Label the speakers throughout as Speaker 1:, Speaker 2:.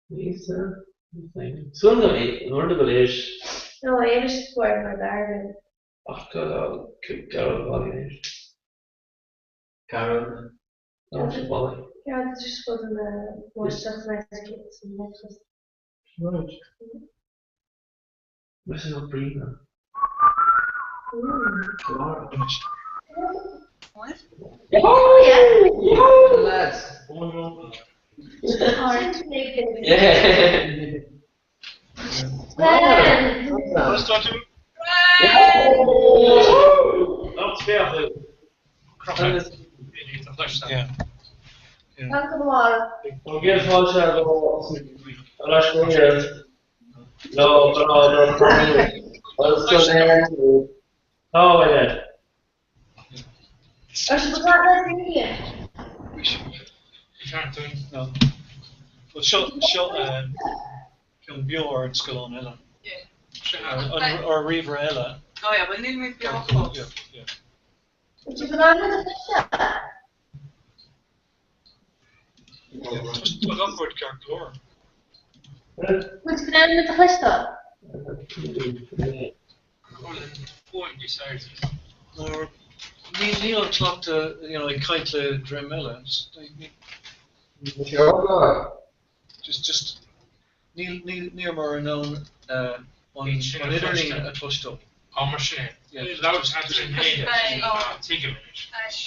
Speaker 1: Súil agam nuair go léis.
Speaker 2: No, éiris fuair mar d'fhear
Speaker 1: Ach go Gearóid Bhaile anois.
Speaker 3: Gearóid.
Speaker 1: Tá sé baile.
Speaker 2: Gearóid is fud na báisteach san san leictreachas.
Speaker 1: Right. Mise nó Bríona.
Speaker 2: Oh yeah.
Speaker 3: Lads.
Speaker 1: Yeah.
Speaker 4: Well, seo seo ceann beo ar an scáileán eile. Ar ríomhaire eile.
Speaker 5: Oh yeah, well níl mé beo fós.
Speaker 4: Tá gach rud ceart go leor. Mar níl an cleachtadh you know, ag caint le dream eile. Just, just, níl, níl, níl mar in ann an, an idirlíon a chloisteáil.
Speaker 6: Á mar sin é. Labhairt eadrainn féin tuigim anois.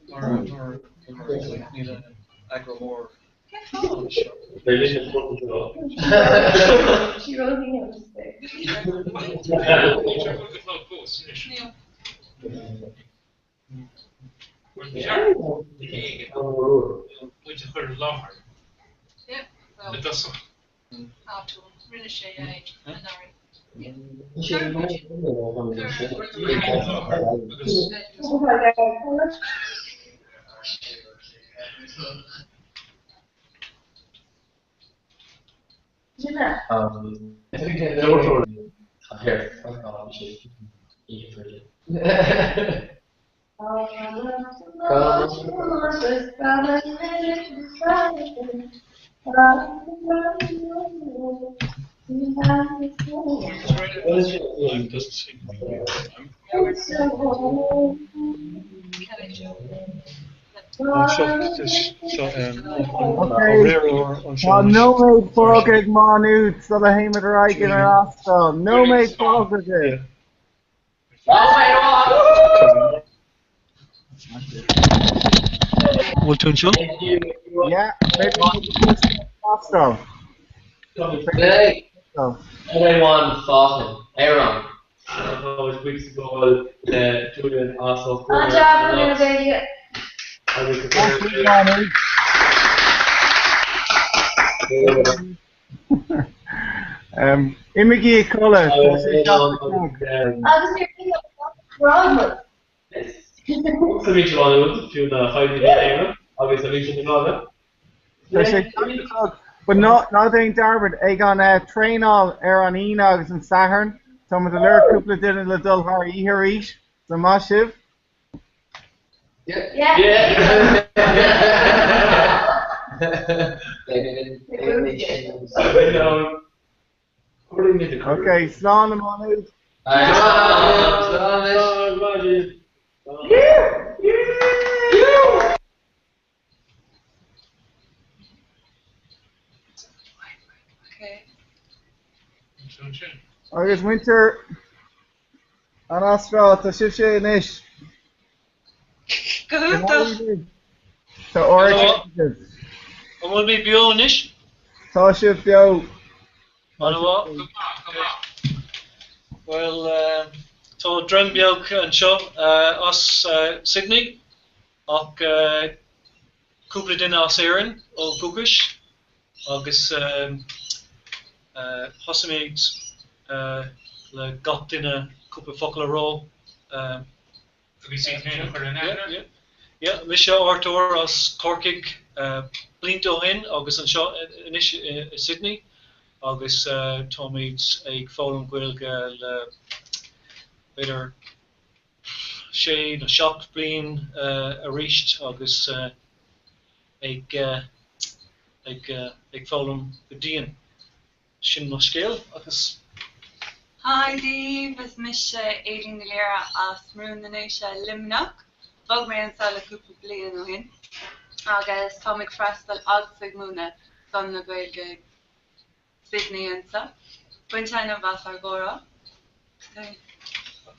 Speaker 4: Mar, mar, níl an eagra mór anseo.
Speaker 6: Muid a chur i láthair i dtosach.
Speaker 7: Tá nóiméad fágtha ag Má Nuad sula théimid ar aghaidh ar an Astráil. Nóiméad fágtha agaibh.
Speaker 4: Bhfuil tú anseo?
Speaker 7: Yeah, Astráil.
Speaker 3: Everyone fáchan. Aaron.
Speaker 7: Imígí a chodladh, tá sé Tá sé But ná ná déan dearmad ag an traenáil ar an Aoine agus an Satharn, tá muid ag lorg cúpla duine le dul thar oíche arís, so maith sibh. Ok, slán a Má Nuad. Agus muintir an Astráil, tá sibhse anois.
Speaker 5: Go hiontach.
Speaker 7: Tá ard.
Speaker 4: An bhfuil mé beo anois?
Speaker 7: Tá sibh beo.
Speaker 4: An-mhaith. Bhuel, tá dream beag anseo as Sydney ach cúpla duine as Éirinn ó dhúchas agus thosaímid le gach duine cúpla focal a rá.
Speaker 6: Agus iad féin a chur in aithne.
Speaker 4: Yeah, mise Artúr as Corcaigh blianta ó shin agus anseo anois i Sydney agus táimid ag foghlaim Gaeilge le. b'fhéidir sé nó 7 bliain arís agus ag ag ag foghlaim go dian. Sin mo scéal agus.
Speaker 5: Haigh daoibh, is mise Aedín Ní Laoire as Brú na nDéise, Luimneach. Bhog mé anseo le cúpla bliain ó shin agus táim ag freastal agus ag múineadh Scoil na Gaeilge Sydney anseo. Bain taitneamh as ár gcomhrá.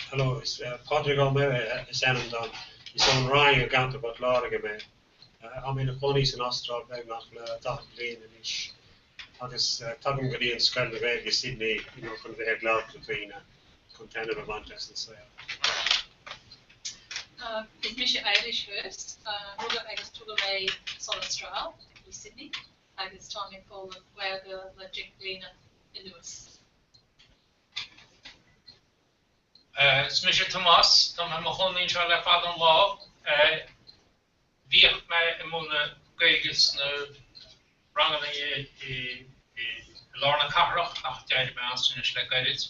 Speaker 8: Hello, is Pádraig Ó Muire is ainm dom. Is ón Rinn i gContae Phort Láirge mé. Tá mé i mo chónaí san Astráil beagnach le 40 bliain anois agus tagaim go dtí an Scoil na Gaeilge i Sydney you know chun bheith ag labhairt le daoine chun taitneamh a bhaint as an saol.
Speaker 9: Is mise Eilish Hurst. Rugadh agus tógadh mé san Astráil, i Sydney, agus táim ag foghlaim Gaeilge le 10 bliana anuas.
Speaker 6: Is mise Tomás. Tá mé i mo chónaí anseo le fada an lá. Bhíodh mé ag múineadh Gaeilge sna ranganna i lár na cathrach ach d'éirigh mé as anois le gairid.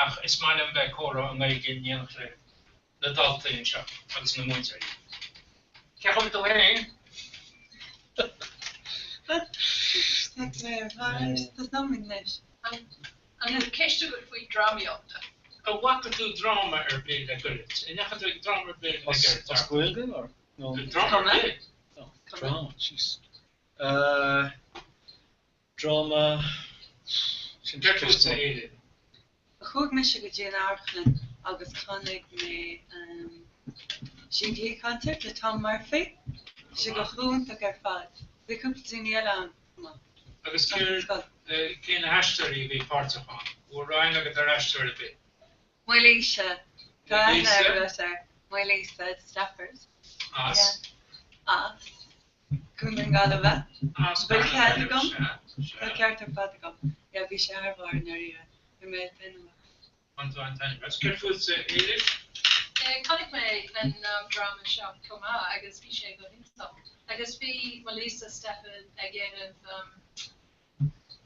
Speaker 6: Ach is maith liom bheith ag comhrá i nGaeilge in éineacht le na daltaí anseo agus na múinteoirí. Cén chaoi a bhfuil tú féin?
Speaker 9: An bhfuil ceist agat faoi drámaíocht?
Speaker 6: An bhfaca tú dráma ar bith le gairid? An ndeachaigh tú ag dráma ar bith le gairid?
Speaker 4: As Gaeilge or no?
Speaker 6: Dráma ar bith.
Speaker 4: Dráma, jeez. Dráma, sin
Speaker 6: Céard
Speaker 4: ceist
Speaker 6: fútsa,
Speaker 4: mhaith.
Speaker 6: Éilín?
Speaker 5: Chuaigh mise go dtí an amharclann agus chonaic mé Simplí Concert le Tom Murphy. Bhí sé go hiontach ar fad. Bhí cúpla daoine eile ann chomh maith.
Speaker 6: Agus céard, cé na haisteoirí a bhí páirteach ann? An bhfuil aithne agat ar aisteoir ar bith?
Speaker 5: Maolíosa. Tá aithne
Speaker 6: Maolíosa?
Speaker 5: agat air. Maolíosa Stafford.
Speaker 6: As?
Speaker 5: Yeah. As. Cuan na Gaillimhe.
Speaker 6: As
Speaker 5: Bhfuil
Speaker 6: Cuan na
Speaker 5: cead
Speaker 6: Gaillimhe,
Speaker 5: agam?
Speaker 6: sea, sea.
Speaker 5: Tá ceart ar fad agam. Yeah, bhí sé thar barr i ndáiríre. Bhí mé ag taitneamh as.
Speaker 6: Bhain tú an-taitneamh as. Céard fútsa, Éilis?
Speaker 9: Chonaic mé an dráma seo chomh maith agus bhí sé go hiontach. Agus bhí Maolíosa Stafford ag déanamh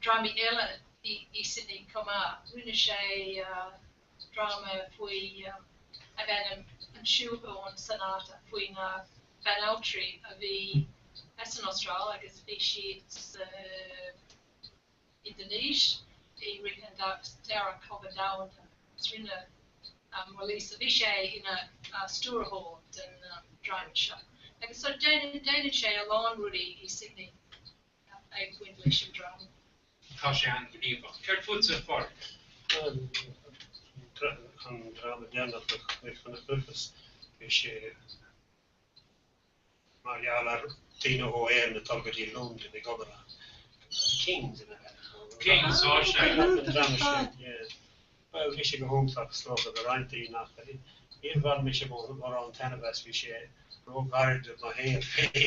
Speaker 9: drámaí eile i Sydney chomh maith. Rinne sé dráma faoi ab ainm An Siúlóid Sonata faoi na banaltraí a bhí as an Astráil agus bhí siad sa Indonéis i rith an Dara Cogadh Domhanda. Agus rinne Maolíosa, bhí sé ina stiúrthóir den dráma seo. Agus so déanann sé a lán rudaí i Sydney ag baint leis an dráma.
Speaker 6: Tá sé an-ghníomhach. Céard fútsa, a Phádraig?
Speaker 8: An dráma deireanach a chonaiceas, bhí sé mar gheall ar daoine ó Éirinn ag dul go dtí Londain ag obair ann. Kings ina
Speaker 6: Kings, ó sea.
Speaker 8: Bhuel, bhí sé go hiontach, is dócha, do roinnt daoine ach níor bhain mise mórán taitneamh as, bhí sé róghairid do mo shaol féin.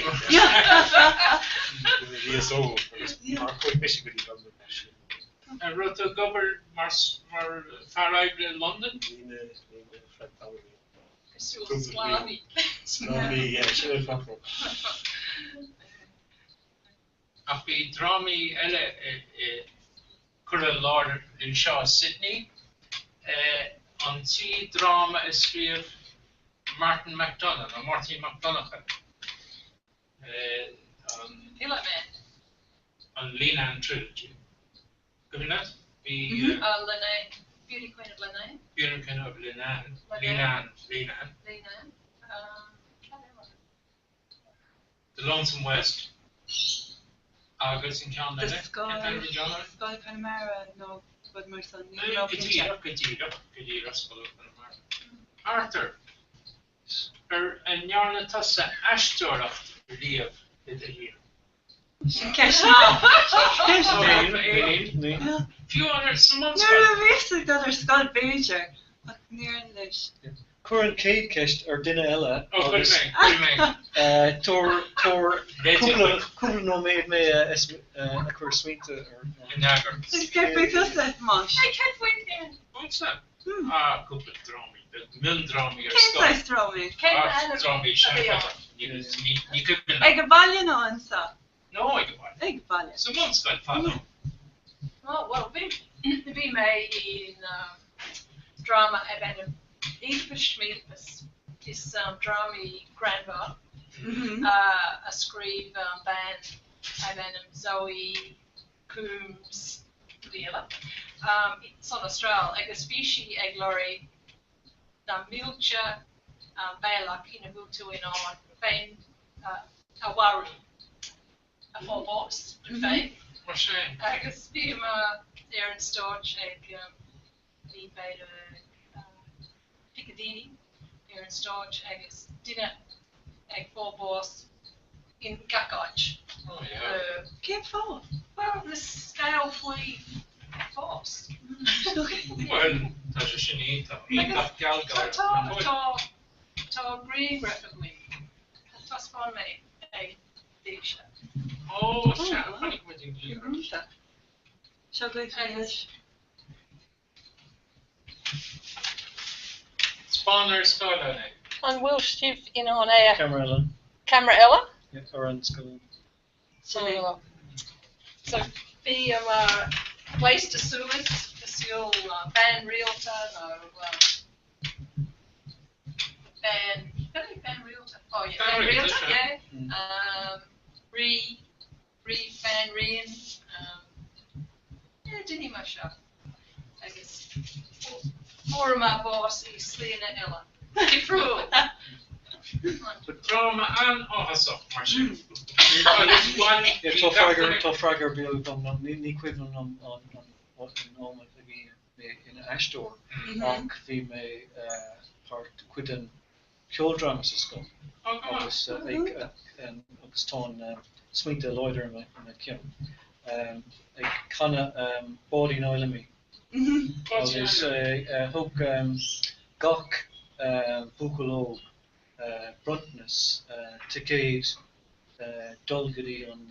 Speaker 8: Nuair a bhíos óg agus mar chuaigh mise go dtí Londain mar sin.
Speaker 6: An raibh tú ag obair mar fear oibre i Londain?
Speaker 8: Bhí mé, bhí mé ar feadh tamaill.
Speaker 9: Cosúil sclábhaí.
Speaker 8: Sclábhaí, yeah, sin an focal.
Speaker 6: Ach bhí drámaí eile curtha i láthair anseo i Sydney. An trí dráma a scríobh Martin McDonagh, nó Máirtín Mac Donncha. An An Leenane Trilogy. Cuimhin leat? Bhí.
Speaker 9: Leenane. Beauty Queen of Leenane.
Speaker 6: Beauty Queen of Leenane. Leenane. Leenane.
Speaker 9: Leenane. Cad eile?
Speaker 6: The Lonesome West. Agus an ceann
Speaker 5: The
Speaker 6: eile.
Speaker 5: Sky,
Speaker 6: Cén t-ainm a bhí ann?
Speaker 5: Scoil Conamara nó rud mar san. Ní
Speaker 6: Go
Speaker 5: raibh cinnte.
Speaker 6: díreach, go díreach, go díreach, Scoil Chonamara. Arthur, ar an ndearna tusa aisteoireacht riamh i do shaol?
Speaker 5: Sin ceist mhaith. Ceist
Speaker 6: mhaith. Fiú amháin sa mbunscoil.
Speaker 5: Nuair a bhíos ag dul ar scoil b'fhéidir, ach níor anois.
Speaker 4: Cuir an chéad cheist ar duine eile
Speaker 6: Ó, chuir
Speaker 4: agus
Speaker 6: mé, chuir mé.
Speaker 4: tabhair tabhair
Speaker 6: Réitigh
Speaker 4: cúpla
Speaker 6: chuig.
Speaker 4: cúpla nóiméad mé a a chur smaointe ar.
Speaker 6: In eagar.
Speaker 5: Agus céard faoi tusa, a Thomáis?
Speaker 9: Hey, céard faoi féin?
Speaker 6: Fúmsa? Ah, cúpla drámaí, miondrámaí ar
Speaker 5: Cén
Speaker 6: scoil.
Speaker 5: saghas drámaí?
Speaker 9: Cén
Speaker 6: Ah,
Speaker 9: ainm
Speaker 6: drámaí
Speaker 9: a bhí ann?
Speaker 6: seanchas. Ní ní cuimhin liom.
Speaker 5: Ag an bhaile nó anseo?
Speaker 6: No, ag an bhaile.
Speaker 5: Ag an baile.
Speaker 6: Sa bhunscoil, fadó.
Speaker 9: Oh, well, bhí bhí mé in dráma ab ainm Oedipus Schmoedipus, is drámaí greannmhar a scríobh bean darb ainm Zoe Coombs, rudaí eile, san Astráil agus bhí sí ag lorg na mílte bealach ina bhfuil tú in ann féin a mharú, a fháil bás duit féin.
Speaker 6: Mar sin.
Speaker 9: Agus bhíomar ar an stáitse ag, bhí b'fhéidir 20 daoine ar an stáitse agus duine ag fáil bás in gach áit.
Speaker 6: Oh yeah.
Speaker 5: Cén fáth?
Speaker 9: Bhuel, le scéal faoi bhás.
Speaker 6: Bhuel, tá sé sin iontach, iontach gealgháireach.
Speaker 9: Tá, tá, tá grianghraf againn. Taispeánfaidh mé é daoibhse.
Speaker 6: Ó, sea, chonaic muid an grianghraf.
Speaker 5: Seo dhuit anois.
Speaker 6: Spáin ar scáileán é.
Speaker 9: An bhfuil sibh in ann é a.
Speaker 1: Ceamara eile.
Speaker 9: Ceamara eile?
Speaker 1: Yeah, ar an scáileán.
Speaker 9: Sin é. So bhíomar gléasta suas cosúil le bean rialta nó bean, cad é bean rialta? Oh yeah, bean rialta, yeah. Rí, rí, banríon, yeah, daoine mar seo. Agus fuaireamar bás i slíanna eile. Difriúil!
Speaker 6: Dráma an-áthasach, mar sin. Agus bhain
Speaker 4: Tá freagra tá freagra beag agam nó ní cuimhin liom an am a bhí mé ina aisteoir ach bhí mé páirt cuid den ceoldráma sa scoil agus agus tá an smaointe láidir i mo cheann ag canadh Báidín Fheidhlimidh agus thug gach buachaill óg bronntanas ticéad dul go dtí an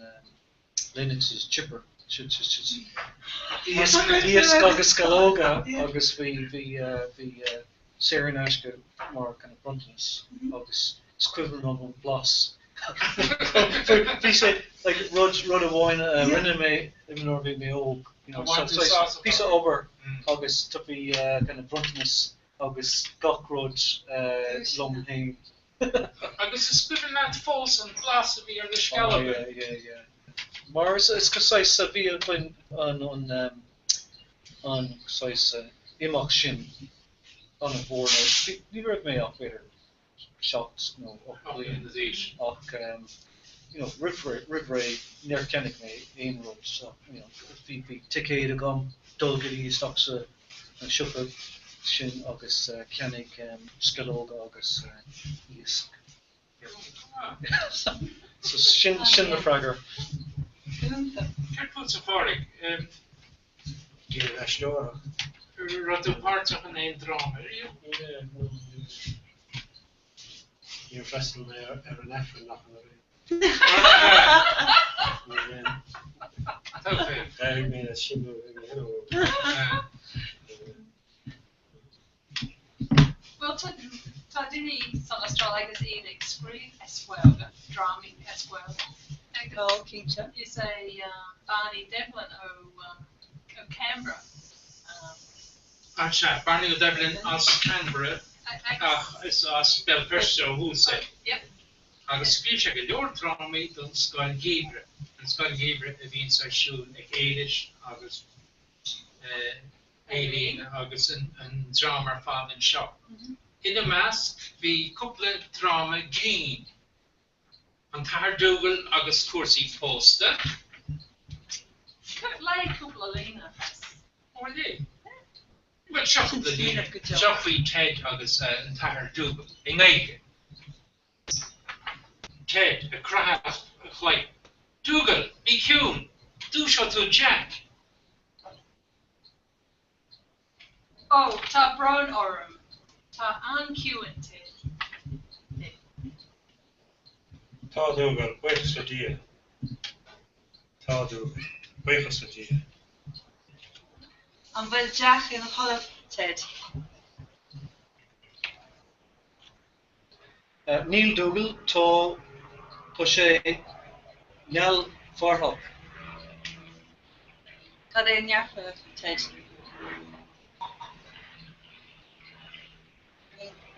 Speaker 4: Lennox's Chipper iasc agus sceallóga agus bhí bhí bhí saor in aisce mar kind of bronntanas agus is cuimhin liom an blas. Bhí sé like rud rud amháin a rinne mé nuair a bhí mé óg you know píosa obair agus bhí kind of bronntanas agus gach rud liom féin.
Speaker 6: Agus is cuimhin leat fós an blas a bhí ar na sceallóga?
Speaker 4: Oh yeah, yeah, yeah. Mar is saghas bhí againn an an an saghas imeacht sin an-mhór nó ní raibh mé ach b'fhéidir 7 nó 8 bliain ach you know roimh roimh ré níor cheannaigh mé aon rud so you know bhí bhí ticéad agam dul go dtí isteach sa an siopa sin agus ceannaigh sceallóga agus iasc. So sin sin mo freagra.
Speaker 6: Céard fútsa a Phádraig?
Speaker 8: Déanamh aisteoireacht.
Speaker 6: Raibh tú páirteach in aon dráma ariamh?
Speaker 8: Níor fhreastail mé ar an Aifreann ach an oiread. D'éirigh mé as sin nuair a bhí mé an-óg.
Speaker 9: Bhuel, tá daoine san Astráil agus iad ag scríobh as Gaeilge, drámaí as Gaeilge.
Speaker 5: Tá, cinnte.
Speaker 9: Is é Barney Devlin ó Canberra.
Speaker 6: Ah sea, Barney Ó Doibhlin as Canberra ach is as Béal Feirste ó thús é. Agus scríobh sé go leor drámaí don Scoil Gheimhridh, an Scoil Gheimhridh a bhíonns ar siúl ag Éilis agus Aileen agus an dream ar fad anseo. Ina measc bhí cúpla dráma grinn, An tAthair Dougal agus Cúrsaí Pósta.
Speaker 9: Léigh cúpla líne as.
Speaker 6: Ó léigh. Bhuel, seo cúpla líne. Seo faoi Ted agus an tAthair Dougal, i nGaeilge. Ted, ag croitheadh a chloigeann. Dougal, bí ciúin! Dúiseoidh tú Jack!
Speaker 9: Ó, tá brón orm. Tá an-chiúin, Ted.
Speaker 8: Tá, Dougal, buíochas le Dia. Tá, Dougal, buíochas le Dia.
Speaker 5: An bhfuil Jack ina chodladh, Ted?
Speaker 4: Níl, Dougal, tá, tá sé neamhfhathach.
Speaker 5: Cad é neamhfhathach, Ted?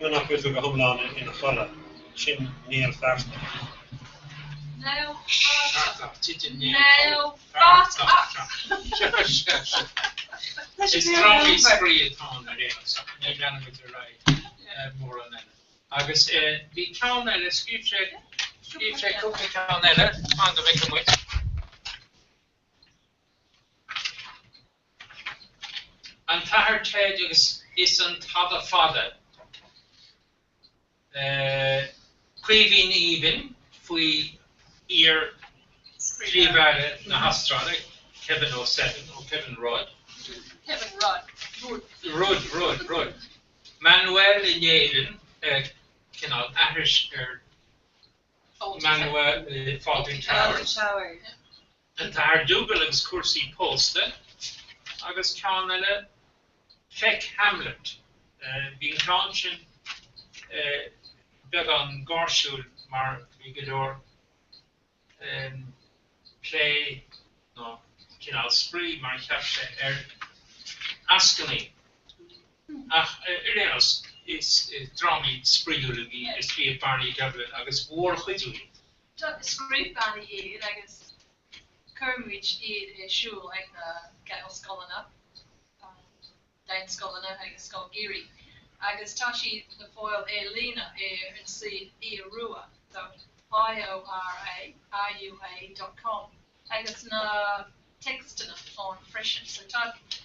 Speaker 8: Nuair nach bhfuil tú go hiomlán ina chodladh, sin néal feartach.
Speaker 9: Néal
Speaker 6: Feartach, titeann néal
Speaker 9: Néal fathach.
Speaker 6: Is drámaí spraoi atá ann ar aon nós, ach ní leanfaimid ar aghaidh mórán eile. Agus bhí ceann eile, scríobh sé, scríobh sé cúpla ceann eile, fan go bhfeicfidh muid. An tAthair Ted agus is an Tada Fada. Caoimhín Aoibhinn faoi iar-Phríomh-Aire na hAstráile, Kevin O'Seven, nó Kevin Rudd.
Speaker 9: Kevin Rudd.
Speaker 6: Rudd, Rudd, Rudd. Manuel in Éirinn, cineál aithris ar Manuel i Fawlty Towers. An tAthair Dougal agus cúrsaí pósta agus ceann eile, Feck Hamlet. Bhí an ceann sin beagán gáirsiúil mar bhí go leor plé nó cineál spraoi mar a cheap sé ar eascainí. Ach ar aon nós, is drámaí spraíúla a bhí a scríobh Barney Devlin agus mhórchuid iad.
Speaker 9: Scríobh Barney iad agus chuir muid iad ar siúl ag na Gaelscoileanna, Daonscoileanna agus Scoil Gheimhridh agus tá siad le fáil ar líne ar an suíomh iorua, so I-O-R-A-R-U-A dot com agus na téacsanna ann freisin. So tá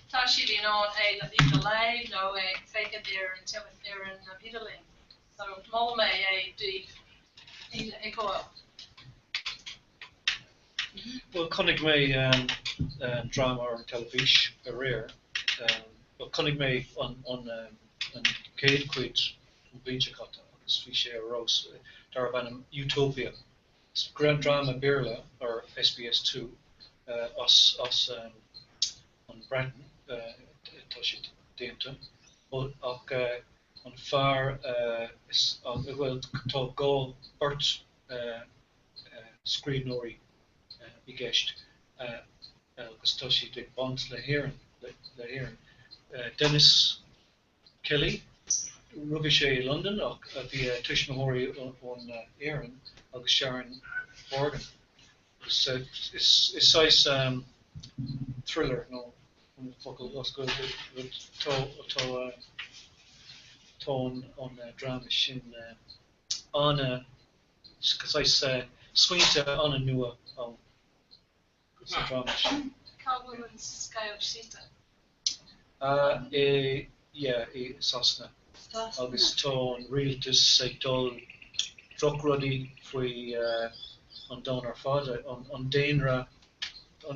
Speaker 9: tá sibh in ann é iad a léamh nó é féachaint ar an ar an idirlíon. So molaim é daoibh iad a fheiceáil.
Speaker 4: Bhuel, chonaic mé dráma ar an teilifís aréir. Bhuel, chonaic mé an chéad chuid an bhliain seo caite agus bhí sé ar fheabhas, darbh ainm Utopia. Is dráma Béarla ar SBS 2 as an Bhreatain atá sé déanta ach an fear is, bhuel, tá dhá, beirt scríbhneoirí i gceist agus tá siad ag baint le hÉirinn, le hÉirinn. Dennis Kelly, rugadh sé i Londain ach bhí a tuismitheoirí ón Éirinn agus Sharon Horgan. Is is saghas thriller nó an focal as Gaeilge atá atá an dráma sin ana saghas smaointe an-nua ann sa dráma sin.
Speaker 9: Cá bhfuil an scéal suite?
Speaker 4: I yeah i Sasana agus tá an rialtas ag dul drochrudaí faoi an domhan ar fad, an daonra,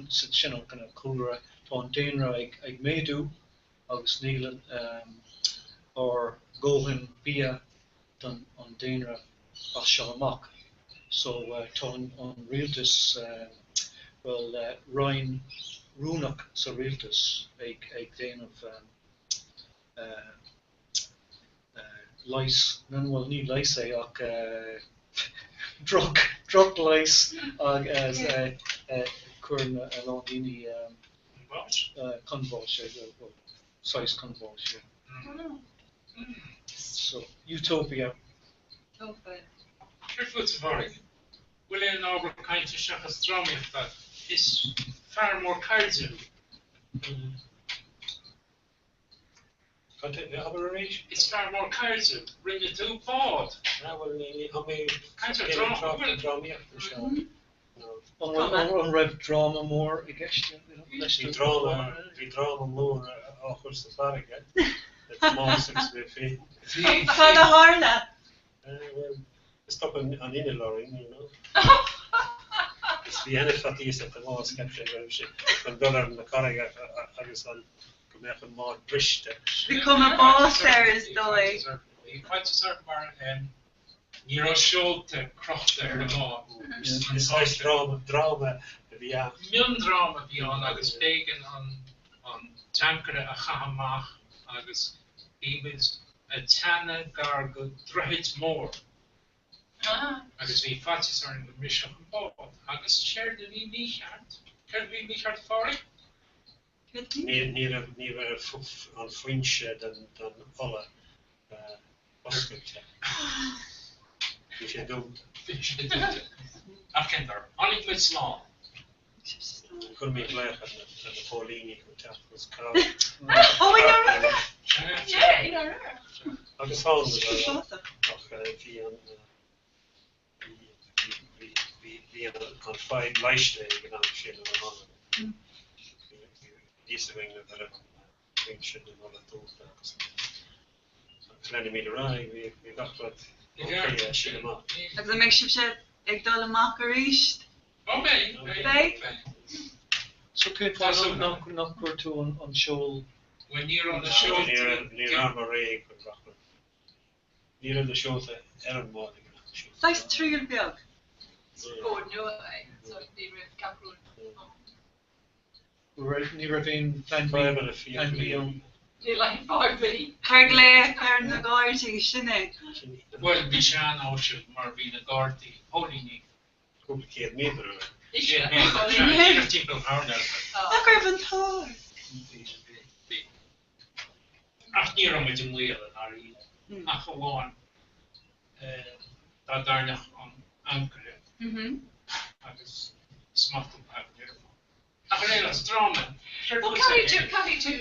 Speaker 4: sin an kind of cúlra, tá an daonra ag méadú agus níl ár ndóthain bia don an daonra as seo amach. So tá an rialtas, bhuel roinn rúnach sa rialtas ag ag déanamh leigheas, bhuel ní leigheas é ach droch drochleigheas agus cuireann a lán daoine chun bháis, bhuel saghas chun bháis, yeah. So, Utopia.
Speaker 6: Céard fútsa, a Phádraig? Bhfuil aon ábhar cainte seachas drámaíocht agat? Is fear mór cairde thú.
Speaker 8: Abair arís?
Speaker 6: Is fear mór cairde. Rinne tú bád.
Speaker 8: Ah, bhuel, ní, tá mé
Speaker 6: Caint ar dráma,
Speaker 8: drámaíocht anseo.
Speaker 4: An raibh dráma mór i gceist leis
Speaker 8: Bhí dráma, bhí dráma mór á chur sa farraige le Tomás agus mé féin.
Speaker 5: Cad a tharla?
Speaker 8: Bhuel, stop an inneall orainn, you know. Is bhí an-fhaitíos ar Thomás, cheap sé go raibh sé chun dul ar na carraige agus an go mbeadh an bád briste.
Speaker 5: Bhí cuma báis air is dóigh.
Speaker 6: Bhí faitíos orm mar Ní raibh seolta crochta ar an mbád.
Speaker 8: Is saghas dráma, dráma a bhí ann.
Speaker 6: Miondráma a bhí ann agus b'éigean an t-ancaire a chaitheamh amach agus bhí muid ag teannadh gar go droichead mór agus bhí faitíos orainn go mbrisfeadh an bád. Agus séard a bhí mícheart, céard a bhí mícheart a Phádraig?
Speaker 8: Ní raibh an foinse den ola. Oscailte. Bhí sé dúnta.
Speaker 6: Bhí sé dúnta. Ach cén dár? Tháinig muid slán.
Speaker 8: Chuir mé glaoch ar na póilíní chun teacht agus cabhrú.
Speaker 5: Ó, i ndáiríre?
Speaker 9: Yeah, i ndáiríre.
Speaker 8: Agus tháinig ach bhí an bhí an fadhb leighiste ag an am sin nuair a tháinig. Bhí fhios againn go raibh an foinse na ola dúnta agus agus leanfaimid ar aghaidh, bhí gach rud ok as sin amach.
Speaker 5: Agus an mbeidh sibhse ag dul amach arís?
Speaker 6: Ó beidh, beidh, beidh.
Speaker 4: So cén fáth nach bhfuair tú an seol?
Speaker 6: Bhuel ní raibh na seolta.
Speaker 8: Ní rabhamar réidh chun gach rud. Ní raibh na seolta ar an mbád ag an am sin.
Speaker 5: Saghas triail beag.
Speaker 9: Bord nua é, so ní raibh gach rud ann.
Speaker 4: Ní raibh aon Plean B ann.
Speaker 9: Níl aon Phlean B.
Speaker 5: Cuir glaoch ar na Gardaí, sin é.
Speaker 6: Bhuel, bhí sé an-áisiúil mar bhí na Gardaí, póilíní.
Speaker 8: Cúpla céad méadar ar aghaidh.
Speaker 6: Céad méadar, sea, díreach timpeall an choirnéil.
Speaker 5: Nach raibh an t-ádh ort?
Speaker 6: Bhí. Ach ní raibh muid i mbaol i ndáiríre, ach amháin dá dtairneodh an ancaire agus smacht an paisinéara. Ach ar aon nós, dráma.
Speaker 9: Bhuel, caithfidh tú, caithfidh tú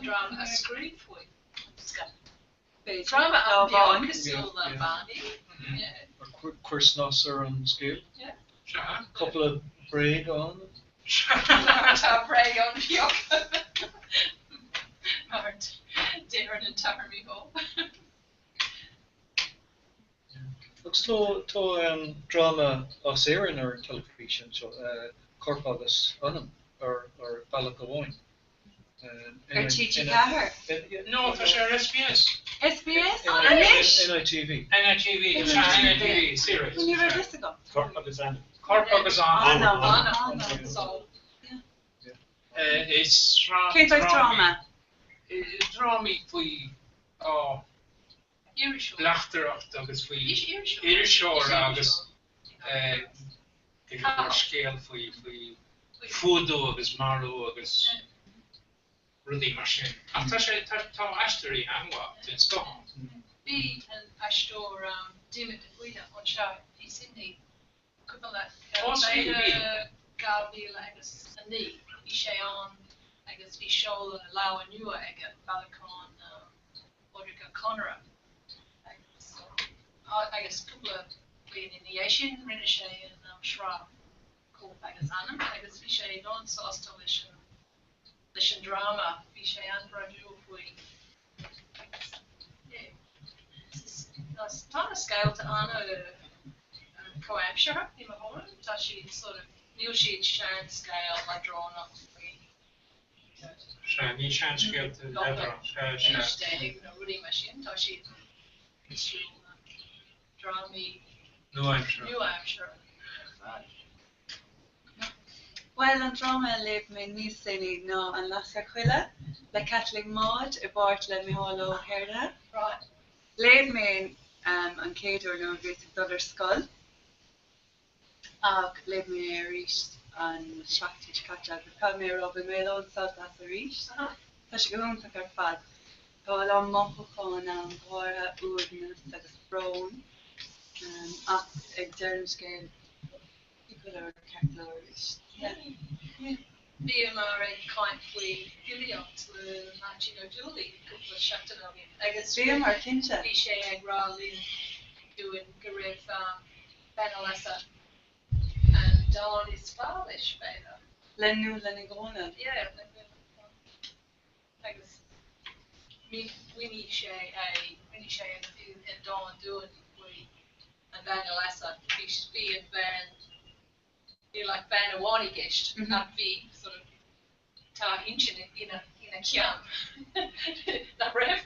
Speaker 9: dráma a scríobh faoi. Dráma an-bheag cosúil le Barney.
Speaker 4: Cuir snas ar an scéal. Cúpla bréag ann.
Speaker 9: Tá bréag ann beag. Mar deireann an tAthair Mícheál.
Speaker 4: Agus tá dráma as Éirinn ar an teilifís anseo, Corp agus Anam, ar bhealach amháin.
Speaker 5: Ar TG4?
Speaker 6: No, tá sé ar SBS.
Speaker 5: SBS? Anois?
Speaker 4: NITV.
Speaker 6: NITV, sea, NITV, series.
Speaker 5: Ní raibh fhios agam.
Speaker 8: Corp agus Anam.
Speaker 6: Corp agus Anam.
Speaker 5: Anam.
Speaker 6: Is sraith
Speaker 5: Cén saghas dráma?
Speaker 6: Drámaí faoi bleachtaireacht agus faoi iriseoir agus go leor scéal faoi fuadú agus marú agus rudaí mar sin. Ach tá sé, tá aisteoirí an-mhaith den scoth ann.
Speaker 9: Bhí an aisteoir Diarmuid de Faoite anseo i Sydney cúpla b'fhéidir 2009 bhí sé ann agus bhí seoladh leabhar nua aige, bailiúchán Phádraic Ó Conaire agus agus cúpla bliain ina dhiaidh sin rinne sé an sraith Corp agus Anam agus bhí sé an-sásta leis an leis an dráma, bhí sé an-bhródúil faoi agus yeah tá na scéalta an-chomhaimseartha i mo thuairim, tá siad sort of níl siad seanscéal leadránach faoi
Speaker 6: Sea, ní seanscéalta leadránach, sea, sea.
Speaker 9: Aois déag nó rudaí mar sin, tá siad cosúil le drámaí
Speaker 6: Nua-aimseartha.
Speaker 9: nua-aimseartha ar fad.
Speaker 5: Bhuel, an dráma a léigh mé níos déanaí ná An Lasair Choille le Caitlín Maude i bpáirt le Micheál Ó hIarlaithe. Léigh mé an chéad uair nuair a bhíos ag dul ar scoil ach léigh mé é arís an seachtain seo caite agus caithfidh mé a rá bhain mé a lán sult as arís. Tá sé go hiontach ar fad. Tá a lán mothúchán ann, go háirithe uaigneas agus brón ach ag deireadh an scéil, Bhí go leor ceart go leor arís. Yeah.
Speaker 9: Bhíomar ag caint faoi fhilíocht le Máirtín Ó Dúlaí cúpla seachtain ó shin agus
Speaker 5: Bhíomar, cinnte.
Speaker 9: bhí sé ag rá linn dúinn go raibh Bean an Leasa an dán is fearr leis, b'fhéidir.
Speaker 5: Le Nuala Ní Dhomhnaill.
Speaker 9: Yeah, le Nuala Ní Dhomhnaill. Agus mhínigh sé é, rinne sé an dán dúinn faoi an bhean a lasadh. Bhí bhí an bhean, níl ach bean amháin i gceist ach bhí sort of tá intinn ina ina ceann. Nach raibh?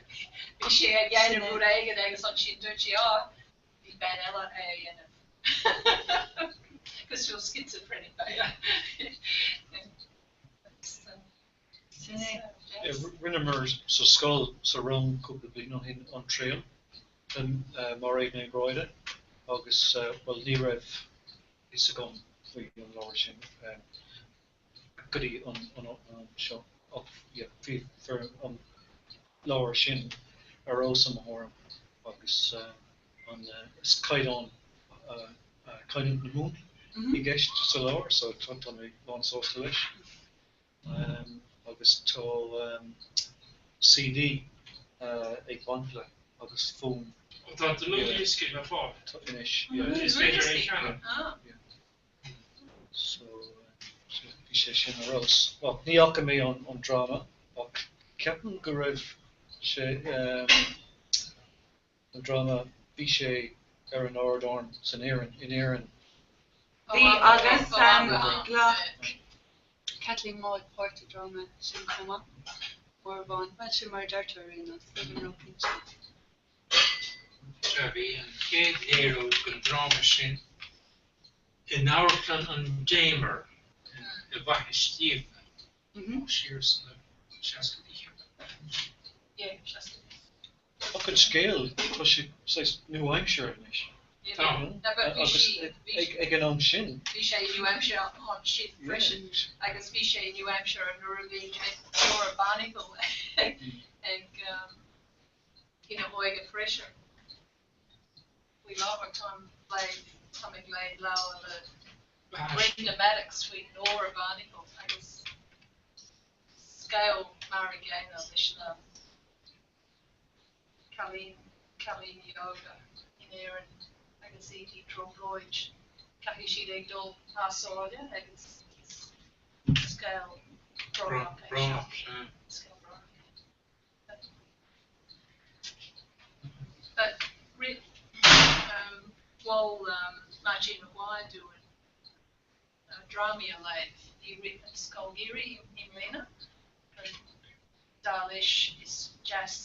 Speaker 9: Bhí sé ag dhéanamh rud éigin agus ansin dúirt sé á, bhí bean eile á dhéanamh. Cosúil schizophrenic b'fhéidir.
Speaker 5: Sin é.
Speaker 4: Rinneamar sa scoil sa rang cúpla bliain ó shin An Triail le Máiréad Ní Ghráda agus bhuel ní raibh fhios agam faoi an leabhar sin go dtí an am seo ach yeah bhí an leabhar sin ar fheabhas i mo thuairim Agus an is caighdeán caighdeán na Mumhan i gceist sa leabhar so tá mé lán-sásta leis. Agus tá CD ag baint le agus fonn.
Speaker 6: Ó tá dlúthdhiosca le fáil.
Speaker 4: Tá anois, yeah.
Speaker 6: Is féidir é a cheannach.
Speaker 4: So bhí sé sin ar fheabhas. Ach ní fhaca mé an dráma ach ceapaim go raibh sé an dráma, bhí sé ar an ardán san Éirinn, in Éirinn.
Speaker 5: Bhí agus ghlac Caitlín Maude páirt sa dráma sin chomh maith, uair amháin. Bhuel, sin mar a deirtear ar aon nós, nílim róchinnte.
Speaker 6: Sea, bhí an chéad léiriú den dráma sin in Amharclann an Damer i bhFaiche Stíofa, siar sna seascaidí,
Speaker 9: cheapfainn.
Speaker 4: Ach an scéal, tá sé saghas nua-aimseartha anois.
Speaker 6: Tá.
Speaker 4: Agus ag an am sin.
Speaker 9: Bhí sé nua-aimseartha ansin freisin agus bhí sé nua-aimseartha nuair a bhí Nóra Barnacle ag ina hóige freisin. Faoi láthair táim táim ag léamh leabhar le Brenda Maddox faoi Nóra Barnacle agus scéal mar an gcéanna leis na cailín cailíní óga in Éirinn agus iad i dtrioblóid. Caithfidh siad ag dul thar sáile agus scéal brónach é seo. Scéal brónach é. Rith mhol Máirtín Maguire dúinn drámaí a léamh i rith an Scoil Gheimhridh i mbliana. Dar leis is deas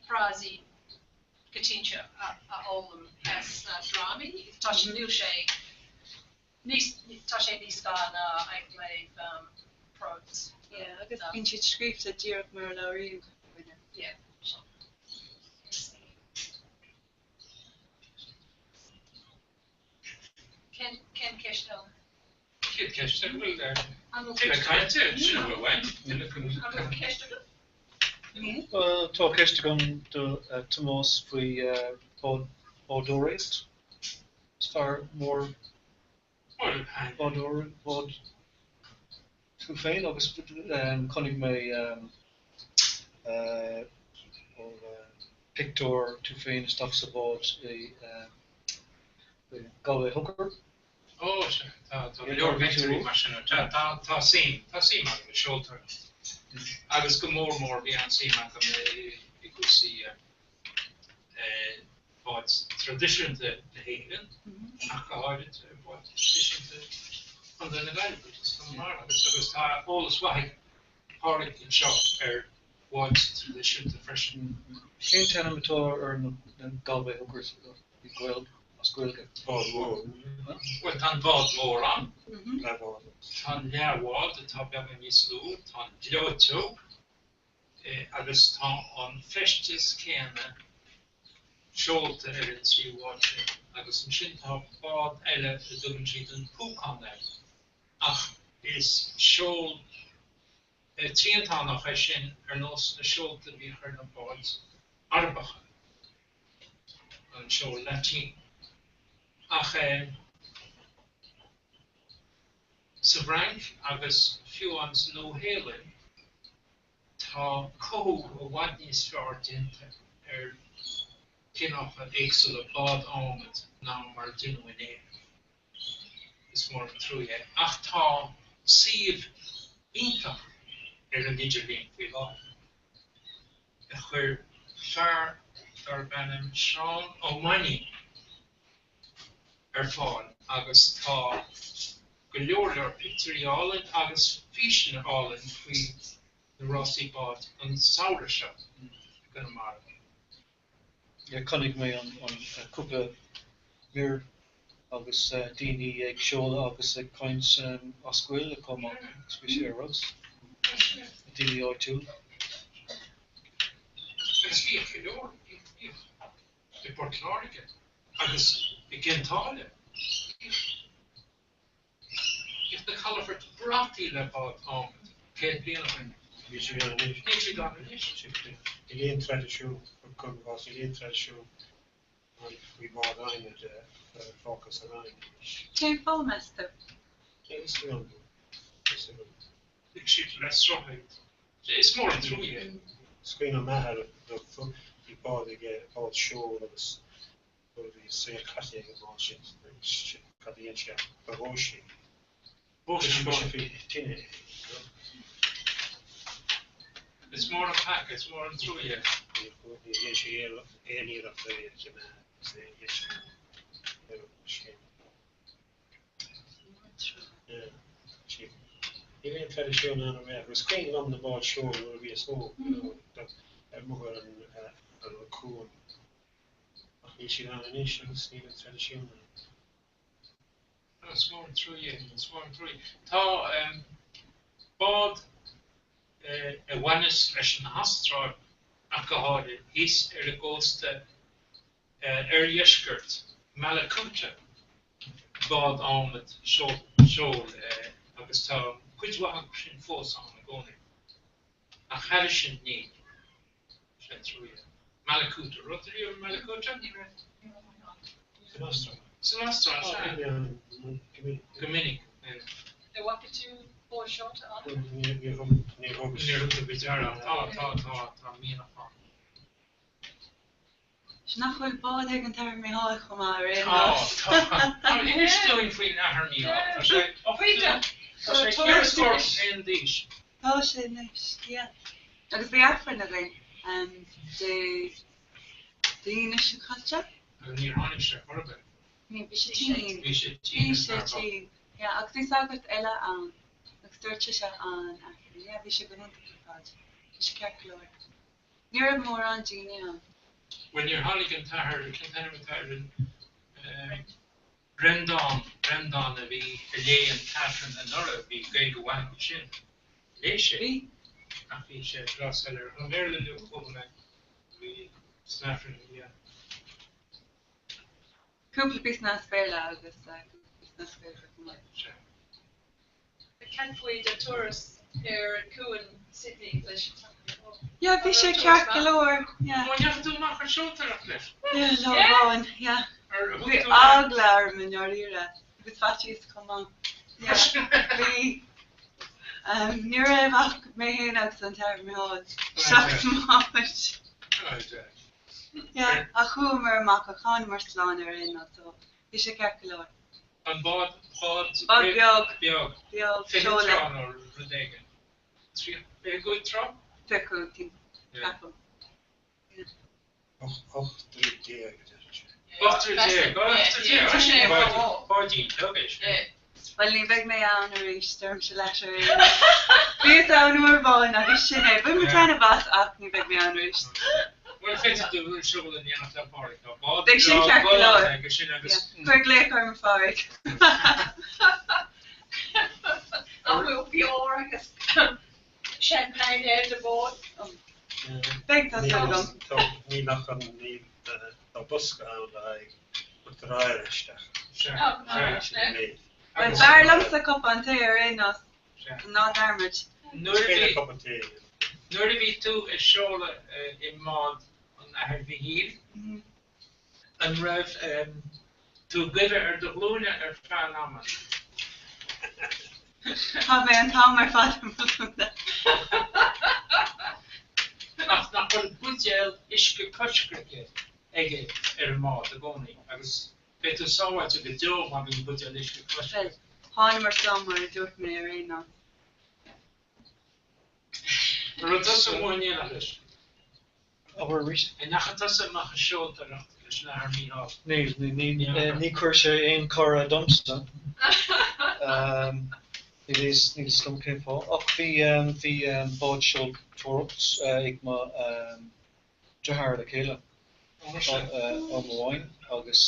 Speaker 9: frásaí coitianta a fhoghlaim as na drámaí. Tá sé, níl sé níos, tá sé níos fearr ná ag léamh prose.
Speaker 5: Yeah, agus bíonn siad scríofa díreach mar a labhraíonn duine.
Speaker 9: Yeah, sin. Cén, cén ceist eile?
Speaker 6: Céad ceist eile, bhfuil tuilleadh cainte, sin a bhfuil uaim, tuilleadh
Speaker 9: An bhfuil ceist agat?
Speaker 4: Tá ceist agam do Tomás faoi bádóireacht. Is fear mór bádóir bád tú féin agus chonaic mé pictiúr tú féin isteach sa bhád i Galway Hooker.
Speaker 6: Ó, sea, tá go leor pictiúirí mar sin. Tá suim, tá suim agam i seoltóireacht. Agus go mór mór bhí an-suim agam i gcúrsaí báid traidisiúnta na hÉireann, ach go háirid báid traidisiúnta Chontae na Gaillimhe agus Chonamara agus agus tá eolas mhaith ag Pádraig anseo ar bháid traidisiúnta freisin.
Speaker 4: Cén t-ainm atá ar na Galway Hookers i Gaeilge, as Gaeilge?
Speaker 8: Bád mór.
Speaker 6: Bhuel, tá an bád mór ann. Tá an leathbhád atá beagán níos lú, tá an ghleoiteog. agus tá an feisteas céanna seolta ar an trí bhád sin agus ansin tá bád eile a dtugann siad an púcán air ach is seol triantánach é sin ar nós na seolta a bhíodh ar na báid Arabacha, an seol Latin. Ach sa bhFrainc agus fiú amháin sa Nua-Shéalainn, tá cothú i bhfad níos fearr déanta ar chineálacha éagsúla bád adhmaid ná mar a deineadh in Éirinn. Is mór an trua é. Ach tá suíomh iontach ar an idirlíon faoi láthair a chuir fear darb ainm Seán Ó Mainnín ar fáil agus tá go leor leor pictiúirí álainn agus físeanna álainn faoi na rásaí báid an samhradh seo i gConamara.
Speaker 4: Yeah, chonaic mé an cúpla mír agus daoine ag seoladh agus ag caint as Gaeilge chomh maith agus bhí sé ar fheabhas. Daoine áitiúla.
Speaker 6: Agus bhíodh go leor, bhíodh i bPort Láirge agus i gCionn tSáile. Bhíodh na calafoirt brataí le báid adhmaid 100 bliain ó shin.
Speaker 8: Níl siad ann anois.
Speaker 6: Níl siad ann anois.
Speaker 8: Níl aon traidisiún, cuir i gcás, níl aon traidisiún ann faoi bhád adhmaid a fágtha sa Rinn anois.
Speaker 5: Cén fáth, meas tú?
Speaker 8: Níl fhios agam. Níl fhios agam.
Speaker 6: Lig siad le sruth iad. Is mór an trua é.
Speaker 8: Is cuimhin liom m'athair, bhí bád aige, bád seoil agus nuair a bhí saol caite ag an mbád sin, cad a dhein sé ach do dhóigh sé.
Speaker 6: Dhóigh sé an
Speaker 8: Chuir sé
Speaker 6: bád.
Speaker 8: faoi thine é.
Speaker 6: Is mór an peaca, is mór an trua é.
Speaker 8: Níor dhein sé aon iarracht é a choimeád agus é a dheisiú ar an sin. Níl aon traidisiún ann ar bith. Is cuimhin liom na báid seoil nuair a bhíos óg, amuigh ar an cuan. Ach níl siad ann anois agus níl an traidisiún ann.
Speaker 6: Is mór an trua é, is mór an trua é. Tá bád a bhaineas leis an Astráil ach go háirithe, thíos ar an gcósta oirdheiscirt, Mallacoota, bád adhmaid seoil agus tá cuid mhaith acu sin fós ann i gcónaí. Ach thairis sin níl. Sin trua. Mallacoota, raibh tú riamh i Mallacoota?
Speaker 9: Ní raibh, ní raibh mé ann.
Speaker 8: San Astráil.
Speaker 6: San Astráil, sea.
Speaker 8: Go minic.
Speaker 6: Go minic.
Speaker 9: An bhfaca tú bád seolta ann?
Speaker 8: Níor thugas.
Speaker 6: Níor thug tú faoi deara. Tá, tá, tá, tá mianach ann.
Speaker 5: Sea, nach bhfuil bád ag an tAthair Mícheál chomh maith ar aon
Speaker 6: Tá,
Speaker 5: nós?
Speaker 6: tá. Tá, inis dúinn faoin Athair Mícheál. Tá sé ochtó, tá sé ceithre scór bliain d'aois.
Speaker 5: Tá sé anois, yeah. Agus bhí Aifreann againn Dé Aoine seo caite.
Speaker 6: Agus níor tháinig sé chor ar bith.
Speaker 5: Ní, bhí sé tinn.
Speaker 6: Bhí sé tinn,
Speaker 5: Bhí sé tinn, yeah. Agus bhí sagart eile ann agus dúirt sise an Aifreann. Yeah, bhí sé go hiontach ar fad. Bhí sé ceart go leor. Ní raibh mórán daoine ann.
Speaker 6: Bhuel, níor tháinig an tAthair, cén t-ainm atá ar an, Breandán, Breandán a bhí, a léigh an t-aifreann anuraidh, bhí Gaeilge mhaith aige sin. Léigh sé.
Speaker 5: Bhí.
Speaker 6: Ach bhí sé breá soiléir. An Béarla a chuala mé a bhí san aifreann, yeah.
Speaker 5: Cúpla píosa as Béarla agus cúpla píosa as Gaeilge chomh maith.
Speaker 6: Sea.
Speaker 9: Cad faoi do turas ar an cuan Sydney leis an Athair Mícheál?
Speaker 5: Yeah, bhí sé ceart go leor, yeah.
Speaker 6: Ó, an ndeachaigh tú amach ar seoltóireacht leis?
Speaker 5: Yeah, lá amháin, yeah. Bhí eagla orm i ndáiríre, agus faitíos chomh maith. Yeah, bhí. Ní raibh ach mé féin agus an tAthair Mícheál isteach sa mbád. Yeah, ach chuamar amach ach thánamar slán ar aon nós, so bhí sé ceart go leor.
Speaker 6: An bád, bád,
Speaker 5: Bád beag.
Speaker 6: Beag.
Speaker 5: Beag,
Speaker 6: 20
Speaker 5: seoladh.
Speaker 6: troigh nó rud éigin. 25 troigh?
Speaker 5: 25, ceapaim. Yeah.
Speaker 8: 18 troigh a deir sé.
Speaker 6: 18 troigh, 18 troigh, sin báidín beag é sin.
Speaker 5: Bhuel, ní bheidh mé ann arís, deirimse leat ar aon nós. Bhíos ann uair amháin agus sin é. Bhain mé taitneamh as ach ní bheidh mé ann arís.
Speaker 6: Bhuel, féadfaidh tú siúl in éineacht le Pádraig. Tá bád
Speaker 5: Beidh sin
Speaker 6: breá
Speaker 5: ceart go
Speaker 6: galánta
Speaker 5: leor.
Speaker 6: aige sin agus.
Speaker 5: Cuir glaoch orm a Phádraig.
Speaker 9: An bhfuil beoir agus champagne ar do bhád?
Speaker 5: Beidh tá súil agam.
Speaker 8: Níl ach an, níl, tá bosca ann le haghaidh cuirtear aer isteach.
Speaker 6: Sea, sea.
Speaker 5: Bhuel, b'fhearr liomsa cupán tae ar aon nós. Ná dearmad.
Speaker 6: Nuair a bhí, nuair a bhí tú ag seoladh i mbád an Athar Mhichíl, an raibh tú ag goimh ar do ghlúine ar feadh an ama?
Speaker 5: Tá mé an t-am ar fad ar mo ghlúine.
Speaker 6: Ach nach bhfuil buidéal uisce coisricthe aige ar an mbád i gcónaí agus beidh tú sábháilte go deo má bhíonn buidéal uisce coisricthe.
Speaker 5: Bhuel, thánamar slán mar a dúirt mé ar aon nós.
Speaker 6: An raibh tusa amuigh in éineacht leis?
Speaker 4: Abair arís.
Speaker 6: An ndeachaigh tusa amach ag seoltóireacht leis an Athair Mícheál?
Speaker 4: Níl, ní chuir sé aon cuireadh domsa. Níl a fhios agam cén fáth. Ach bhí bhí bád seoltóireacht ag mo deartháir le chéile am amháin agus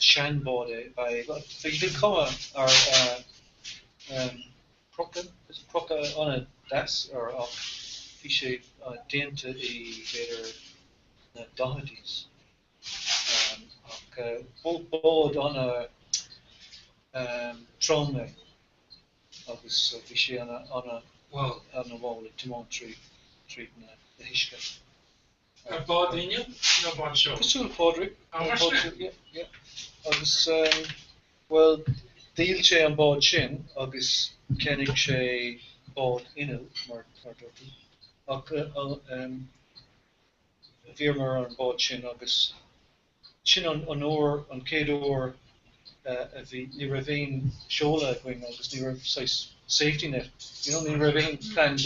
Speaker 4: seanbhád é. Bhí cuma ar proca, proca an-deas air ach bhí sé déanta i b'fhéidir na daichidís. Ach bád an-trom é. agus bhí sé ana ana ana mhall ag tiomáint trí tríd na huisce.
Speaker 6: Ar bád inneall nó bád seoil?
Speaker 4: Cosúil le Pádraig.
Speaker 6: Ah, mar sin?
Speaker 4: Yeah, yeah. Agus, bhuel, dhíol sé an bád sin agus cheannaigh sé bád innill, mar a dúirt tú. Ach bhíomar ar an bád sin agus sin an uair, an chéad uair a bhí, ní raibh aon seoladh againn agus ní raibh saghas safety net, you know, ní raibh aon plan B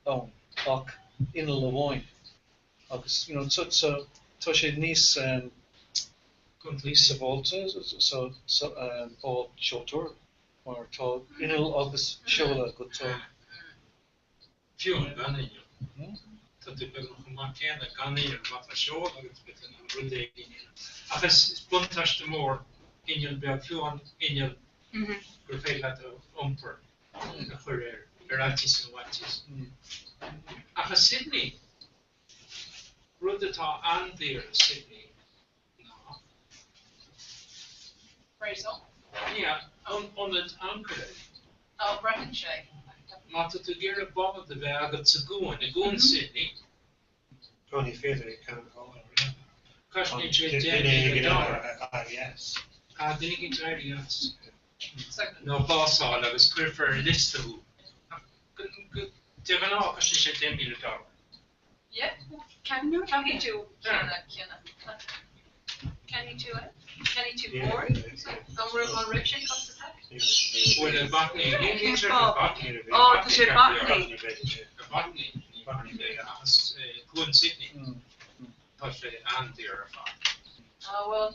Speaker 4: ann ach inneall amháin agus you know so so tá sé níos níos sábháilte sa sa bád seoltóir mar tá inneall agus seoladh agat so.
Speaker 6: Fiú gan inneall. Tá tú beagnach chomh maith céanna gan inneall má tá seol agat b'fhéidir nó rud éigin ach is buntáiste mór inneall beag fiú an inneall gur féidir leat a iompar a chur air ar fhaitíos na bhfaitíos. Ach i Sydney, rud atá an-daor i Sydney ná.
Speaker 9: Réasún?
Speaker 6: Yeah, ionad ancaire.
Speaker 9: Ó, braitheann sé.
Speaker 6: Má tá tú ag iarraidh bád a bheith agat sa gcuan, i gcuan Sydney.
Speaker 8: Ó, ní féidir é ceann a fháil, really.
Speaker 6: Cosnaíonn sé $10,000.
Speaker 8: Yes.
Speaker 6: Ah, duine éigin éirí as. Nó básáil agus cuirfear ar liosta thú. Ach de ghnáth cosnaíonn sé $10,000.
Speaker 9: Yeah. Caithfidh tú ceannach Ceannaigh tú é? Ceannaigh tú bord? An raibh an raibh sé costasach?
Speaker 6: Bhuel, i Botany, ní sé Botany.
Speaker 5: Ó, tá sé Botany.
Speaker 6: Botany, ní Botany Bay, ach is Cuan Sydney. Tá sé an-daor ar fad.
Speaker 9: Á bhuel,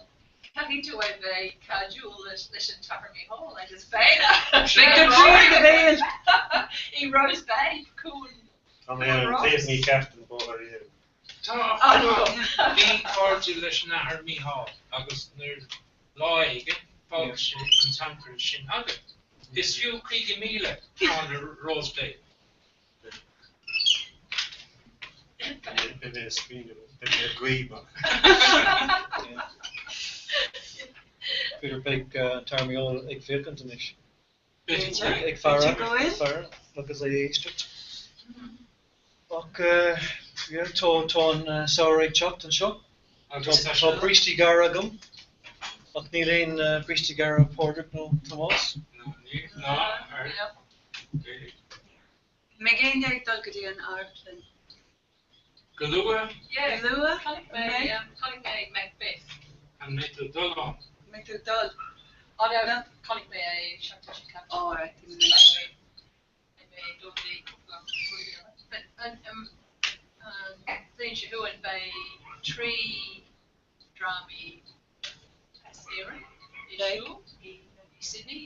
Speaker 9: caithfidh tú a bheith cairdiúil leis an tAthair Mícheál agus beidh
Speaker 5: Beidh do chroí i do bhéal!
Speaker 9: I Rose Bay, Cuan
Speaker 8: Tá mé ar an taobh mícheart den bhóthar riamh.
Speaker 6: Tá, bhí cairde leis an Athair Mícheál agus nuair lá éigin fágfaidh sé an t-ancaire sin agat. Is fiú 50,000 fáil i Rose Bay.
Speaker 8: Beidh mé ag smaoineamh, beidh mé ag guí mar.
Speaker 4: B'fhéidir beidh an tAthair Mícheál ag féachaint anois.
Speaker 6: B'fhéidir.
Speaker 4: Ag faire, ag faire agus ag éisteacht. Ach yeah, tá tá an samhradh ag teacht anseo. Tá brístí gearra agam ach níl aon brístí gearra ag Pádraig nó Tomás.
Speaker 6: Níl, ná ar.
Speaker 5: Mbeidh éinne ag dul go dtí an amharclann?
Speaker 6: Go luath?
Speaker 9: Yeah.
Speaker 5: Go luath?
Speaker 9: Chonaic mé, chonaic mé Macbeth.
Speaker 6: An mbeidh tú ag dul ann?
Speaker 5: Mbeidh tú ag dul?
Speaker 9: Oh no, chonaic mé é seachtain seo caite.
Speaker 5: Oh right.
Speaker 9: Beidh mé ag dul go dtí cúpla rud eile. But an bhliain seo chugainn beidh 3 drámaí as Éirinn ar siúl i Sydney.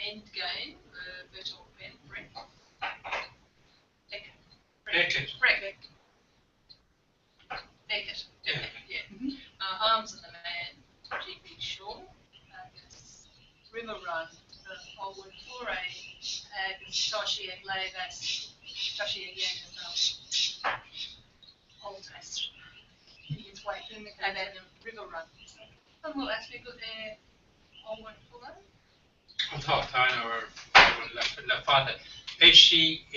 Speaker 9: Endgame le Bertolt Brecht.
Speaker 6: Beckett.
Speaker 9: Brecht. Beckett. Yeah. Arms and the Man, G.B. Shaw, agus River Run, Olwen Fouéré, agus tá sí ag léamh as, tá sí ag déanamh alt as Finnegans Wake, and then River Run. An bhfuil aithne agat ar Olwen Fouéré?
Speaker 6: Tá, tá aithne ar Olwen le fada. Beidh sí i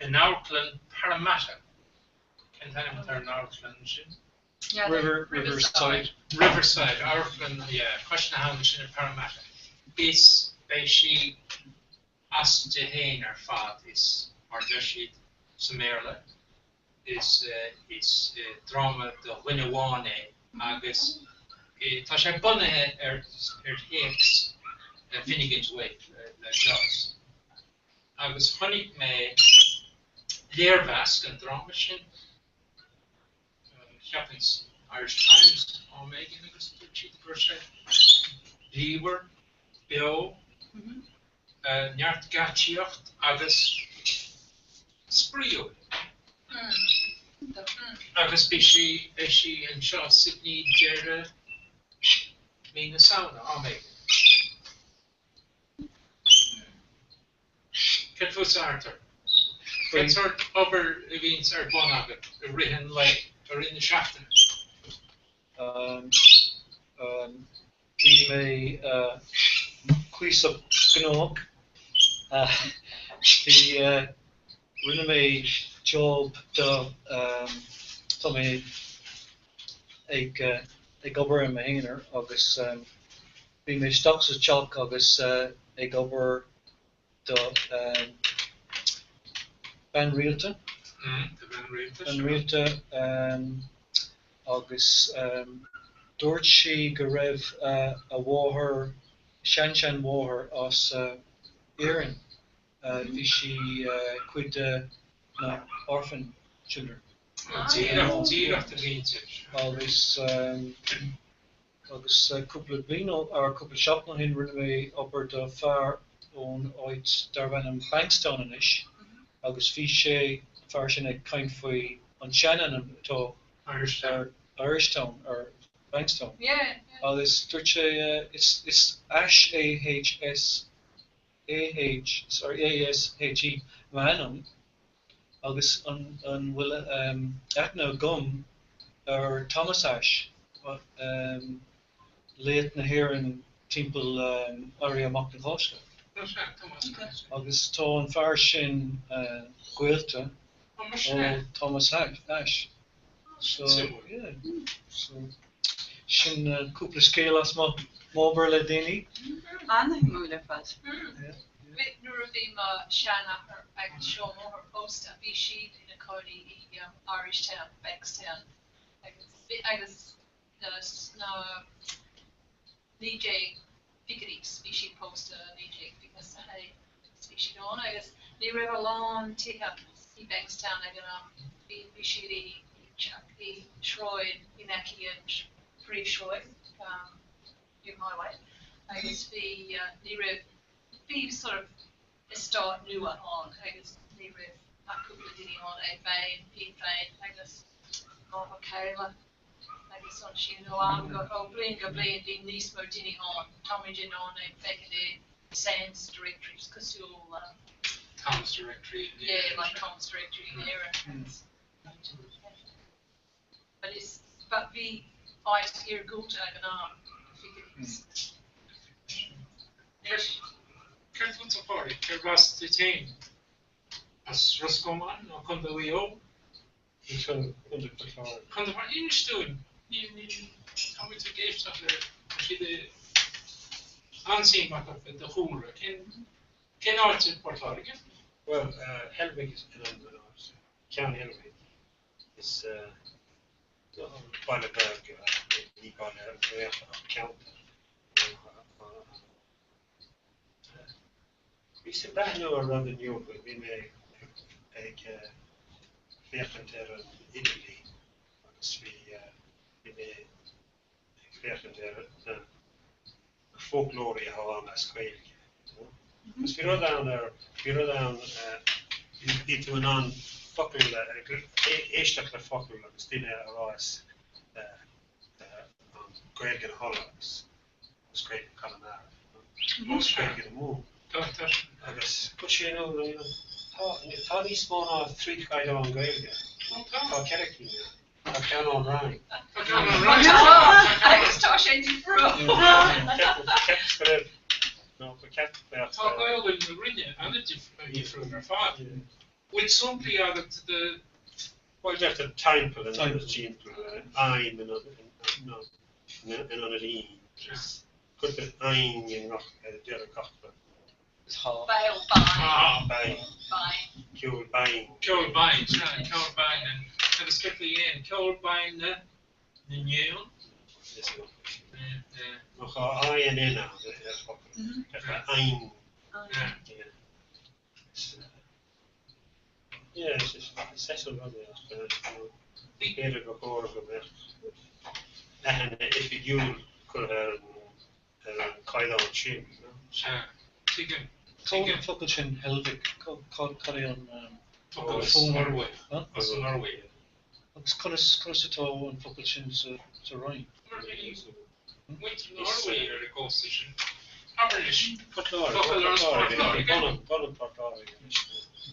Speaker 6: in amharclann Parramatta. Cén t-ainm atá ar an amharclann sin?
Speaker 4: River, Riverside.
Speaker 6: Riverside, amharclann, yeah, cois na habhann sin i Parramatta. Is beidh sí aisti féin ar fad, is mar a deir siad sa mBéarla, is is dráma do dhuine amháin é agus tá sé bunaithe ar ar théacs Finnegans Wake le Joyce. Agus chonaic mé léirmheas den dráma sin, cheapfainn san Irish Times am éigin agus dúirt siad go raibh sé bríomhar, beo, neart geáitsíocht agus spraíúil. Agus beidh sí, beidh sí anseo i Sydney deireadh mí na Samhna, am éigin. Céard fútsa Arthur? Cén sórt obair a bhíonns ar bun agat i rith an lae, i rith na seachtaine?
Speaker 4: Bhí mé cuíosach gnóthach. Bhí, rinne mé job do, tá mé ag ag obair i m'aonar agus bhí mé isteach sa teach agus ag obair do bean rialta, bean rialta agus dúirt sí go raibh a mháthair, sean-sean-mháthair as Éirinn, bhí sí cuid de na orphan children.
Speaker 6: Díreach, díreach de mhuintir.
Speaker 4: Agus agus cúpla bliain ó, or cúpla seachtain ó shin rinne mé obair do fear ón áit darb ainm Bankstown anois agus bhí sé, an fear sin ag caint faoi an seanainm atá ar Irishtown ar Bankstown agus dúirt sé is is Ashe A H S A H sorry A S H E m'ainm Agus an bhfuil aithne agam ar Thomas Ashe, laoch na hÉireann timpeall Éirí Amach na Cásca? Agus tá an fear sin gaolta ó Thomas Ashe. So, yeah, so sin cúpla scéal as m'obair le déanaí.
Speaker 5: An-shuimiúil ar fad.
Speaker 9: Nuair a bhí mo sheanathair agus seanmháthair pósta bhí siad ina cónaí i Irishtown, Bankstown agus agus sna 1920idís bhí siad pósta 1921 agus bhí siad ann agus ní raibh a lán tithe i Bankstown ag an am bhí bhí siad i i sráid in aice an phríomhshráid Hume Highway agus bhí ní raibh bhí sort of eastát nua ann agus ní raibh ach cúpla duine ann é féin iad féin agus máthair céile agus ansin ó am go ó bliain go bliain bhí níos mó daoine ann. Táimid in ann é feiceáil i Sands directories cosúil le
Speaker 6: Thomas Directory in
Speaker 9: Yeah, like Thomas Directory in Éirinn. But is but bhí áit iargúlta ag an am, fichidís.
Speaker 6: Céard fútsa a Phádraig? Cérbh as duit féin? As Ros Comáin nó Contae Mhaigh Eo?
Speaker 8: Contae Phort Láirge.
Speaker 6: Contae Phort Inis dúinn! Níl, níl, tá muid ag éisteacht le, tá siad i an-suim acu i do chúlra. Cén, cén áit i bPort Láirge?
Speaker 8: Bhuel, Heilbhic is ainm don áit. Ceann Heilbhic. Is baile beag, ní baile réalta ach ceantar. Bhíos ag breathnú ar rud inniu, bhí mé ag féachaint ar an idirlíon agus bhí bhí mé ag féachaint ar na foclóirí atá ann as Gaeilge. Agus bhí rud ann ar, bhí rud ann, bhí tú in ann focal, éisteacht le focal agus duine a rá as Gaeilge na hUladh agus As Gaeilge Chonamara. As Gaeilge na Mumhan. Agus chuir sé in iúl, tá, tá níos mó ná 3 chaighdeán Gaeilge. Tá 4 cinn ann. Tá ceann ón Rinn.
Speaker 6: Tá ceann ón Rinn.
Speaker 9: Agus tá sé difriúil.
Speaker 8: Cheapas go raibh, nó go ceap bheadh.
Speaker 6: Tá Gaolainn na Rinne an-difriúil ar fad. Bhfuil samplaí agat de.
Speaker 8: Bhuel, deirtear timpeall in ionad timpeall, aim in ionad. in ionad ím. Cuirtear ainn i ngach deireadh gach rud.
Speaker 9: Béal
Speaker 8: binn.
Speaker 9: Binn.
Speaker 8: Ceol binn.
Speaker 6: Ceol binn, sea, ceol binn. Agus céard faoi éan? Ceol binn na n-éan?
Speaker 8: Nó tá INN ann ar focal. Deirtear ainn. Yeah, is ait an rud é ach b'fhéidir gur chóir go mbeadh aithne oifigiúil curtha ar an chaighdeán sin.
Speaker 6: Sea, tuigim.
Speaker 4: Cá bhfuil an focal sin Heilbhic? Cad é an
Speaker 6: focal as an Ioruaidh? As an Ioruaidh.
Speaker 4: Agus conas conas atá an focal sin sa Rinn?
Speaker 6: Muintir na hIorua ar an gcósta sin. Abair anois,
Speaker 8: Port Láirge,
Speaker 6: focal as Port Láirge.
Speaker 8: B'ionann Port Láirge anois.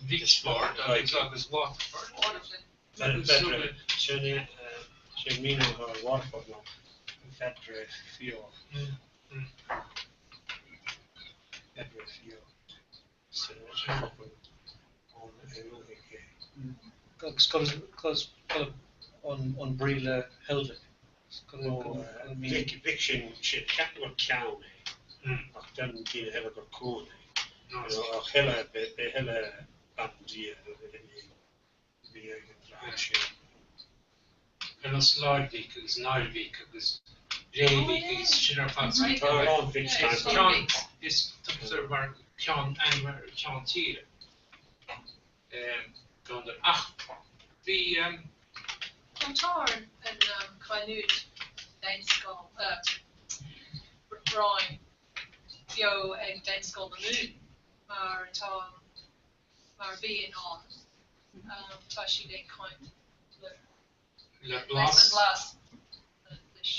Speaker 6: Wexford agus agus Waterford.
Speaker 8: Waterford. Sin é, sin míniú atá ar Waterford ná Fedre Fior. Is focal ón Eilvéis é.
Speaker 4: Agus cad an brí le Heilbhic?
Speaker 8: Vic, Vic sin, sin, ceapaim gur ceann é, ach deireann daoine eile gur cuan é. Ach Hella, b'é Hella bandia a bhí ag an dream sin.
Speaker 6: Ar nós Láirvíc agus Náirvíc agus Bréivíc agus sin ar fad.
Speaker 8: Tá a lán Vics
Speaker 6: ann. Is tugtar mar ceann ainm ar cheann tíre. Ach bhí.
Speaker 9: Tá an chanúint Daonscoil Rinn beo ag Daonscoil na Mumhan mar tá mar a bhíonn ann. Tá siad ag caint le
Speaker 6: Le blas.
Speaker 9: Leis an blas leis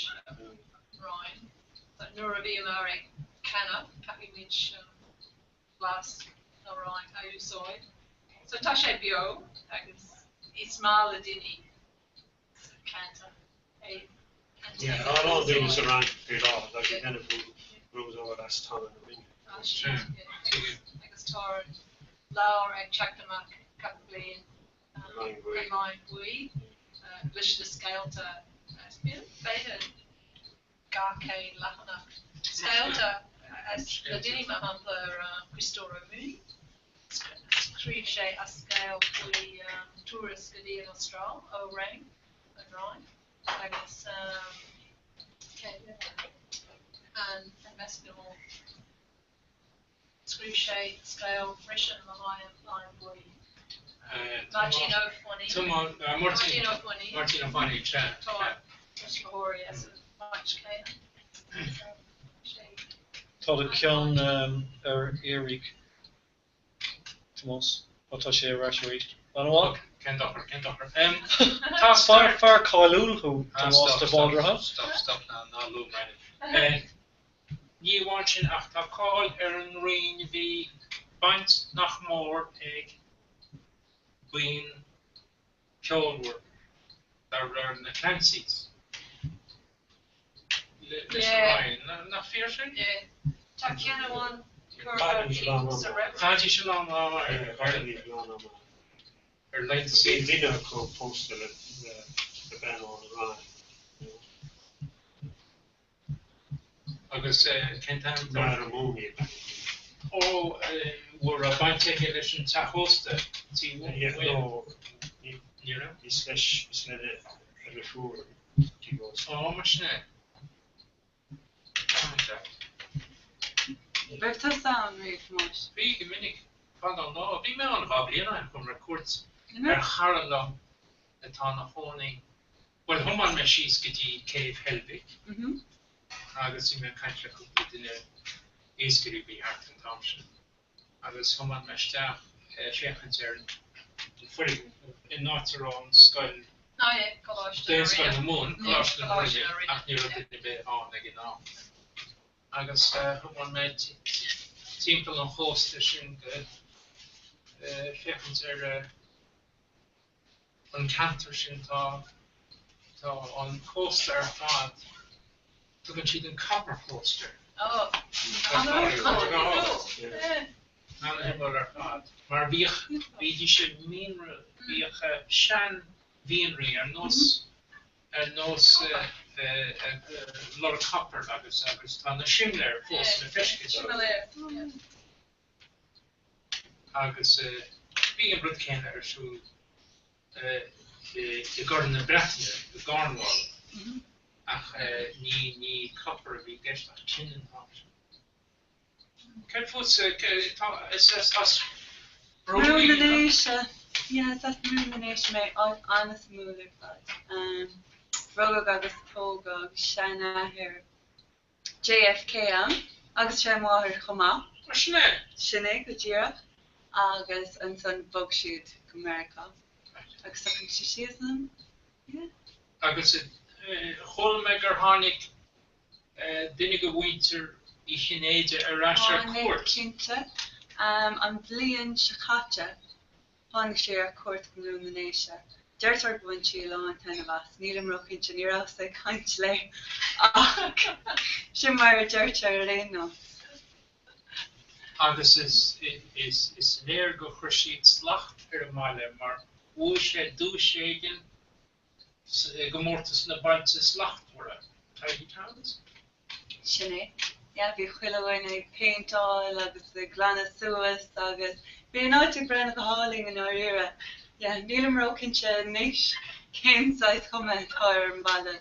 Speaker 9: Rinn. Nuair a bhíomar ag canadh, caithfimid blas na Roinne a úsáid. So tá sé beo agus is maith le daoine sa cheantar é.
Speaker 8: Yeah, tá a lán daoine sa Fhrainc faoi láthair, tá siad ag déanamh rud ó as teanga na Rinne.
Speaker 9: Agus tá leabhar ag teacht amach gach bliain, An Laighean Bhuí, leis na scéalta, b'fhéidir 200 leathanach, scéalta as le daoine, mar shampla Criostóir Ó Mooney, scríobh sé a scéal faoi turas go dtí an Astráil ó Rinn, an Rinn, agus an Meskinhall. Scríobh sé scéal freisin le haghaidh an Laighean Buí. Máirtín Ó Feinneadha. Máirtín Ó Feinneadha.
Speaker 6: Máirtín Ó Feinneadha, sea.
Speaker 9: Tá tuismitheoirí as an áit chéanna.
Speaker 4: Tá do cheann ar iarraidh, Tomás. Ó tá sé ar ais arís. An-mhaith.
Speaker 6: Cén dochar, cén dochar. Tá
Speaker 4: Fear, fear cáiliúil thú, Tomás de Bhaldraithe.
Speaker 6: Stop, stop, ná, ná luaigh m'ainm. Ní amháin sin ach tá cáil ar an Rinn, bhí baint nach mór ag buíon ceolmhar darb ainm na Clancys leis an Rinn. Nach fíor sin?
Speaker 9: Tá ceann amháin curtha sa reilig.
Speaker 6: Chaithidís a lán ama ar laethanta
Speaker 8: saoire. Bhí duine acu pósta le bean ón Rinn.
Speaker 6: Agus cén t-ainm dó?
Speaker 8: Máire Mooney ab ainm di.
Speaker 6: Ó, bhfuil raibh baint aici leis an teach ósta, tí
Speaker 8: Mhaoil? Ní raibh. Is leis, is lena dheirfiúr an tigh ósta.
Speaker 6: Ó, mar sin é.
Speaker 5: Raibh tusa ann riamh, Thomáis?
Speaker 6: Bhí, go minic. Fada an lá. Bhí mé ann 2 bliain ó shin, chuamar ar cuairt ar chara liom atá ina chónaí Bhuel, thiomáin mé síos go dtí céibh Heilbhic agus bhí mé ag caint le cúpla duine, iascairí a bhí thart an t-am sin, agus thiomáin mé isteach féachaint ar an foirgneamh in áit a raibh an scoil, Daonscoil na Mumhan, Coláiste na Rinne, ach ní raibh duine ar bith ann ag an am. Agus thiomáin mé timpeall an chósta sin go féachaint ar an ceantar sin tá tá an cósta ar fad, tugann siad an Copper Coast air. An-shuimiúil ar fad. Mar bhíodh, bhídís ag mianra, bhíodh sean-mhianraí ar nós, ar nós lorg copair agus agus tá na simléir fós le feiscint. Agus bhí an rud céanna ar siúl i gCorn na Breataine, i gCornwall, ach ní ní copar a bhí i gceist ach tin an t-am sin. Céard fútsa? Tá is as
Speaker 5: Brú na nDéise. Yeah, is as Brú na nDéise mé, áit an-suimiúil ar fad. Rugadh agus tógadh seanathair JFK ann, agus seanmháthair chomh maith.
Speaker 6: Mar sin é?
Speaker 5: Sin é go díreach. Agus ansan bhog siad go Meiriceá agus shocraigh siad síos ann. Yeah.
Speaker 6: Agus chuala mé gur tháinig duine de mhuintir Uí Chinnéide ar ais ar
Speaker 5: Tháinig,
Speaker 6: cuairt.
Speaker 5: cinnte. An bhliain seo caite. Tháinig sé ar cuairt go Brú na nDéise. Deirtear go bhain sí a lán taitneamh as. Nílim róchinnte, ní rabhas ag caint léi ach sin mar a deirtear ar aon nós.
Speaker 6: Agus is is léir gur chuir siad slacht ar an mbaile mar bhuaigh sé duais éigin i gcomórtas na Bailte Slachtmhara, Tidy Towns?
Speaker 5: Sin é. Yeah, bhí chuile dhuine ag péinteáil agus ag glanadh suas agus bhí an áit ag breathnú go hálainn i ndáiríre. Yeah, nílim róchinnte anois cén saghas cuma atá ar an bhaile.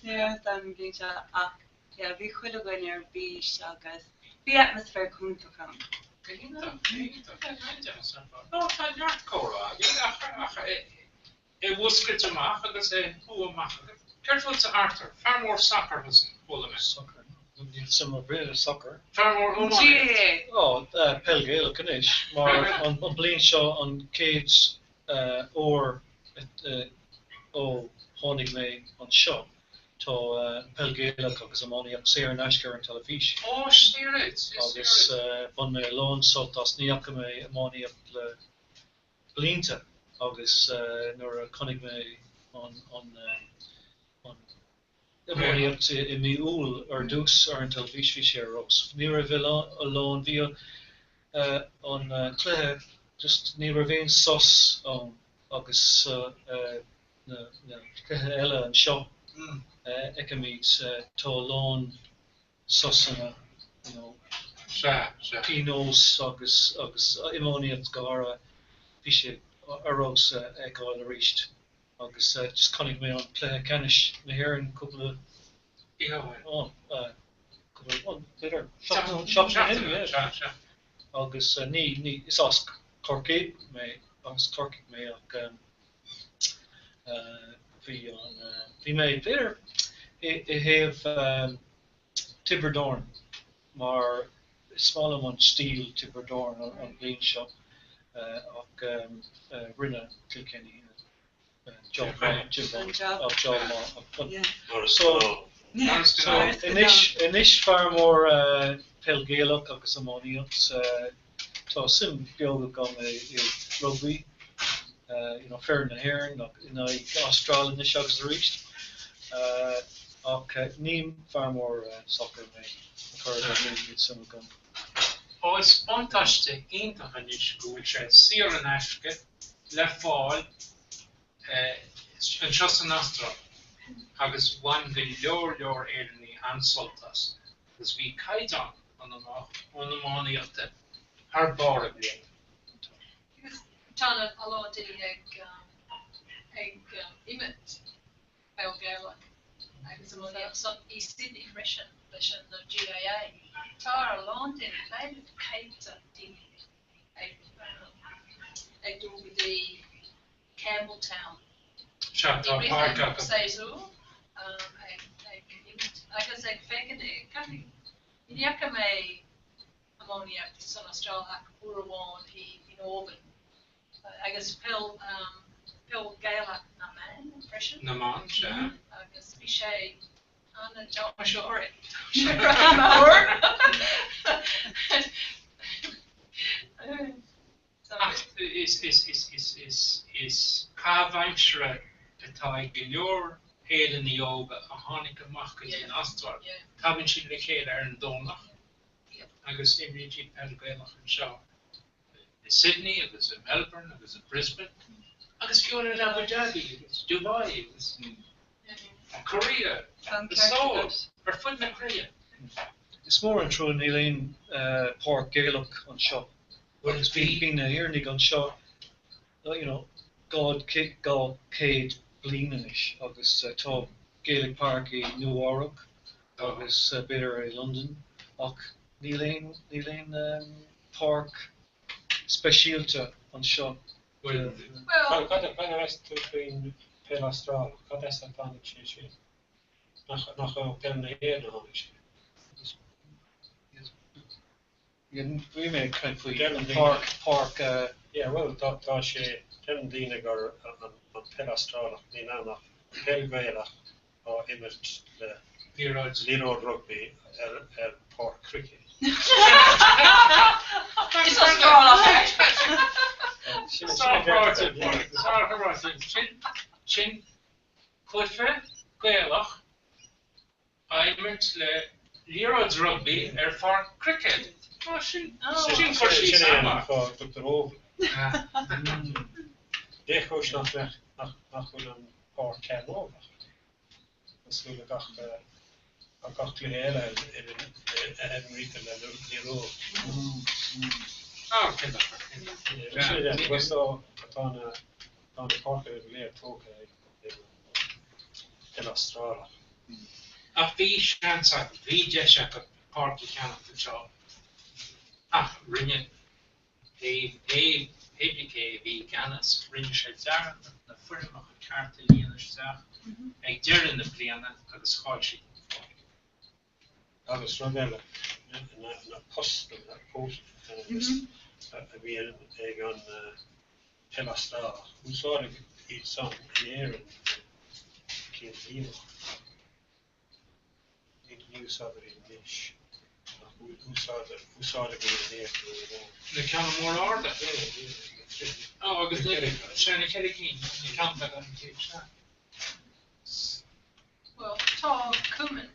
Speaker 5: Ní raibh fhios agam an bhliain seo ach yeah, bhí chuile dhuine ar bís agus bhí atmaisféar iontach ann.
Speaker 6: Go hiontach, go hiontach. An-deas ar fad. No, tá neart comhrá againn ach ach é mhúscailt amach agus é shú amach agat. Céard fútsa Arthur? Fear mór sacair thusa, chuala mé.
Speaker 4: Sacar? Níl suim ar bith i sacar.
Speaker 6: Fear mór iománaíocht.
Speaker 4: GAA. Ó, peil Ghaelach anois, mar an bliain seo an chéad uair ó tháinig mé anseo, tá peil Ghaelach agus iománaíocht saor in aisce ar an teilifís.
Speaker 6: Ó, is fíor duit, is fíor
Speaker 4: Agus bhain mé a lán sult as, ní fhaca mé iománaíocht le blianta agus nuair a chonaic mé an iománaíocht i mí Iúil ar dtús ar an teilifís, bhí sé ar fheabhas. Ní raibh a lán, bhí an cluiche just, ní raibh aon sos ann agus na cluichí eile anseo, feicimid, tá a lán sosanna, you know,
Speaker 6: Sea, sea.
Speaker 4: pionós agus, agus iománaíocht go háirithe, bhí sé ar fheabhas a fheiceáil arís agus just chonaic mé an cluiche ceannais na hÉireann cúpla
Speaker 6: Oíche ó shin.
Speaker 4: oh, cúpla, oh, b'fhéidir seachtain, seachtain ó shin, yeah.
Speaker 6: Sea, sea.
Speaker 4: Agus ní, ní, is as Corcaigh mé, as Corcaigh mé ach bhí an, bhí mé b'fhéidir i, i thaobh Tiobraid Árann mar is maith liom an stíl Tiobraid Árann an bhliain seo ach rinne Kilkenny job maith job maith so anois anois fear mór peil Gaelach agus iománaíocht tá suim beag agam i rugbaí you know foireann na hÉireann in aghaidh Astráil anois agus arís. Ach ní fear mór sacair mé, chor ar bith, níl suim agam.
Speaker 6: Ó is buntáiste iontach anois go bhfuil sé saor in aisce le fáil anseo san Astráil agus bhain go leor leor Éireannaigh an-sult as agus bhí caighdeán an iománaíochta thar barr i mbliana.
Speaker 9: Agus tá a lán daoine ag ag imirt peil Gaelach agus iománaíocht san i Sydney freisin leis an GAA. Tá a lán daoine, b'fhéidir céadta daoine ag ag dul go dtí Campbelltown
Speaker 6: Sea, tá
Speaker 9: i rith
Speaker 6: páirc
Speaker 9: an
Speaker 6: acu.
Speaker 9: séasúr ag ag imirt agus ag féachaint caithfidh ní fhaca mé iománaíocht san Astráil ach uair amháin i in Auburn Agus peil, peil Gaelach na mban freisin.
Speaker 6: Na mban, sea.
Speaker 9: Agus bhí sé an-dainséarach. Tá sé an-mhór.
Speaker 6: Ach is, is, is, is, is, is caitheamh aimsire atá ag go leor Éireannaigh óga a tháinig amach go dtí an Astráil. Tagann siad le chéile ar an Domhnach agus imríonn siad peil Gaelach anseo. i Sydney agus i Melbourne agus i Brisbane agus fiú in Abu Dhabi agus Dubai agus Korea agus Seoul, ar fud na cruinne.
Speaker 4: Is mór an trua níl aon páirc Gaelach anseo agus bhí na hÉireannaigh anseo you know 200 bliain anois agus tá Gaelic Park i Nua Eabhrac agus b'fhéidir i Londain ach níl aon níl aon páirc speisialta anseo.
Speaker 6: Bhuel,
Speaker 8: Cad a mheas tú faoin peil Astrálach? Cad as a tháinig sé sin? Nach ó peil na hÉireann a tháinig sé?
Speaker 4: Bhí mé ag caint faoi an páirc, páirc.
Speaker 8: Yeah, bhuel, tá sé, deireann daoine gur an peil Astrálach, níl ann ach peil Ghaelach á imirt le liathróid rugbaí ar páirc cruicéid.
Speaker 9: Is Astrálach é!
Speaker 6: Sár-ráite, sár-ráite. Sin cluiche Gaelach á imirt le liathróid rugbaí ar pháirc cruicéid. Sin sin cur síos
Speaker 8: Sin é an
Speaker 6: an-mhaith.
Speaker 8: fáth a dtugtar Oval. Cén chúis nach mbeadh nach bhfuil an páirc cearnógach? Cosúil le gach gach cluiche eile a imrítear le liathróid.
Speaker 6: Ah, cén dochar, cén dochar.
Speaker 8: Sin é, bhuel so tá na tá na páirceanna go léir tógtha ag an peil Astrálach.
Speaker 6: Ach bhí seans acu, bhí deis acu páirc a cheannacht anseo ach rinne pé pé pé brí cé a bhí i gceannas, rinne sé dearmad na foirmeacha cearta a líonadh isteach ag deireadh na bliana agus chaill siad an pháirc.
Speaker 8: Agus rud eile, na postanna, a bhíonn ag an peil Astrálach, úsáideadh iad san in Éirinn céad bliain ó shin. Ní úsáidtear iad anois, ach úsáideadh iad in Éirinn nuair a bhí.
Speaker 6: Na ceanna móra arda? Ó, agus na, sea, na ceithre cinn, na ceannta ar an taobh, sea.
Speaker 9: Bhuel, tá cumann,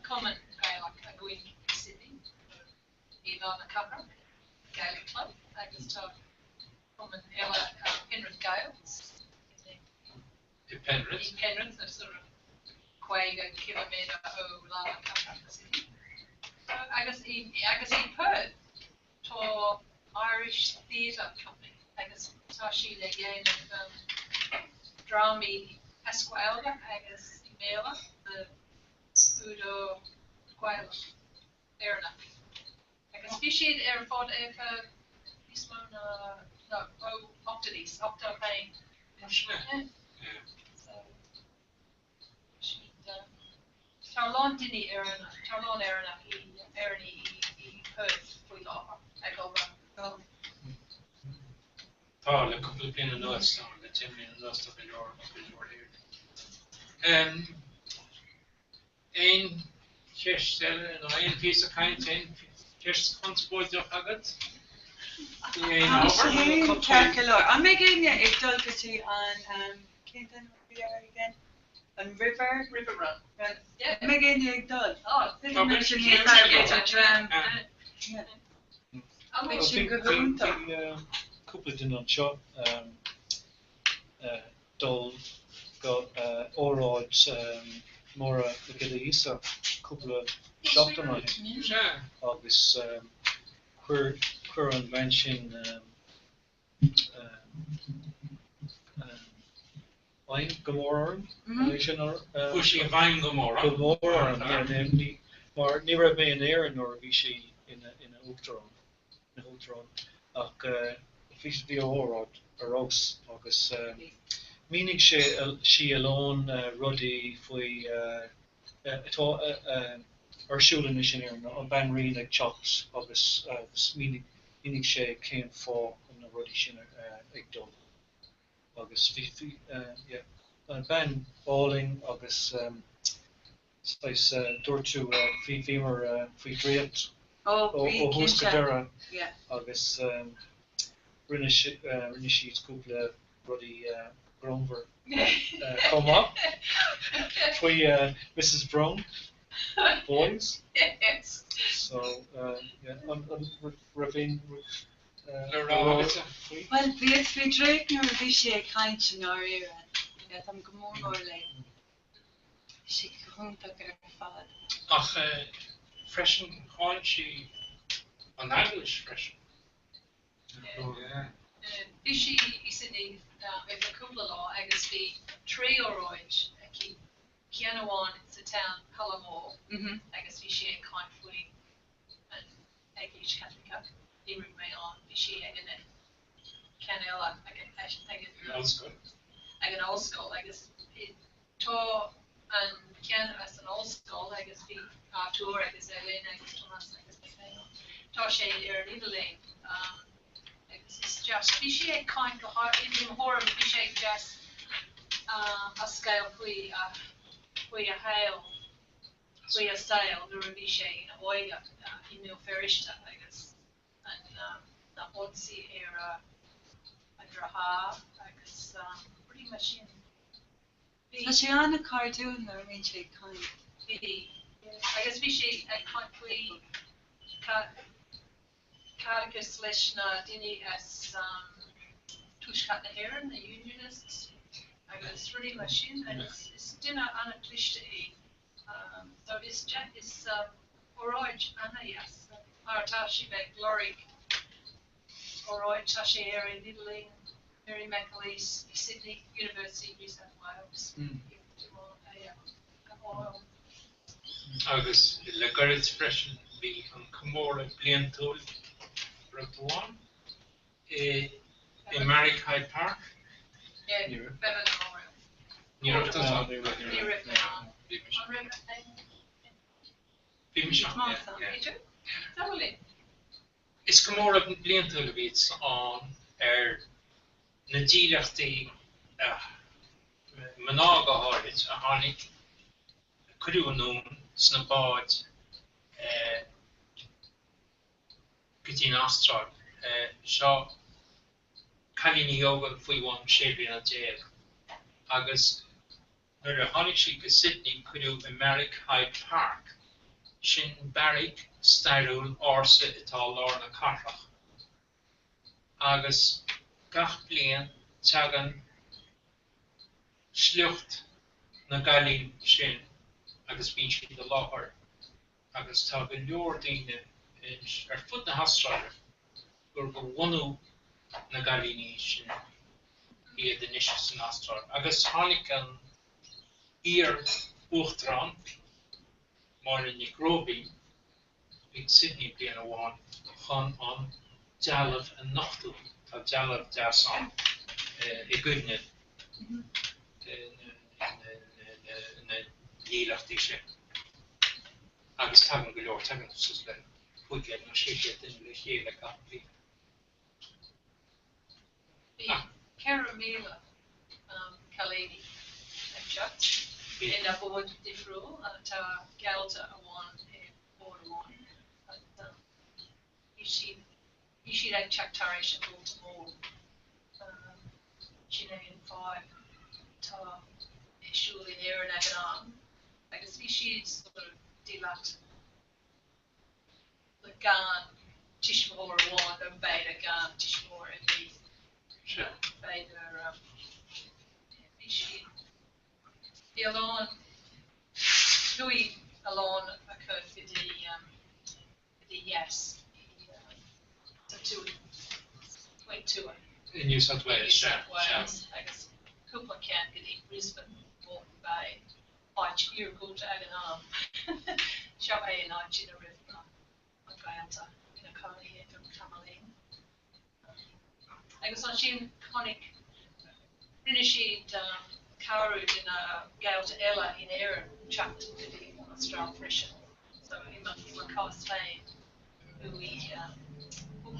Speaker 9: cumann Gaelach againn i Sydney, i lár na cathrach, Gaelic Club, agus tá cumann eile, Penrith Gaels,
Speaker 6: I Penrith?
Speaker 9: I Penrith, sort of 50 ciliméadar ó lár na cathrach Sydney. Agus i agus i Perth tá Irish Theatre Company agus tá siad ag déanamh drámaí as Gaeilge agus i mBéarla le údar Gaelach, Éireannach. Agus bhí siad ar an bhfód ar feadh níos mó ná, no, ó ochtóidí, 81.
Speaker 6: Sin é.
Speaker 9: So, siad, tá a lán daoine Éireannach, tá a lán Éireannach i, Éireannaigh i, i Perth faoi láthair ag obair.
Speaker 6: Tá, le cúpla bliain anuas, tá, le 10 mbliana anuas tá go leor, go leor Éireannaigh. Aon cheist eile nó aon phíosa cainte, aon cheist chonspóideach agat faoi aon
Speaker 5: Tá sé
Speaker 6: ábhar?
Speaker 5: féin ceart go leor. An mbeidh éinne ag dul go dtí an, cén t-ainm a bhí air again? An River?
Speaker 9: River Run.
Speaker 5: Run.
Speaker 9: Yeah.
Speaker 5: An mbeidh éinne ag dul?
Speaker 9: Oh,
Speaker 5: Tá mé sin níos fearr dream. Yeah. Beidh sin go hiontach.
Speaker 4: Bhí cúpla duine anseo dul go óráid Máire Mhic Giolla Íosa cúpla seachtain ó shin agus chuir chuir an bhean sin bhfeidhm go mór orm. Sin
Speaker 6: Chuaigh sí i bhfeidhm go mór
Speaker 4: Go mór orm, yeah, mar ní raibh mé in Éirinn nuair a bhí sí ina ina uachtarán. ina huachtarán ach bhí bhí a óráid ar fheabhas agus mhínigh sé sí a lán rudaí faoi atá ar siúl anois in Éirinn, an Banríon ag teacht agus agus mhínigh mhínigh sé cén fáth na rudaí sin ag dul agus bhí bhí yeah bean álainn agus saghas dúirt tú bhí bhíomar faoi dhraíocht
Speaker 5: Ó,
Speaker 4: ó
Speaker 5: bhí,
Speaker 4: ó thús go
Speaker 5: cinnte.
Speaker 4: deireadh
Speaker 5: Yeah.
Speaker 4: agus rinne si rinne siad cúpla rudaí greannmhar chomh maith faoi Mrs Brown Boys.
Speaker 9: Yes.
Speaker 4: So yeah an an raibh aon rud
Speaker 6: Le
Speaker 4: le
Speaker 6: rá
Speaker 4: rá
Speaker 6: agatsa?
Speaker 4: faoi?
Speaker 5: Bhuel, bhíos faoi dhraíocht nuair a bhí sí ag caint i ndáiríre. Yeah, táim go mór mór léi. Bhí sí go hiontach ar fad.
Speaker 6: Ach freisin cháin sí an Eaglais freisin.
Speaker 9: Bhí sí i Sydney ar feadh cúpla lá agus bhí trí óráid aici, ceann amháin sa town halla mór agus bhí sí ag caint faoi an Eaglais Chaitliceach, ní raibh mé ann, bhí sí ag an ceann eile ag an ollscoil agus tá an ceann as an ollscoil agus bhí Artur agus Eileen agus Tomás agus mé féin ann. Tá sé ar an idirlíon agus is deas. Bhí sí ag caint go i mo thuairim bhí sé deas a scéal faoi a faoi a shaol faoi a saol nuair a bhí sé ina óige i mBéal Feirste agus an na hionsaí ar a deartháir agus rudaí mar sin. Bhí.
Speaker 5: Tá sé an-chairdiúil nuair a bhíonn sé ag caint.
Speaker 9: Bhí. Agus bhí sé ag caint faoi Cairdeas leis na daoine as Tuaisceart na hÉireann, na Unionists agus rudaí mar sin agus is duine an-chliste é. So is is óráid an-dheas mar tá sé ag lorg óráid, tá sé ar an idirlíon, Mary McAleese i Sydney, University of New South Wales. A fháil.
Speaker 6: Agus le gairid freisin bhí an comóradh bliantúil, raibh tú ann? I Mary Hyde Park?
Speaker 9: Yeah, Ní raibh. Bevan Memorial.
Speaker 6: Ní raibh tú ann?
Speaker 9: Ní raibh mé ann.
Speaker 6: Bhí mise.
Speaker 9: An raibh mé?
Speaker 6: Bhí mise ann, yeah, yeah.
Speaker 9: Bhí tú? Tá linn.
Speaker 6: Is comóradh bliantúil a bhíos ann ar na dílleachtaí, mná go háirid, a tháinig, a cuireadh anonn sna báid go dtí an Astráil. Seo cailíní óga faoi bhun 16 bliana agus Nuair a tháinig siad go Sydney cuireadh i mBeairic Hyde Park, sin beairic stairiúil ársa atá i lár na cathrach, agus gach bliain tagann sliocht na gcailín sin agus bíonn siad i láthair agus tá go leor daoine ar fud na hAstráile gur de bhunú na gcailíní sin iad anois san Astráil. Agus tháinig an iar-uachtarán, Máire Nic Róibín, chuig Sydney bliain amháin chun an dealbh a nochtadh. Tá dealbh deas ann i gcuimhne na ndílleachtaí sin. Agus tagann go leor, tagann suas le 500 nó 600 duine le chéile gach bliain.
Speaker 9: Bhí 4,000 cailíní ag teacht ina bád difriúil. Tá gaolta amháin i bád amháin. Bhí siad bhí siad ag teacht tar éis an Ghorta Mór. Sin é an fáth atá ar siúl in Éirinn ag an am agus bhí siad sort of dílleacht. le gan tuismitheoir amháin nó b'fhéidir gan tuismitheoir ar bith. B'fhéidir bhí siad, bhí a lán, chuaigh a lán acu go dtí go dtí dheas i sa tuath, faoin tuath.
Speaker 6: I New South Wales,
Speaker 9: New South Wales agus cúpla ceann go dtí Brisbane, Moreton Bay. áit iargúlta ag an am. Seo é an áit ina raibh na gaolta ina cónaí don tamaillín. Agus ansin chonaic, rinne siad cabhrú de na gaolta eile in Éirinn teacht go dtí an Astráil freisin. So i mo chás féin, chuaigh, thug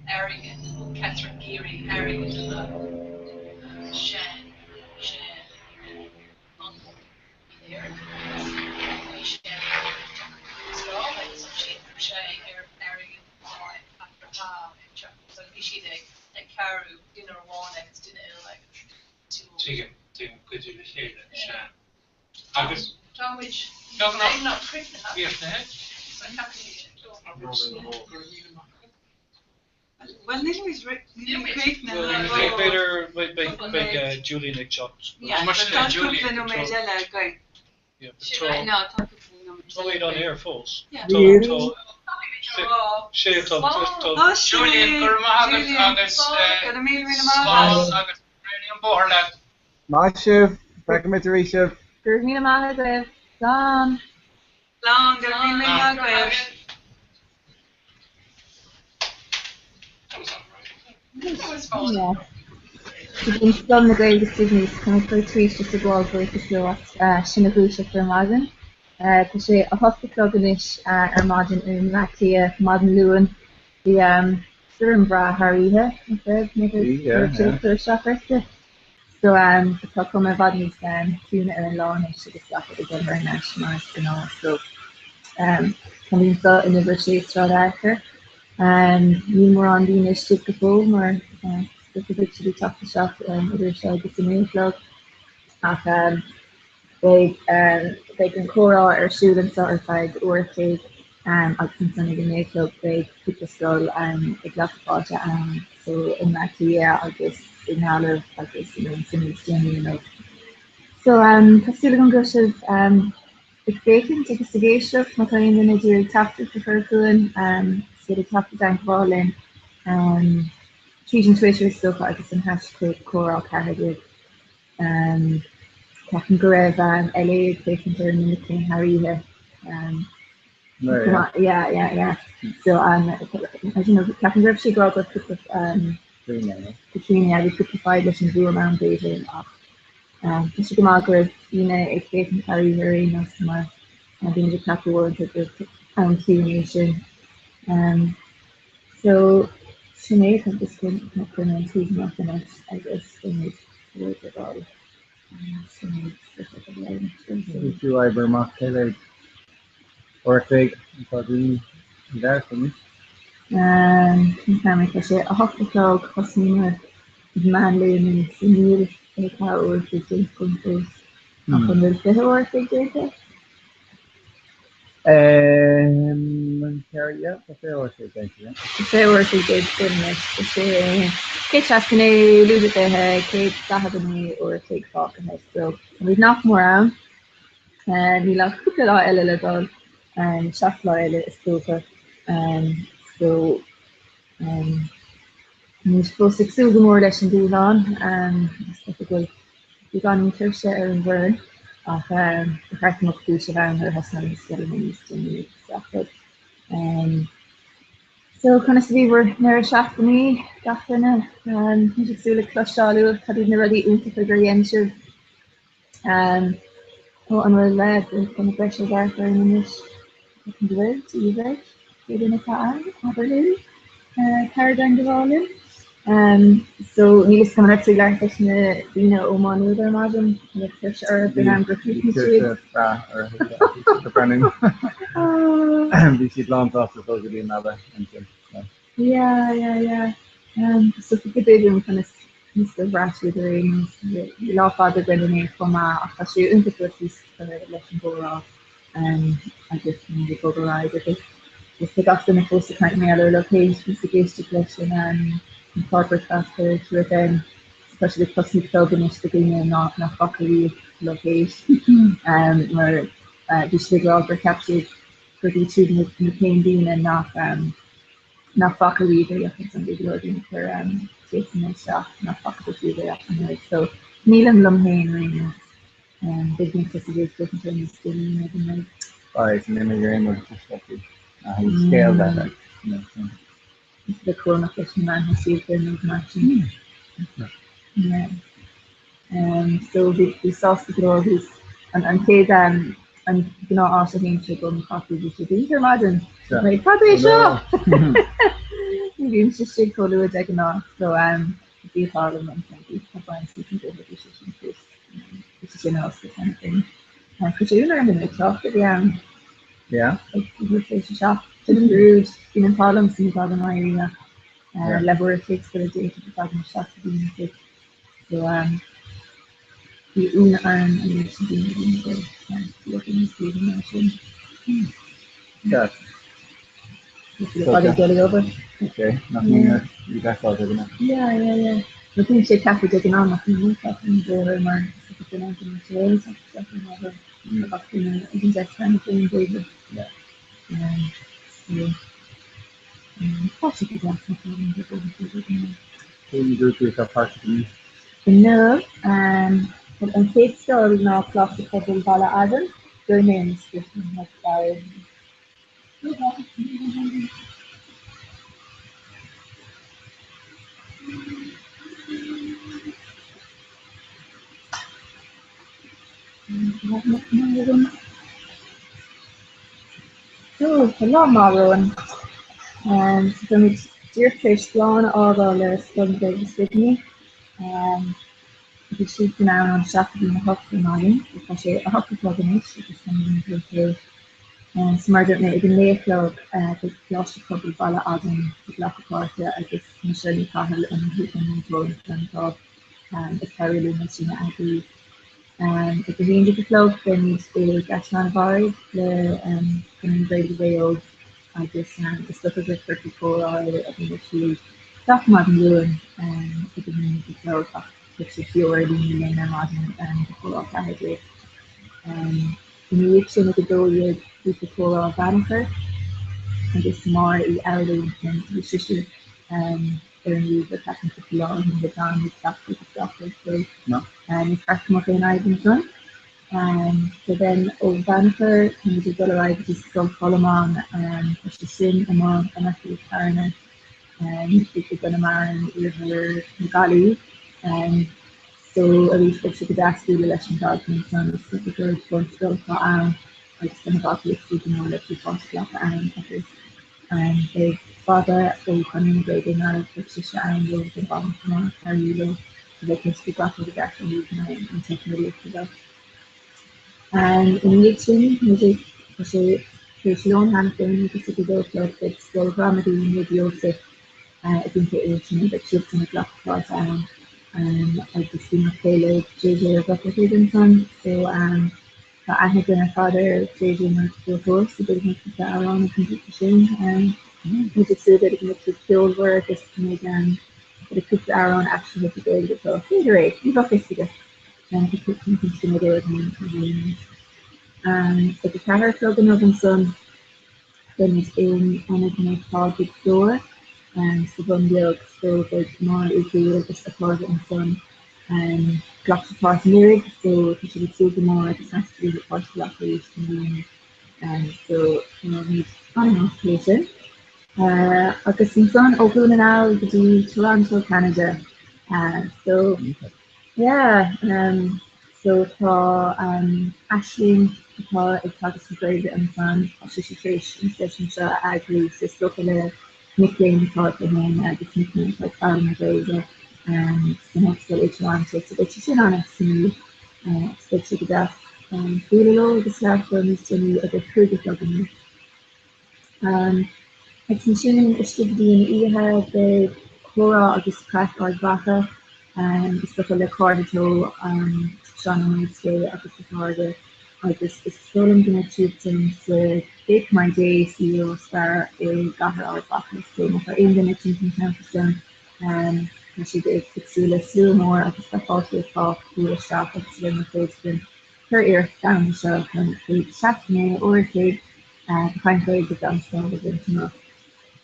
Speaker 9: airgead, thug Catherine Geary airgead do mo shean, sean, uncail in Éirinn agus bhí sé ag teacht go dtí an Astráil agus ansin thug sé ar airgead dá dheartháir ag teacht so bhí siad ag ag cabhrú duine amháin agus duine eile agus tú
Speaker 6: Tuigim, tuigim, cuidiú le chéile, sea. Agus.
Speaker 9: Tá muid beagnach críochnaithe.
Speaker 6: Críochnaithe.
Speaker 9: So ceapaim
Speaker 6: Go raibh míle maith agat.
Speaker 5: Bhuel, nílimid críochnaithe.
Speaker 4: B'fhéidir beidh Julian ag teacht.
Speaker 5: Yeah, tá cúpla nóiméad eile againn. No, tá cúpla nóiméad eile.
Speaker 4: Táimid on air fós.
Speaker 5: Yeah.
Speaker 4: Sé tá
Speaker 6: Julian, go raibh maith agat agus slán agus réidh an bóthar leat.
Speaker 7: Maith sibh, feicfimid arís sibh.
Speaker 10: Go raibh míle maith agaibh. Slán.
Speaker 5: Slán, go raibh míle maith agaibh.
Speaker 10: Bíonn Scoil na Gaeilge Sydney tá mé ag cur arís is ag gabháil buíochas leo as sinn a dhúiseacht ar maidin. Tá sé 8 a chlog anois ar maidin i mBleá Cliath, maidin Luain. Bhí stoirm bhreá thar oíche, nach raibh? Ní raibh sé ag cur isteach ortsa? So tá cuma i bhfad níos ciúine ar an lá anois agus gach rud ag dul thar n-ais mar is gnáth. So táimid anseo in uimhir 6 Sráid Fhearchair. Níl mórán daoine istigh go fóill mar is dócha beidh siad ag teacht isteach idir seo agus a 9 a chlog. Ach beidh beidh an comhrá ar siúl anseo ar feadh uair a chloig. Agus ansan ag a 9 a chlog beidh cúpla scoil ag glacadh páirte ann, so i mBleá Cliath agus i nGaillimh agus you know ansin níos déanaí inniu. So tá súil agam go bhfuil sibh ag féachaint agus ag éisteacht. Má tá aon duine ag iarraidh teachtaireacht a chur chugainn, is féidir teacht i dteagmháil linn tríd an Twitter is dócha agus an hashtag comhrá 14. Ceapaim go raibh LA ag féachaint ar na mic léinn thar oíche. Yeah, yeah, yeah. So I don't know, ceapaim go raibh sé ag rá go raibh cúpla Katrina, yeah, bhí cúpla fadhb leis an bhfuaim ann b'fhéidir ach tá sé go maith go raibh daoine ag féachaint thar oíche ar aon nós mar bíonn ag ceapadh uaireanta gur am ciúin é sin. So, sin é, tá just chun chun an tweet amach anois agus beimid ag dul. Sin é,
Speaker 7: Bhí tú oibre amach cé mhéad uair a chloig atá daoine i gceart anois?
Speaker 10: Cén t-am é? Tá sé 8 a chlog, thosnaíomar ag meán lae inniu, so níl 24 uair a chloig déanta agam fós. Ach an bhfuil 20 uair a chloig déanta? Tá 20 uair a chloig déanta anois. Tá sé 169, lúide 20, 149 uair a chloig fágtha. So, táimid nach mór ann. Níl ach cúpla lá eile le dul, 7 lá eile is dócha. So, Táimid fós ag súil go mór leis an dúshlán. Is dócha go bhfuil beagáinín tuirse ar an bhfoireann ach ba cheart go mbeadh faoiseamh ann nuair a thosnóidh na scoileanna níos déanaí agus gach rud. So, conas a bhí bhur ndeireadh seachtainí, gach duine? Táimid ag súil le cloisteáil uaibh cad iad na rudaí iontacha gur dhein sibh. Ó, an bhfuil duine breise ag amharc orainn anois? Ceapaim go bhfuil, Dia dhuit, pé duine atá ann, abair linn, tar i dteagmháil linn. So, níl fhios agam an raibh tú ag labhairt leis na daoine ó Má Nuad ar maidin, an raibh tuirse orthu faoin am gur chríochnaigh
Speaker 7: siad? Bhí tuirse breá orthu, Brennan. Bhí siad lán sásta dul go dtí an leaba ansin.
Speaker 10: Yeah, yeah, yeah. So, go b'fhéidir conas Conas gur bhraith siad ar aon nós. Bhí lá fada againn inné chomh maith ach tá sé iontach go bhfuil tús curtha leis an gcomhrá agus muid ag bogadh ar aghaidh agus agus tá gach duine fós ag caint mar gheall ar Locate bhíos ag éisteacht leis an an clár bricfeasta ar 2FM so tá siad ag tosnú club anois do dhaoine nach nach bhfaca riamh Locate mar bhí siad ag rá gur cheap siad gurb iad siúd na na t-aon daoine nach nach bhfaca riamh é ach ansan bhí go leor daoine ag cur téacsanna isteach nach bhfacadar riamh é ach an oiread. So nílim liom féin ar aon nós. Beidh mé ag tosú ag féachaint air níos déanaí ag an rud.
Speaker 7: Beidh san imigh ar aon rud is tusa a haghaidh scéal bheith like, you know, so.
Speaker 10: Is le crónach leis na meáin shóisialta nó mar sin. Yeah. So bhí bhí sásta go leor bhí an an chéad an gnáth áit a théimse don chaife bhí sé dúnta ar maidin. Mé cad é seo? Ní bhímse istigh chomh luath de ghnáth so bhí an t-ádh liom ansin bhí tá baint leis an bhóthar bhí sé sin fós bhí sé sin ar oscailt cheana féin. Chuir sé ionadh orm an méid tráchta a bhí ann.
Speaker 7: Yeah.
Speaker 10: Ag leathuair tar éis a 7. Sin an rude bíonn an t-ádh liomsa ní thagann éirí ach leathuair tar éis scoile déanta go dtagann isteach go dtí an tigh. So bhí ionadh orm an méid sin daoine a bhí ag dul níos luaithe ná sin.
Speaker 7: Ceart.
Speaker 10: Bhí fada ag dul ag obair.
Speaker 7: Ok, nach mbíonn ní bheifeá de ghnáth.
Speaker 10: Yeah, yeah, yeah. Nó bíonn sé ceaptha de ghnáth nach mbíonn trácht ar an bhóthar mar is ag duine go mbíonn sé ag teacht isteach ar an ábhar gach duine ag an deis cheana féin b'fhéidir.
Speaker 7: Yeah.
Speaker 10: So Tá sé go deas nach bhfuil an bóthar de ghnáth.
Speaker 7: Cén grúpaí atá páirteach inniu?
Speaker 10: Inniu, an chéad scoil ná Coláiste Pobail Bhaile Adaim, Gheobhaidh mé an script So, tá lá maith romhainn. So táimid díreach tar éis slán a fhágáil le Scoil na Gaeilge Sydney. Bhí siadsan ann ón 7 go dtí a 8 ar maidin, so tá sé 8 a chlog anois agus táimid ag dul tae. So mar a dúirt mé, ag a 9 a chlog beidh Coláiste Pobail Bhaile Adaim ag glacadh páirte agus Michelle Ní Chathail an múinteoir ansin atá ag cabhrú linn é sin a eagrú. Ag a 11 a chlog beimid i gCaisleán an Bharraigh le Conradh na Gaeilge Mhaigh Eo. agus is dócha gur ciorcal comhrá é a bhíonn ar siúl gach maidin Luain ag a 9 a chlog ach beidh sé beo ar líne linn ar maidin do Chomhrá 14. Ina dhiaidh sin ag 12 grúpa comhrá Bheannchar agus Máire Uí Fhoghlú ansin bhí sise ar an ríomhaire ceapaim cúpla lá ó shin le gan ag teacht agus gach rud so ní cheart go mbeadh aon fhadhb ansan. So then ó Bheannchar táimid ag dul ar aghaidh go dtí Scoil Cholmáin, tá sé sin amuigh in aice le Carna i gConamara in iarthar na Gaillimhe. So arís beidh sé go deas bualadh leis na daltaí ansan, is dócha gur bunscoil atá ann agus tá na daltaí ag súil go mór le páirt a ghlacadh ann agus Beidh Fada ó Chonradh na Gaeilge i nGaillimh, beidh sise ann leo don mhaidin chomh maith, cabhrú leo a bheith cinnte go gach rud i gceart ó thaobh na teicneolaíochta de. Ina dhiaidh sin, tá sé tar éis lón cheana féin agus ag 2 a chlog beidh Scoil Ghramadaí Naomh Iósaf i gContae Aontroma, beidh siadsan ag glacadh páirt ann agus bhí mé ag plé le JJ Ó Dochartaigh ansan so Tá aithne againn ar fad ar JJ mar cheoltóir so beidh muid cúpla amhrán ag an ngrúpa sin. Muid ag súil go mbeidh siad ceolmhar agus go mbeidh cúpla amhrán aistrithe go Gaeilge so b'fhéidir é, ní bheadh fhios agat. Tá cúpla cinnte go mbeidh ar an Ag a 4 a chlog inniu ansan beimid in Ionad Naomh Pádraig Dobhair sa Bhun Beag so beidh Máire Uí Dhúill agus a cairde ansan Ghlac siad páirt anuraidh so tá siad ag súil go mór agus seans go dtí páirt a ghlacadh arís i mbliana so táimid an-shásta leis sin. Agus ansan ó Dhún na nGall go dtí Toronto, Canada. So yeah so tá Aisling atá ag teagasc na Gaeilge ansan, tá sise tar éis an seisiún seo a eagrú so is dócha le mic léinn atá aici féin agus mic léinn atá ag foghlaim na Gaeilge san ollscoil i Toronto so beidh sé sin an-suimiúil agus beidh sé go deas bualadh leo agus labhairt leo níos déanaí ag a 5 a chlog inniu. Agus ansin istigh go dtí an oíche beidh comhrá agus craic Ard Mhacha is dócha le cairde Teo, Seán Ó Maoilsté agus a chairde agus is dóigh liom go mbeidh siadsan sa Bake My Day sa Eurostar i gcathair Ard Mhacha so má tá aon duine timpeall an cheantar sin tá siad ag súil le slua mór agus tá fáilte roimh chách buail isteach agus le mar chuid den cur iarracht domhanda seo chun céad seachtaine uair a chloig de chaint Gaeilge gan stad a bhaint amach.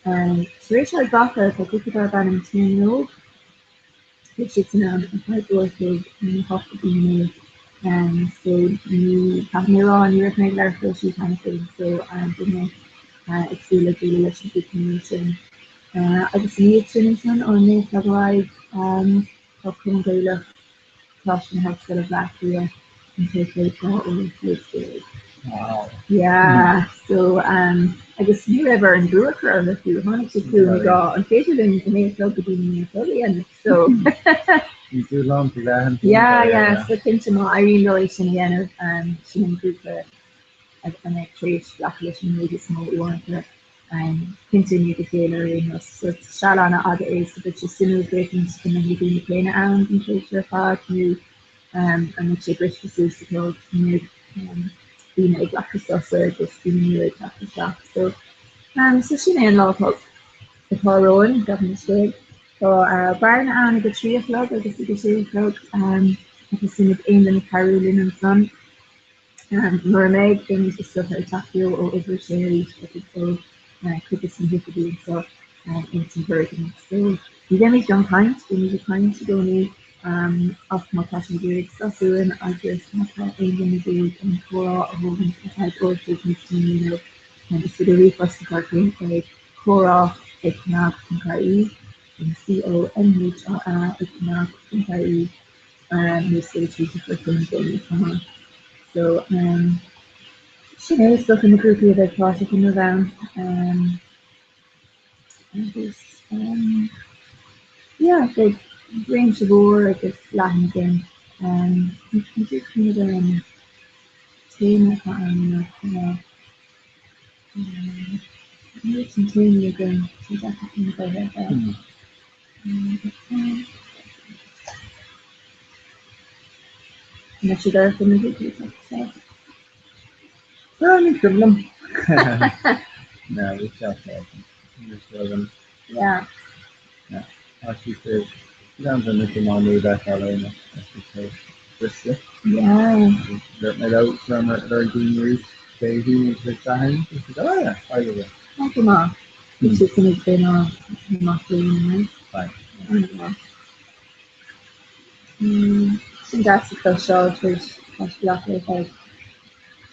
Speaker 10: Tar éis Ard Mhacha tá grúpa darb ainm Tír na nÓg Beidh siad san ann ar feadh uair a chloig óna hocht go dtí a naoi so ní, caithfidh mé a rá, ní raibh mé ag labhairt leo siúd cheana féin so beidh mé ag súil le bualadh leis an ghrúpa nua sin. Agus ina dhiaidh sin ansan ó 9 a chlog ar aghaidh tá Cumann Gaelach Coláiste na hOllscoile Bleá Cliath an taobh 12 uair an chloig.
Speaker 7: Wow.
Speaker 10: Yeah, so um, agus ní raibh orainn brú a chur orthu fiú, tháinig siad chugainn ag rá an féidir linn a naoi a chlog go dtí a naoi a chlog a dhéanamh, so
Speaker 7: Ní dúshlán faoi leith an
Speaker 10: Yeah, yeah, so cinnte má éiríonn leo é sin a dhéanamh, um, sin an grúpa a mbeidh tar éis glacadh leis an méid is mó uaireanta. Cinnte i ndiaidh a chéile ar aon nós. So seal an-fhada é so beidh sé suimiúil féachaint an mbeidh na daoine céanna ann don tréimhse ar fad nó an mbeidh sé briste suas go mbeidh daoine ag glacadh sosa agus daoine nua ag teacht isteach. So so sin é an lá atá atá romhainn, gabh mo leithscéal. Tá bearanna ann ag a 3 a chlog agus ag a 6 a chlog agus suim ag aon duine cabhrú linn ansan. Mura mbeidh, beimid is dócha ag teacht beo ó uimhir a sé arís agus ó chuid de na hoifigí anseo ins an bhfoirgneamh. So, ní bheimid gan caint, beimid ag caint i gcónaí ach má tá sibh ag iarraidh sos uainn agus má tá aon duine ag iarraidh an comhrá a thógaint ar feadh uair a chloig níos déanaí nó is féidir ríomhphost a chur chugainn ag comhrá ag cnag.ie, sin C-O-M-H-R-A ag cnag.ie. nó is féidir tweet a chur chugainn i gcónaí chomh maith. So sin é is dócha na grúpaí a bheidh páirteach inniu ann. Agus yeah, beidh réimse mhór agus leathan againn. Ní dúirt ar an téama atá ann inniu chomh maith. Níl an téama againn, tá deacair cuimhneamh air ar fad. An mbeidh sé dorcha na grúpaí atá sa.
Speaker 7: Ní cuimhin liom.
Speaker 11: No, bhí sé agam.
Speaker 10: Yeah.
Speaker 11: Yeah. Tá sí sa ceann de na tiománaí a bheith á léamh tá sí tar éis briseadh.
Speaker 10: Yeah.
Speaker 11: Dúirt mé leo go raibh ar daoine arís Dé hAoine agus Dé Sathairn. Bhí siad, oh yeah, fadhb ar bith.
Speaker 10: Tá go maith. Bhí siad san ag duine mac léinn, right?
Speaker 11: Fine.
Speaker 10: An-mhaith. Sin deas a chloisteáil tar éis tá sé leath ar feadh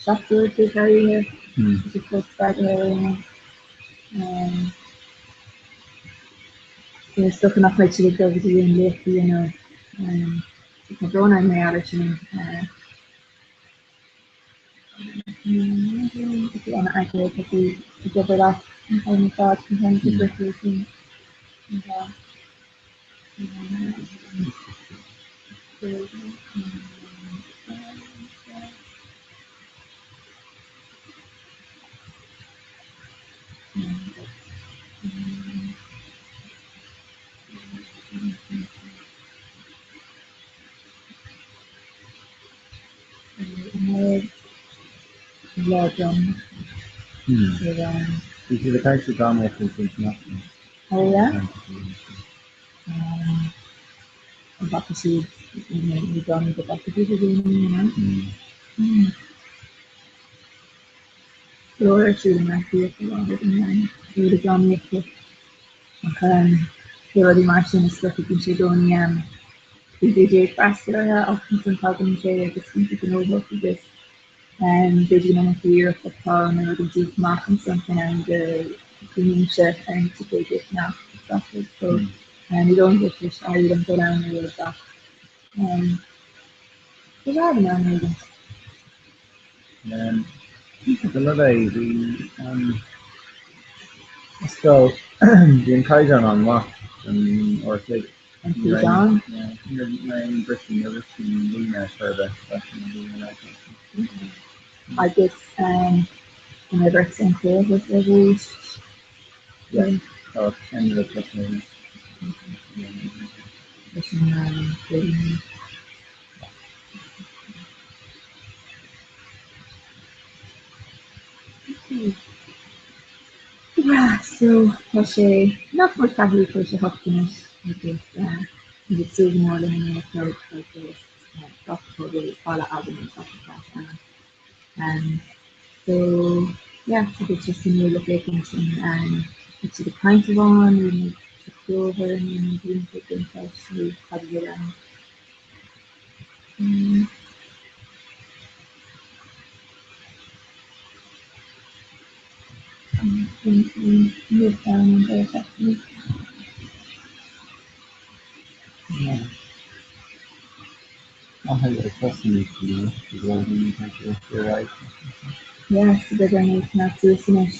Speaker 10: 7 uair tar éis oíche. Tá sé fós spreagtha ar aon Is dócha nach mbeidh siad ag dul go dtí aon léachtaí nó tá brón orm mar gheall air sin. Tá an-eagraí ag obair leat an t-am ar fad chun ceann de na sin. Lá dom ar an.
Speaker 11: Bhí siad ag caint faoi drámaíocht ansin san afternoon.
Speaker 10: Oh yeah? An bhfaca siad na drámaí go bhfaca siad a dhaoine, you know? Go leor ar siúl i mBaile Átha Cliath faoi láthair don rang Féile Drámaíochta. Ach pé rudaí mar sin is dócha bíonn sé i gcónaí bíonn ag freastal orthu ach ansan tagann sé agus bíonn sé gnóthach agus b'fhéidir go ndéanfaidh tú iarracht ach tá na rudaí díolta amach ansan faoin am go gcuimhnímse ar na ticéid a cheannach is gach rud so ní dóigh liom go bhfuil sé éirí liom dul ann riamh ach ba bhreá liom ann éigin.
Speaker 11: Go rud é bhí is dóigh bhí an caighdeán an-mhaith don uair a chloig.
Speaker 10: An caighdeán?
Speaker 11: Ní raibh aon briseadh, níor bhris an líne ar chor ar bith freisin an líne leathan.
Speaker 10: Agus an raibh ort an craobh arís?
Speaker 11: Yeah, tá an rud leis
Speaker 10: an líne. Yeah, so tá sé nach mór 8:43 anois agus muid ag súil go mór lena 9 a chlog agus gach pobal baile againn an tseachtain seo ann. So yeah, tá muid just ag súil le féachaint an mbeidh siad ag caint amháin nó an mbeidh siad ceolmhar nó an mbeidh daoine ag baint leis nó cad a bheidh ann. Yes, beidh ar nós na suas anois.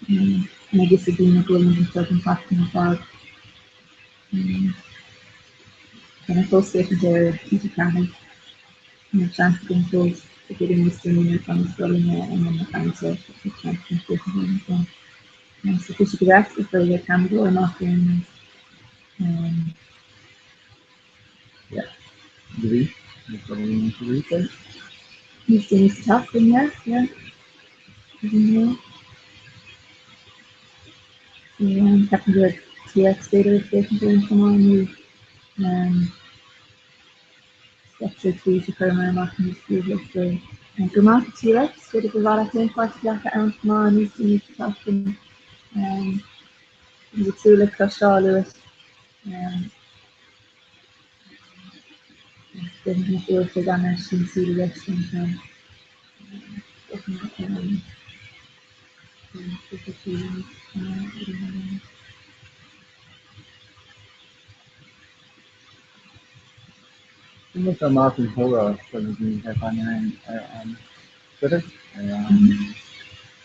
Speaker 10: An agus a daoine go bhfuil an an tseachtain ar fad. Tá mé fós ag féachaint ar TG4. Níl seans agam fós b'fhéidir níos déanaí nuair atá na scoileanna i mbun na cainte tá seans agam féachaint air ansan. So tá sé go deas go bhfuil ceangal amach ar an
Speaker 11: Yeah. Bhí.
Speaker 10: Níos déanaí sa tseachtain, yeah, yeah. Ceapaim go raibh TX b'fhéidir ag féachaint ar an chomh maith nó Spectre tweet a chuireamar amach níos luaithe so go maith TX b'fhéidir gur mhaith leat féin páirt a ghlacadh ann chomh maith níos déanaí sa tseachtain. Táimid ag súil le cloisteáil uait. Déanfaidh mé uair chloig ann sin súil leis ansin.
Speaker 11: Sin amach an comhrá seo na daoine ar ar an Twitter ar an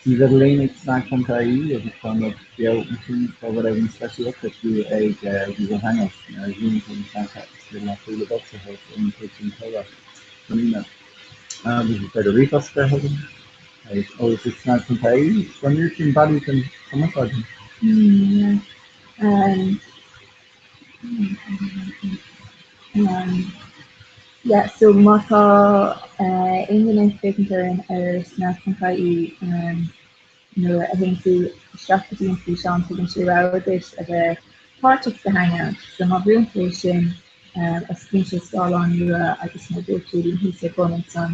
Speaker 11: suíomh ag snag.ie agus tá muid beo ansin tá rud éigin speisialta fiú ag Google Hangouts nuair a bhíonn tú an Snapchat is féidir leat bualadh bos a thabhairt ar an chuid den chomhrá san email. Agus is féidir ríomhphost a chur chugainn ag eolas ag snag.ie Tá neart sin bealaí chun cumarsáid.
Speaker 10: Yeah, so má tá aon duine ag féachaint orainn ar snag.ie Nuair a théann tú isteach go dtí an físeán tugann sé rogha duit a bheith páirteach sa Hangout. So má bhrúnn tú é sin, osclaíonn sé scáileán nua agus mar a dúirt Julian thíos ar bun ansan,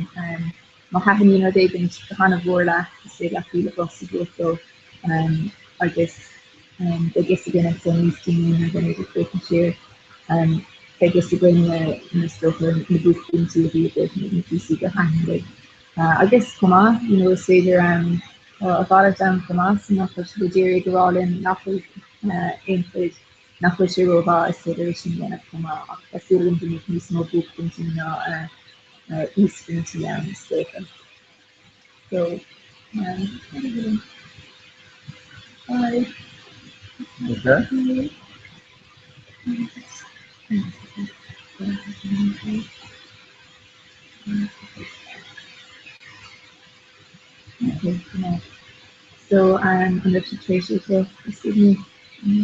Speaker 10: má thaitníonn rud éigin go han-mhór leat, is féidir leat míle bos a thabhairt dó agus beidh a fhios againn ansan níos déanaí nuair a bheimid ag féachaint siar, beidh a fhios againn na, is dócha, na buaicphointí a bhí agaibh nó na píosaí gur thaitin libh. Agus chomh maith, you know, is féidir tá a mhalairt ann chomh maith, so má tá sibh ag iarraidh a rá linn nach bhfuil aon chuid, nach bhfuil sé rómhaith, is féidir é sin a dhéanamh chomh maith. Ach tá súil agam go mbeidh níos mó buaicphointí ná íosphointí ann, is dócha. So, bye.
Speaker 11: Okay.
Speaker 10: Okay, no. So an raibh sibh tar éis é i Sydney? Agus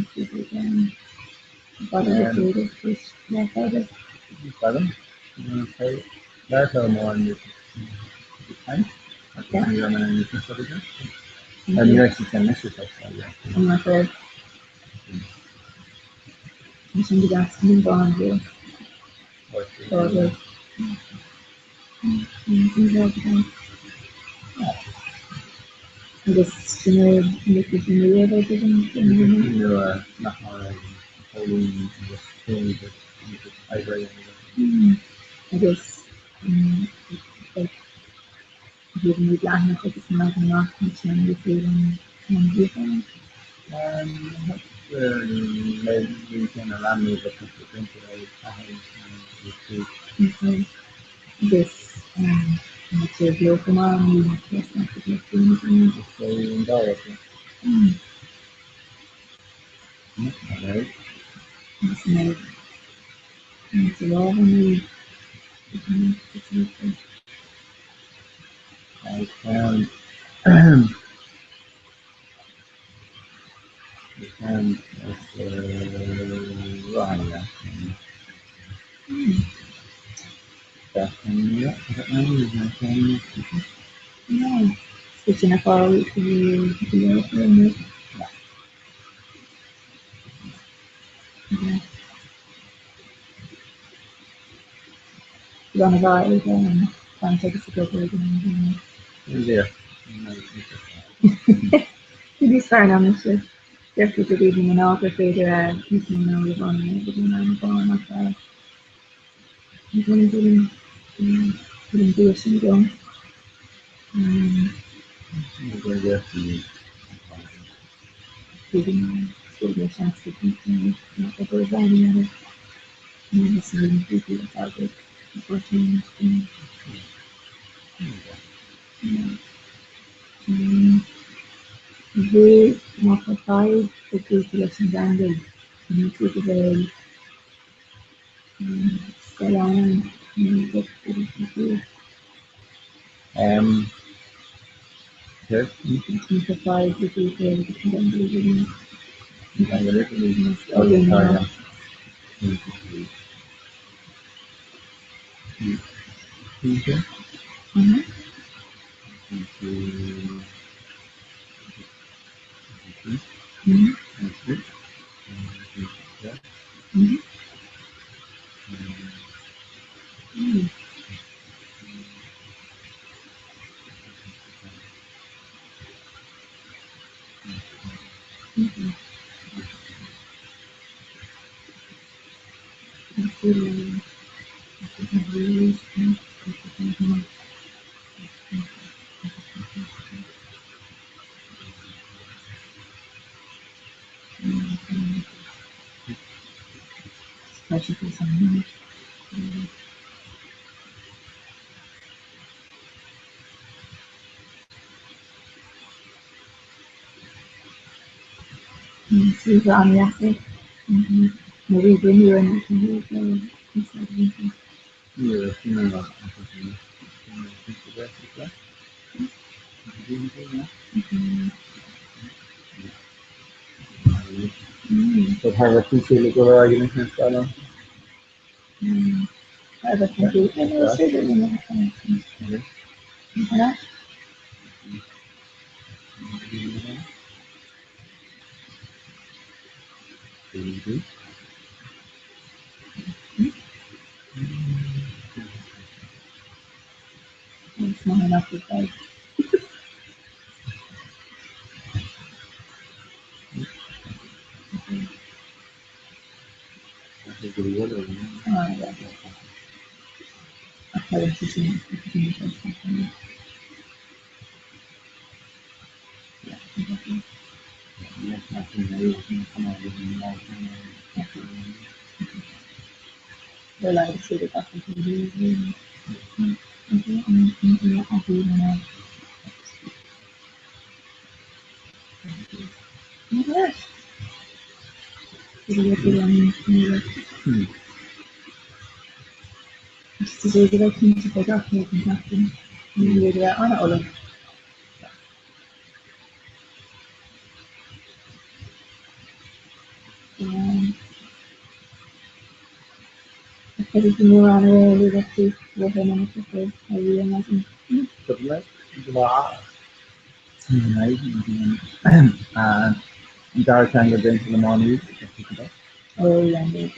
Speaker 10: sin é Agus bhí an leathanach agus an leagan amach ansin le chéile an bhíochán. Agus an bhfuil sé beo chomh maith nó cé nach bhfuil Agus an mbeidh an lámh nó Sin ar fáil go Gan a bheith ag caint agus ag obair ag an am céanna. Bhí níos fearr ná mise. Deir do dhaoine mná gur féidir níos mó ná rud amháin a dhéanamh ag an am amháin ach ní dóigh liom go bhfuil an dua sin agam. Bhí seans go obair amháin a dhéanamh nó is ní bhí le fáil Bhí má tá fadhb ag grúpa leis an dteanga, an tú go bhfuil scáileán nó Má tá fadhb le grúpa leis an dteanga. An-deas é. Nó bhí duine It's not enough advice. Oh, yeah. Okay, this is in Yeah, exactly. An-ullamh. Agus bhí mórán ar éirí
Speaker 11: An dara teanga déanta le Má Nuad.
Speaker 10: Anois,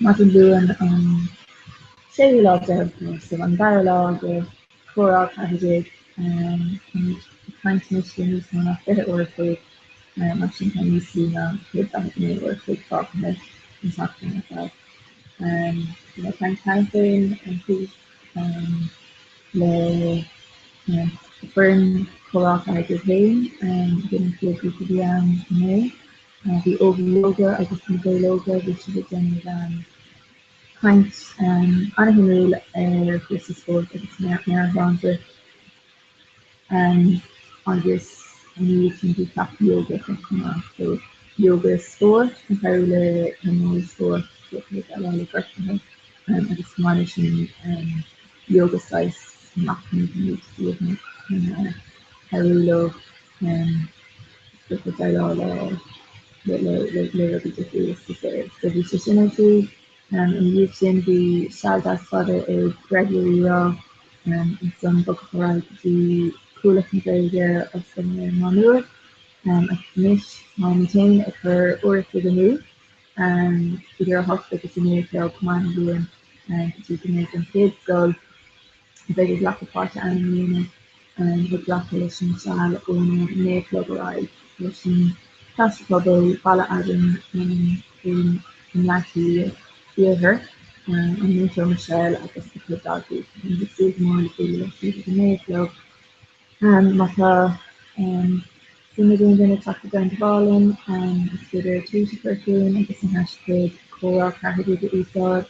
Speaker 10: maidin Luain an séú lá Deireadh Fómhair, so an dara lá de Chomhrá 14. Táimid ag caint anois le níos mó ná 20 uair a chloig, mar sin tá níos lú ná 149 uair a chloig fágtha den tseachtain ar fad. Bhí mé ag caint cheana féin ar thús le foireann Chomhrá 14 féin, b'in an chéad ghrúpa a bhí ann inné. Bhí Óga Yoga agus na Gaeil Óga, bhí siad ag déanamh caint an-shuimiúil ar chúrsaí spóirt agus meabhairshláinte agus ina dhiaidh sin bhí cleachtadh yoga acu chomh maith. So yoga spóirt chun cabhrú le himreoirí spóirt ag déileáil le gortuithe agus chomh maith leis sin yoga saghas machnaimh nó suaimhneas chun cabhrú leo déileáil le le rudaí difriúla sa saol. So bhí sé sin ar siúl. Ina dhiaidh sin bhí seal deas fada ag Raidió Rí-Rá, ansan bogadh ar aghaidh go dtí Cuallacht na Gaeilge, Ollscoil na Má Nuad, agus anois táimid féin ag cur uair a chloig amú, idir 8 agus 9 a chlog maidin Luain, go dtí go mbeidh an chéad scoil a bheidh ag glacadh páirte ann i mbliana ag glacadh leis an seal óna 9 a chlog ar aghaidh leis an Choiste Pobail, Baile Adaim i mBleá Cliath Iarthar, an Múinteoir Michelle agus a cuid daltaí. Táimid ag súil go mór le bualadh le sibh ag a 9 a chlog. Má tá suim ag aon duine teacht i dteagmháil linn, is féidir tweet a chur chugainn agus an haischlib comhrá14 a úsáid.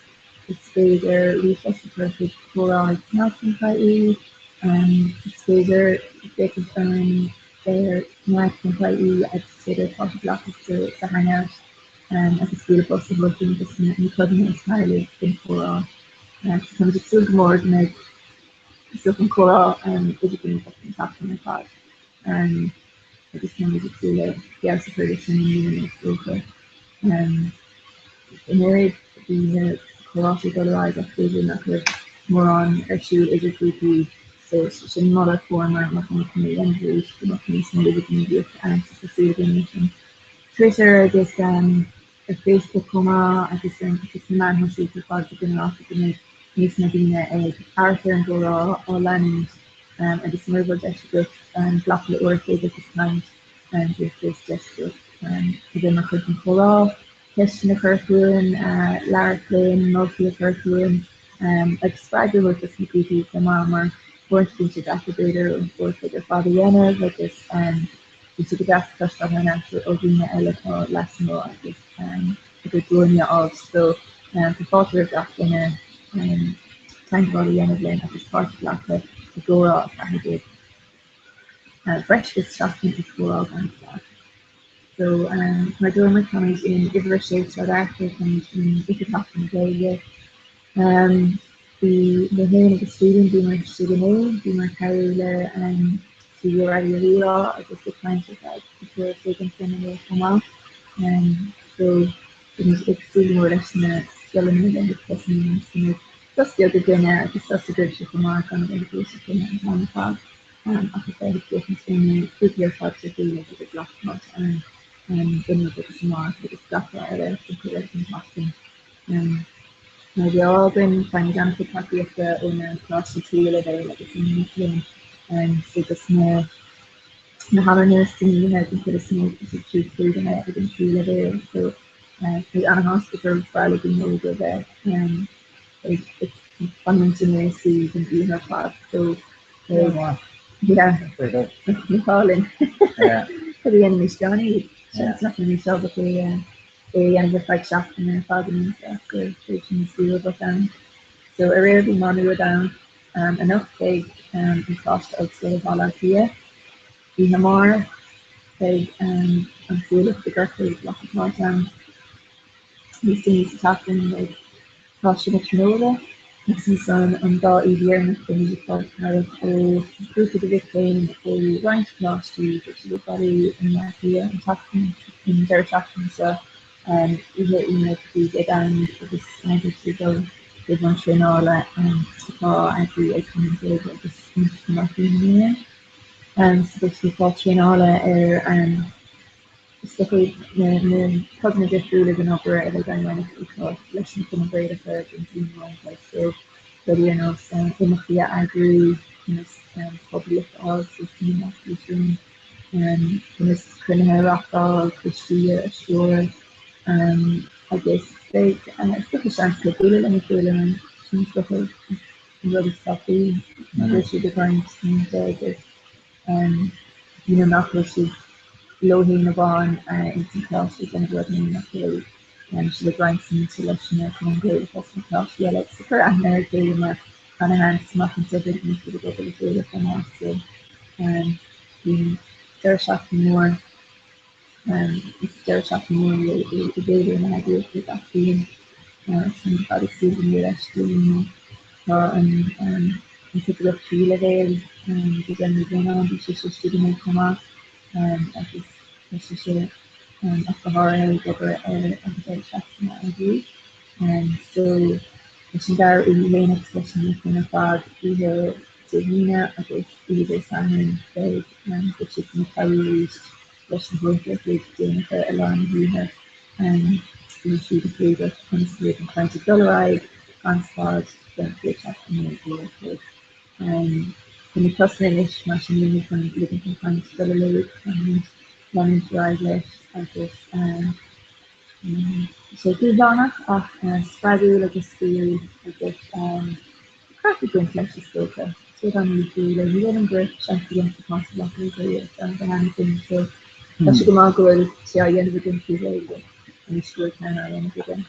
Speaker 10: Is féidir ríomhphost a chur chuig comhrá@cnag.ie. Is féidir féachaint orainn ar cnag.ie agus is féidir páirt a ghlacadh sa Hangout agus bualadh bos a thabhairt dúinn agus na codanna is fearr libh den chomhrá. Táimid ag súil go mór go mbeidh Is dócha an comhrá idirghníomhach an tseachtain ar fad agus táimid ag súil le feabhas a chur leis sin i mbliana is dócha. Anuraidh bhí na comhráite ag dul ar aghaidh ach b'fhéidir nach raibh mórán ar siúl idir grúpaí so sin moladh a fuaireamar má táimid chun é a dhéanamh arís go mbeadh níos mó idirghníomhaíochta ann so tá súil againn leis sin. Twitter agus ar Facebook chomh maith agus ar na meáin shóisialta ar fad go ginearálta go mbeidh níos mó daoine ag amharc ar an gcomhrá, á leanúint agus mura bhfuil deis agat glacadh le uair a chloig agus caint, bíodh fós deis agat a bheith mar chuid den chomhrá, ceisteanna a chur chugainn, labhairt linn, moltaí a chur chugainn agus spreagadh a thabhairt dos na grúpaí chomh maith mar uaireanta bíonn sé deacair b'fhéidir an uair a chloig ar fad a dhéanamh agus Bíonn sé go deas cloisteáil thar n-ais ó dhaoine eile atá lasmuigh agus a gcuid tuairimí a fháil so tá fáilte roimh gach duine teagmháil a dhéanamh linn agus páirt a ghlacadh i gComhrá 14. Breis agus seachtain ag comhrá gan stad. So mar dúramar táimid in uimhir a sé Sráid Arthur, táimid in Oifig Sheachtain na Gaeilge. Bhí mé féin agus Julian, bhíomar istigh inné, bhíomar ag cabhrú le TG Raidió Rí-Rá agus ag caint ar feadh cúpla uair a chloig ansin inné chomh maith. So bímid ag súil go mór leis na scoileanna a bheith ag tosnú anois, go mbeidh sos beag againne agus sos agaibhse chomh maith gan a bheith ag éisteacht linn an t-am ar fad. ach a bheith ag féachaint ar na grúpaí ar fad sa ghaeilge agus ag glacadh páirt ann inniu agus amárach agus gach lá eile den chuid eile den tseachtain. Mar a bheadh againn, faighimid an-chuid tacaíochta ó na coláistí tríú leibhéal agus ó na mic léinn so dos na na hamanna san oíche den chuid is mó tá siad siúd clúdaithe ag an tríú leibhéal so táimid an-shásta gur fearr le daoine óga bheith ag fanúint i nGréasaí don oíche ar fad so Yeah. Ní hálainn. Cad a dhéanfaimis gan iad? Seans nach mbeimid ábalta é a dhéanamh ar feadh seachtaine ar fad anois ach gur tréimhse níos lú a bheadh ann. So aréir bhí Má Nuad ann, anocht beidh an Coláiste Ollscoile Bhaile Átha Cliath. Oíche amárach beidh an Chuallacht i gCorcaigh ag glacadh páirt ann. Níos déanaí sa tseachtain beidh Coláiste na Tríonóide agus ansan an dá oíche dheireanach beimid ag fáil cabhrach ó ghrúpa de mhic léinn ó roinnt coláistí. Beidh siad ag bailiú i mBleá Cliath an tseachtain, an deireadh seachtaine seo, oíche Aoine go dtí Dé Domhnaigh agus beidh siad ag dul i mbun traenála atá á eagrú ag Cumann Gaeilge agus Aontas na Mac Léinn in Éirinn. So beidh siad ag fáil traenála ar Is dócha na codanna difriúla den obair a bheidh á ndéanamh acu leis na Cumainn Ghaelacha don bhliain rompu so rudaí ar nós imeachtaí a eagrú, conas poiblíocht a fháil suas na himeachtaí sin, conas cruinnithe a reáchtáil, coistí a stiúradh agus beidh is dócha seans le bualadh lena chéile, sin is dócha an rud is tábhachtaí, go bhfuil siad ag roinnt smaointe agus you know nach bhfuil siad leo féin amháin ins an choláiste ag déanamh rud nó nach bhfuil siad ag roinnt smaointe leis na cumainn Ghaelacha sna coláistí eile agus ag cur aithne ar a chéile mar ana-sheans amach anseo go mbeidh siad ag obair le chéile chomh maith so bíonn deireadh seachtaine mór Is deireadh seachtaine mór é i bhféilire na heagraíochta gach bliain. Táimid ar fad ag súil go mór leis Dé hAoine. Tá an t-oifigeach tríú leibhéal Gizem Ní Bhraonáin, bhí sise istigh inné chomh maith agus tá sise ach go háirithe ag obair ar an deireadh seachtaine a eagrú. So leis an gCara uaithi féin agus leis na mic léinn ar fad oíche Dé hAoine agus oíche Dé Sathairn beidh beidh siad ag cabhrú arís leis na huaireanta a chloig déanacha i lár na hoíche le siad a chlúdach conas go mbeidh an chaint ag dul ar aghaidh gan stad don chéad seachtain a chloig. Tá muid tosaithe anois mar sin níl muid chun ligint don chaint dul i léig, caithfimid leanúint ar aghaidh leis agus tá sé dúshlánach ach spreagúil agus spraíúil agus Craic ag baint leis, is dócha. Is rud an-difriúil é. Ní bhfuil an seans againn sa pháirt a ghlacadh i gCoiriú an cheana féin so tá sé go maith go bhfuil sé á dhéanamh againn trí Ghaeilge anois go bhfuil ceann á dhéanamh againn.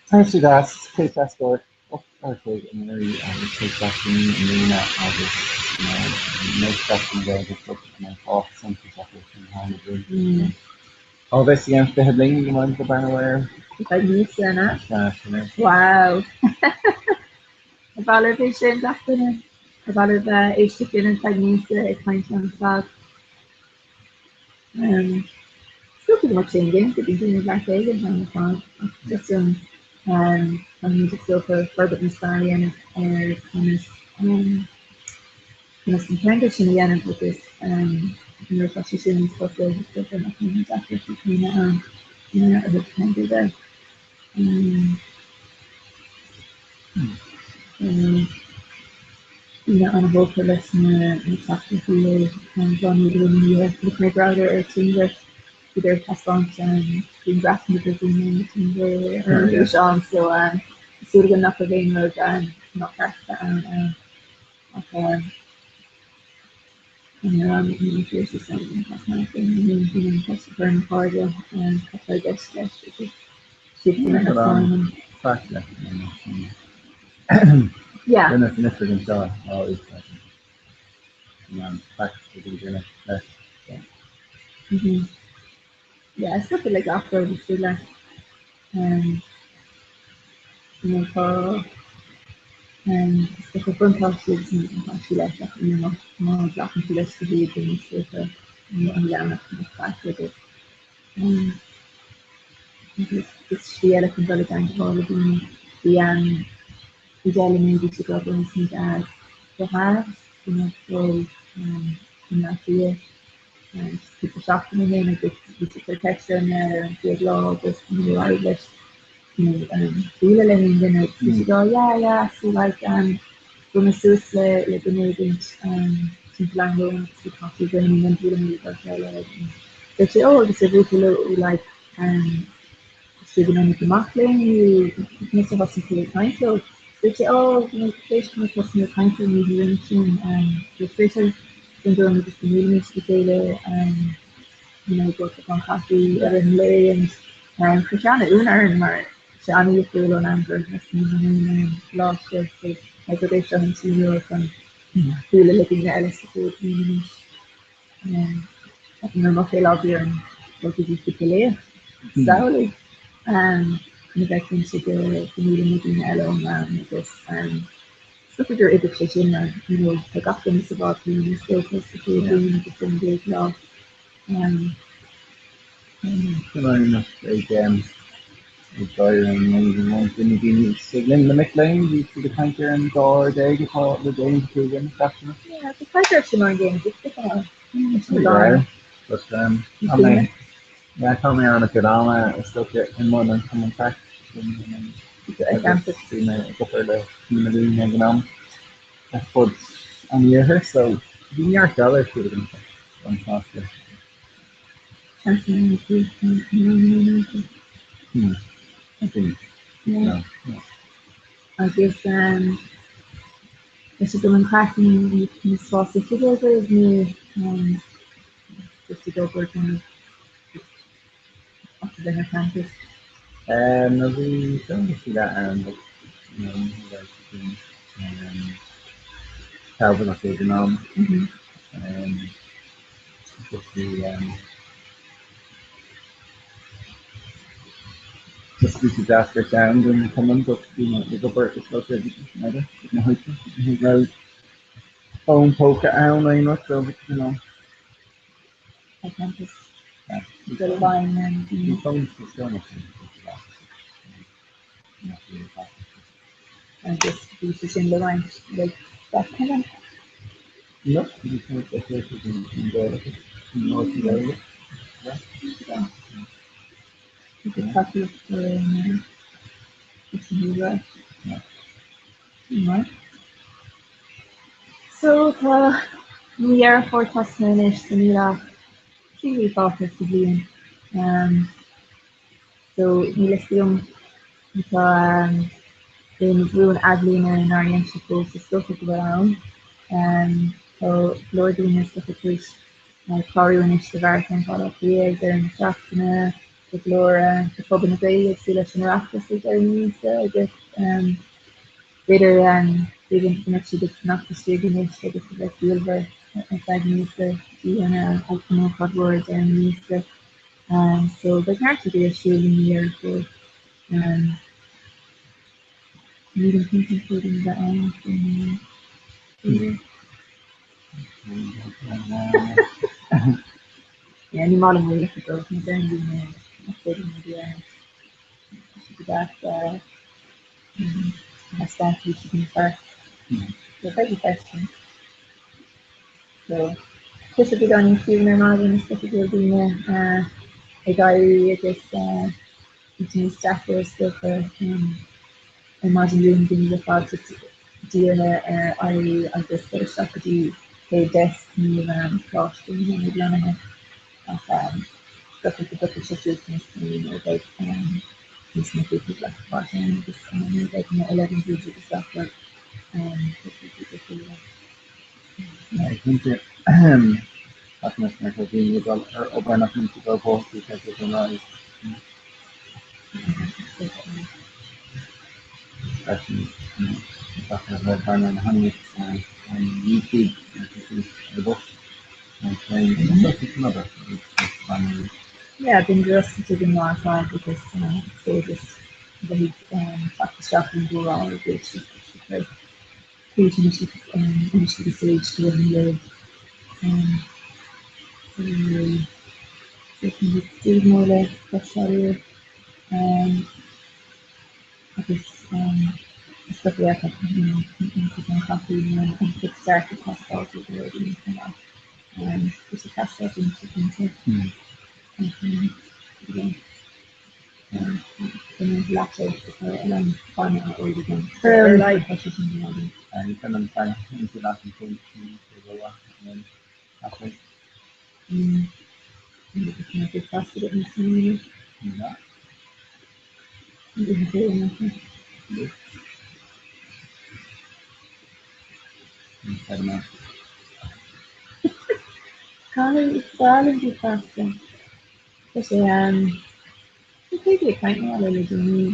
Speaker 11: Tá sé deas, cé festóir, 8 ar chloig i nDoirí agus cé seachtain i mbliana agus na seachtain Gaeilge club an fáth suntasach leis an thar na blianta. Ó bheas again 20 bliain go mbeidh go bean air.
Speaker 10: Beidh níos ina. Wow! Ar mhaith libh é sin, gach duine? Ar mhaith libh éisteacht linn ar feadh míosa ag caint ar fad? Is dócha go mbeadh sé indéanta, bíonn daoine ag labhairt éigin an t-am ar fad, ach just an táimid is dócha forbairt níos fearr a dhéanamh ar conas conas an ceangal sin a dhéanamh agus nuair atá sé sin níos fusa is dócha nach mbeidh na deacrachtaí céanna ann ó thaobh ceangal de. Daoine an-thógtha leis na teachtaireachtaí ó bhunú na hoíche. Chonaic mé browser ar Tinder, iad ar taispeáint grianghrafanna de dhaoine ar Tinder ar an bhfíseán so tá súil agam nach raibh aon rud nár cheart a bheith ann ach Yeah, is dócha le gach rud is dóigh leat. You know, tá is dócha buntáistí agus míbhuntáistí leis ach you know, má ghlacann tú leis go héadrom is dócha you know, an leathanach nach craic agus agus is slí eile chun dul i dteangmháil le daoine. Bhí bhí Dylan nuair a bhí sé ag obair ins an Theas, you know, dul chun Bleá Cliath cúpla seachtain ó shin agus bhí sé ag cur ceist orm ar an chéad lá agus ní raibh aghaidh leis you know bualadh le haon duine agus bhí sé ag rá yeah yeah so like bhuail mé suas le le duine éigint timpeall am lóin agus bhí caife againn and then bualadh mé le beirt eile agus dúirt sé oh agus ar bhuail tú leo like istigh in ionad na mac léinn nó conas a thosaigh tú ag caint leo? Dúirt sé oh you know tar éis dom tosnú ag caint leo ní hé sin dúirt tar éis don dom agus go mbuailimis le chéile you know go cupán caife i rith an lae and chuir sé an-ionadh orm mar sé an-dhifriúil ón am gur thosnaigh mé féin ar an gcoláiste so like rud é seo an tslí nua chun bualadh le daoine eile sa chéad bhliain anois. Nuair mo chéile bhí orm dul go dtí cúpla léacht samhlaigh chun a bheith cinnte go mbuailim le daoine eile ón rang agus is dócha gur oibrigh sé sin mar you know tá gach duine sa bhád céanna is dócha sa chéad bhliain agus ar an gcéad lá.
Speaker 11: Sin ag ag gáire an duine daoine istigh linn na mic léinn, bhí siad ag caint ar an 12 rud atá le déanamh acu ag an seachtaine.
Speaker 10: Yeah, tá caint ar sin mar an gcéanna duit
Speaker 11: But tá mé yeah, tá mé an-chuid ama is dócha i mbun an Chumann Craic agus bhí mé ag obair le na daoine ag an am ar fud an iarthair, so bhí neart eile ar siúl agam an sásta.
Speaker 10: Agus leis an gCumann Craic an spás oifige agaibh nó just ag obair kind of as a bheith ar campus?
Speaker 11: No bhí seomra faoi leith ann but you know ní raibh sé sin tábhachtach ag an am. Just bhí just bhí sé deas gur cheann den chumann but bhí mé ag obair is dócha n'fheadar ag na hoíche ní raibh fón póca ann aon rud so you know.
Speaker 10: Ar campus. Dul i bhfeidhm ar na daoine.
Speaker 11: Bhí fón sa seomra sin.
Speaker 10: Agus bhí sé sin le roinnt le gach cumann?
Speaker 11: No, bhí sé speisialta don Ghaeilge, don Ghaeilge.
Speaker 10: Agus tacaíocht do na Right. So tá mí Dheireadh Fómhair tosaithe anois so níl ach 3 mhí fágtha sa bhliain. So níl fhios agam má tá aon rún athbhliana nár dhein sibh fós, is dócha go bhfuil ann. Tá go leor daoine is dócha tar éis clárú anois do Mharatón Bhaile Átha Cliath ag deireadh na seachtaine, tá go leor de phobal na Gaeilge ag súil leis an Oireachtas ag deireadh na míosa agus b'fhéidir b'fhéidir go mbeadh siad ag fanacht istigh anois agus a bheith ciallmhar ar feadh míosa go dtí an ócáid mhór ag deireadh na míosa. So beidh neart rudaí ar siúl i mí Dheireadh Fómhair. Nílim cinnte an féidir liom bheith ann faoin Yeah, ní maith liom rialacha dóibh, ní deireann daoine nach féidir liom a bheith ann. Tá sé go deas a thaispeáint go bhfuil siad níos fearr. So beidh freisin. So tá sé beagáinín ciúin ar maidin, is dócha go bhfuil daoine ag éirí agus bíonn sé níos deacra is dócha ar maidin Luain daoine ar fad just dírithe ar éirí agus dul isteach go dtí pé deasc nó coláiste nó ionad lonnaithe ach is dócha go dtiocfaidh sé suas níos déanaí nuair a bheidh níos mó grúpaí ag teacht ann agus nuair a bheidh na 1100 agus gach rud tiocfaidh siad le chéile.
Speaker 11: Cinnte, ach anois mar tá daoine ag dul ar obair nach mbíonn siad ag dul tá sé sin ráite. Freisin, gach rud a bheith ar na hanaí an YouTube ar an bus, an traein, agus an obair.
Speaker 10: Yeah, bíonn go oscailte don lá ar fad agus is féidir just bheith ag teacht isteach ar an gcomhrá ag éisteacht agus ag cur tríd anois anois agus arís go bhfuil libh. So ag súil go mór le cloisteáil uaibh agus is dócha yeah tá an cupán caife nó an quick start ag teastáil go leor daoine chomh maith. Bhí sé teastáil cinnte cinnte. Latte an bainne a ól again. Ar aghaidh tá sé sin go maith.
Speaker 11: Ní féidir liom bainne leat an chéad latte.
Speaker 10: Caithfidh is breá liom bricfeasta. Tá sé Ní féidir ag caint mar le daoine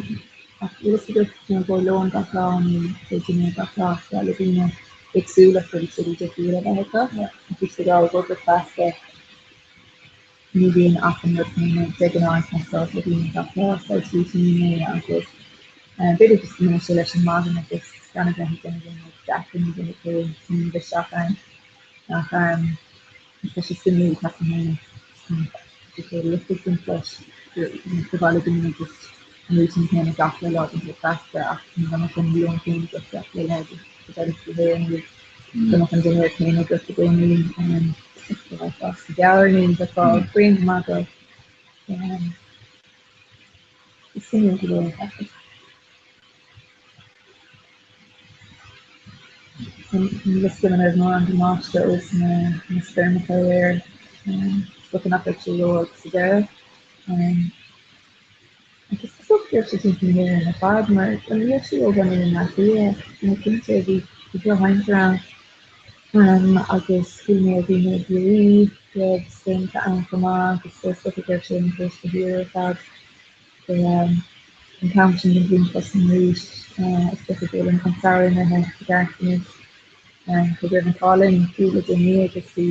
Speaker 10: ach bhfuil fhios agat nó go lón gach lá nó go dinnéar gach lá is breá le daoine éagsúlacht agus rudaí difriúla a bheith acu. Ach bhí siad ag rá go bricfeasta ní bhíonn ach an rud céanna de ghnáth ag teastáil le daoine gach lá, saghas routine é agus b'fhéidir just go mbaineann sé leis an maidin agus gan a bheith ag déanamh aon rud deacair nó bheith ag cur aon smaoineamh isteach ann. Ach tá sé suimiúil ceapaim féin just sé rud ag baint leis gur mhaith le daoine just an routine céanna gach uile lá den bhricfeasta ach ní bheadh an lón céanna agat gach uile lá go deireadh do shaoil nó go mbeadh an dinnéar céanna agat i gcónaí go mbeifeá sa ghearr nó bheifeá bréan go maith de. Is suimiúil go leor ceapaim. Níl fhios agam an raibh mórán damáiste ós na stoirmeacha aréir. Is dócha nach raibh sé ró-ard sa deireadh. Agus is dócha go raibh sé timpeall na hÉireann ar fad mar ní raibh sé ródhona i mBleá Cliath. Bhí mé cinnte, bhí drochaimsir ann agus chuala mé ó dhaoine i gCiarraí go raibh stoirmeacha ann chomh maith agus is dócha go raibh sé ar chósta thiar ar fad. An t-am sin den bhliain tosnaíonn arís. Is dócha go bhfuil an samhradh imithe i gceart anois. Cé go raibh an t-ádh linn fiú le déanaí agus bhí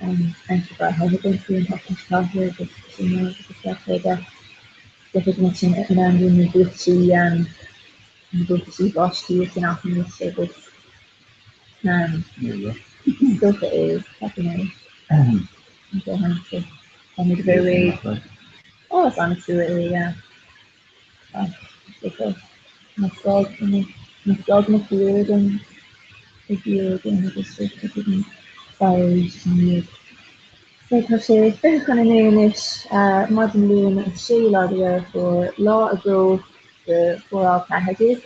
Speaker 10: aimsir bhreá the againn fiú an tseachtain seo caite agus sin rud agus gach rud ach is dócha go mbeidh sin in am dúinn na buataisí na buataisí báistí a cheannach anois agus is dócha é ceapaim é an drochaimsir. Táimid a bheith réidh. Ó, is an-trua é, yeah. Ach is dócha nach gá nach gá go mbeadh go leor den ag iarraidh againn agus tiocfaidh an samhradh arís ina dhiaidh. So tá sé 8:40 anois, maidin Luain an 6ú lá de Dheireadh Fómhair, lá 2 de Chomhrá 14.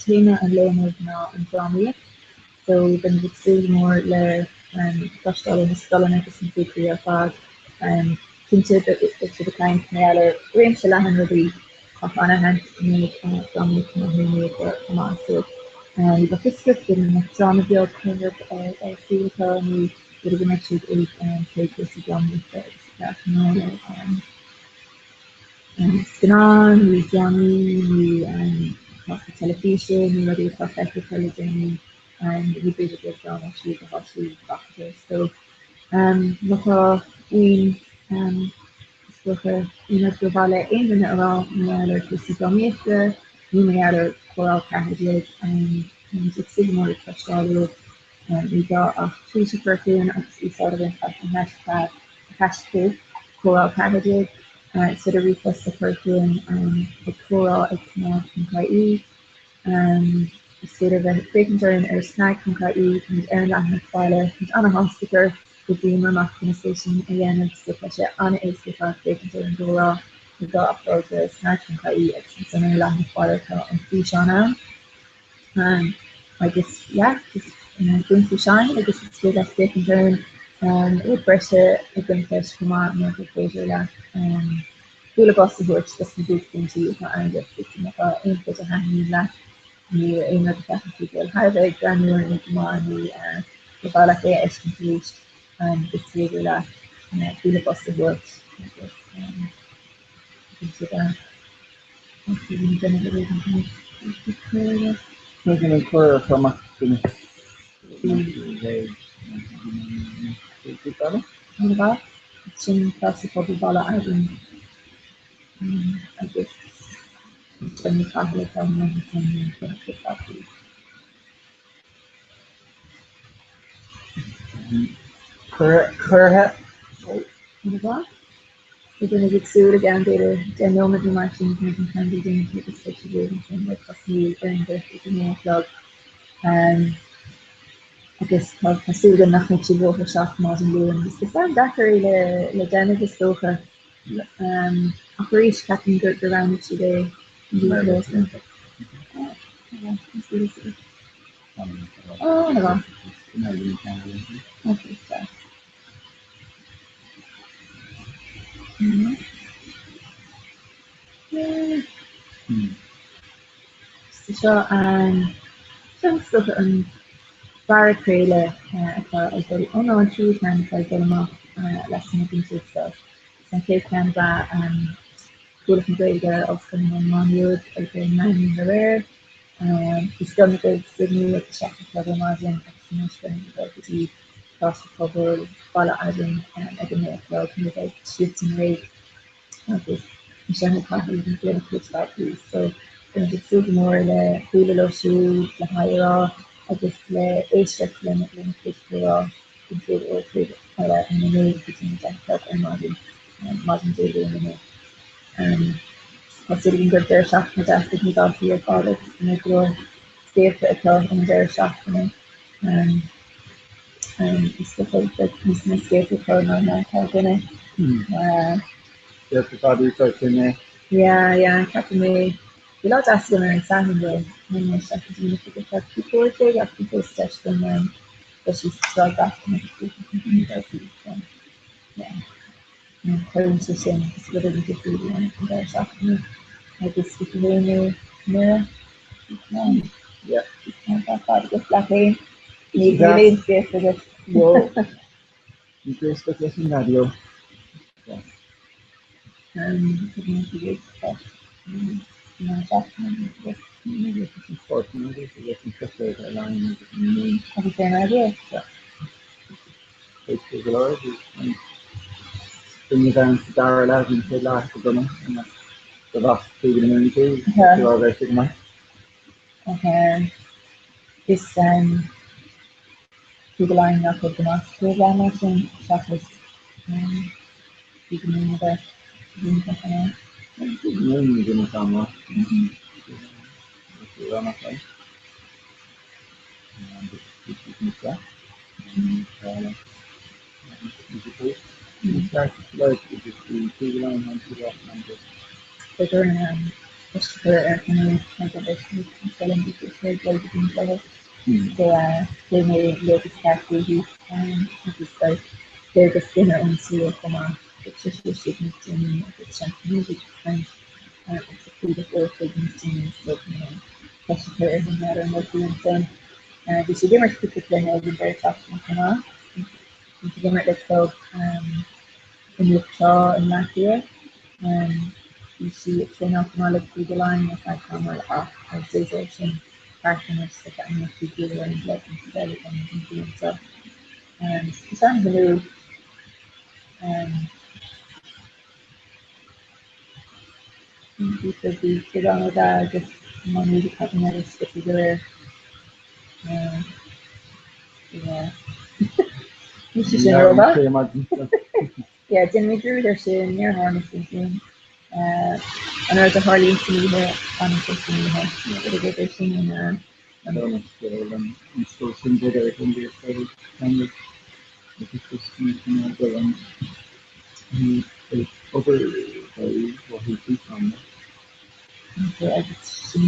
Speaker 10: Téama an lae inniu ná an drámaíocht. So beimid ag súil go mór le cloisteáil ó na scoileanna agus na buachaillí ar fad. Cinnte beidh siad ag caint mar gheall ar réimse leathan rudaí ach an-sheans go mbeidh drámaíocht mar théama acu chomh maith. So ní bheadh fhios agat, b'fhéidir go mbeadh dráma beag nó rud ar siúl acu nó b'fhéidir go mbeidh siad ag plé cúrsaí drámaíochta agus ag caint mar gheall ar scannáin nó drámaí nó cláracha teilifíse nó rudaí atá feicthe acu le déanaí nó b'fhéidir go raibh dráma ar siúl do pháistí b'fhéidir. So má tá aon is dócha aon rud gur mhaith le aon duine a rá mar gheall ar chúrsaí drámaíochta nó mar gheall ar Chomhrá 14 táimid ag súil go mór le cloisteáil uaibh. Ní gá ach tweet a chur chugainn agus úsáid a bhaint as an haischlib haischlib Comhrá14. Is féidir ríomhphost a chur chugainn ag comhrá ag cnag.ie. Is féidir bheith ag féachaint orainn ar cnag.ie, táimid ar an leathanach baile, táimid an-shásta gur d'oibríomar amach conas é sin a dhéanamh so tá sé an-éasca ar fad féachaint ar an gcomhrá, ní gá ach dul go cnag.ie agus ansan ar an leathanach baile tá an físeán ann. Agus yeah, just bain faoi shine agus is féidir leat féachaint orainn. Rud breise ag baint leis chomh maith ná gur féidir leat bualadh bos a thabhairt dos na buaicphointí atá ann duit so má tá aon chuid a thaitníonn leat nó aon rud a cheapann tú go bhfuil thar a bheith greannmhar nó go maith nó gur mhaith leat é a fheiscint arís, is féidir leat bualadh bos a thabhairt agus Sin Coláiste Pobail Bhaile Adaim agus Michelle Ní Chathail atá i mbun an chuid
Speaker 11: Curtha.
Speaker 10: Bhí duine ag súil i gceann b'fhéidir 10 nóiméad nó mar sin go mbeidh an ceangal déanta agus beidh siad réidh ansin le tosnú ar an gort ag a naoi a chlog. Agus tá súil agam nach mbeidh siad róthuirseach maidin Luain. Is am deacair é le déanamh is dócha. Ach arís ceapaim gur roghnaigh siad é Ó, Seo an seo is dócha an dara craoladh atá ag dul ó nó an tríú ceann atá ag dul amach lasmuigh den Tuarascáil. Is an chéad ceann ab ea Chuallacht na Gaeilge, Ollscoil Mhá Nuad ag an meán oíche aréir. Bhí Scoil na Gaeilge Sydney ag a 7 a chlog ar maidin agus anois beimid ag dul go dtí Coláiste Pobail Bhaile Adaim ag a 9 a chlog nuair a bheidh siadsan réidh agus Michelle Ní Chathail ag déanamh cuid daltaí so beimid ag súil go mór le bualadh leo siúd le haigh a rá agus le éisteacht lena lena cuid comhrá den chéad uair chéad eile ón 9 go dtí an 10 a chlog ar maidin maidin Dé Luain inniu. Tá súil againn go raibh deireadh seachtaine deas ag na daltaí ar fad agus go mbeidh go leor scéalta acu ón deireadh seachtaine. Is dócha beidh níos mó scéalta acu ná mar atá againne.
Speaker 11: Scéalta fada úsáidte inné.
Speaker 10: Yeah, yeah, ceapaim é. Bhí lá deas agam ar an Satharn though. Tháinig mé isteach go dtí an oifig ar feadh cúpla uair déag ach bhí fós deis agam dul síos sa Sráid Grafton agus bualadh leis na daltaí. So, yeah. Cuireann sé sin is rud éigin difriúil a dhéanamh an deireadh seachtaine agus bhí tú féin i nDoire
Speaker 11: Yeah.
Speaker 10: Tá fad agat leat féin. Níl aon scéalta agat.
Speaker 11: Ní éisteacht leis an raidió.
Speaker 10: Agus ar an raidió?
Speaker 11: Éisteacht go leor, bhí an duine bhean sa dara leath, bhí an chéad leath go dona, do mheas tú go mbeidh tú, tú á bheith go maith.
Speaker 10: Is Cúige Laighean nach raibh go maith sa chéad leath mar sin, seachas Cúige Mumhan a bheith iontach an ea?
Speaker 11: Cúige Mumhan iontach an maith.
Speaker 10: Beidh orainn ceist a chur ar Shinéad maidir leis an scoil an bhí sé ag dul go dtí an cluiche. So léigh mé léargas ceart uaithi agus beidh léargas duine ón slua chomh maith. Beidh sise istigh níos déanaí agus seans go mbeidh ag caint agus ag clúdach uair a chloig níos déanaí so ceist a chur uirthi n'fheadar an bhfuil sí ansin. Bhí sí ag imirt cúpla cluiche ag an deireadh seachtaine chomh maith. Bhí sí ag imirt le club i nDumhach Trá i mBleá Cliath. Bhí sí ag traenáil chomh maith le Cúige Laighean ar feadh tamaill ach tá an séasúr sin thart anois so ceapaim go mbeidh sí ag díriú ar an gclub an chuid eile den bhliain seo. Is an-shuimiúil. Bhí Ciarán Ó Deá agus Má Nuad ag caint ar scoite go léir. Ní sé sin rómhaith. Yeah, déanfaidh mé dearúd air sin, níor tharla sé sin. An rud a tharlaíonn san oíche, fanann sé san oíche. Rud éigin ar sin in
Speaker 11: An scoil sin b'fhéidir ag an scoil Cambridge agus is minic go bhfuil an ag obair
Speaker 10: Agus sin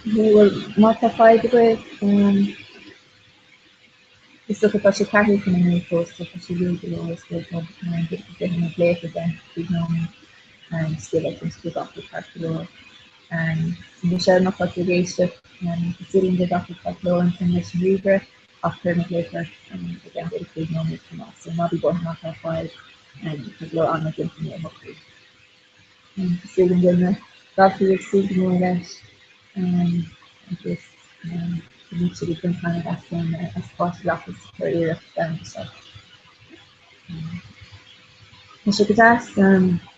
Speaker 10: Bhuel, má tá fadhb agaibh, is dócha tá sé ceathrú chun a naoi fós, so tá sé luath go leor, is dócha, go dtéann an glaoch i gceann cúig nóiméad, is dócha go bhfuil gach rud ceart go leor. Michelle, má tá tú ag éisteacht, is dóigh liom go bhfuil gach rud ceart go leor ansin leis an ríomhaire, ach cuirfidh mé glaoch ort i gceann b'fhéidir cúig nóiméad chomh maith, so ná bí buartha má tá fadhb. Tá go leor ama againn chun é a shocrú. Tá súil agam go bhfuil na daltaí ag súil go mór leis agus go mbeidh siad ag baint taitneamh as an as páirt a ghlacadh sa churiarracht seo. Tá sé go deas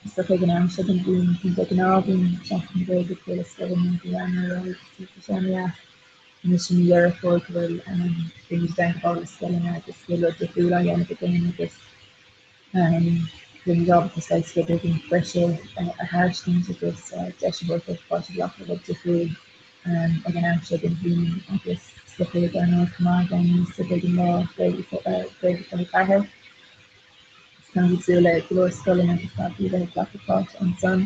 Speaker 10: is dócha ag an am seo den bhliain de ghnáth bíonn Seachtain na Gaeilge ag cur le scoileanna go leanúnach ar aghaidh so tá sé an-deas anois i mí Dheireadh Fómhair go bhfuil daoine ag gabháil le scoileanna agus go bhfuil rud difriúil á dhéanamh againn agus bhfuil ábalta saghas rud éigin breise a thairiscint agus deis a thabhairt dóibh páirt a ghlacadh i rud difriúil ag an am seo den bhliain agus is dócha dar ndóigh chomh maith i gceann míosa beidh an lá Gaeilge 24. Táimid ag súil le go leor scoileanna agus daltaí a bheith ag glacadh páirt ansan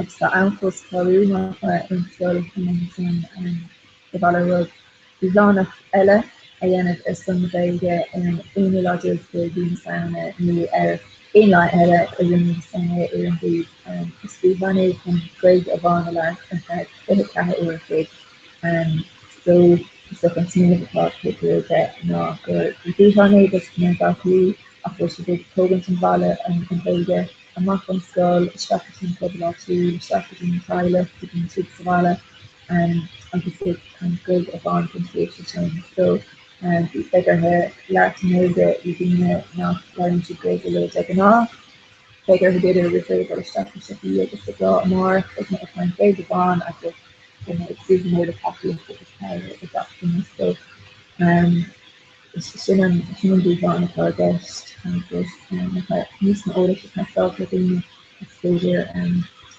Speaker 10: agus tá am fós clárú má tá aon scoil ansan ar mhaith leo rud dúshlánach eile a dhéanamh ar son na Gaeilge ar an aonú lá déag de mhí na Samhna nó ar aon lá eile i rith mí na Samhna oireann daoibh. Is dúshlán é chun Gaeilge amháin a labhairt ar feadh 24 uair an chloig. So is dócha an smaoineamh atá taobh thiar de ná gur dúshlán é do na daltaí ach go bhfuil siad ag tógaint an bhaile an Ghaeilge amach ón scoil isteach go dtí an pobal áitiúil, isteach go dtí an teaghlach, go dtí an tigh sa bhaile. agus ag caint Gaeilge amháin don tréimhse sin. So beidh orthu labhairt i nGaeilge le daoine nach labhraíonn siad Gaeilge leo de ghnáth. Beidh orthu b'fhéidir roimh ré dul isteach sna siopaí agus ag rá amárach beidh mé ag caint Gaeilge amháin agus beidh mé ag súil go mór le tacaíocht agus cabhair ó gach duine. So sin an sin an dúshlán atá i gceist agus má tá níos mó eolais ag teastáil ó dhaoine is féidir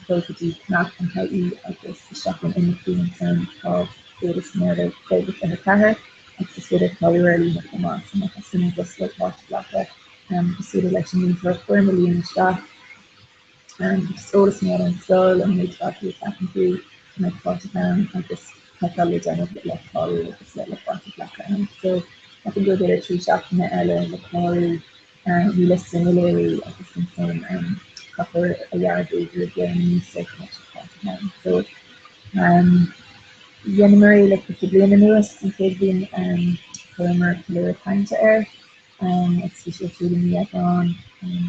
Speaker 10: dul go dtí cnag.ie agus isteach in imeachtaí ansan tá eolas mór le Gaeilge 24 agus is féidir clárú ar líne chomh maith so má tá suim ag scoil páirt a ghlacadh is féidir leis an múinteoir foirm a líonadh isteach agus eolas mór ar an scoil, an méid daltaí a cheapann tú go mbeidh páirteach ann agus cad tá le déanamh le clárú agus le páirt a ghlacadh ann. So ceapaim go bhfuil b'fhéidir 3 seachtaine eile le clárú nó le suim a léiriú agus ansan caithfear a dhearbhu roimh dheireadh na míosa go mbeidh siad páirteach ann. So dheineamar é le cúpla bliain anuas, an chéad bhliain chuireamar ceiliúradh cainte air agus bhí sé ar siúl i mí Aibreán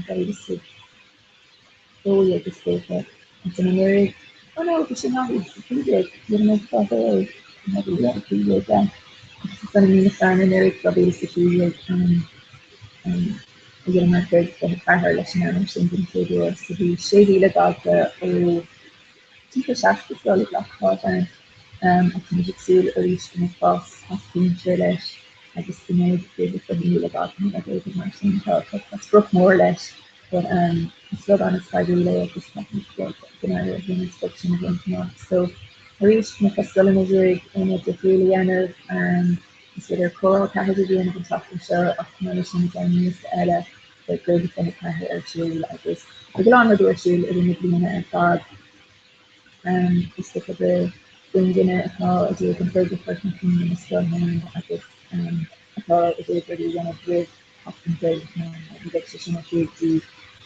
Speaker 10: 2012 is dócha. Ansan anuraidh, oh no, bhí sé in 2015, dheineamar é in 2015, yeah. Agus ansan i mí na Samhna anuraidh, 2016, dheineamar Gaeilge 24 leis an ainm sin den chéad uair. So bhí 6,000 dalta ó timpeall 60 scoil ag glacadh páirt ann ach táimid ag súil arís go mbeidh fás as cuimse leis agus go mbeidh b'fhéidir 20,000 dalta nó rud éigin mar sin. Tá sprioc mór leis but is rud an-spreagúil é agus ceapaim go n-éireoidh linn an sprioc sin a bhaint amach. So arís, má tá scoileanna ag iarraidh aon rud difriúil a dhéanamh, is féidir comhrá ceathair a dhéanamh an tseachtain seo ach chomh maith leis sin i gceann míosa eile beidh Gaeilge 24 ar siúl agus beidh a lán rudaí ar siúl i rith na bliana ar fad. Is dócha d'aon duine atá ag iarraidh an Ghaeilge a chur chun cinn ina scoil féin agus atá ag iarraidh rudaí a dhéanamh roimh Sheachtain na Gaeilge féin, ní bheidh sé sin ar siúl go dtí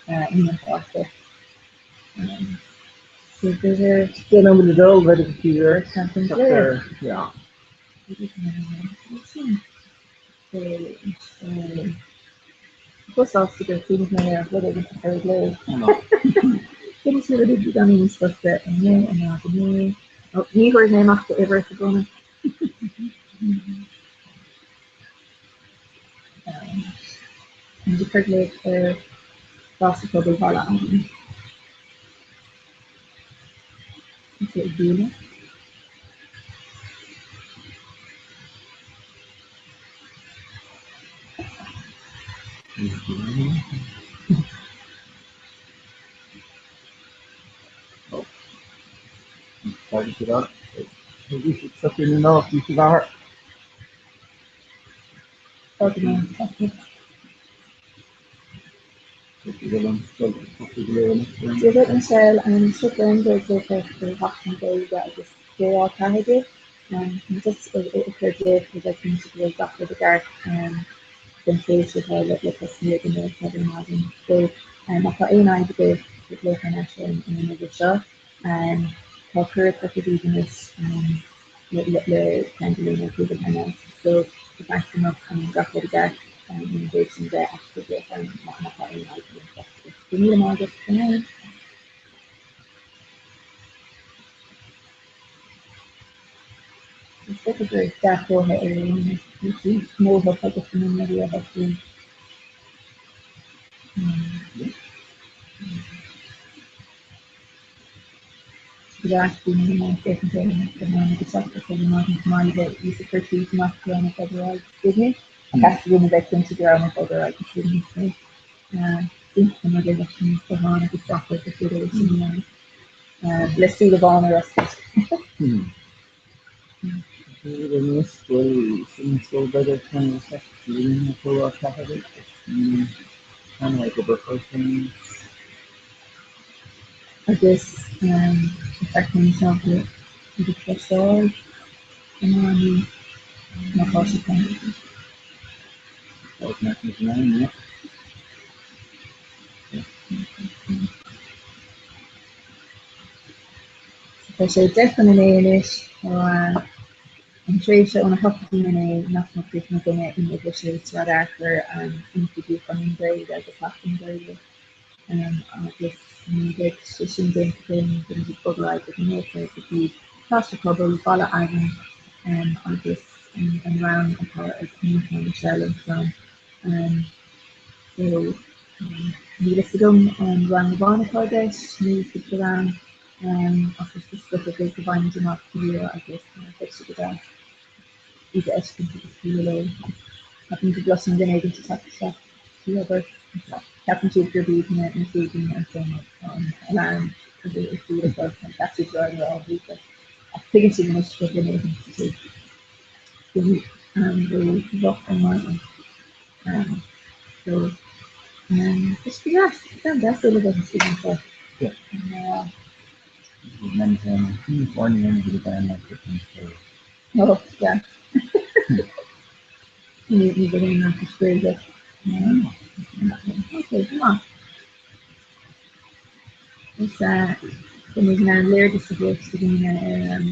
Speaker 10: mí an Mhárta. So b'fhéidir.
Speaker 11: Déanfaidh muid dul, b'fhéidir go dtí
Speaker 10: Yeah. Chomh sásta gur chuimhnigh mé ar rud éigin a chur i gcló. Cinneadh sé rud beagáinín níos fusa inniu ná inné. Ó, ní thabharfaidh mé amach d'uimhir sa gcónaí. Táimid ag cur glaoch ar Phlás Pobail Bhaile Adaim. Tá sé ag bualadh. Tá go maith, tá tú. Dia duit Michelle, seo Brenda ag glaoch ort ó Sheachtain na Gaeilge agus Comhrá 14. Just ag cur glaoch le bheith cinnte go bhfuil gach rud i gceart don tréimhse atá le tosnú ag an 9 ar maidin. So má tá aon fhadhb agaibh, cuir glaoch thar n-ais ar an uimhir seo. Tá cuireadh curtha daoibh anois le ceann de na Google Hangouts so ba cheart go mbeadh gach rud i gceart. Nó an mhéid sin de ach go bhféach orm má tá aon fhadhb liom fosta. Go raibh míle maith agat for now. Is dócha gur dea-chomhartha é gnóthach agus go mbíonn rudaí á shocrú. Go deas, bhí mé in ann féachaint ar an gutháin agus 7 a chlog ar maidin chomh maith le bheith ag cur tweet amach go raibh mé ag bogadh ar aghaidh go Sydney. Theastaigh uaim a bheith cinnte go raibh mé ag bogadh ar aghaidh go Sydney so iontach an rud é leis an guthán agus gach rud gur féidir é sin a dhéanamh le súil amháin ar oscailt.
Speaker 11: Anois bhfuil sin scoil b'fhéidir chun na seachtaine comhrá 14 Tá ag obair freisin.
Speaker 10: Agus feicim anseo go bhfuil cloisteáil go maith nó má tá sé ceangailte. Tá sé 8:50 anois. Tá an tréimhse óna 8 go dtí a 9 nach mbeadh críochnaithe againne in uimhir 6 Sráid Fhearchair, imeachtaí dúshlán na Gaeilge agus Seachtain na Gaeilge. Agus ní bheidh sé sin déanta againn, beimid ag bogadh ar aghaidh go ginearálta go dtí Coláiste Pobail, Baile Eagain agus an rang atá ag Múinteoir Michelle ansan. So níl fhios agam an rang amháin atá i gceist nó cúpla rang ach is dócha go bhfaighimid amach go luath agus beidh sé go deas iad a fheiscint agus bualadh leo. Ceapaim go gcloisim duine éigin ag teacht isteach sa obair. Ceapann siad gurb iad na chéad daoine ansan an alarm is dúil acu an ceap siad go raibh á mhúchadh. Ach tuigeann siad anois gur duine éigin sa tigh. Bhí an ró-mhoch ar maidin. So, tá sé go deas, tá deas dul a bheith istigh anseo. Oh, yeah. Ní bheidh aon fhaitíos Gaeilge. Ok, go maith. Is beimid in ann léargas a thabhairt do dhaoine ar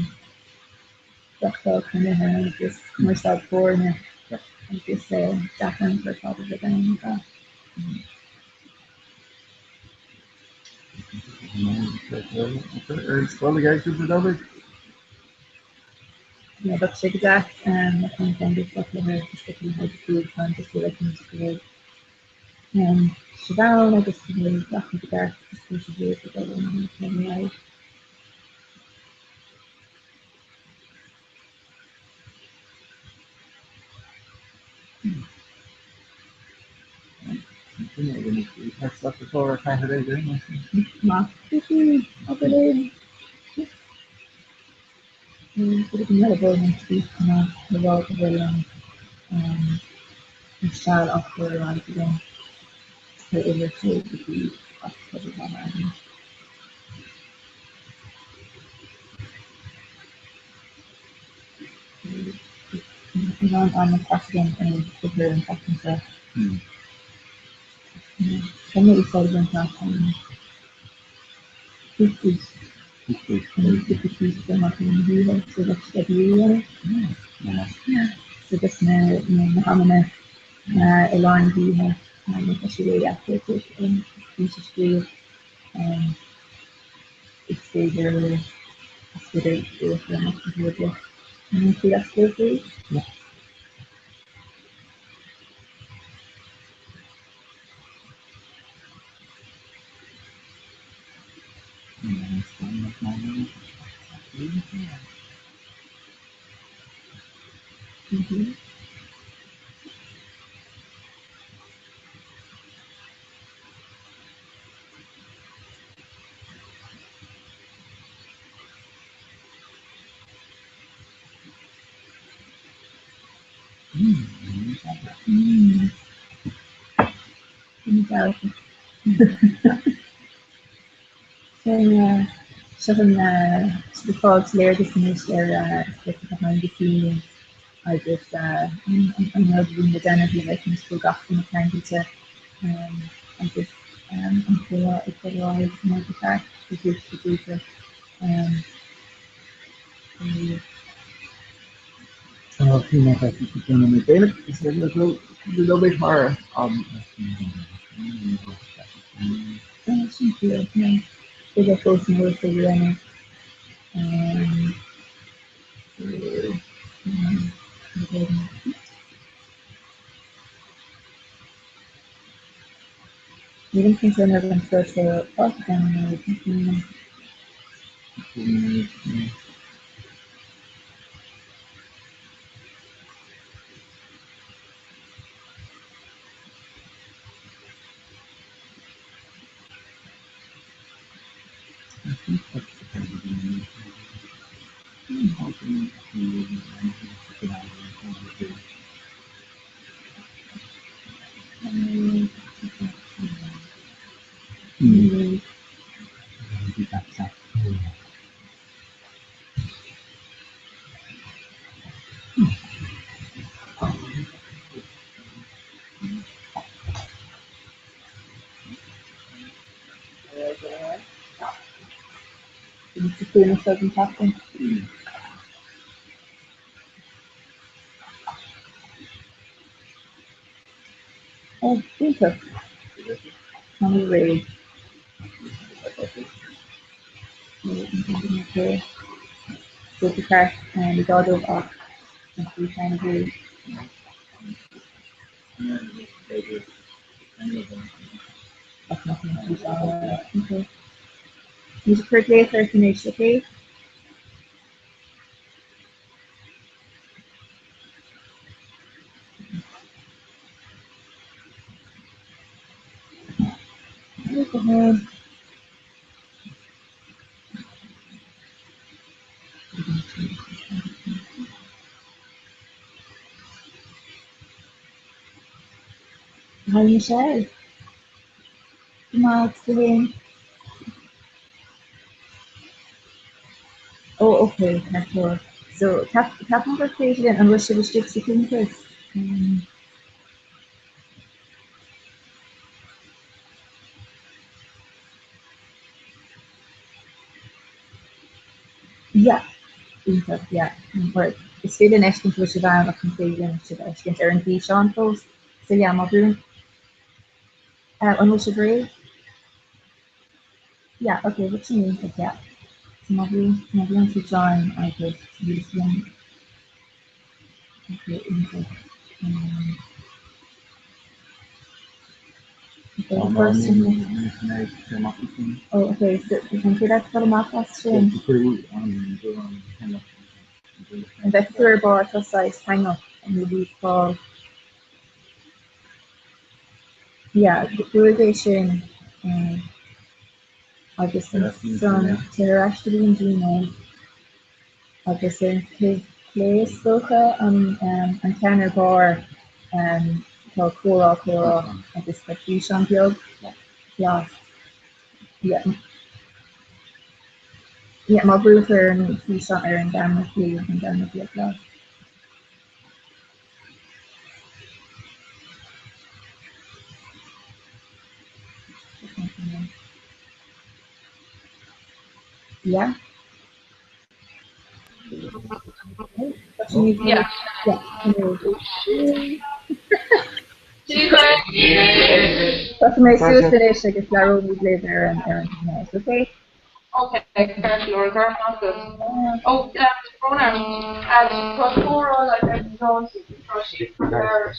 Speaker 10: reáchtáil cruinnithe agus cumarsáid foirne agus dea-thionchar atá a bheith ann ar fad.
Speaker 11: Ar an scoil ag cúpla nóiméad.
Speaker 10: Yeah, bheadh sé go deas an ceann de foclaithe is go le haghaidh an just le go bhfuil sibh ann agus go bhfuil gach rud i gceart agus go bhfuil sibh réidh le dul ar aghaidh. Maith. Obair linn. Le rá go bhfuil an seal á chur ar aghaidh againn ar uimhir 6 go dtí Coláiste Pobail Bhaile Eagain. In ann am a chaith againn ar Twitter an tseachtain seo. Tá mé úsáid a bhaint as an Agus na hamanna i lár na hoíche nó tá sé ródheacair duit an fís a scríobh, is féidir is féidir é a chur amach go huathoibríoch. An bhfuil tú as arís? Seo an fáth léargas anois ar behind the scenes agus an rud a bhíonn le déanamh le bheith cinnte go bhfuil gach duine ceangailte agus an comhrá ag dul ar aghaidh mar ba cheart go grúpa go grúpa.
Speaker 11: Cúpla nóiméad thar am.
Speaker 10: Sin fíor, yeah. B'fhéidir fós an bhfuil sé a dhéanamh. Nílim cinnte an raibh an fuirseoir fágtha agam nó. Bhí an tseachtain. Ó, iontach. Tá mé réidh. So ba cheart ní gá dóibh ach an físeán a bhrú. Ach nach an físeán. Okay. Ní cur glaoch ort anois, okay? Hi Michelle. Go maith tú féin? Oh okay, ceart go leor. So ceapaim gur féidir linn, an bhfuil sibh istigh sa chuntas? Yeah, iontach, yeah. Mar is féidir linn fheiscint go bhfuil sibh ann ach ní féidir linn sibh a fheiscint ar an bhfíseán fós. So yeah, má bhrúnn, an bhfuil sibh réidh? Yeah, okay, bhuel sin iontach, yeah. So má bhrúnn, má bhrúnn tú join agus níl fhios Okay, iontach. Okay, first Oh, okay, so an féidir leat dul amach as sin? An bhfeiceann tú ar barr tá saghas hang up nó leave call. Yeah, brúigh é sin agus ansan téigh ar ais go dtí an Gmail. Agus ar an taobh clé is dócha, an ceann ar barr, tá comhrá, comhrá agus tá físeán beag glas. Yeah. Yeah, má bhrúnn tú ar an físeán ar an gceamara clé, an gceamara beag glas. Yeah. Tá mé suas anois agus labhróimid libh ar an ar an gnéas, ok?
Speaker 12: Ok, ceart go leor, go raibh maith agat. Ó, brón orm, tá comhrá like ar an tá siad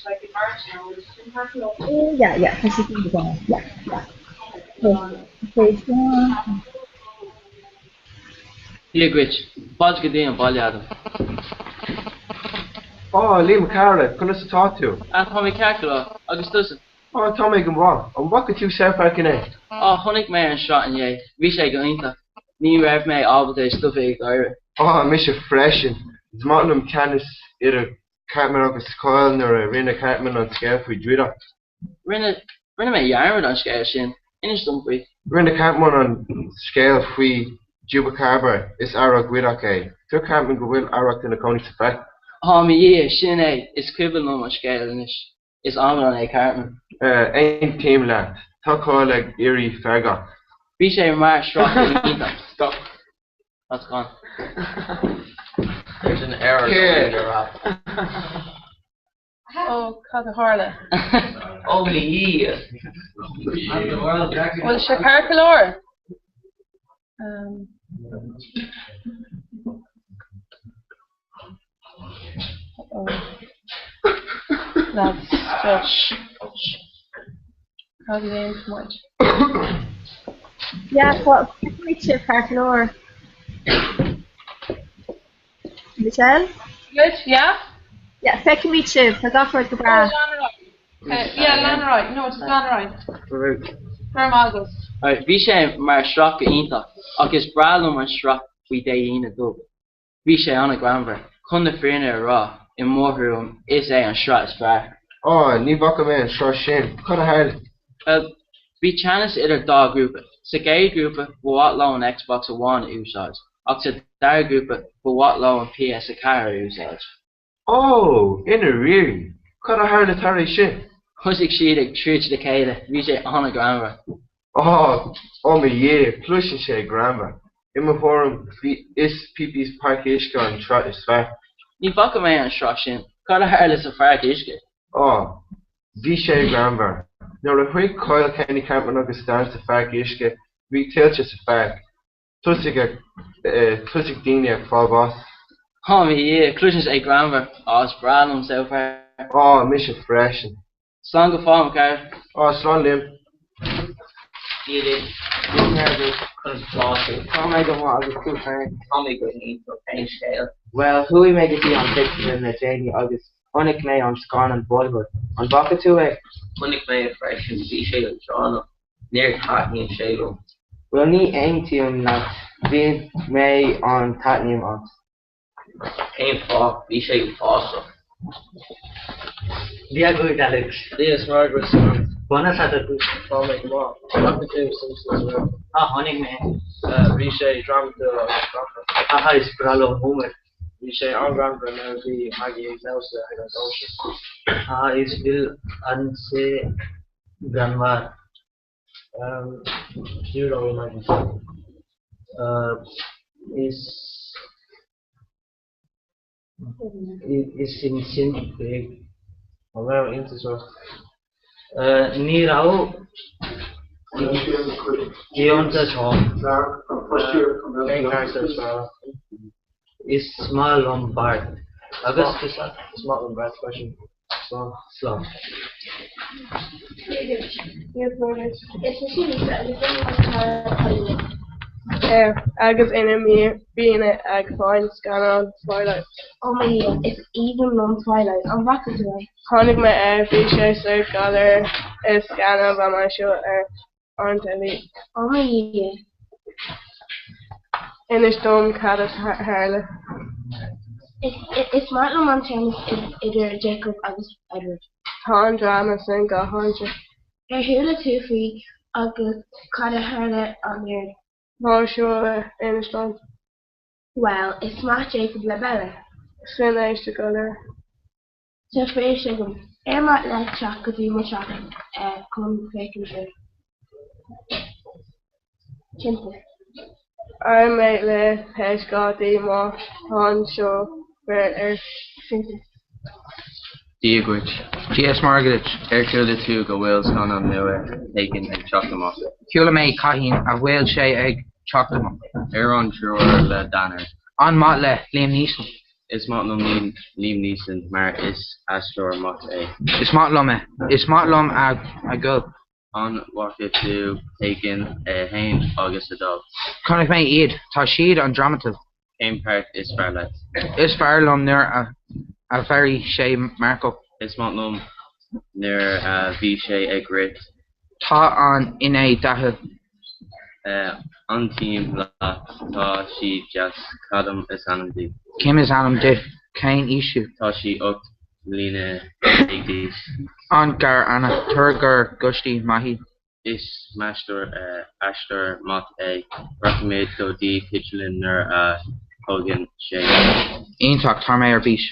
Speaker 12: like in March now, is sin ceart go leor?
Speaker 10: Yeah, yeah, tá sé sin go yeah, yeah. Okay, so
Speaker 3: Dia dhuit. Fáilte go dtí an baile, Adam.
Speaker 13: Á, a Liam a chara, conas atá tú?
Speaker 3: Ah, tá mé ceart go leor. Agus tusa?
Speaker 13: Á, tá mé go maith. An bhfaca tú South Park inné?
Speaker 3: Á, chonaic mé an sraith inné. Bhí sé go hiontach. Ní raibh mé ábalta stopadh ag gáire.
Speaker 13: Á, mise freisin. Is maith liom teannas idir Cartman agus Kyle nuair a rinne Cartman an scéal faoi Druideach.
Speaker 3: Rinne, rinne mé dearmad an scéal sin. Inis dom faoi.
Speaker 13: Rinne Cartman an scéal faoi Chupacabra, is earra druideach é. Dúirt Cartman go bhfuil arracht ina cónaí sa pheaca.
Speaker 3: Á mo Dhia, sin é! Is cuimhin liom an scéal anois. Is amadán é Cartman.
Speaker 13: Aontaím leat. Tá Kyle ag éirí feargach.
Speaker 3: Bhí sé mar shraith iontach.
Speaker 13: Stop.
Speaker 3: That's gone.
Speaker 1: There's an error
Speaker 13: Yeah.
Speaker 1: going in your app.
Speaker 12: Ó, cad a tharla?
Speaker 3: Ó mo Dhia!
Speaker 12: Bhfuil sé ceart go leor? Lads, just cad a dhéanfaidh muid?
Speaker 10: Yeah, tá feicimid sibh ceart go leor. Michelle?
Speaker 12: Good, yeah?
Speaker 10: Yeah, feicimid sibh, tá gach rud go breá.
Speaker 12: Oh, lean ar aghaidh. Yeah, lean ar aghaidh. No, just lean ar aghaidh. Go raibh maith agat.
Speaker 3: Alright, bhí sé mar shraith go iontach, ach is breá liom an sraith faoi Dé hAoine Dubh. Bhí sé an-ghreannmhar. Chun na fírinne a rá, i mo thuairim, is é an sraith is fearr.
Speaker 13: Á, ní bhfaca mé an sraith sin. Cad a tharla?
Speaker 3: Bhuel, bhí teannas idir dá ghrúpa. Sa gcéad ghrúpa, ba mhaith leo an Xbox amháin a úsáid, ach sa dara grúpa, ba mhaith leo an PS4 a úsáid.
Speaker 13: Ó, i ndáiríre? Cad a tharla tar éis sin?
Speaker 3: Thosaigh siad ag troid le chéile, bhí sé an-ghreannmhar.
Speaker 13: Á, ó mo Dhia, cloiseann sé greannmhar. I mo thuairim, is Pippi's Páirc Uisce an tsraith is fearr.
Speaker 3: Ní bhfaca mé an sraith sin. Cad a tharla sa pháirc uisce?
Speaker 13: Á, bhí sé greannmhar. Nuair a shroich Kyle, Kenny Cartman agus Dan sa pháirc uisce, bhí tuilte sa pháirc. Thosaigh ag, thosaigh daoine ag fáil bháis.
Speaker 3: Ó mo Dhia, cloiseann sé greannmhar. Á, is breá liom South Park.
Speaker 13: Á, mise freisin.
Speaker 3: Slán go fóill, mo chara.
Speaker 13: Á, slán Liam.
Speaker 14: Dia duit. Dia duit. Conas atá tú? Tá mé go maith agus tú féin? Tá mé go hiontach. Cén scéal? Bhuel, chuaigh mé go dtí an pictiúrlann le déanaí agus chonaic mé an scannán Boyhood. An bhfaca tú é? Chonaic mé é freisin. Bhí sé leadránach. Níor taitníonn sé liom. Bhuel ní aontaím leat, bhí mé an taitneamh as.
Speaker 3: Cén fáth? Bhí sé uafásach.
Speaker 15: Dia duit Alex.
Speaker 1: Dia is Muire duit.
Speaker 15: Conas atá tú?
Speaker 1: Tá mé go maith. An bhfaca tú Simpsons riamh?
Speaker 15: Tá, chonaic mé.
Speaker 1: Bhí sé drámatúil agus greannmhar.
Speaker 15: Haha is breá liom Homer.
Speaker 1: Bhí sé an-ghreannmhar nuair a bhí Maggie ag damhsa ag an gcóisir.
Speaker 15: Haha is bhfuil an sé greannmhar.
Speaker 1: Fiú dá bhfuil Maggie.
Speaker 15: Is is sin sin big.
Speaker 1: An raibh iontas ort?
Speaker 15: Ní raibh iontas orm.
Speaker 1: Cén carachtar is fearr leat?
Speaker 15: Is maith liom Bart. Agus tusa?
Speaker 1: Is maith liom Bart freisin. Slán.
Speaker 15: Slán.
Speaker 2: Agus ina mbíonn ag fáil scannán Twilight.
Speaker 16: Ó mo Dhia, is aoibhinn liom Twilight, an bhfaca tú é?
Speaker 2: Chonaic mé é, bhí sé sa gcathair is scannán rómánsúil ar an teilí.
Speaker 16: Ó mo Dhia.
Speaker 2: Inis dom cad a tharla.
Speaker 16: Is maith liom an teannas idir Jacob agus Edward.
Speaker 2: Tá an dráma sin go hiontach.
Speaker 16: Ar chuala tú faoi agus cad a tharla anuraidh?
Speaker 2: Nár chuala, inis dom.
Speaker 16: Bhuel, is maith Jacob le Bella.
Speaker 2: Sin aisteach go leor.
Speaker 16: Tá spéis agam. Ar mhaith leat teacht go dtí mo theach chun féachaint air? Cinnte.
Speaker 2: Ar mhaith le heisceachtaí má tá seo breith air.
Speaker 16: Cinnte.
Speaker 17: Dia dhuit.
Speaker 18: Dia is Muire duit.
Speaker 17: Ar chuala tú go bhfuil scannán nua Taken ag teacht amach?
Speaker 18: Chuala mé, Cathain a bhfuil sé ag teacht amach?
Speaker 17: Ar an triúr le Danner.
Speaker 18: An maith le Liam Neeson?
Speaker 17: Is maith liom Liam Neeson mar is aisteoir maith é.
Speaker 18: Is maith liom é. Is maith liom a ghob.
Speaker 17: An bhfaca tú Taken 1 agus 2?
Speaker 18: Chonaic mé iad. Tá siad an-drámatúil.
Speaker 17: Cén páirt is fearr leat?
Speaker 18: Is fearr liom nuair a mharaigh sé Marco.
Speaker 17: Is maith liom nuair a bhí sé ag rith.
Speaker 18: Tá an fhinné dathúil.
Speaker 17: Aontaím leat, tá sí deas. Cad is ainm di?
Speaker 18: Kim is ainm di. Cén aois thú?
Speaker 17: Tá sí 18 mbliana d'aois.
Speaker 18: An-fhear Anna. Tabhair go gcoistí maith í.
Speaker 17: Is aisteoir maith é. Rachaimid go dtí pictiúrlann nuair a thagann sé.
Speaker 18: Iontach, tá mé ar bís.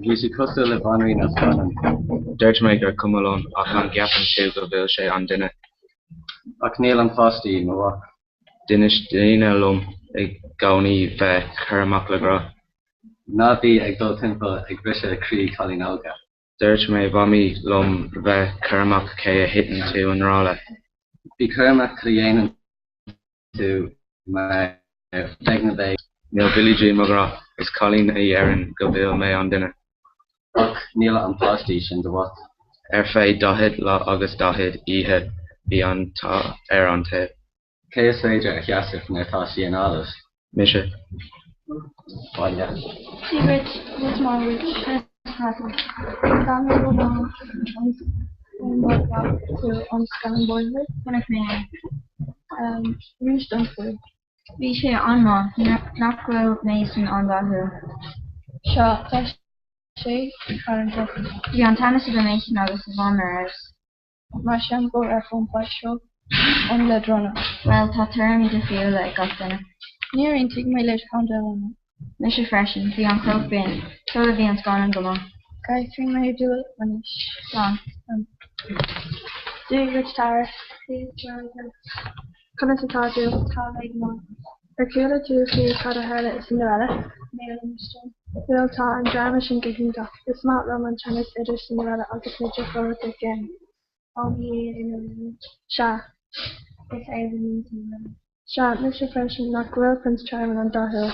Speaker 17: Bhí sí cosúil le banríon as scannán.
Speaker 19: Dúirt mé gur cuma liom, ach an gceapann tú go bhfuil sé an duine?
Speaker 17: Ach níl an pháistí, mo mhac.
Speaker 19: D'inis daoine liom i gcónaí bheith cúramach le grá.
Speaker 20: Ná bí ag dul timpeall ag briseadh croí cailín óga.
Speaker 19: Dúirt mé Mhamaí liom bheith cúramach cé a thiteann tú i ngrá le.
Speaker 20: Bí cúramach cad a dhéanann tú mar beidh na beidh.
Speaker 19: Níl Billie Jean mo ghrá, is cailín a dheireann go bhfuil mé an duine.
Speaker 20: Ach níl an páistí sin do mhac.
Speaker 19: Ar feadh 40 lá agus 40 oíche bhí an t-ádh ar an taobh.
Speaker 20: Cé is féidir a sheasamh nuair atá sí in álais?
Speaker 19: Mise.
Speaker 20: Baile.
Speaker 16: Dia duit, Dia is Muire duit, conas atá tú? Tá mé go maith, an bhfaca tú an scannán Boyhood?
Speaker 10: Chonaic mé é.
Speaker 16: Inis dom faoi.
Speaker 10: Bhí sé an-mhaith, nach bhfuil Mason an-dathúil?
Speaker 16: Sea, tá sé tarraingteach.
Speaker 10: Bhí an teannas idir Mason agus a mham ar fheabhas.
Speaker 16: Mar seampó ar chompás seo an leadránach.
Speaker 10: Bhuel, tá tuairimí difriúla ag gach duine.
Speaker 16: Níor aontaigh mé leis an dráma.
Speaker 10: Mise freisin. Bhí an chróc binn. Sula bhí an scannán go maith.
Speaker 16: Caithfidh mé dul anois.
Speaker 10: Slán.
Speaker 16: Dia duit Tara. Dia is Muire duit. Conas atá tú? Tá mé go maith. Ar chuala tú faoi cad a tharla i Cinderella? Níl, inis dom. Bhuel tá an dráma sin go hiontach. Is maith liom an teannas idir Cinderella agus na deartháireacha Grimm. Ó mo Dhia, i ndáiríre? Sea.
Speaker 10: Is aoibhinn liom Cinderella.
Speaker 16: Sea, mise freisin, nach bhfuil Prince Charming an-dathúil?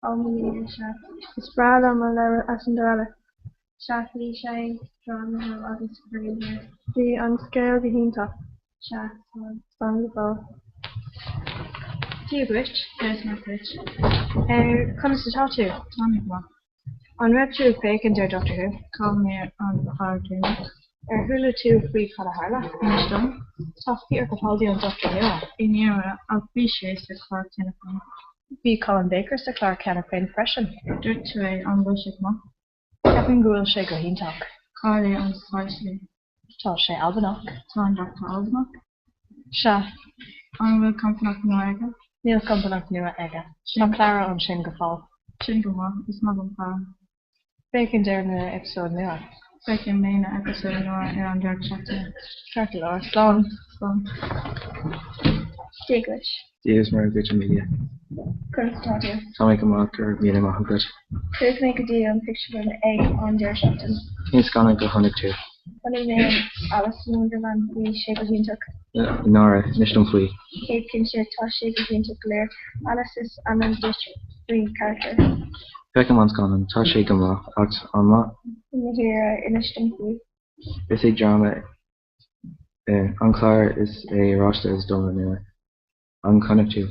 Speaker 16: Ó mo Dhia, sea. Is breá liom an leabhar Cinderella.
Speaker 10: Sea, bhí sé drámatúil agus bríomhar.
Speaker 16: Bhí an scéal go hiontach.
Speaker 10: Sea, slán.
Speaker 16: Slán go fóill.
Speaker 21: Dia duit.
Speaker 10: Dia is Muire duit.
Speaker 21: Conas atá tú?
Speaker 10: Tá mé go maith.
Speaker 21: An raibh tú ag féachaint ar Doctor Who?
Speaker 10: Chaill mé an clár deireanach.
Speaker 21: Ar chuala tú faoi cad a tharla?
Speaker 10: Inis dom.
Speaker 21: Tá Peter Capaldi an Doctor nua.
Speaker 10: I ndáiríre, ach bhí sé sa chlár cheana féin.
Speaker 21: Bhí Colin Baker sa chlár cheana féin freisin.
Speaker 10: Dúirt tú é, an bhfuil sé go maith?
Speaker 21: Ceapaim go bhfuil sé go hiontach.
Speaker 10: Cáil é an saghas é?
Speaker 21: Tá sé Albanach.
Speaker 10: Tá an Doctor Albanach?
Speaker 21: Sea.
Speaker 10: An bhfuil compánach nua aige?
Speaker 21: Níl compánach nua aige. Tá Clara ansin go fóill.
Speaker 10: Sin go maith. Is maith liom Clara.
Speaker 21: Féachaint ar na eipeasóid nua.
Speaker 10: Feicfidh mé na eipeasóid nua ar an deireadh seachtaine.
Speaker 21: Ceart go leor. Slán.
Speaker 10: Slán.
Speaker 16: Dia duit.
Speaker 19: Dia is Muire duit Amelia.
Speaker 16: Conas atá tú?
Speaker 19: Tá mé go maith, go raibh míle maith agat.
Speaker 16: Chuaigh mé go dtí an pictiúrlann ag an deireadh seachtaine.
Speaker 19: Cén scannán a chonaic tú?
Speaker 16: Chonaic mé Alice in Wonderland, bhí sé go hiontach.
Speaker 19: I ndáiríre, inis dom faoi.
Speaker 16: Céad cinnte, tá sé go hiontach go léir. Alice is ainm duit príomhcharachtar.
Speaker 19: Feicim an scannán, tá sé go maith, ach an maith?
Speaker 16: I ndáiríre, inis dom faoi.
Speaker 19: Is é dráma an clár is é Oráiste is dóma nua. An chonaic tú?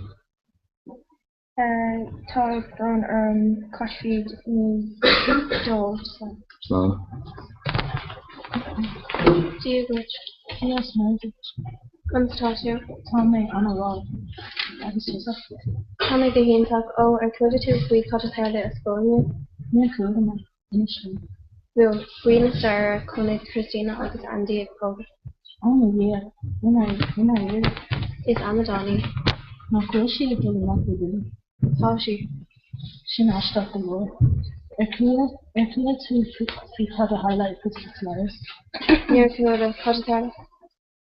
Speaker 16: Tá brón orm, caithfidh mé dul. Slán.
Speaker 19: Slán.
Speaker 16: Dia duit.
Speaker 21: Dia is Muire duit.
Speaker 16: Conas atá tú?
Speaker 21: Tá mé an-mhaith. Agus tusa?
Speaker 16: Tá mé go hiontach. Ó, ar chuala tú faoi cad a tharla i scoil inniu?
Speaker 21: Níor chuala mé. Inis dom.
Speaker 16: Bhuel, faoi na staire, chonaic Christina agus Andy ag pógadh.
Speaker 21: Ó mo Dhia, i ndáiríre?
Speaker 16: Is amadán í.
Speaker 21: Nach bhfuil sí ag dul amach le Billy?
Speaker 16: Tá sí.
Speaker 21: Sin aisteach go leor. Ar chuala ar chuala tú faoi cad a tharla i Pretty Little Liars?
Speaker 16: Níor chuala, cad a tharla?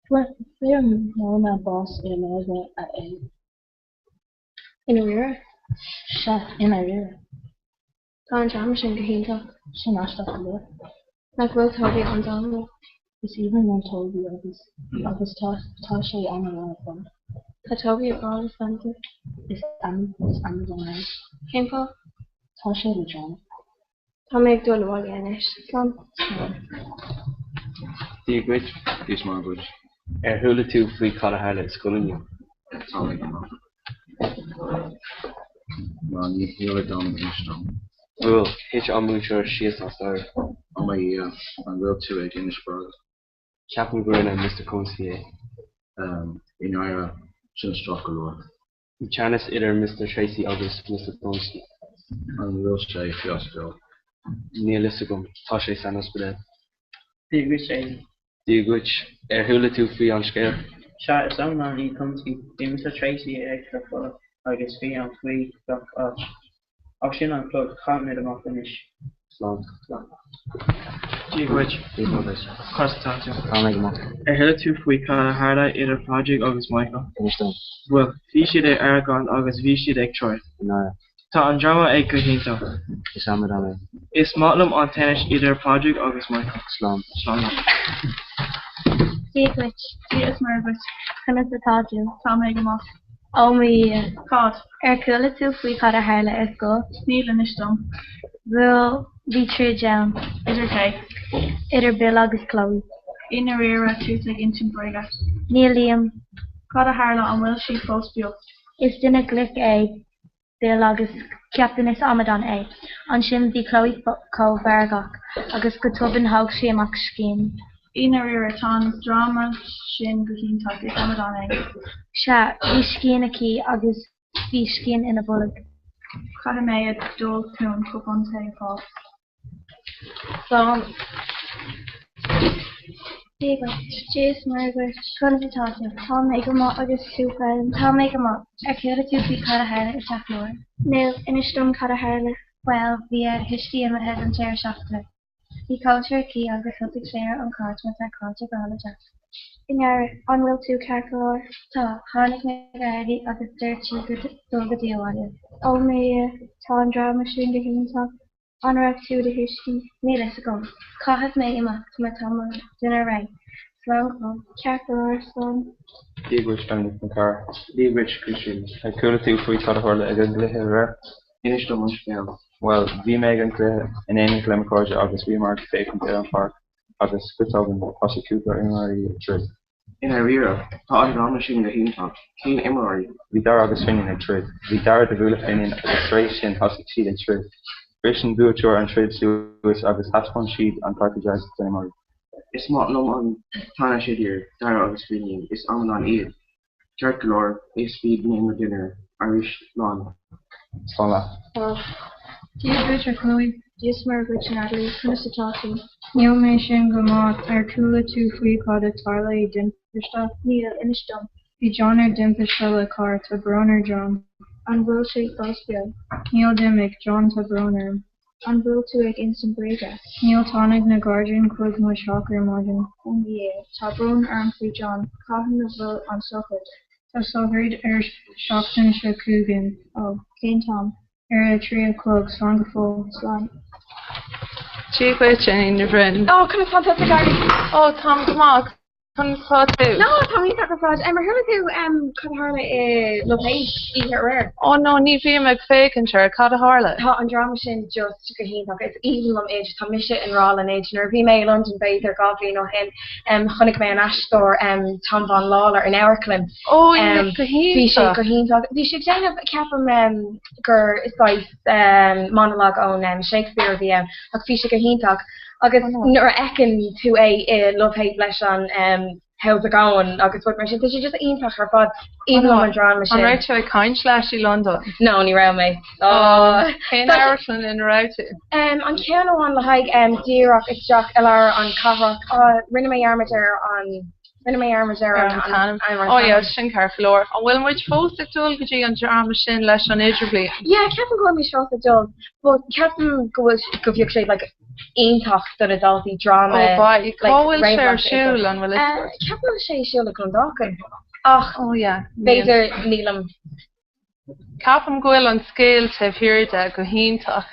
Speaker 21: Fuair Mona bás i lámha a fhir.
Speaker 16: I ndáiríre?
Speaker 21: Sea, i ndáiríre.
Speaker 16: Tá an dráma sin go hiontach.
Speaker 21: Sin aisteach go leor.
Speaker 16: Nach bhfuil Toby an-dathúil?
Speaker 21: Is aoibhinn liom Toby agus agus tá tá sé an-mhaith ar fad.
Speaker 16: Tá Toby ag rá le Spencer.
Speaker 21: Is amadán é.
Speaker 16: Cén fáth?
Speaker 21: Tá sé leadránach.
Speaker 16: Tá mé ag dul abhaile anois. Slán.
Speaker 21: Slán.
Speaker 13: Dia dhuit,
Speaker 19: Dia is Muire duit.
Speaker 13: Ar chuala tú faoi cad a tharla i scoil inniu?
Speaker 19: Tá mé go maith. Ná ní chuala dom inis dom.
Speaker 13: Bhuel, thit an múinteoir síos as staighre.
Speaker 19: Ó mo Dhia, an bhfuil tú ag inis bréag?
Speaker 13: Ceapaim go rinne Mr Cumiskey é.
Speaker 19: I ndáiríre, sin aisteach go leor.
Speaker 13: Bhí teannas idir Mr Tracey agus Mr Cumiskey.
Speaker 19: An bhfuil sé faoi ospidéal?
Speaker 13: Níl fhios agam, tá sé san ospidéal.
Speaker 3: Dia duit, Aidan.
Speaker 13: Dia dhuit. Ar chuala tú faoi an scéal?
Speaker 3: Sea, is amadán í Cumiskey. Bhí Mr Tracey ag cur fola agus bhí an tuí gach áit. Ó sin an clog, caithfimid amach anois.
Speaker 13: Slán.
Speaker 3: Slán.
Speaker 1: Dia dhuit.
Speaker 19: Dia duit.
Speaker 1: Conas atá tú?
Speaker 19: Tá mé go maith.
Speaker 1: Ar chuala tú faoi cad a tharla idir Pádraig agus Michael?
Speaker 19: Inis dom.
Speaker 1: Bhuel, bhí siad ar argóint agus bhí siad ag troid.
Speaker 19: I ndáiríre.
Speaker 8: Tá an dráma ag go hiontach.
Speaker 19: Is amadán é.
Speaker 8: Is maith liom an teannas idir Pádraig agus Michael.
Speaker 19: Slán.
Speaker 8: Slán leat.
Speaker 16: Dia dhuit.
Speaker 22: Dia is Muire dhuit.
Speaker 16: Conas atá tú?
Speaker 22: Tá mé go maith.
Speaker 16: Ó mo Dhia.
Speaker 22: Cad?
Speaker 16: Ar chuala tú faoi cad a tharla ar scoil?
Speaker 22: Níl, inis dom.
Speaker 16: Bhuel, bhí troid ann.
Speaker 22: Idir cé?
Speaker 16: Idir Bill agus Chloe.
Speaker 22: I ndáiríre, tús ag insint bréige.
Speaker 16: Níl Liam.
Speaker 22: Cad a tharla, an bhfuil siad fós beo?
Speaker 16: Is duine glic é Bill agus ceapann is amadán é. Ansin bhí Chloe chomh feargach agus go tobann thóg sí amach scian.
Speaker 22: I ndáiríre, tá an dráma sin go hiontach, is amadán é.
Speaker 16: Sea, bhí scian aici agus bhí scian ina bolg.
Speaker 22: Caithfidh mé a dhul chun cupán tae a fháil.
Speaker 16: Slán. Dia dhuit. Dia is Muire dhuit. Conas atá tú? Tá mé go maith agus tú féin? Tá mé go maith. Ar chuala tú faoi cad a tharla i dTeach Láir? Níl, inis dom cad a tharla. Bhuel, bhí a thuistí imithe don deireadh seachtaine. Bhí cóisir aici agus thosaigh sé ar an chaint mar tá caint ag rá le Jack. I ndáiríre, an bhfuil tú ceart go leor? Tá, tháinig na Gardaí agus dúirt siad go dul go dtí abhaile. Ó mo Dhia, tá an dráma sin go hiontach. An raibh tú i do thuistí? Níl fhios agam. Caithfidh mé imeacht mar tá mo dhinnéar réidh. Slán go fóill. Ceart go leor, slán.
Speaker 23: Dia dhuit, Doiminic, mo chara. Dia dhuit, Críostóir. Ar chuala tú faoi cad a tharla ag an gcluiche aréir? Inis dom an scéal. Bhuel, bhí mé ag an gcluiche in éineacht le mo chairde agus bhíomar ag féachaint ar an pháirc agus go tobann, thosaigh cúpla imreoirí ag troid.
Speaker 13: I ndáiríre, tá an dráma sin go hiontach. Cén imreoirí?
Speaker 23: Bhí Dara agus Finian ag troid. Bhí Dara do bhualadh Finian agus tar éis sin thosaigh siad ag troid. Bhris an buaiteoir an troid suas agus thaispeáin siad an cárta dearg don imreoirí.
Speaker 13: Is maith liom an teannas idir Dara agus Finian, is amadáin iad. Ceart go leor, íosfaidh mé mo dhinnéar arís slán.
Speaker 23: Slán leat.
Speaker 24: Dia duit a Chloe.
Speaker 16: Dia is Muire dhuit a Natalie, conas atá tú?
Speaker 24: Níl mé sin go maith, ar chuala tú faoi cad a tharla i dtimpiste?
Speaker 16: Níl, inis dom.
Speaker 24: Bhí John ar dtimpiste le carr, tá brón ar John.
Speaker 16: An bhfuil sé fós beo?
Speaker 24: Níl d'imigh, John tá brón orm.
Speaker 16: An bhfuil tú ag insint bréige?
Speaker 24: Níl tháinig na Gardaí chuig mo theach ar maidin.
Speaker 16: Ó mo Dhia, tá brón orm faoi John, cathain a bhfuil an sochraid?
Speaker 24: Tá sochraid ar seachtain seo chugainn.
Speaker 16: Ó, cén t-am?
Speaker 24: Ar a 3 a chlog, slán go fóill.
Speaker 16: Slán.
Speaker 12: Dia dhuit, a Áine Bhroin.
Speaker 25: Ó, conas tá tusa, Gary?
Speaker 12: Ó, táim go maith. Conas tá tú?
Speaker 25: No, táim iontach ar fad. Ar chuala tú cad a tharla i Love Hate oíche aréir?
Speaker 12: Ó no, ní bhím ag féachaint air. Cad a tharla?
Speaker 25: Tá an dráma sin just go hiontach. Is aoibhinn liom é. Tá mise i ngrá le Nid. Nuair a bhí mé i Londain b'fhéidir 2 bhliain ó shin, chonaic mé an aisteoir Tom Vaughan Lawlor in amharclann.
Speaker 12: Ó, go hiontach.
Speaker 25: Bhí sé go hiontach. Bhí sé ag déanamh, ceapaim gur saghas monologue ón Shakespeare a bhí ann, ach bhí sé go hiontach. Agus nuair a fheiceann tú é i Love Hate leis an How's it going agus rud mar sin, tá sé just iontach ar fad. Aoibhinn liom an dráma sin.
Speaker 12: An raibh tú ag caint leis i Londain?
Speaker 25: No, ní raibh mé.
Speaker 12: Cén amharclann ina raibh tú?
Speaker 25: An ceann amháin le haghaidh díreach isteach i lár an cathrach. Rinne mé dearmad ar an Rinne mé dearmad ar an
Speaker 12: t-ainm. Ó yeah, sin ceart go leor. An bhfuil muid fós ag dul go dtí an dráma sin leis an idirbhliain?
Speaker 25: Yeah, ceapaim go bhfuil muid fós ag dul, but ceapaim go bhfuil go bheadh sé like iontach do na daltaí dráma.
Speaker 12: Ó beidh. Cá bhfuil sé ar siúl, an bhfuil fhios agat?
Speaker 25: Ceapaim go bhfuil sé ar siúl i gClondalkin. Ach
Speaker 12: oh yeah,
Speaker 25: b'fhéidir nílim.
Speaker 12: Ceapaim go bhfuil an scéal taobh thiar de go hiontach.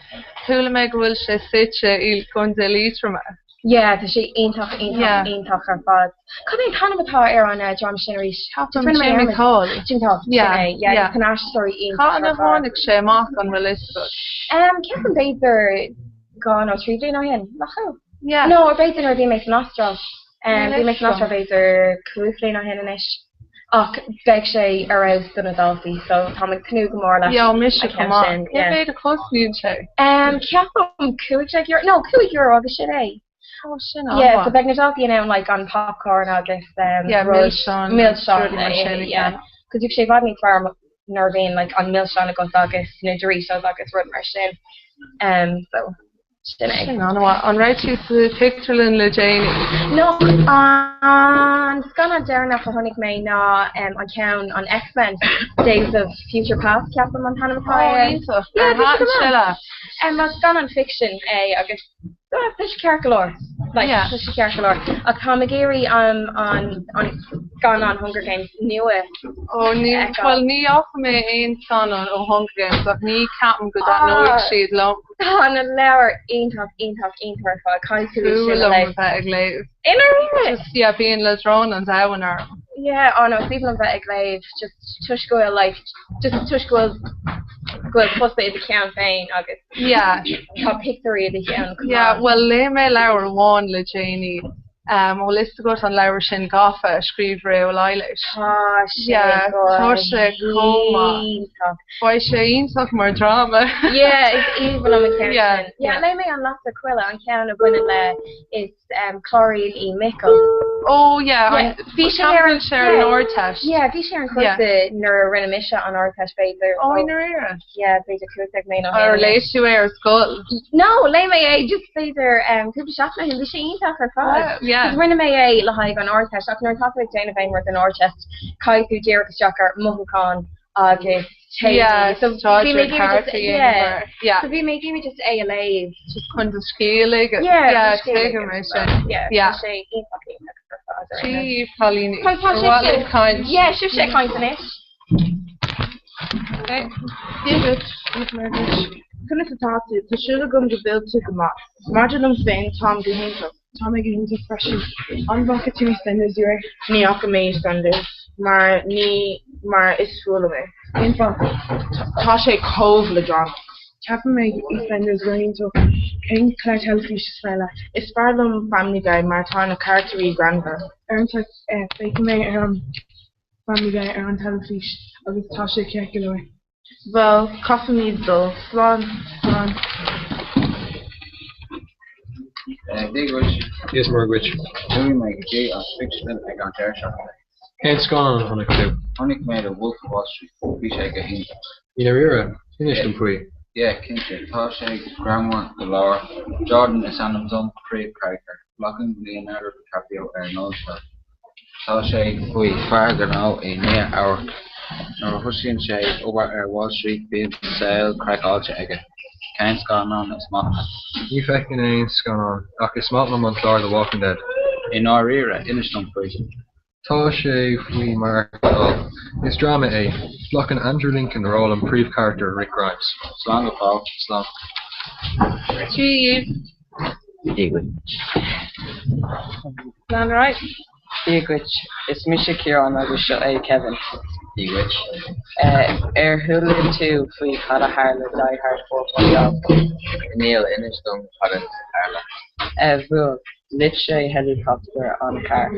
Speaker 12: Chuala mé go bhfuil sé suite i gContae Liatroma.
Speaker 25: Yeah, tá sé iontach, iontach,
Speaker 12: Yeah.
Speaker 25: iontach ar fad. Cad é an t-ainm atá ar an dráma sin arís?
Speaker 12: Ceapaim Jimmy Hall.
Speaker 25: Jimmy Hall, sin
Speaker 12: Yeah,
Speaker 25: é. Yeah,
Speaker 12: yeah.
Speaker 25: tá na haisteoirí iontach
Speaker 12: Cathain a
Speaker 25: ar fad.
Speaker 12: tháinig sé amach an bhfuil fhios agat?
Speaker 25: Um, ceapaim b'fhéidir 2 nó 3 bliain ó shin, nach ea?
Speaker 12: Yeah.
Speaker 25: No, b'fhéidir nuair a bhí mé san Astráil.
Speaker 12: Níl
Speaker 25: Bhí mé
Speaker 12: fhios
Speaker 25: san Astráil
Speaker 12: agam.
Speaker 25: b'fhéidir 5 bliain ó shin anois. Ach beidh sé ar fheabhas do na daltaí so táim ag tnúth go mór leis
Speaker 12: Yeah, mise
Speaker 25: an
Speaker 12: chomh
Speaker 25: ceann
Speaker 12: maith.
Speaker 25: sin.
Speaker 12: Cé
Speaker 25: Yeah.
Speaker 12: mhéad a chosnaíonn sé?
Speaker 25: Um, ceapaim €15, no, €5 agus sin é.
Speaker 12: Oh, sin
Speaker 25: Yeah, so
Speaker 12: an-mhaith.
Speaker 25: beidh na daltaí in ann like an popcorn agus um,
Speaker 12: Yeah,
Speaker 25: rud,
Speaker 12: milseáin,
Speaker 25: milseáin
Speaker 12: rudaí mar
Speaker 25: a
Speaker 12: sin a
Speaker 25: ithe, yeah.
Speaker 12: cheannach.
Speaker 25: Cos bheadh sé i bhfad níos fearr nuair a bhíonn like an milseán agat agus na Doritos agus rud mar sin. Um, so. Sin é.
Speaker 12: Sin an-mhaith. An raibh tú sa phictiúrlann le déanaí?
Speaker 25: No, an scannán deireanach a chonaic mé ná an ceann, an X-Men, Days of Future Past, ceapaim an t-ainm atá
Speaker 12: Ó,
Speaker 25: air.
Speaker 12: iontach.
Speaker 25: Yeah,
Speaker 12: Ar
Speaker 25: bhí sé
Speaker 12: thaitin
Speaker 25: go
Speaker 12: sé
Speaker 25: maith.
Speaker 12: leat?
Speaker 25: Bhuel, scannán ficsin é agus tá sé ceart go leor. Like,
Speaker 12: Yeah.
Speaker 25: tá sé ceart go leor. Ach táim ag iarraidh an, an, an. scannán Hunger Games nua
Speaker 12: Ó ní,
Speaker 25: a fheiceáil.
Speaker 12: bhuel ní fhaca mé aon scannán ó Hunger Games ach ní ceapaim go dtaitneoidh
Speaker 25: Ah!
Speaker 12: siad liom.
Speaker 25: Tá na leabhair iontach, iontach, iontach ar fad. Caithfidh tú iad
Speaker 12: Fuath
Speaker 25: sin a
Speaker 12: liom a
Speaker 25: léamh.
Speaker 12: bheith ag léamh.
Speaker 25: I ndáiríre?
Speaker 12: Just yeah, bíonn leadrán an domhain orm.
Speaker 25: Yeah, oh no, is aoibhinn liom bheith ag léamh just toisc go bhfuil like just toisc go bhfuil go bhfuil tusa i do cheann féin agus
Speaker 12: Yeah.
Speaker 25: tá pictiúirí i do cheann chomh
Speaker 12: Yeah,
Speaker 25: maith.
Speaker 12: bhuel léigh mé leabhar amháin le déanaí. An bhfuil fhios agat an leabhar sin Gafa a scríobh Ré Ó Laighléis?
Speaker 25: Tá sé
Speaker 12: Yeah,
Speaker 25: go
Speaker 12: tá sé chomh maith.
Speaker 25: hiontach.
Speaker 12: Beidh sé iontach mar dráma.
Speaker 25: Yeah, is aoibhinn liom an ceann
Speaker 12: Yeah,
Speaker 25: sin. Yeah,
Speaker 12: yeah.
Speaker 25: léigh mé An Lasair Choille, an ceann a bhaineann le is Cláirín Uí Mhichíl.
Speaker 12: Oh yeah,
Speaker 25: Yeah, bhí sé ar an
Speaker 12: sé ar an Ardteist.
Speaker 25: Yeah, bhí sé ar an chúrsa nuair a rinne mise an Ardteist b'fhéidir.
Speaker 12: Oh, i ndáiríre?
Speaker 25: Yeah, b'fhéidir 15 mbliana ó shin.
Speaker 12: Ar léigh tú é ar scoil?
Speaker 25: No, léigh mé é just b'fhéidir cúpla seachtain ó shin, bhí sé iontach ar fad.
Speaker 12: Wow, yeah.
Speaker 25: Cos rinne mé é le haghaidh an Ardteist ach nuair atá tú ag déanamh aon rud don Ardteist, caithfidh tú díreach isteach ar mothúcháin agus téamaí.
Speaker 12: Yeah,
Speaker 25: So bhí mé ag iarraidh just,
Speaker 12: staidéar
Speaker 25: yeah.
Speaker 12: Yeah.
Speaker 25: So bhí mé ag iarraidh just é a léamh.
Speaker 12: Just chun do scéal a
Speaker 25: Yeah,
Speaker 12: yeah,
Speaker 25: do scéal a
Speaker 12: tuigim é sin.
Speaker 25: Yeah,
Speaker 12: Yeah.
Speaker 25: tá sé iontach iontach ar fad. ar aon nós.
Speaker 12: Dia dhaoibh cailíní.
Speaker 25: Tá tá
Speaker 12: Ar mhaith
Speaker 25: sibhse
Speaker 12: libh caint?
Speaker 25: Yeah, sibhse ag caint anois.
Speaker 12: Okay.
Speaker 21: Dia duit, Dia duit. Conas atá tú? Tá súil agam go bhfuil tú go maith. Maidir liom féin, táim go hiontach. Tá mé go hiontach freisin. An bhfaca tú EastEnders aréir? Ní fhaca mé EastEnders mar ní mar is fuath liom é. Cén fáth? Tá sé chomh leadránach. Ceapann mé EastEnders go hiontach. Cén clár teilifíse is fearr leat? Is fearr liom Family Guy mar tá na carachtarí greannmhar. Uaireanta féachann mé ar an Family Guy ar an teilifís agus tá sé ceart go leor. Bhuel, caithfimid dul. Slán. Slán.
Speaker 4: Dia dhuit.
Speaker 5: Dia is Muire dhuit.
Speaker 4: Chuaigh mé go dtí an phictiúrlann ag an deireadh seachtaine.
Speaker 5: Cén scannán a chonaic tú?
Speaker 4: Chonaic mé The Wolf of Wall Street. Bhí sé go hiontach.
Speaker 5: I ndáiríre? Inis dom faoi.
Speaker 4: Yeah, cinnte. Tá sé greannmhar go leor. Jordan is ainm don príomhcharachtar. Glacann Leonardo DiCaprio ar an ról seo. Tá sé faoi fear gnó i Nua Eabhrac. Nuair a thosaíonn sé ag obair ar Wall Street bíonn saol craiceáilte aige. Cén scannán is maith leat?
Speaker 5: Ní fheicim aon scannán, ach is maith liom an clár The Walking Dead.
Speaker 4: I ndáiríre? Inis dom faoi.
Speaker 5: Tá sé faoi maireachtáil. Is dráma é. Glacann Andrew Lincoln ról an príomhcharachtar Rick Grimes.
Speaker 4: Slán go fóill.
Speaker 5: Slán.
Speaker 12: Dia
Speaker 17: Dia dhuit.
Speaker 12: Slán right.
Speaker 14: Dia dhuit, is mise Ciarán agus seo é Kevin.
Speaker 20: Dia dhuit.
Speaker 14: Ar chuala tú faoi cad a tharla Die Hard 4.0?
Speaker 20: Níl, inis dom cad a tharla.
Speaker 14: Bhuel, loit sé helicopter an carr.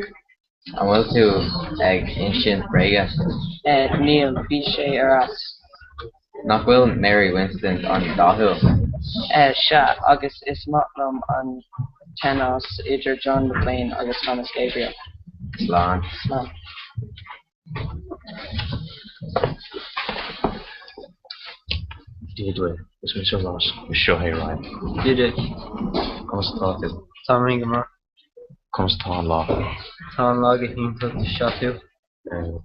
Speaker 20: An bhfuil tú ag insint bréige?
Speaker 14: Níl, bhí sé ar ais.
Speaker 20: Nach bhfuil Mary Winston an-dathúil?
Speaker 14: Sea, agus is maith liom an teannas idir John McClane agus Thomas Gabriel.
Speaker 20: Slán.
Speaker 14: Slán.
Speaker 19: Dia duit, is mise Ross agus seo é Ryan.
Speaker 17: Dia duit.
Speaker 19: Conas atá tú?
Speaker 17: Tá mé go maith.
Speaker 19: Conas atá an lá?
Speaker 17: Tá an lá go hiontach, seo tú.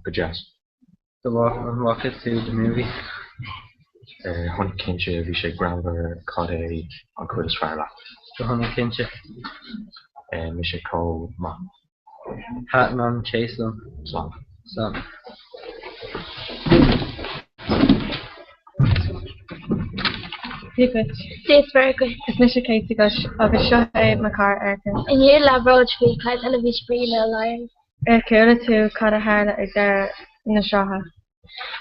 Speaker 19: Go deas.
Speaker 17: Go maith, an bhfaca tú The Movie?
Speaker 19: Chonaic cinnte, bhí sé greannmhar, cad é an chuid is fearr leat?
Speaker 17: Go hionann cinnte.
Speaker 19: Mise chomh maith.
Speaker 17: Thaitin an chase liom.
Speaker 19: Slán.
Speaker 17: Slán.
Speaker 16: Dia duit.
Speaker 6: Dia is Muire dhuit.
Speaker 16: Is mise Kate agus seo é mo chara Erica.
Speaker 6: Inniu labhród faoi chlár teilifíse Pretty Little Liars.
Speaker 16: Ar chuala tú cad a tharla ag deireadh na sraithe?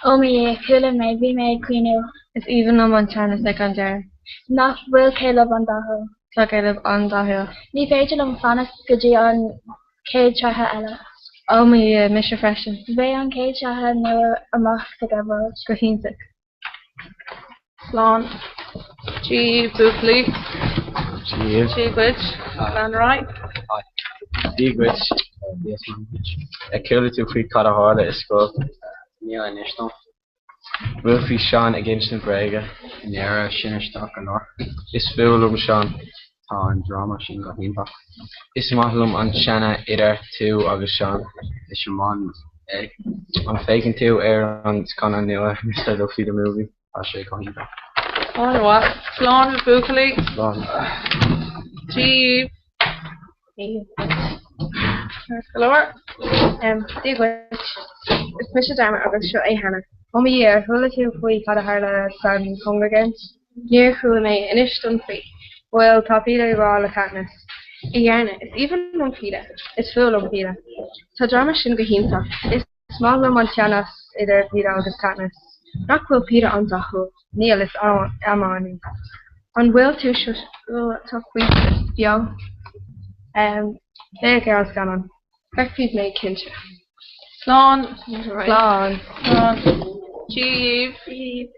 Speaker 6: Ó mo Dhia, chuala mé, bhí mé ag caoineadh.
Speaker 16: Is aoibhinn liom an teannas ag an deireadh.
Speaker 6: Nach bhfuil Caleb an-dathúil?
Speaker 16: Tá Caleb an-dathúil.
Speaker 6: Ní féidir liom fanacht go dtí an chéad sraith eile.
Speaker 16: Ó mo Dhia, mise freisin.
Speaker 6: Beidh an chéad sraith nua amach sa gheimhreadh.
Speaker 16: Go hiontach.
Speaker 12: Slán. Dia buachaillí.
Speaker 23: Dia.
Speaker 12: Dia dhuit. Slán right.
Speaker 23: Dia dhuit. Ar chuala tú faoi cad a tharla i scoil?
Speaker 17: Níl, inis dom.
Speaker 23: Bhfuil físeán ag insint bréige?
Speaker 17: I ndeireadh, sin aisteach go leor.
Speaker 23: Is fuath liom Seán.
Speaker 17: Tá an dráma sin go hiontach.
Speaker 23: Is maith liom an teannas idir tú agus Seán.
Speaker 17: Is iomann é.
Speaker 23: An bhféachann tú ar an scannán nua Mr Lovely the Movie?
Speaker 17: Tá sé go hiontach.
Speaker 12: An-mhaith. Slán a bhuachaillí.
Speaker 23: Slán.
Speaker 12: Dia.
Speaker 16: Dia. Ceart go leor. Dia dhuit. Is mise Dermot agus seo é Hannah.
Speaker 24: Ó mo Dhia, ar chuala tú faoi cad a tharla san Hunger Games?
Speaker 16: Níor chuala mé, inis dom faoi.
Speaker 24: Bhuel, tá Peeta i ngrá le Katniss.
Speaker 16: A Thiarna, is aoibhinn liom Peeta.
Speaker 24: Is fuath liom Peeta.
Speaker 16: Tá dráma sin go hiontach.
Speaker 24: Is maith liom an teannas idir Peeta agus Katniss.
Speaker 16: Nach bhfuil Peeta an-dathúil?
Speaker 24: Níl, is amadán é.
Speaker 16: An bhfuil tú sórt beo?
Speaker 24: Féach ar an scannán.
Speaker 16: Feicfidh mé cinnte. Slán.
Speaker 24: Slán.
Speaker 12: Slán. Dia
Speaker 16: dhaoibh.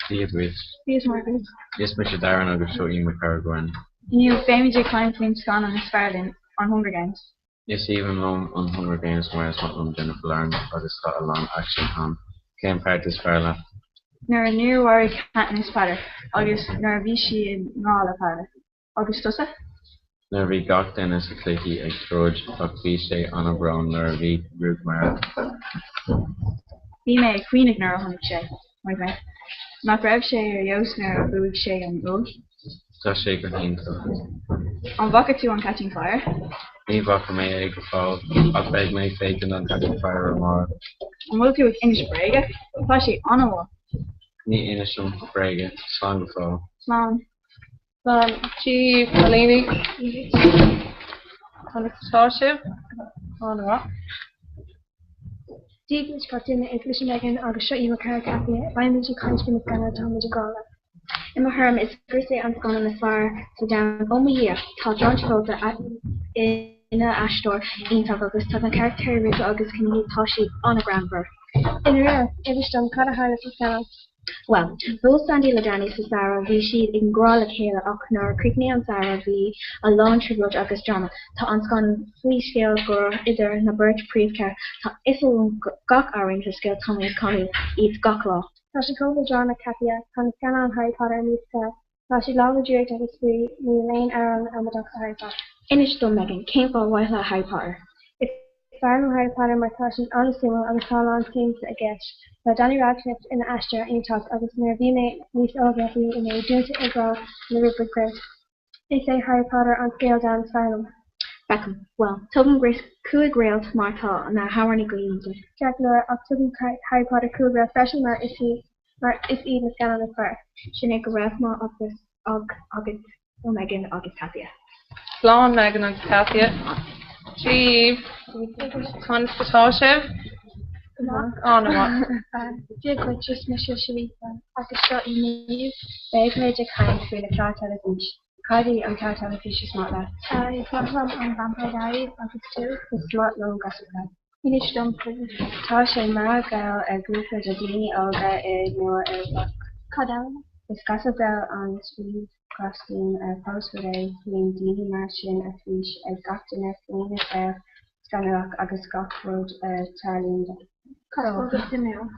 Speaker 2: Dia duit.
Speaker 22: Dia Margaret.
Speaker 2: Is mise Darren agus seo í mo chara Gwen.
Speaker 22: Inniu, beimid ag caint faoin scannán is fearr linn, an Hunger Games.
Speaker 2: Is aoibhinn liom an Hunger Games mar is maith liom Jennifer Lawrence agus tá a lán aicsin ann. Cén páirt is fearr leat?
Speaker 22: Nuair a níor mharaigh Katniss Peadar agus nuair a bhí sí i ngrá le Peadar. Agus tusa?
Speaker 2: Nuair a bhí gach duine sa cluichí ag troid ach bhí sé an-bhrón nuair a bhí Rue marbh.
Speaker 22: Bhí mé ag caoineadh nuair a chonaic sé, chonaic mé. Nach raibh sé ar fheabhas nuair a bhuaigh sé an duais?
Speaker 2: Tá sé go hiontach.
Speaker 22: An bhfaca tú an Catching Fire?
Speaker 2: Ní bhfaca mé é go fóill ach beidh mé ag féachaint an Catching Fire amárach.
Speaker 22: An bhfuil tú ag inis bréige? Tá sé an-mhaith.
Speaker 2: Ní inisim bréige. Slán go fóill.
Speaker 22: Slán.
Speaker 12: Slán Dia dhaoibh, cailíní. Conas atá sibh? An-mhaith.
Speaker 16: Dia duit gach duine, is mise Megan agus seo í mo chara Kathia. Beimid ag caint faoi na scannáin atá muid i ngrá leo.
Speaker 6: I mo thuairim, is Grace é an scannán is fearr sa domhan. Ó mo Dhia! Tá John Travolta ina aisteoir iontach agus tá na carachtair Rico agus Keanan tá siad an-ghreannmhar.
Speaker 16: I ndáiríre, inis dom cad a tharla sa scannán.
Speaker 6: Bhuel, bhuail Sandy le Danny sa samhradh, bhí siad i ngrá le chéile ach nuair a chríochnaigh an samhradh bhí a lán trioblóid agus drama. Tá an scannán faoi scéal grá idir na beirt príomhcharachtar. Tá fhios agam gach amhrán sa scéal, tá mé ag canadh iad gach lá.
Speaker 16: Tá sé chomh leadránach, Kathia. Tá na scannáin Harry Potter níos fearr. Tá siad lán le draíocht agus spraoi, níl aon amhrán amadach sa Harry Potter.
Speaker 6: Inis dom, Megan, cén fáth mhaith leat Harry Potter?
Speaker 16: Is fearr liom Harry Potter mar tá siad an-suimiúil agus tá a lán siamsa i gceist. Tá Danny Radcliffe ina aisteoir iontach agus nuair a bhí mé níos óige bhí mé dúnta i ngrá le Rupert Grint. Is é Harry Potter an scéal domhan is fearr liom.
Speaker 6: Feicim. Bhuel, tugaim Grace 5 réalt mar tá na hamhráin go hiontach.
Speaker 16: Ceart go leor, ach tugaim Harry Potter 5 réalt freisin mar is mar is iad na scannáin is fearr.
Speaker 6: Sin é go raibh maith agus agat a Megan agus Kathia.
Speaker 12: Slán Megan agus Kathia. Dia dhaoibh. Conas atá sibh?
Speaker 22: Go maith.
Speaker 12: An-mhaith.
Speaker 22: Dia dhuit, is mise Sharifa agus seo í Niamh.
Speaker 7: Beidh muid ag caint faoi na cláir teilifís. Cad í an clár teilifís is maith leat?
Speaker 16: Is maith liom an Vampire Diaries agus tú?
Speaker 7: Is maith liom Gossip Girl.
Speaker 22: Inis dom faoi.
Speaker 7: Tá sé mar gheall ar ghrúpa de daoine óga i Nua Eabhrac.
Speaker 16: Cad eile?
Speaker 7: Is Gossip Girl an príomhchostún ar phós rud é faoin daoine mar sin a fís ag gach duine faoina saol scannalach agus gach rud a tarlaíonn dó.
Speaker 16: Cad go suimiúil.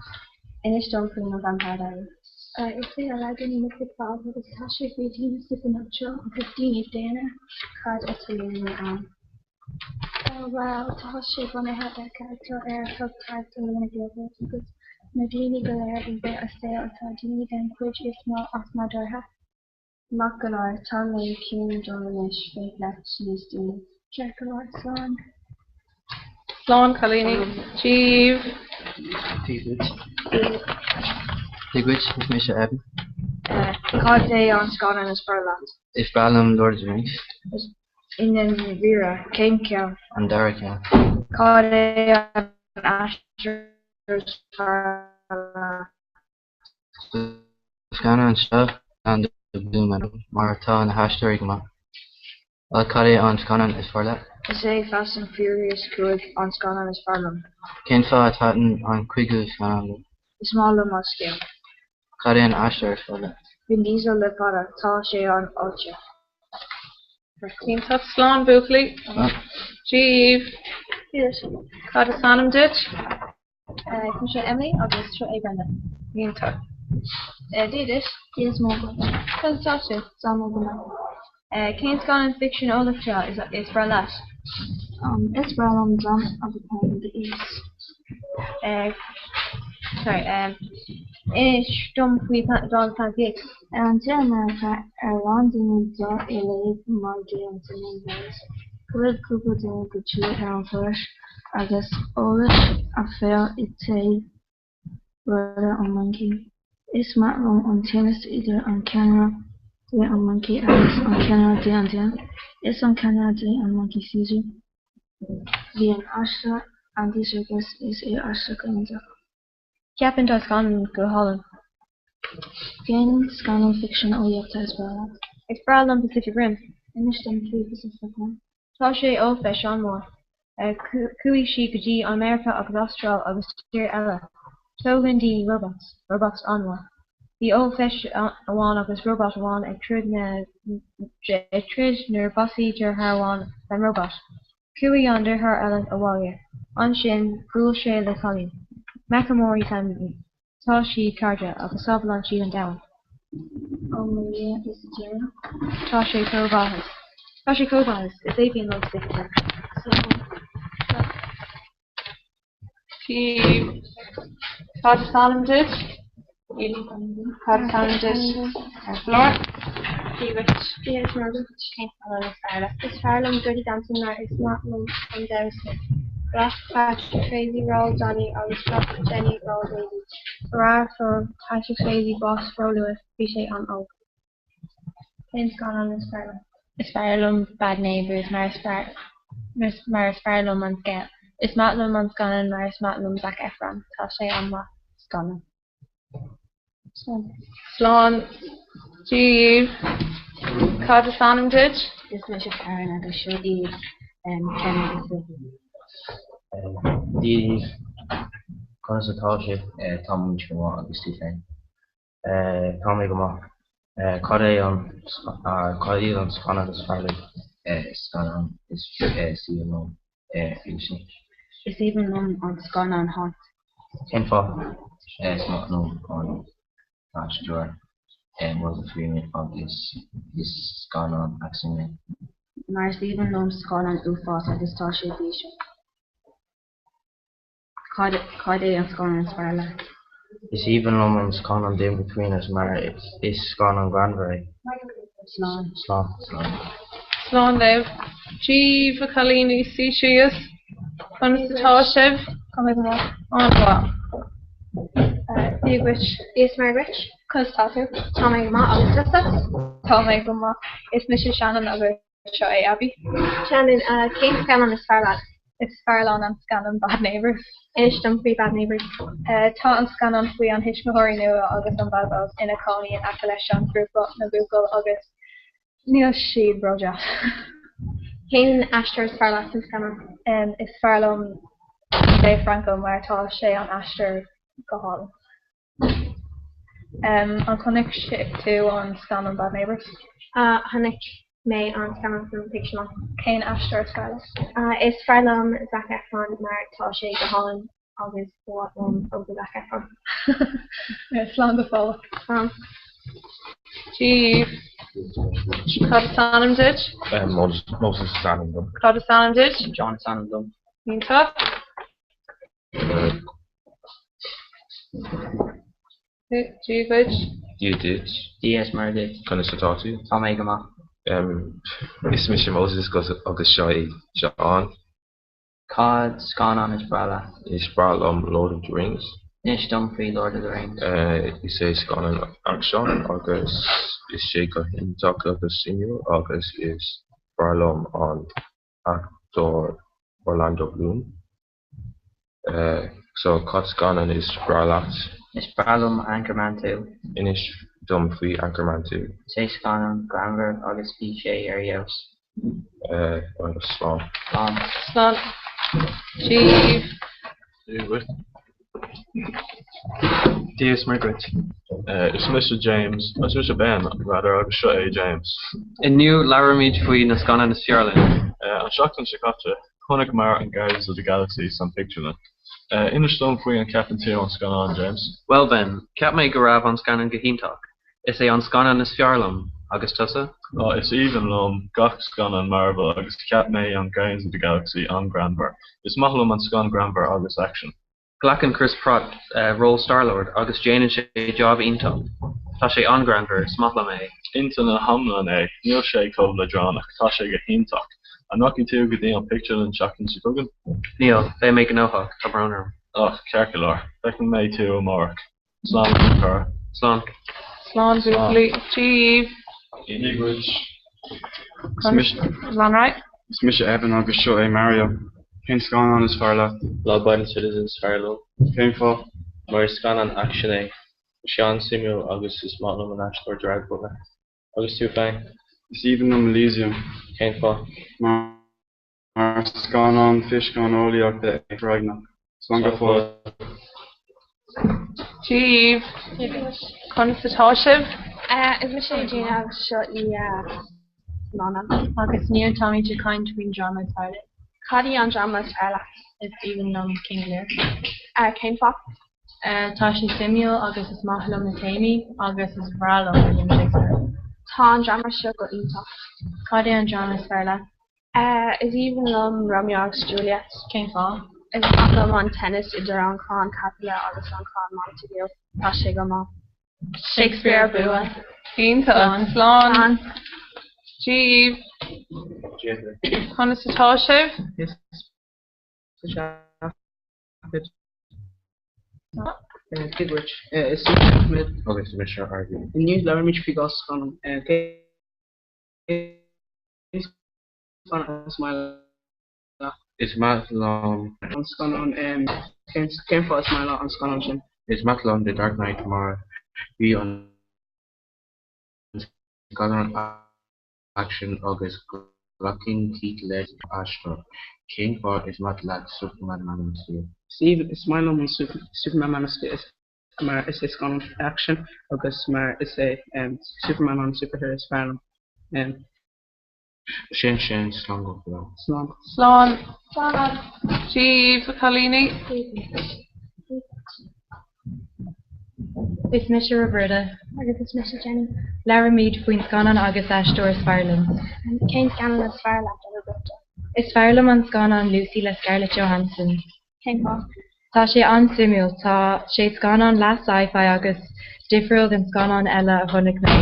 Speaker 7: Inis dom faoi na Vampire Diaries.
Speaker 16: Is é Aladdin na football agus tá sé faoi daoine supernatural agus daoine daonna.
Speaker 7: Cad a tarlaíonn ann?
Speaker 16: Bhuel, tá sé bunaithe ar charachtar ar a thugtar Selena Gilbert agus na daoine go léir i rith a saol atá daoine den chuid is mó as nádúrtha.
Speaker 7: Maith go leor, tá mé chun dul anois, féach leat níos déanaí.
Speaker 16: Ceart go leor, slán.
Speaker 12: Slán cailíní. Dia
Speaker 19: Dia duit. Dia duit, is mise Evan.
Speaker 24: Cad é an scannán is fearr leat?
Speaker 19: Is breá liom Lord of the Rings.
Speaker 24: I ndáiríre, cén ceann?
Speaker 19: An dara ceann.
Speaker 24: Cad é an aisteoir is fearr leat?
Speaker 19: Sa scannán seo ná The Blue Metal mar tá na haisteoirí go maith. Bhuel, cad é an scannán is fearr leat?
Speaker 24: Is é Fast and Furious 5 an scannán is fearr liom.
Speaker 19: Cén fáth a thaitin an cúigiú scannán leat?
Speaker 24: Is maith liom an scéal.
Speaker 19: Cad é an aisteoir is fearr leat?
Speaker 24: Vin Diesel le fada, tá sé an-oilte.
Speaker 12: Iontach. Slán buachaillí. Dia dhaoibh. Cad is ainm duit?
Speaker 10: Is mise Emily agus seo é Brenda.
Speaker 12: Iontach.
Speaker 10: Dia duit. Dia is Muire duit. Conas atá tú? Tá mé go maith. Cén scannán ficsean eolaíochta is fearr leat?
Speaker 22: Is breá liom Dawn of the Planet of the Apes.
Speaker 10: Sorry, inis dom faoi Dawn of the Planet of the Apes.
Speaker 22: Ar an tír i Meiriceá, ar a lán daoine dul i léig mar gheall ar an bhfeabhas.
Speaker 16: Bhuail cúpla duine go tiubh ar an bhforais agus eolas a fháil i dtaobh ruda an Monkey. Is maith liom an teannas idir an ceannaire de an Monkey agus an ceannaire de an duine. Is an ceannaire de an Monkey Caesar. Bhí an aistear Andy Serkis is é aistear go hiontach.
Speaker 3: Ceapaim tá scannán go hálainn.
Speaker 16: Cén scannán ficsean eolaíochta is breá leat?
Speaker 3: Is breá liom Pacific Rim.
Speaker 16: Inis dom faoi Pacific Rim.
Speaker 3: Tá sé ollfheis an-mhaith. Chuaigh siad go dtí an Meiriceá agus Astráil agus tír eile. Tógann daoine robots. Robots an-mhaith. Bhí ollfheis amháin agus robot amháin ag troid na ag troid nuair bhásaigh deartháir amháin den robot. Chuaigh an deartháir eile abhaile. Ansin, bhuail sé le cailín. Mecha mór is ainm í. Tá siad cairde, agus sábhálann siad an domhan.
Speaker 16: Ó mo Dhia is deireadh.
Speaker 3: Tá sé chomh áthas. Tá sé chomh áthas. Is aoibhinn liom Pacific Rim.
Speaker 12: Dia Cad is ainm duit? Cad is ainm duit? Flor?
Speaker 16: Dia duit. Dia is Muire duit. Cén scannán is fearr leat? Is fearr liom Dirty Dancing mar is maith liom an damhsa. Ghlac Patrick Swayze ról Johnny agus ghlac Jenny ról Baby.
Speaker 24: Faraor fuair Patrick Swayze bás ró-luath, bhí sé an-óg.
Speaker 16: Cén scannán is fearr leat?
Speaker 3: Is fearr liom Bad Neighbours mar is fearr mar is fearr liom an scéal. Is maith liom an scannán mar is maith liom Zac Efron. Tá sé an-mhaith. Scannán.
Speaker 16: Slán.
Speaker 12: Slán. Dia daoibh. Cad is ainm duit?
Speaker 7: Is mise Karen agus seo iad Ken agus Sophie.
Speaker 17: Dia daoibh. Conas atá sibh?
Speaker 9: Tá muid go maith agus tú féin?
Speaker 17: Tá mé go maith. Cad é an cad iad an scannán is fearr libh?
Speaker 9: Scannán is aoibhinn liom Físeanna.
Speaker 7: Is aoibhinn liom an scannán Haunt.
Speaker 17: Cén fáth?
Speaker 9: Is maith liom an t-aisteoir Morgan Freeman agus is scannán aicsin é.
Speaker 7: Mar is aoibhinn liom scannán uafás agus tá sé bíseach. Cad cad é an scannán is fearr leat?
Speaker 17: Is aoibhinn liom an scannán The Inbetweeners mar is scannán greannmhar é.
Speaker 7: Slán.
Speaker 17: Slán.
Speaker 12: Slán libh. Dia daoibh a chailíní suigh síos. Conas atá sibh?
Speaker 24: Tá mé go maith.
Speaker 12: An-mhaith.
Speaker 24: Dia duit.
Speaker 6: Dia is Muire duit.
Speaker 24: Conas tá tú?
Speaker 6: Tá mé go maith agus tusa?
Speaker 24: Tá mé go maith. Is mise Shannon agus Seo é Abby.
Speaker 6: Shannon, Cén scannán is fearr leat?
Speaker 24: Is fearr liom an scannán Bad Neighbours.
Speaker 6: Inis dom faoi Bad Neighbours.
Speaker 24: Tá an scannán faoi an thuismitheoirí nua agus an bhab ina cónaí in aice leis an ghrúpa na buachaill agus níl siad ró-deas.
Speaker 6: Cén aisteoir is fearr leat san scannán?
Speaker 24: Is fearr liom Dave Franco mar tá sé an aisteoir go hálainn. An chonaic tú an scannán Bad Neighbours?
Speaker 6: Chonaic mé an scannán san pictiúrlann.
Speaker 24: Cén aisteoir is fearr
Speaker 6: leat? Is fearr liom Zac Efron mar tá sé go hálainn agus ba mhaith liom pósadh Zac Efron.
Speaker 24: Slán go fóill.
Speaker 6: Slán.
Speaker 12: Dia daoibh. Cad is ainm duit?
Speaker 11: Moses is ainm dom.
Speaker 12: Cad is ainm duit?
Speaker 14: John is ainm dom.
Speaker 12: Iontach. Dia duit.
Speaker 11: Dia duit.
Speaker 14: Dia is Muire duit.
Speaker 11: Conas atá tú?
Speaker 14: Tá mé go maith.
Speaker 11: Is mise Moses agus seo é John.
Speaker 14: Cad scannán is breá leat?
Speaker 11: Is breá liom Lord of the Rings.
Speaker 14: Inis dom faoi Lord of the Rings.
Speaker 11: Is é scannán aicsean agus is sé go hiontach agus suimiúil agus is breá liom an actor Orlando Bloom. So, cad scannán is breá leat?
Speaker 14: Is breá liom Anchorman 2.
Speaker 11: Inis dom faoi Anchorman 2.
Speaker 14: Is é scannán greannmhar agus bhí sé ar fheabhas.
Speaker 11: Agus slán.
Speaker 14: Slán.
Speaker 12: Slán. Dia
Speaker 11: daoibh.
Speaker 23: Dia is Muire duit.
Speaker 11: Is mise James, is mise Ben, rather, agus seo é James.
Speaker 23: Inniu labhraímid faoi na scannáin is fearr linn.
Speaker 11: An seachtain seo caite, chonaiceamar an Guardians of the Galaxy san pictiúrlann. Inis dom faoi an ceapann tú an scannán, James.
Speaker 23: Bhuel Ben, cheap mé go raibh an scannán go hiontach. Is é an scannán is fearr liom. Agus tusa?
Speaker 11: Is aoibhinn liom gach scannán Marvel agus cheap mé an Guardians of the Galaxy an-greannmhar. Is maith liom an scannán greannmhar agus aicsean.
Speaker 23: Glacann Chris Pratt ról Star-Lord agus déanann sé jab iontach. Tá sé an-ghreannmhar, is maith liom é.
Speaker 11: Intinn na hiomlán é, níl sé chomh leadránach, tá sé go hiontach.
Speaker 1: An rachaidh tú go dtí an pictiúrlann seachtain seo chugainn?
Speaker 11: Níl, beidh mé gnóthach, tá brón orm.
Speaker 1: Ach, ceart go leor. Feicfidh mé tú amárach. Slán a chara.
Speaker 11: Slán.
Speaker 12: Slán buachaillí. Dia
Speaker 8: Dia
Speaker 12: dhaoibh.
Speaker 8: Is
Speaker 12: Slán right?
Speaker 8: Is mise Evan agus seo é Mario. Cén scannán is fearr leat?
Speaker 11: Law Abiding Citizen is fearr liom.
Speaker 8: Cén fáth?
Speaker 11: Mar is scannán aicsin é. Tá sé an-suimiúil agus is maith liom an aisteoir Gerard Butler. Agus tú féin?
Speaker 8: Is aoibhinn liom Elysium.
Speaker 11: Cén fáth?
Speaker 8: Mar is scannán físeáin eolaíochta é foréigneach. Slán go fóill.
Speaker 12: Dia dhaoibh. Conas atá sibh?
Speaker 16: Is mise Gina agus seo í Lana.
Speaker 3: Agus inniu táimid ag caint faoin dráma is fearr linn.
Speaker 16: Cad í an dráma is fearr leat?
Speaker 3: Is aoibhinn liom King Lear.
Speaker 16: Cén fáth?
Speaker 3: Tá sé suimiúil agus is maith liom na téamaí agus is bhreá liom William Shakespeare.
Speaker 16: Tá an dráma seo go iontach.
Speaker 3: Cad é an dráma is fearr leat?
Speaker 16: Is aoibhinn liom Romeo agus Juliet.
Speaker 3: Cén fáth?
Speaker 16: Is maith liom an teannas idir an chlann Capulet agus an chlann Montague. Tá sé go maith.
Speaker 3: Shakespeare bua.
Speaker 12: Iontach. Slán. Dia dhaoibh. Conas atá sibh?
Speaker 14: Is Dia duit. Is mise Ahmed.
Speaker 11: Agus is mise Arvin.
Speaker 14: Inniu labhraímid faoi dhá scannán. Cén scannán is maith leat?
Speaker 11: Is maith liom.
Speaker 14: An scannán Cén fáth is maith leat an scannán sin?
Speaker 11: Is maith liom The Dark Knight mar bhí an scannán aicsin agus glacann Heath Ledger aistear. Cén fáth is maith leat Superman Man of Steel?
Speaker 14: Is maith liom an Superman Man of Steel mar is é scannán aicsin agus mar is é Superman an superhero is fearr liom.
Speaker 11: Sin sin, slán go fóill.
Speaker 14: Slán.
Speaker 12: Slán. Slán. Dia dhaoibh, a chailíní.
Speaker 3: Is mise Roberta.
Speaker 16: Agus is mise Jenny.
Speaker 3: Labhraímid faoin scannán agus aisteoir is fearr linn.
Speaker 16: Cén scannán is fearr leat, a Roberta?
Speaker 3: Is fearr liom an scannán Lucy le Scarlett Johansson.
Speaker 16: Cén fáth?
Speaker 3: Tá sé an-suimiúil. Tá sé scannán leath sci-fi agus difriúil den scannán eile a chonaic mé.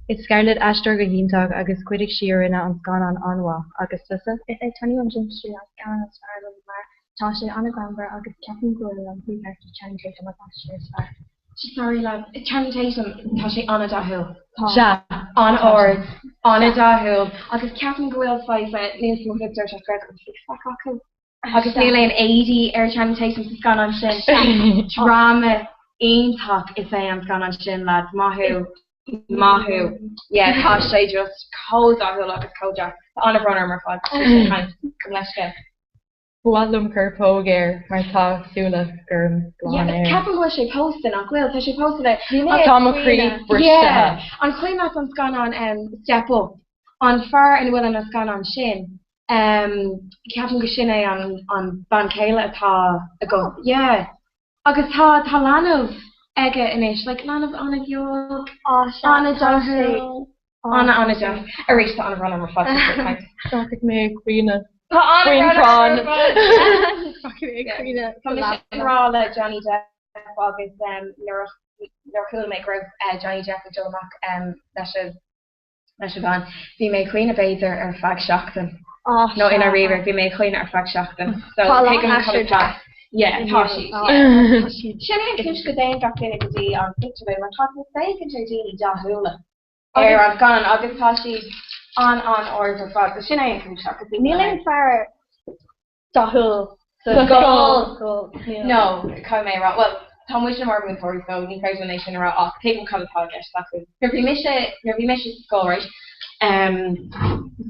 Speaker 3: Is Scarlett aisteoir go hiontach agus chuidigh sí a rinne an scannán an-mhaith. Agus tusa?
Speaker 16: Is é 21 Jump Street an scannán is fearr liom mar tá sé an-ghreannmhar agus ceapaim go bhfuil an príomhcharachtar Channing Tatum an t-aisteoir is fearr.
Speaker 25: Sorry lads, Channing Tatum, tá sé an-dathúil.
Speaker 3: Sea.
Speaker 25: An-ard, an-dathúil agus ceapaim go bhfuil saghas, níl 's agam cad deir sé go bhfuil six pack acu. Agus níl aon éadaí ar Channing Tatum sa scannán sin. Dráma iontach is ea an scannán sin, lads. Maith thú. Maith thú. Yeah, tá sé just chomh dathúil agus chomh deas. Tá an-bhrón orm ar fad. Gabh mo leithscéal.
Speaker 3: Ba mhaith liom cur póg air mar tá súile gorm glan air.
Speaker 25: Ceapaim go bhfuil sé pósta, nach bhfuil? Tá sé pósta le. Bhí mé ag
Speaker 3: Tá mo chroí
Speaker 25: caoineadh.
Speaker 3: briste.
Speaker 25: Yeah. An cuimhin leat an scannán Step Up? An fear ina bhfuil an scannán sin, Ceapaim go sin é an an bean chéile atá agat. Yeah. Agus tá tá leanbh aige anois, like leanbh an-bheag, an-dathúil, an-an-deas. Arís tá an-bhrón orm ar fad faoi caint.
Speaker 3: Rachaidh mé ag caoineadh.
Speaker 25: Tá
Speaker 3: Faoin
Speaker 25: an-bhrón
Speaker 3: crann.
Speaker 25: orm ar fad.
Speaker 3: Rachaidh mé ag caoineadh.
Speaker 25: Tá mise i ngrá le Johnny Depp agus nuair a nuair a chuala mé go raibh Johnny Depp ag dul amach leis a leis an bhean. Bhí mé ag caoineadh b'fhéidir ar feadh seachtain. Nó i ndáiríre, bhí mé ag caoineadh ar feadh seachtain. So
Speaker 16: Tá a lán
Speaker 25: tuigim cad
Speaker 16: aistear
Speaker 25: atá.
Speaker 16: deas.
Speaker 25: Yeah, tá siad. Yeah. Tá siad. Sin é an chúis go dtéann gach duine go dtí an pictiúrlann mar tá tú ag féachaint ar daoine dathúla ar an scannán agus tá siad an-an-ard ar fad. So sin é an chúis agus
Speaker 16: Níl aon fear dathúil
Speaker 25: sa scoil. No, caithfidh mé a rá, bhuel, tá muidne mar mhúinteoirí so ní féidir linn é sin a rá ach tuigim cad atá i gceist acu. Nuair bhí mise, nuair bhí mise sa scoil, right, um,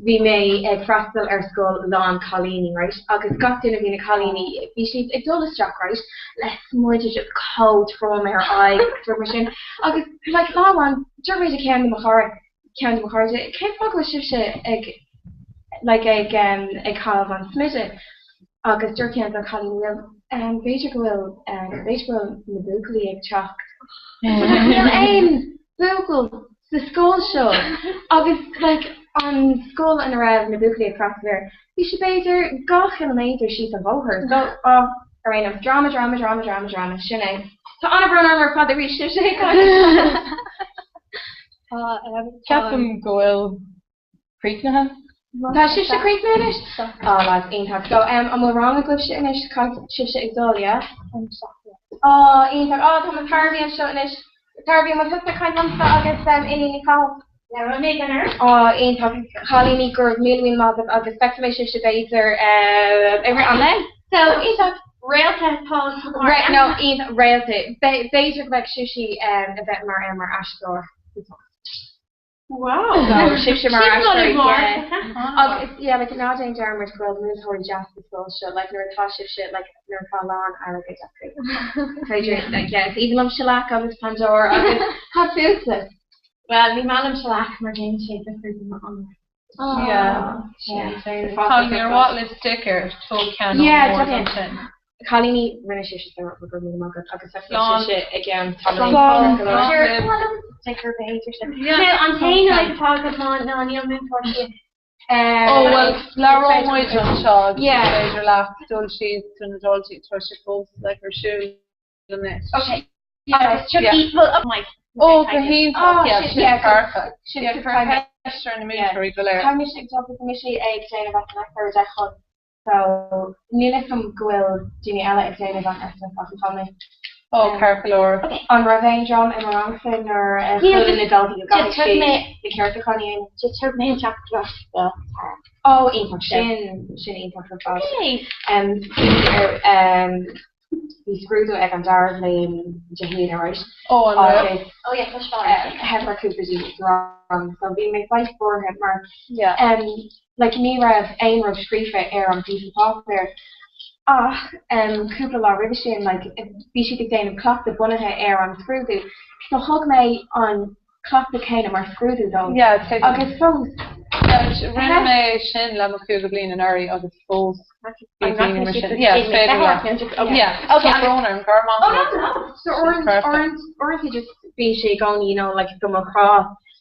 Speaker 25: bhí mé ag freastal ar scoil lán cailíní, right, agus gach duine bhí na cailíní, bhí siad ag dul isteach, right, le smideadh just chomh trom ar aghaidh agus rud mar sin agus like lá amháin dúirt mé do cheann de mo chara, ceann de mo chairde, cén fáth go bhfuil sibhse ag like ag um, ag caitheamh an smideadh? Agus dúirt ceann de na cailíní, well, um, b'fhéidir go bhfuil um, b'fhéidir go bhfuil na buachaillí ag teacht. Níl aon buachaill sa scoil seo agus like an scoil ina raibh na buachaillí ag freastal air, bhí sé b'fhéidir 2 chiliméadar síos an bhóthar. So, oh, ar aon nós, drama, drama, drama, drama, drama, sin é. Tá an-bhrón orm ar fad arís, sin é.
Speaker 3: Ceapaim go bhfuil críochnaithe.
Speaker 25: Tá sibhse críochnaithe anois? Á, lads, iontach. So, um, an bhfuil rang agaibhse anois? Caithfidh sibhse ag dul, yeah? Á, iontach. Á, tá mo tairbhí anseo anois. Tairbhí, an bhfuil tusa ag caint liomsa agus um, Iníon Ní Chathail?
Speaker 6: Labhróidh mé gan ort.
Speaker 25: Á, iontach. Cailíní, go raibh míle míle maith agaibh agus feicfidh mé sibhse b'fhéidir uh, i rith an lae.
Speaker 6: So, iontach. Réalta atá
Speaker 25: Re, no, iontach, réalta. B'fhéidir go mbeidh sibhse um, a bheith mar, mar aisteoir.
Speaker 12: Wow.
Speaker 25: So, sibhse mar
Speaker 6: Sin
Speaker 25: aisteoirí,
Speaker 6: moladh mór.
Speaker 25: yeah. Agus, yeah, like, ná déan dearmad go bhfuil múinteoirí deas sa scoil seo, like, nuair atá sibhse, like, nuair atá a lán airgid acu. Féidir, like, yeah, is aoibhinn liom shellac agus Pandora agus cad fútsa?
Speaker 6: Well, ní maith liom shellac mar déanann sé difear do m'anam.
Speaker 12: Yeah.
Speaker 25: Yeah.
Speaker 12: Tá ar mhaith libh sticker tóg ceann
Speaker 25: Yeah,
Speaker 12: mór
Speaker 25: definitely.
Speaker 12: sin.
Speaker 25: Cailíní, rinne sibhse go raibh míle maith agat agus
Speaker 12: Slán.
Speaker 25: sibhse i gceann
Speaker 12: Slán.
Speaker 25: tamaill.
Speaker 12: Slán.
Speaker 6: Sticker b'fhéidir sin.
Speaker 12: Yeah.
Speaker 6: Now, an t-aon fhadhb atá agam ná ná níl múinteoir síos.
Speaker 12: Oh well, labhróidh muid anseo agus
Speaker 25: Yeah.
Speaker 12: is féidir leat dul síos do na daltaí tá sé fós like ar siúl anois.
Speaker 6: Okay.
Speaker 12: Yeah.
Speaker 6: Agus seo
Speaker 12: Yeah.
Speaker 6: í- well, oh my.
Speaker 12: Oh, go hiontach,
Speaker 25: Oh,
Speaker 12: yeah,
Speaker 25: sin-
Speaker 12: sin
Speaker 25: yeah,
Speaker 12: perfect.
Speaker 25: sin
Speaker 12: Yeah,
Speaker 25: super
Speaker 12: cuir
Speaker 25: perfect.
Speaker 12: ceist ar na múinteoirí go léir.
Speaker 25: Tá mise ag dul tá mise ag déanamh SNS ar a 10 chun. So, níl a fhios agam go bhfuil daoine eile ag déanamh an SNS ach tá mé.
Speaker 12: Oh, ceart go leor.
Speaker 25: An raibh aon drama i mo rangsa nuair a
Speaker 6: Níl,
Speaker 25: chuala
Speaker 6: just-
Speaker 25: na daltaí go
Speaker 6: just
Speaker 25: gcaithfidh
Speaker 6: thug
Speaker 25: siad
Speaker 6: mé-
Speaker 25: na ceartúcháin a dhéanamh?
Speaker 6: Just thug mé an teachtaireacht do Tara.
Speaker 25: Oh, iontach sin, sin iontach ar fad.
Speaker 6: Okay.
Speaker 25: Um, bhí ar, um, bhí scrúdú ag an dara bhliain Dé hAoine, right?
Speaker 12: Oh, an raibh?
Speaker 25: Agus
Speaker 6: Oh yeah, tá sé.
Speaker 25: theip ar cúpla daoine sa rang, so bhí mé saghas buartha mar
Speaker 12: Yeah.
Speaker 25: um, like ní raibh aon rud scríofa ar an bpíosa páipéir ach um, cúpla lá roimhe sin like bhí siad ag déanamh cleachtadh bunaithe ar an scrúdú so thug mé an cleachtadh céanna mar scrúdú dóibh
Speaker 12: Yeah, tuigim.
Speaker 25: agus fós
Speaker 12: Yeah, rinne mé sin le mo chúigiú bliain anuraidh agus fós bhí daoine mar sin. Yeah, is féidir leat. Yeah,
Speaker 25: Okay,
Speaker 12: tá brón orm, go raibh maith
Speaker 25: Oh no,
Speaker 12: agat.
Speaker 25: no. So
Speaker 12: Sin
Speaker 25: orange,
Speaker 12: perfect.
Speaker 25: orange, orange just bhí sé i gcónaí, you know, like do mo chrá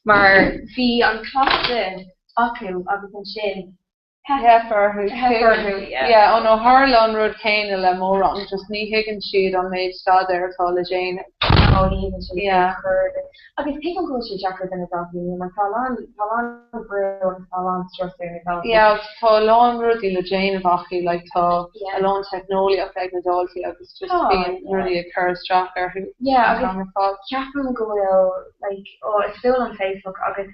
Speaker 25: mar bhí an cleachtadh acu agus ansin
Speaker 12: Theip orthu.
Speaker 25: Theip orthu, yeah.
Speaker 12: Yeah, oh no, tharla an rud céanna le mo rang, just ní thuigeann siad an méid staidéir atá le déanamh.
Speaker 25: Ó, ní thuigeann siad
Speaker 12: Yeah.
Speaker 25: chor ar bith. Agus tuigim go bhfuil sé deacair do na daltaí mar tá a lán, tá a lán brú agus tá a lán strus ar na daltaí.
Speaker 12: Yeah, agus tá a lán rudaí le déanamh acu, like tá
Speaker 25: Yeah.
Speaker 12: a lán teicneolaíocht ag na daltaí agus just
Speaker 25: Tá,
Speaker 12: bíonn
Speaker 25: yeah.
Speaker 12: rudaí ag cur isteach orthu.
Speaker 25: Yeah,
Speaker 12: an t-am
Speaker 25: agus
Speaker 12: ar fad.
Speaker 25: ceapaim go bhfuil like, oh, is fuath liom Facebook agus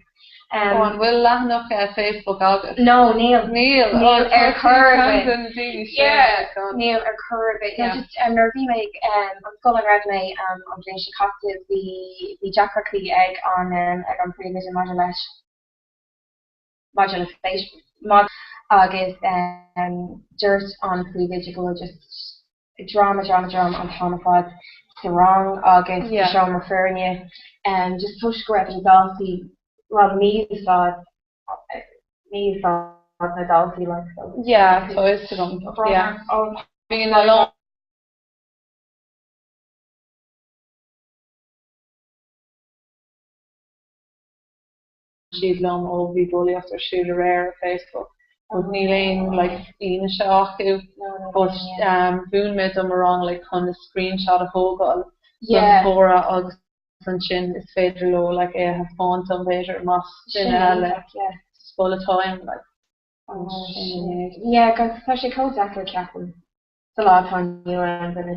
Speaker 12: Ó, an bhfuil leathanach Facebook agat?
Speaker 25: No, níl.
Speaker 12: Níl.
Speaker 25: Níl ar chor ar bith.
Speaker 12: den daoine sin.
Speaker 25: Yeah, níl ar chor ar bith. No,
Speaker 12: Yeah.
Speaker 25: just um, nuair a bhí mé ag um, an scoil a raibh mé um, an bhliain seo caite, bhí bhí deacrachtaí ag an um, ag an phríomhoide maidir leis maidir le Facebook agus um, dúirt an príomhoide go bhfuil just drama, drama, drama an t-am ar fad sa rang agus sa
Speaker 12: Yeah.
Speaker 25: seomra foirne. Um, just toisc go raibh na daltaí, well, mí-úsáid, mí-úsáid na daltaí like so.
Speaker 12: Yeah, tá fhios agam. Yeah.
Speaker 25: Oh,
Speaker 12: Bíonn a lán siad liom ó bhí bulaíocht ar siúl aréir ar Facebook but níl aon like fianaise acu but um mhúin mé do mo rang like chun na screenshot a thógáil don
Speaker 25: Yeah.
Speaker 12: chomhrá agus ansin is féidir leo like é a thaispeáint dom b'fhéidir más
Speaker 25: Sin
Speaker 12: duine eile
Speaker 25: iontach, yeah.
Speaker 12: sa scoil atá ann like.
Speaker 25: Oh, sin. Yeah, agus tá sé chomh deacair ceapaim. Sa lá atá inniu ann do na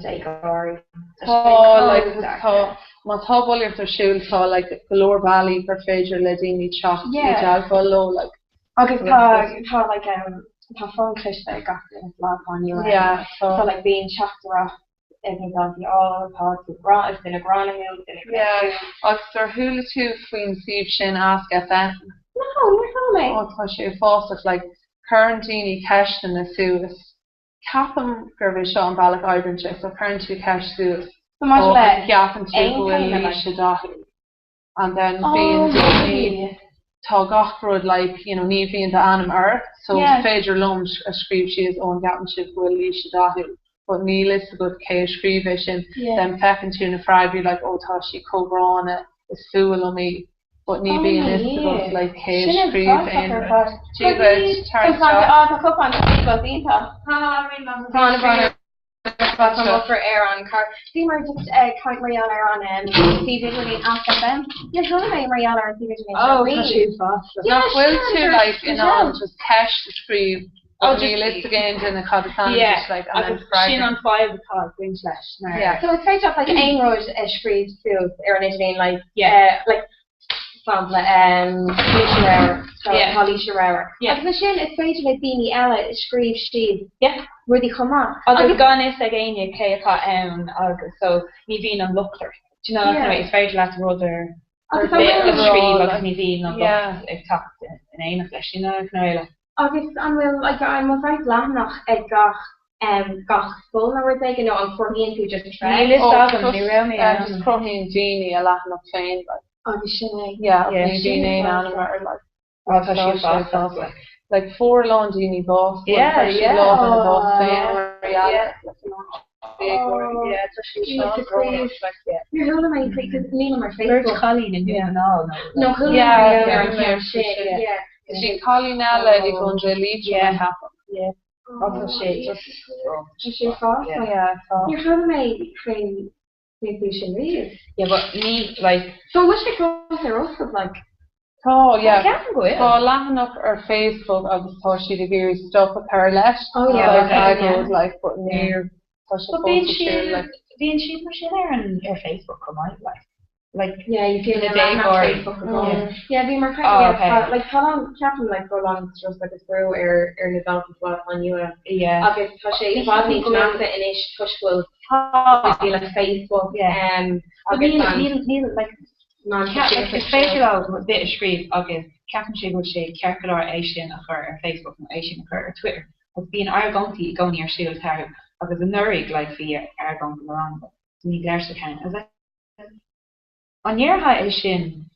Speaker 25: déagóirí.
Speaker 12: Tá like tá má tá bulaíocht ar siúl tá like go leor bealaí gur féidir le daoine teacht i
Speaker 25: Yeah.
Speaker 12: dteagmháil leo like.
Speaker 25: Agus tá tá like um tá fón cliste ag gach duine sa lá atá inniu ann.
Speaker 12: Yeah, tá.
Speaker 25: So like bíonn teachtaireacht ag na daltaí oh tá tú grá is duine gránna thú is duine
Speaker 12: Yeah,
Speaker 25: gránna thú.
Speaker 12: agus ar chuala tú faoin suíomh sin Ask FM?
Speaker 25: No, níor chuala mé.
Speaker 12: Oh, tá sé uafásach like cuireann daoine ceisteanna suas. Ceapaim gurb é seo an bealach a oibríonn sé, so cuireann tú ceist suas
Speaker 25: So maidir
Speaker 12: ó
Speaker 25: le
Speaker 12: an gceapann tú
Speaker 25: aon
Speaker 12: go bhfuil
Speaker 25: téama, like-
Speaker 12: Laoise dathúil and then
Speaker 25: Oh,
Speaker 12: bíonn daoine
Speaker 25: really?
Speaker 12: tá gach rud like you know ní bhíonn d'ainm ort so
Speaker 25: Yeah.
Speaker 12: is féidir liom a scríobh síos ó an gceapann sibh go bhfuil Laoise dathúil but níl fhios agat cé a scríobh é sin
Speaker 25: Yeah.
Speaker 12: then feiceann tú na freagraí like ó tá sí chomh gránna is fuath liom í but ní
Speaker 25: Oh
Speaker 12: bhíonn
Speaker 25: my
Speaker 12: fhios agat
Speaker 25: Dhia.
Speaker 12: like cé a
Speaker 25: Sin
Speaker 12: scríobh
Speaker 25: uafásach
Speaker 12: aon
Speaker 25: ar
Speaker 12: rud.
Speaker 25: fad.
Speaker 12: Dia duit, tar isteach.
Speaker 25: Tá cupán tae agat, iontach.
Speaker 12: Tá an
Speaker 7: Tá buffer ar an car. Bhíomar just ag caint mar gheall ar an suíomh idirlín Ask FM. Níor chuala mé mar gheall ar an suíomh idirlín seo
Speaker 12: Oh, tá
Speaker 7: riamh.
Speaker 12: siad fosta.
Speaker 7: Yeah,
Speaker 12: Nach bhfuil
Speaker 7: sin
Speaker 12: tú
Speaker 7: an
Speaker 12: like in ann just ceist a scríobh
Speaker 4: Oh,
Speaker 12: oh níl
Speaker 4: just
Speaker 12: fhios ag aon duine cad is ainm
Speaker 4: Yeah,
Speaker 12: duit like and then
Speaker 4: agus sin
Speaker 12: freagra.
Speaker 4: an fadhb atá ag baint leis mar
Speaker 12: Yeah.
Speaker 7: So is féidir leat like aon rud a scríobh suas ar an idirlíon like
Speaker 4: Yeah.
Speaker 7: like sampla um Laoise Ramhar so
Speaker 4: Yeah.
Speaker 7: tá Laoise Ramhar.
Speaker 4: Yeah.
Speaker 7: Agus ansin is féidir le daoine eile scríobh siad
Speaker 4: Yeah.
Speaker 7: rudaí chomh maith.
Speaker 4: Agus gan fhios ag éinne cé atá ann agus so ní bhíonn an locht ort. Do you know that kind of way?
Speaker 7: Yeah.
Speaker 4: Is féidir leat rud ar
Speaker 7: Agus
Speaker 4: ar
Speaker 7: an
Speaker 4: bith a
Speaker 7: bhfuil
Speaker 4: scríobh agus ní bhíonn an
Speaker 12: Yeah.
Speaker 4: locht ag teacht in éineacht leis. You know that kind of way like.
Speaker 7: Agus an bhfuil like an bhfuil saghas leathanach ag gach um gach scoil nó rud éigin nó an cruthaíonn tú just
Speaker 4: Níl fhios
Speaker 12: Oh,
Speaker 4: agam, ní raibh mé
Speaker 12: just
Speaker 4: ann.
Speaker 12: just cruthaíonn daoine a leathanach féin like.
Speaker 7: Agus sin é.
Speaker 12: Yeah,
Speaker 4: Yeah.
Speaker 12: ní bhíonn aon ainm air like.
Speaker 4: Oh, tá siad fásta.
Speaker 12: Like fuair a lán daoine bás,
Speaker 4: Yeah,
Speaker 12: fuair siad
Speaker 4: yeah.
Speaker 12: lámh ina bás féin
Speaker 4: Oh,
Speaker 12: mar gheall
Speaker 4: yeah.
Speaker 12: like a lán déagóirí.
Speaker 4: Yeah, tá siad
Speaker 7: Jesus Christ. Níor chuala mé faoi cos nílim ar
Speaker 4: Beirt
Speaker 7: Facebook.
Speaker 4: chailín i nDún na nGall nó
Speaker 7: No, chuala mé
Speaker 12: Yeah,
Speaker 7: mar gheall
Speaker 12: yeah,
Speaker 7: ar an
Speaker 12: yeah,
Speaker 7: cheann sin,
Speaker 12: yeah.
Speaker 7: yeah.
Speaker 12: Sin cailín eile i gContae Liatroma
Speaker 4: Yeah.
Speaker 12: ceapaim.
Speaker 4: Yeah. Oh, tá sé just
Speaker 7: Tá sé fásta.
Speaker 4: Yeah.
Speaker 12: Yeah, tá.
Speaker 7: Níor chuala mé faoin faoin faoi sin riamh.
Speaker 4: Yeah, but ní like
Speaker 7: So an bhfuil sé fós ar oscailt like?
Speaker 12: Tá, yeah.
Speaker 4: Ceapaim go bhfuil.
Speaker 12: Tá leathanach ar Facebook agus tá siad ag iarraidh stop a chur leis.
Speaker 7: Oh yeah,
Speaker 12: Like
Speaker 4: okay, yeah.
Speaker 12: agóid like but níor tá sé
Speaker 4: But
Speaker 12: fós
Speaker 4: bíonn
Speaker 12: ar siúl
Speaker 4: siad
Speaker 12: like.
Speaker 4: bíonn siad mar sin ar an ar Facebook chomh maith like. Like
Speaker 7: Yeah, you feel
Speaker 4: na
Speaker 7: na leathanach
Speaker 4: déagóirí.
Speaker 7: Facebook
Speaker 4: Yeah.
Speaker 7: agam. Yeah, bhí mar
Speaker 4: Oh,
Speaker 7: yeah,
Speaker 4: okay.
Speaker 7: tá like tá an ceapaim like go lán strus agus brú ar ar na daltaí sa bhaile atá nua.
Speaker 4: Yeah.
Speaker 7: Agus tá sé i bhfad níos measa anois toisc go bhfuil
Speaker 4: Tá.
Speaker 7: rudaí le Facebook
Speaker 4: Yeah.
Speaker 7: um
Speaker 4: But
Speaker 7: agus
Speaker 4: níl
Speaker 7: an
Speaker 4: níl níl like
Speaker 7: meán
Speaker 4: like
Speaker 7: sóisialta
Speaker 4: is féidir leo rud bith a scríobh agus ceapann sé go bhfuil sé ceart go leor é sin a chur ar Facebook nó é sin a chur ar Twitter agus bíonn argóintí i gcónaí ar siúl eatarthu agus anuraidh like bhí argóint i mo rang ní léir sa cheann. I was like An ndéarfá é sin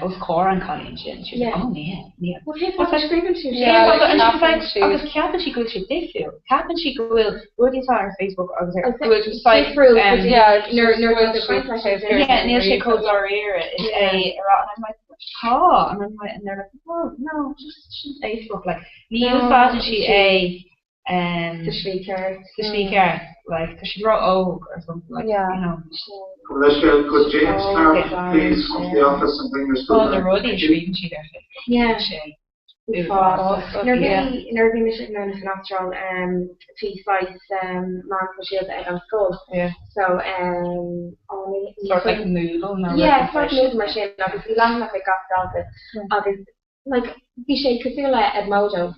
Speaker 4: os comhair an cailín sin? She was like,
Speaker 7: Yeah.
Speaker 4: oh níl, níl.
Speaker 7: Well, cén fáth a scríobhann tú sin?
Speaker 12: Yeah, like
Speaker 4: And she was
Speaker 12: ceapann
Speaker 4: like,
Speaker 12: siad.
Speaker 4: agus ceapann sí go bhfuil sé difriúil. Ceapann sí go bhfuil rudaí atá ar Facebook agus ar
Speaker 7: Agus
Speaker 4: go bhfuil just like,
Speaker 7: difriúil go dtí
Speaker 12: Yeah,
Speaker 7: nuair
Speaker 12: just
Speaker 7: nuair
Speaker 12: bhfuil
Speaker 7: atá tú
Speaker 12: siad
Speaker 7: ag caint leis an
Speaker 12: taobh
Speaker 7: duine.
Speaker 4: yeah, níl sé
Speaker 12: thiar
Speaker 4: chomh dáiríre is é
Speaker 7: Yeah.
Speaker 4: a rá and I'm like, tá and I'm like, and they're like, oh no, just sin Facebook like ní
Speaker 7: No,
Speaker 4: úsáideann sí
Speaker 7: sí.
Speaker 4: é um,
Speaker 7: Sa slí ceart.
Speaker 4: sa slí ceart like tá siad ró-óg or something like
Speaker 12: Yeah.
Speaker 4: you know.
Speaker 13: Leisure, could James
Speaker 4: Oh,
Speaker 13: Clark
Speaker 4: yeah.
Speaker 13: please come to the office and bring your
Speaker 4: Tá
Speaker 13: school
Speaker 4: na
Speaker 13: bag?
Speaker 4: rudaí a
Speaker 13: Thank you.
Speaker 4: scríobhann siad ar Facebook
Speaker 7: Yeah.
Speaker 4: sé
Speaker 7: Uafásach. Nuair
Speaker 4: Yeah.
Speaker 7: bhí nuair bhí mise ag múineadh san Astráil um, bhí saghas um, meán sóisialta ag an scoil.
Speaker 4: Yeah.
Speaker 7: So um, oh, ní ní
Speaker 4: Sort like
Speaker 7: chuimhin-
Speaker 4: Moodle nó
Speaker 7: Yeah,
Speaker 4: rud
Speaker 7: sort
Speaker 4: mar sin.
Speaker 7: Moodle mar sin agus bhí leathanach ag gach dalta
Speaker 4: Yeah.
Speaker 7: agus like bhí sé cosúil le Edmodo.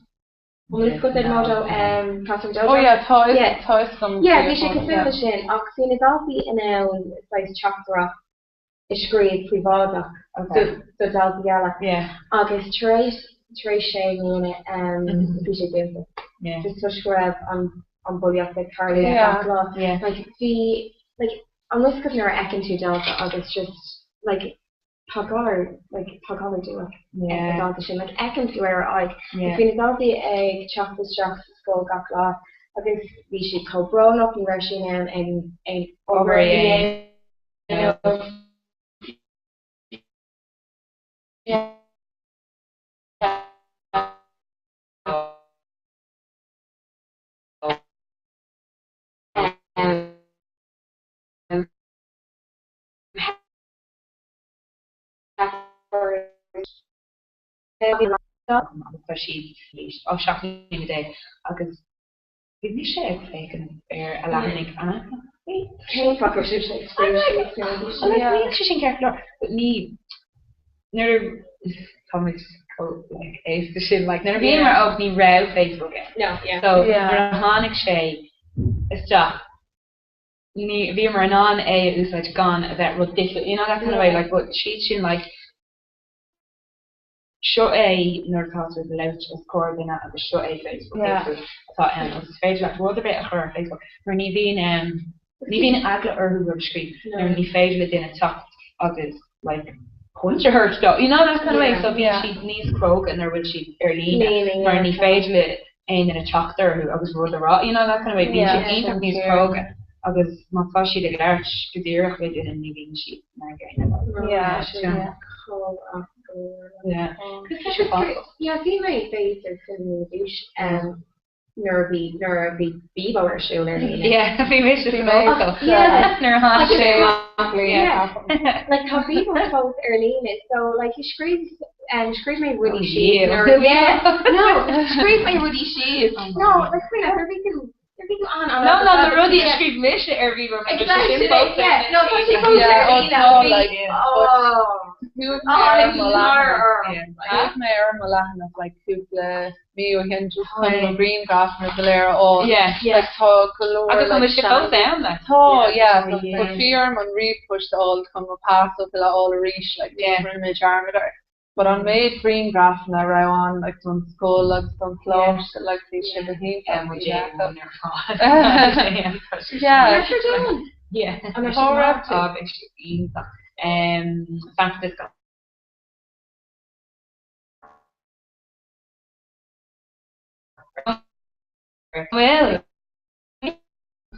Speaker 7: An bhfuil fhios agat Edmodo um, Classroom Dojo?
Speaker 12: Oh yeah, tá fhios
Speaker 7: Yeah.
Speaker 12: tá fhios agam
Speaker 7: Yeah,
Speaker 12: faoi
Speaker 7: bhí sé
Speaker 12: fána,
Speaker 7: cosúil
Speaker 12: yeah.
Speaker 7: le sin ach bhí na daltaí in ann saghas teachtaireacht a scríobh príobháideach
Speaker 4: Okay.
Speaker 7: do do daltaí eile.
Speaker 4: Yeah.
Speaker 7: Agus tar éis tar éis sé mbliana um, bhí sé dúnta.
Speaker 4: Yeah.
Speaker 7: Just toisc go raibh an an bulaíocht ag tarlú
Speaker 12: Yeah.
Speaker 7: gach lá.
Speaker 4: Yeah.
Speaker 7: Like bhí like an bhfuil fhios agat nuair a fheiceann tú dalta agus just like tá galar like tá galar dubhach ag na
Speaker 4: Yeah.
Speaker 7: dalta sin like fheiceann tú ar a aghaidh.
Speaker 4: Yeah.
Speaker 7: Bhí na daltaí ag teacht isteach sa scoil gach lá agus bhí siad chomh brónach, ní raibh siad in ann aon aon
Speaker 4: Obair
Speaker 7: obair
Speaker 4: a
Speaker 7: a
Speaker 4: dhéanamh.
Speaker 7: dhéanamh. Yeah. Um,
Speaker 4: agus tá siad ó 17 mbliana agus bhí mise ag féachaint ar a leathanaigh and
Speaker 7: Cén fáth go raibh sibh ag
Speaker 4: I'm like, níl sé sin ceart go leor. But ní nuair tá muid chomh like aosta sin like nuair a bhíomar óg ní raibh Facebook ann.
Speaker 7: No, yeah.
Speaker 4: So
Speaker 12: Yeah.
Speaker 4: nuair a tháinig sé isteach ní bhíomar in ann é a úsáid gan a bheith rud difriúil you know that kind of way like but siad sin like seo é nuair atá tú ag labhairt os comhair duine agus seo é Facebook
Speaker 12: Yeah.
Speaker 4: atá ann agus is féidir leat rud ar bith a chur ar Facebook mar ní bhíonn um, ní bhíonn eagla orthu rud a scríobh nuair ní féidir le duine teacht agus like punch a thabhairt dó you know that kind of way
Speaker 7: Yeah.
Speaker 4: so bíonn
Speaker 12: Yeah.
Speaker 4: siad níos cróga nuair a bhfuil siad ar líne
Speaker 7: Líne,
Speaker 4: mar
Speaker 7: yeah.
Speaker 4: ní féidir le aon duine teacht orthu agus rud a rá you know that kind of way bíonn
Speaker 12: Yeah,
Speaker 4: siad iontach
Speaker 12: sin
Speaker 4: níos
Speaker 12: fíor.
Speaker 4: cróga agus má tá siad ag labhairt go díreach le duine ní bhíonn siad mar an gcéanna
Speaker 7: No,
Speaker 12: Yeah,
Speaker 7: sin
Speaker 12: yeah.
Speaker 7: chomh ach go leor.
Speaker 4: yeah
Speaker 7: Cos tá sé Yeah, bhí mé b'fhéidir 20 mbliana d'aois um,
Speaker 25: nuair a bhí nuair a bhí Bebo ar siúl ar líne.
Speaker 4: Yeah, bhí mise san ollscoil
Speaker 25: Yeah.
Speaker 4: nuair a tháinig sé amach.
Speaker 25: Yeah. Like tá Bebo fós ar líne so like scríobh um, scríobh mé rudaí
Speaker 4: Oh,
Speaker 25: síos
Speaker 4: yeah.
Speaker 25: nuair yeah. No, scríobh mé rudaí síos. No, like faoi nuair a bhí tú nuair a bhí tú an an
Speaker 12: No, no, na rudaí a scríobh mise ar Bebo mar tá sé sin fós ar
Speaker 25: Yeah, no, tá sé fós
Speaker 12: Yeah,
Speaker 25: ar
Speaker 12: oh,
Speaker 25: líne.
Speaker 12: tá,
Speaker 25: Bhí-
Speaker 12: like,
Speaker 25: oh.
Speaker 12: Chuaigh mé ar mo leathanach. Chuaigh mé ar mo leathanach like cúpla mí ó shin just chun mo ghrianghrafanna go léir a fháil.
Speaker 4: Yeah.
Speaker 12: Like tá go leor
Speaker 4: Agus an
Speaker 12: like
Speaker 4: bhfuil sé fós ann, like?
Speaker 12: Tá, yeah.
Speaker 4: Oh,
Speaker 12: So
Speaker 4: yeah.
Speaker 12: but bhí orm an ríomhphost a fháil chun mo pasfhocal a fháil arís like
Speaker 4: Yeah.
Speaker 12: rinne mé dearmad air. But an méid grianghrafanna a raibh ann like don scoil agus don choláiste like bhí sé go hiontach.
Speaker 4: Muid
Speaker 12: Yeah.
Speaker 4: éan ar fad.
Speaker 12: Yeah.
Speaker 4: Yeah.
Speaker 12: An raibh sé maith?
Speaker 4: Tá, bhí sé iontach. San Francisco. Bhfuil.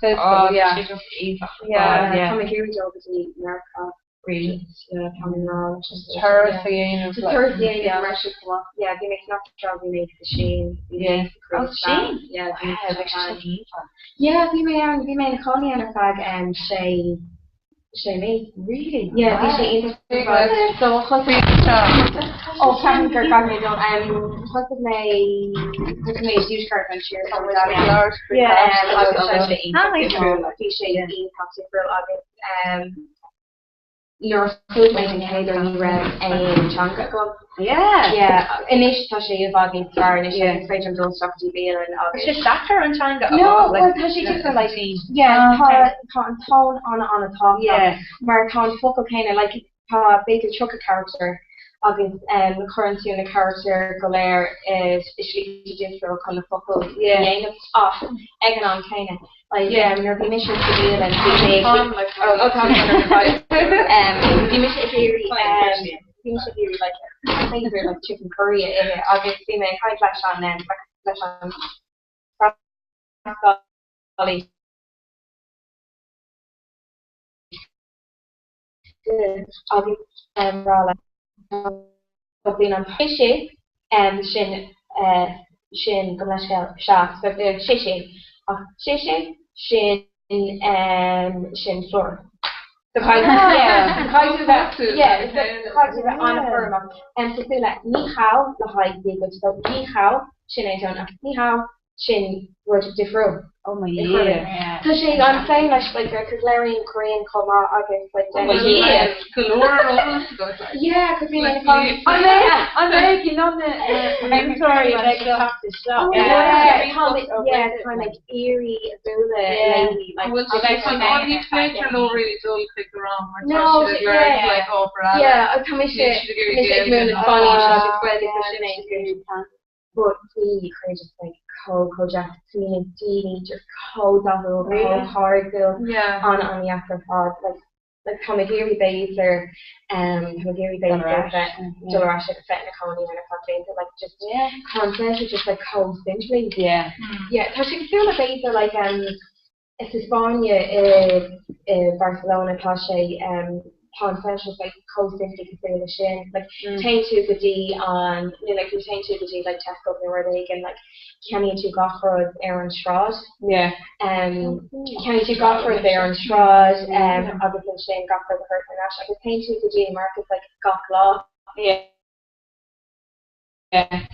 Speaker 12: Oh, yeah.
Speaker 4: Tá sé just iontach.
Speaker 12: Yeah.
Speaker 4: Yeah.
Speaker 25: Tá mé ag iarraidh dul go dtí Meiriceá.
Speaker 4: Really?
Speaker 25: Yeah, tá mé ná
Speaker 12: Just turas a dhéanamh,
Speaker 25: Just
Speaker 12: like,
Speaker 25: turas a dhéanamh
Speaker 12: yeah.
Speaker 25: mar sin go maith. Yeah, bhí mé san Astráil, bhí mé sa Sín, bhí mé
Speaker 4: Yeah.
Speaker 25: sa Korea
Speaker 4: Oh, Sín?
Speaker 25: Yeah, bhí mé
Speaker 4: Wow,
Speaker 25: sa
Speaker 4: bheadh sé
Speaker 25: Japan.
Speaker 4: sin iontach.
Speaker 25: Yeah, bhí mé ann, bhí mé ina chónaí ann ar feadh um, sé sé mí.
Speaker 4: Really?
Speaker 25: Yeah, bhí sé
Speaker 4: Wow.
Speaker 25: iontach ar fad.
Speaker 12: So thosaigh seo.
Speaker 25: Ó, ceapaim gur caithfidh mé dul. Um, thosaigh mé thosaigh mé i dtuaisceart an tír
Speaker 12: Tá muid ag labhairt faoi
Speaker 25: Yeah, um,
Speaker 12: taisteal
Speaker 25: agus
Speaker 12: agus
Speaker 25: sé iontach difriúil. Bhí sé iontach difriúil agus um, nuair a chuaigh mé den chéad uair ní raibh aon teanga agam.
Speaker 4: Yeah.
Speaker 25: Yeah, anois tá sé i bhfad níos fearr anois
Speaker 4: Yeah.
Speaker 25: is féidir liom dul isteach go dtí bialann agus.
Speaker 4: Is sé deacair an teanga a
Speaker 25: No,
Speaker 4: fháil, like,
Speaker 25: well tá sé difriúil like yeah,
Speaker 4: Ah,
Speaker 25: tá
Speaker 4: okay.
Speaker 25: tá an tón an-an-tábhachtach
Speaker 4: Yeah.
Speaker 25: mar tá an focal céanna like tá b'fhéidir 30 charachtar agus um, cuireann tú na carachtair go léir i i slite difriúil chun na focail a
Speaker 4: Yeah.
Speaker 25: dhéanamh ach ag an am céanna like
Speaker 4: Yeah.
Speaker 25: um, nuair a bhí mise sa bhialann bhí mé ag
Speaker 12: Táim like
Speaker 25: oh, oh, tá um, bhí mise ag iarraidh um, bhí mise ag iarraidh like b'fhéidir like chicken curry a ithe agus bhí mé ag caint leis an um, leis an freastalaí agus um, rá le bhíonn an sé sé um, sin uh, sin gabh mo leithscéal sea sé sé ach sé sé sin um, sin plural. So caithfidh yeah, caithfidh tú bheith yeah, so caithfidh tú bheith an-chúramach. Um, cosúil le ní hao le haghaidh Dia duit so ní hao sin é an ach ní hao sin rud difriúil.
Speaker 4: Oh my
Speaker 25: I Korean.
Speaker 4: yeah.
Speaker 25: Tá sé an féin leis like cos labhraím Korean chomh maith agus like
Speaker 12: Oh my yeah, go leor eolas agat like.
Speaker 25: Yeah, cos bhí mé
Speaker 12: Like, An mbeidh an mbeidh in ann na múinteoirí a bheidh ag teacht isteach?
Speaker 25: Oh yeah, tá mé yeah, tá mé ag iarraidh a bhualadh léi like
Speaker 12: Bhfuil
Speaker 25: agus
Speaker 12: siad
Speaker 25: tá
Speaker 12: chun ní féidir leo really dul chuig an rang mar tá
Speaker 25: No,
Speaker 12: siad ag lorg
Speaker 25: yeah.
Speaker 12: like ábhar eile.
Speaker 25: Yeah, tá mise
Speaker 12: Níl siad ag iarraidh
Speaker 25: mise ag
Speaker 12: Gaeilge
Speaker 25: múineadh
Speaker 12: ná
Speaker 25: Spáinnis
Speaker 12: Oh,
Speaker 25: agus Gaeilge so sin é. But bhí chuir just like chomh chomh deas bhí na daoine just chomh dathúil
Speaker 12: Really?
Speaker 25: chomh táirgiúil
Speaker 12: Yeah.
Speaker 25: an an-deas ar fad like like tá mé ag iarraidh b'fhéidir um tá mé ag iarraidh
Speaker 4: Dul ar
Speaker 25: b'fhéidir
Speaker 4: ais.
Speaker 25: bheith dul ar ais agus bheith ina cónaí ann ar feadh blianta like just
Speaker 4: Yeah.
Speaker 25: tá an saol just like chomh simplí.
Speaker 4: Yeah.
Speaker 25: Yeah, tá sé cosúil le b'fhéidir like um sa Spáinn i i Barcelona tá sé um tá an saol just like chomh simplí cosúil le sin like téann tú go dtí an nó like nó téann tú go dtí like Tesco nó rud éigin like ceannaíonn tú gach rud ar an sráid.
Speaker 4: Yeah.
Speaker 25: Um ceannaíonn tú gach rud ar an sráid um agus ansin gach rud a thabhairt ar ais agus téann tú go dtí an market like gach lá.
Speaker 4: Yeah.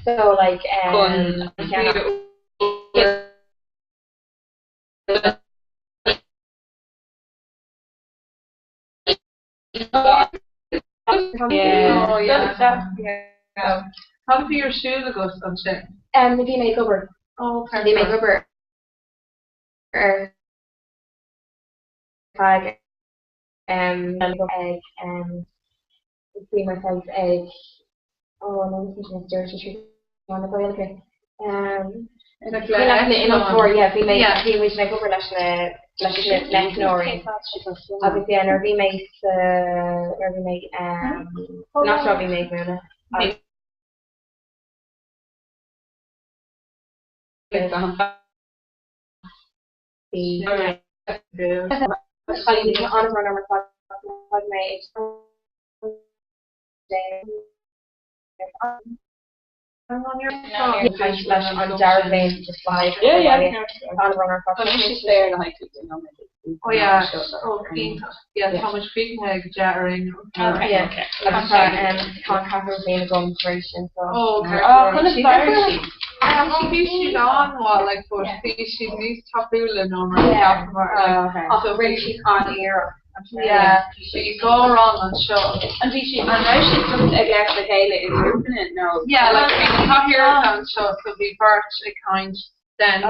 Speaker 25: So like um
Speaker 4: Chun
Speaker 25: ceannach
Speaker 12: Oh yeah. Yeah. Cad a bhí ar siúl agat ansin?
Speaker 25: Um, bhí mé ag obair.
Speaker 12: Oh,
Speaker 25: Bhí mé ag obair ar feadh um, ag um, bhí mé saghas ag oh, no, this is dúirt sé na Gaeilge. Um,
Speaker 12: Like
Speaker 25: bhí leis na innealtóirí, yeah, bhí mé
Speaker 12: Yeah.
Speaker 25: bhí muid ag obair leis na leis na meicneoirí. Agus yeah, nuair a bhí mé sa nuair a bhí mé um, san Astráil bhí mé ag múineadh. Agus bhí an-bhrón orm ar fad thug mé ag déanamh Leis an dara bliain just live.
Speaker 12: Yeah, yeah. Tá mise saor le haghaidh cúpla nóiméad.
Speaker 5: Oh yeah, oh iontach. Yeah, tá muid críochnaithe ag 10 ar aon nós.
Speaker 25: Okay. Yeah. Agus tá tá an ceathrú bliain agam tar éis sin so.
Speaker 5: Oh, okay.
Speaker 12: Oh, conas d'éirigh siad?
Speaker 5: Bhí siad an-mhaith, like, but bhí siad níos tapúla ná mar a cheapamar. Like,
Speaker 4: So rinne siad an-iarracht.
Speaker 5: Yeah, bhí dhá rang anseo.
Speaker 4: An bhí siad an raibh siad just ag labhairt le chéile i ngrúpanna nó?
Speaker 5: Yeah, like bhí na cathaoireacha anseo so bhí beirt ag caint then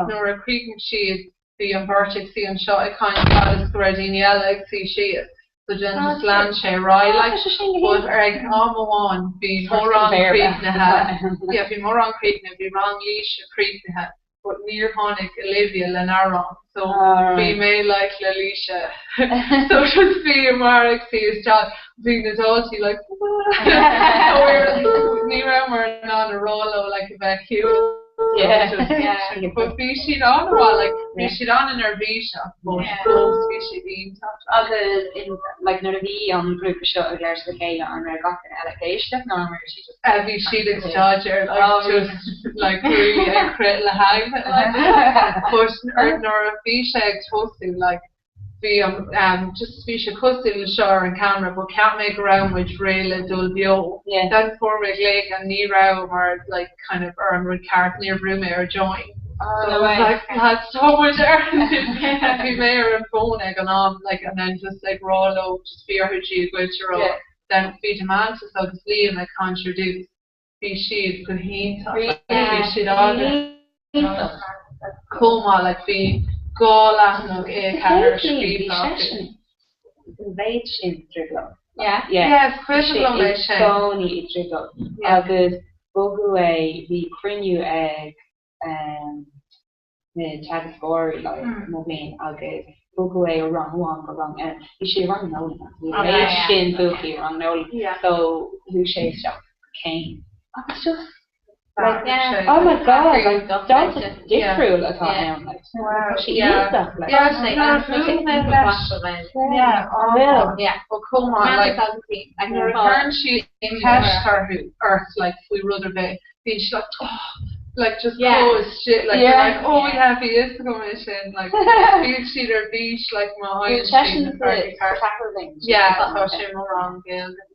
Speaker 5: nuair a chríochnaigh siad bhí an bheirt ag suí anseo ag caint fad is go raibh daoine eile ag suí síos. So then just lean sé ar aghaidh like but ar ag am amháin bhí mórán críochnaithe yeah bhí mórán críochnaithe bhí rang Laoise críochnaithe but níor tháinig Olivia lenár rang so bhí mé like le Laoise so just bhíomar ag suí isteach bhí na daltaí like so we were ní rabhamar in ann a rá leo like a bheith ciúin
Speaker 4: Yeah.
Speaker 5: but bhí siad an-mhaith like bhí siad an-neirbhíseach but fós bhí siad iontach.
Speaker 4: Agus in like nuair a bhí an grúpa seo ag labhairt le chéile an raibh gach duine eile ag éisteacht nó an raibh siad just
Speaker 5: Bhí siad ag staidéar like just like really ag crith le heagla like but nuair a bhí sé ag tosú like bhí an um just bhí sé cosúil le seo ar an camera but cheap mé go raibh muid réidh le dul beo. Then fuair mé glaoch and ní rabhamar like kind of ar an rud ceart níor bhrú mé ar join.
Speaker 4: Oh
Speaker 5: So
Speaker 4: no
Speaker 5: I was
Speaker 4: way.
Speaker 5: like lads tá muid ar bhí mé ar an phone ag an am like and then just ag rá leo just bhí orthu Dia dhuit a rá. Then bhí Domantas agus Liam ag caint ar dtús. Bhí siad go hiontach. Bhí siad an chomh maith like bhí dhá leathanach A4 scríofa acu.
Speaker 4: An mhéid sin trioblóid.
Speaker 5: Yeah. Yeah, is cuimhin liom é sin.
Speaker 4: I gcónaí i dtrioblóid. Agus bogadh é, bhí cruinniú ag na teagascóirí like mo bhliain agus bogadh é ó rang amháin go rang eile. Bhí sé i rang Nolan agus bhí an méid sin buachaillí i rang Nolan so chuaigh sé isteach go céim agus just like oh my god like dalta difriúil atá ann like tá sé iontach like
Speaker 5: chomh maith like nuair a chuireann siad ceist orthu ort like faoi rud ar bith bíonn siad like oh like just
Speaker 4: Yeah.
Speaker 5: oh shit like
Speaker 4: Yeah.
Speaker 5: they're like oh yeah bhí fhios agam é sin like bíonn siad ar bís like má
Speaker 4: Bhí
Speaker 5: fhaigheann siad
Speaker 4: seisean
Speaker 5: na
Speaker 4: sa
Speaker 5: freagraí cearta.
Speaker 4: ceathrú bhliain.
Speaker 5: Yeah tá sé mo rang Gaeilge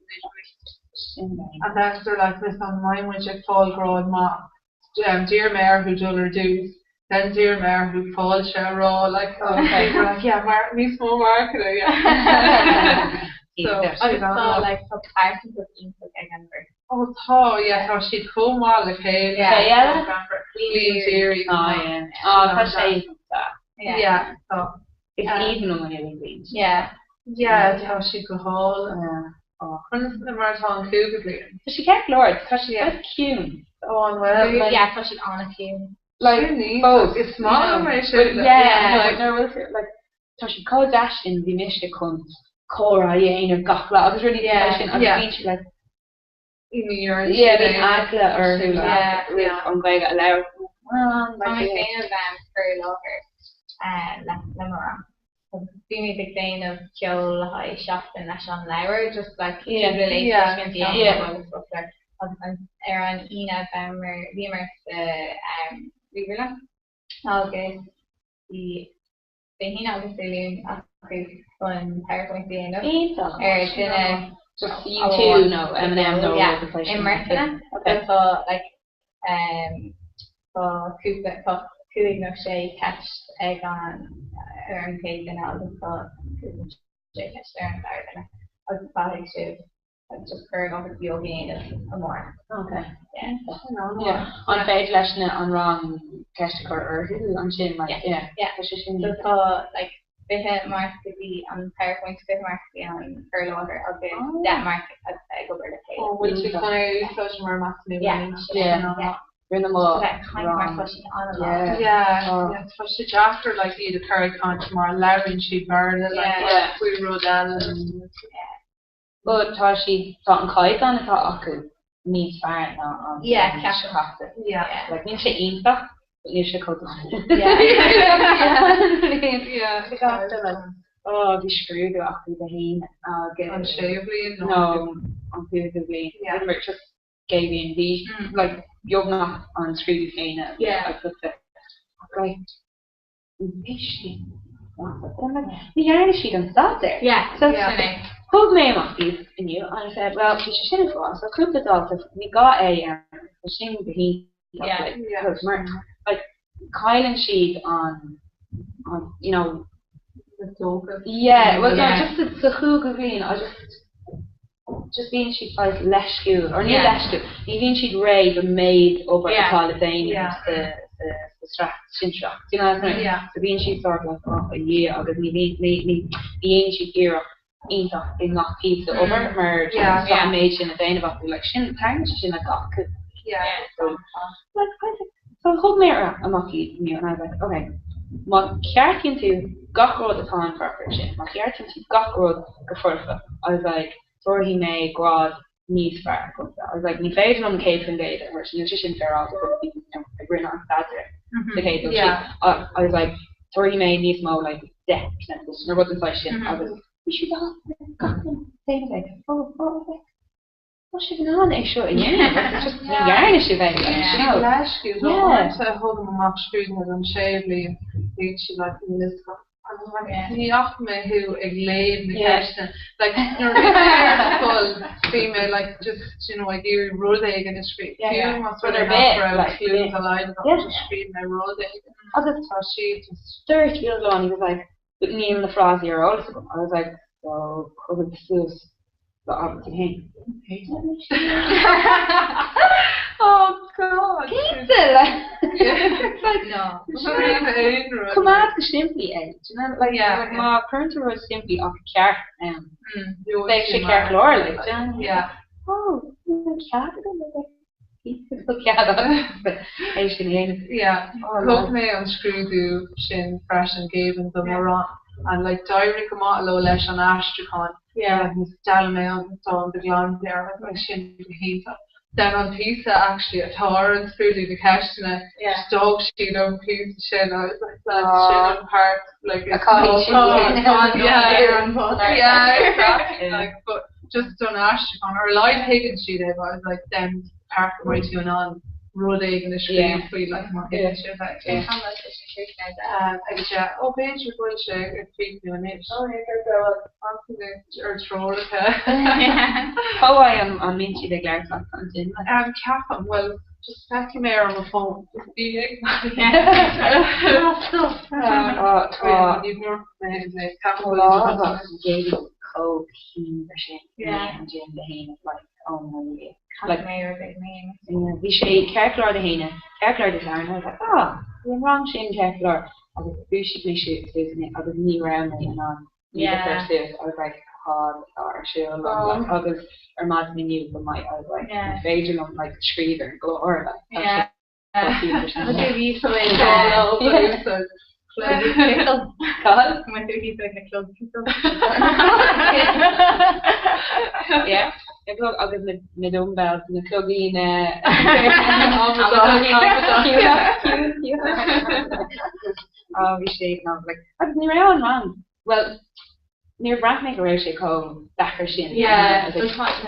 Speaker 5: and then they're like listen an mbeidh muid ag fáil grád maith um, d'iarr mé orthu dul ar dtús then d'iarr mé orthu fáilte a rá like oh, okay we're like yeah mar níos mó marcanna yeah so
Speaker 10: Agus tá like tá pearsantacht iontach ag an bheirt.
Speaker 5: Oh tá yeah tá siad chomh maith le chéile.
Speaker 4: Yeah. Cé eile?
Speaker 5: Liam Deary.
Speaker 4: Oh yeah. Oh tá sé iontach.
Speaker 5: Yeah tá.
Speaker 4: Is aoibhinn liom an Liam Deary.
Speaker 10: Yeah.
Speaker 5: Yeah tá siad go hálainn.
Speaker 4: Oh.
Speaker 5: Conas mar atá an cúigiú bliain?
Speaker 4: Tá sé ceart go leor, tá sé saghas ciúin.
Speaker 5: Oh an bhfuil?
Speaker 10: Yeah tá siad an-chiúin.
Speaker 4: Like fós.
Speaker 5: Is maith liom é sin.
Speaker 4: Yeah no but nuair a bhfuil tú like tá siad chomh deas sin bhí mise chun comhrá a dhéanamh gach lá agus rudaí mar sin agus bíonn siad like Yeah bíonn eagla orthu like roimh an Ghaeilge a labhairt.
Speaker 10: Tá mé ag déanamh cur i láthair le le mo rang. Bímid ag déanamh ceol le haghaidh seachtain leis an leabhar just like cúpla léarscáil a dhéanamh agus foclóir agus ar an Aoine bhíomar bhíomar sa ríomhaire agus bhí Dé hAoine agus Dé Luain acu chun PowerPoint a dhéanamh
Speaker 4: Iontach.
Speaker 10: ar duine
Speaker 4: Just U2 nó Eminem nó
Speaker 10: yeah,
Speaker 4: rud
Speaker 10: i mbeirteanna.
Speaker 4: Okay.
Speaker 10: So tá like um, tá cúpla tá cúig nó sé ceist ag an ar an chéad duine agus tá cúig nó sé ceist ar an dara duine agus caithfidh sibh just cur i láthair beag a dhéanamh amárach.
Speaker 4: Okay.
Speaker 10: Yeah.
Speaker 4: Yeah. An féidir leis na an rang ceist a chur orthu ansin like yeah.
Speaker 10: Yeah.
Speaker 4: Tá sé sin
Speaker 10: So tá like 20 marc go dtí an PowerPoint, 20 marc go dtí an cur i láthair agus 10 marc ag obair le chéile.
Speaker 5: Oh, bhfuil tú chun é a úsáid mar measúnú
Speaker 10: Yeah.
Speaker 4: Yeah.
Speaker 10: Yeah.
Speaker 4: Rinne mo
Speaker 10: Bheith ag caint mar tá siad an-láidir.
Speaker 5: Yeah, yeah, tá sé deacair like iad a chur ag caint mar labhraíonn siad Béarla like
Speaker 4: Yeah.
Speaker 5: faoi rud eile.
Speaker 4: But tá siad, tá an caighdeán atá acu níos fearr ná an
Speaker 10: Yeah,
Speaker 4: bhliain
Speaker 10: ceapaim.
Speaker 4: seo caite.
Speaker 5: Yeah.
Speaker 4: Like níl sé iontach, but níl sé chomh dona.
Speaker 5: Yeah.
Speaker 4: Yeah. Oh, bhí scrúdú acu Dé hAoine agus
Speaker 5: An séú bliain
Speaker 4: nó an cúigiú bliain.
Speaker 5: Yeah.
Speaker 4: Rinneamar just Géibhinn, bhí like beagnach an scrúdú céanna agatsa. Ach like bhí siad ní dhearna siad an staidéar. So thug mé amach iad inniu and I said well bhí sé sin uafásach so cúpla dalta ní gá é a dhéanamh sin go hiontach like mar like cailleann siad an an you know yeah well no just sa chúigiú bhliain I just just bíonn siad saghas leisciúil, or ní leisciúil, ní bhíonn siad réidh don méid obair atá le déanamh sa sraith sinsearach. Do you know what I mean? So bíonn siad sort of like, oh, a Dhia, agus ní ní ní ní dhéanann siad iarracht iontach i ngach píosa obair mar just tá an méid sin le déanamh acu, like sin, tarlaíonn sé sin le gach cúpla. So, like, so thug mé amach iad inniu and I was like, okay, má cheartaíonn tú gach rud atá an pháipéar sin, má cheartaíonn tú gach rud go foirfe, I was like, tabharfaidh mé grád níos fearr duitse. I was like, ní féidir liom 100% a thabhairt, níl sé sin féaráilte do you know, a rinne an staidéar sa chéad dul síos. I was like, tabharfaidh mé níos mó like 10% duit, nó rud den saghas sin, agus bhí siad ábalta gach rud a dhéanamh ag, oh, oh, like, Tá sibh in ann é seo a dhéanamh, it's just ní dhearna sibh é, like, you know.
Speaker 5: Leisciúil, yeah. Uaireanta a thugaim amach scrúduithe don séú bliain, bíonn siad like, níl fhios agam. And I'm like, ní fhaca mé thú ag léamh na ceisteanna. Like, nuair a bhí mé ar scoil, bhí mé like just, you know, ag iarraidh rud éigin a scríobh. Fiú más rud é nach raibh clue dá laghad agam, just scríobh mé rud éigin.
Speaker 4: Agus
Speaker 5: tá siad just.
Speaker 4: Dúirt Ildáin, he was like, But níl na frásaí ar eolas agam. I was like, so cruthaigh suas do abairtí féin.
Speaker 5: Oh God!
Speaker 4: Cinnte! It's like,
Speaker 5: No.
Speaker 4: Coimeád go simplí é. Do you know, like, like má chuireann tú rud simplí ach ceart ann, beidh sé ceart go leor, like, do you know?
Speaker 5: Yeah.
Speaker 4: Oh, níl cead agam, like, É sin a dhéanamh.
Speaker 5: Yeah, thug mé an scrúdú sin freisin, géibheann do mo rang and like d'éirigh go maith leo leis an aistriúchán agus d'fhoghlaim mé an dán The Glanmheabhair like sin go hiontach. Then an píosa actually atá ar an scrúdú na ceisteanna, just d'fhág siad an píosa sin agus like sin an part like is yeah, yeah, exactly like but just don aistriúchán ar a laghad thuigeann siad é but I was like then ceart go mbeidh tú in ann rud éigin a scríobh faoi like má thuigeann sibh é. Agus yeah, ó b'fhéidir go bhfuil sé ag críochnú anois.
Speaker 10: Ó yeah, go bhfuil.
Speaker 5: Ansin ar treoracha.
Speaker 4: Cá bhfaigh an an mbíonn siad ag labhairt leat ansin?
Speaker 5: Um ceapaim, bhuel just feicfidh mé ar mo fón. Bí ag
Speaker 4: Tá
Speaker 5: Ní mé
Speaker 4: Tá lá chomh cinnte sin an gym Dé hAoine like oh my Dhia. Like bhí sé ceart go leor Dé hAoine, ceart go leor Dé Sathairn, I was like ah bhí an rang sin ceart go leor agus dhúisigh mé suas inné agus ní raibh mé in ann iad a chur suas I was like cad atá ar siúl liom like agus ar maidin inniu go maith I was like ní féidir liom like scríobh ar an gclár like tá sé Agus na dumbbells, na clogaí na bhí sé agus ní raibh an rang Bhuel, níor bhraith mé go raibh sé chomh deacair sin.
Speaker 24: Yeah, so tá sé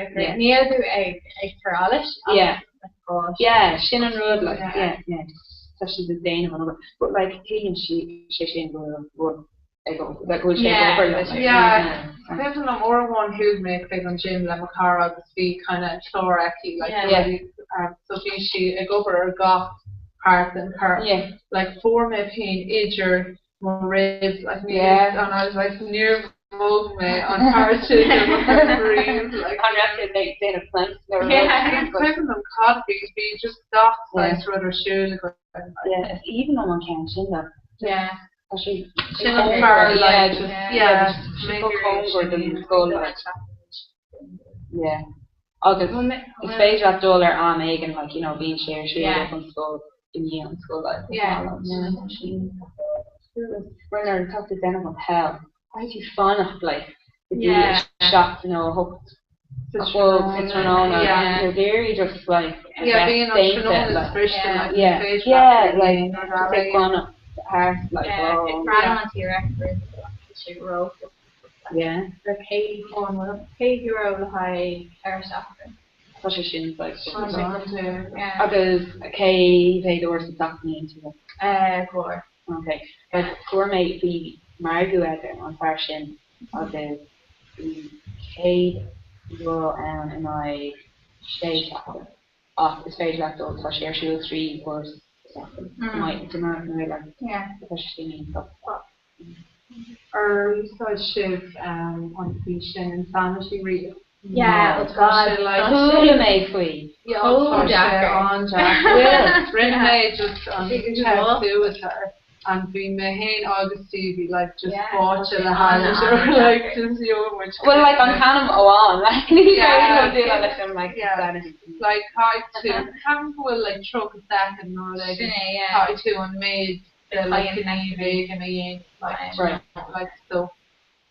Speaker 24: deacair. Níl tú ag ag cur allais
Speaker 4: Yeah. Yeah, sin an rud like, yeah, yeah. Tá siad ag déanamh an obair. But like, tuigeann sé sin go bhfuil rud ag like, go bhfuil sé ag obair liom.
Speaker 5: Yeah. Cuimhin liom uair amháin chuaigh mé chuig an gym le mo chara agus bhí kind of clár aici like rudaí so bhí sí ag obair ar gach páirt den chorp. Like fuair mé pian idir mo ribs like ní yeah. and I was like níor bhog mé an páirt sin de mo chorp riamh like
Speaker 4: An raibh tú ag déanamh planks nó rud?
Speaker 5: Ní cuimhin liom cad bhí bhí just gach saghas rud ar siúl agam.
Speaker 4: Yeah, is aoibhinn liom an ceann sin though.
Speaker 24: Yeah.
Speaker 4: Tá sé
Speaker 5: Sin an fear like just yeah
Speaker 4: just chomh cóngar don scoil like. Yeah. Agus is féidir leat dul ar am éigin like you know bíonn sé ar siúl ag an scoil i ndiaidh an scoil like
Speaker 24: Yeah.
Speaker 4: Mar nuair atá tú ag déanamh an peil caithfidh tú fanacht like go dtí
Speaker 24: Yeah.
Speaker 4: 7 nó 8 a chlog sa tráthnóna
Speaker 5: Yeah.
Speaker 4: you're very just like a
Speaker 5: Yeah,
Speaker 4: bheith
Speaker 5: bíonn an
Speaker 4: déanta
Speaker 5: tráthnóna
Speaker 4: like
Speaker 5: briste like
Speaker 4: yeah
Speaker 5: is féidir
Speaker 4: yeah
Speaker 5: leat
Speaker 4: like
Speaker 5: rud
Speaker 4: just ag
Speaker 5: eile
Speaker 4: fanacht thart like
Speaker 24: Yeah,
Speaker 4: oh
Speaker 24: it's rad an T-Rex sé ró
Speaker 4: yeah.
Speaker 24: Cé go raibh le haghaidh ar seachtain.
Speaker 4: Tá sé sin like Agus cé mhéad uair sa tseachtain a dhéanann tú
Speaker 10: é? Uair.
Speaker 4: Ok. Like fuair mé bhí margadh aige an fear sin agus bhí €100 ann in aghaidh sé seachtain ach is féidir leat dul tá sé ar siúl 3 uair sa tseachtain. Do you know like tá sé sin iontach.
Speaker 5: Ar úsáid sibh an físeán Insanity riamh?
Speaker 10: Yeah, oh God.
Speaker 4: Chuala mé faoi.
Speaker 5: Chomh deacair. An-deacair. Rinne mé just an test suas air and bhí mé féin agus Stevie like just báite le hailt or like just you know muid.
Speaker 4: Well like an t-ainm amháin like ní féidir liom déileáil leis an like Insanity.
Speaker 5: Like caithfidh tú, ceapaim go bhfuil like 30 soicind nó rud éigin, caithfidh tú an méid de like gníomh éigin a dhéanamh like like so.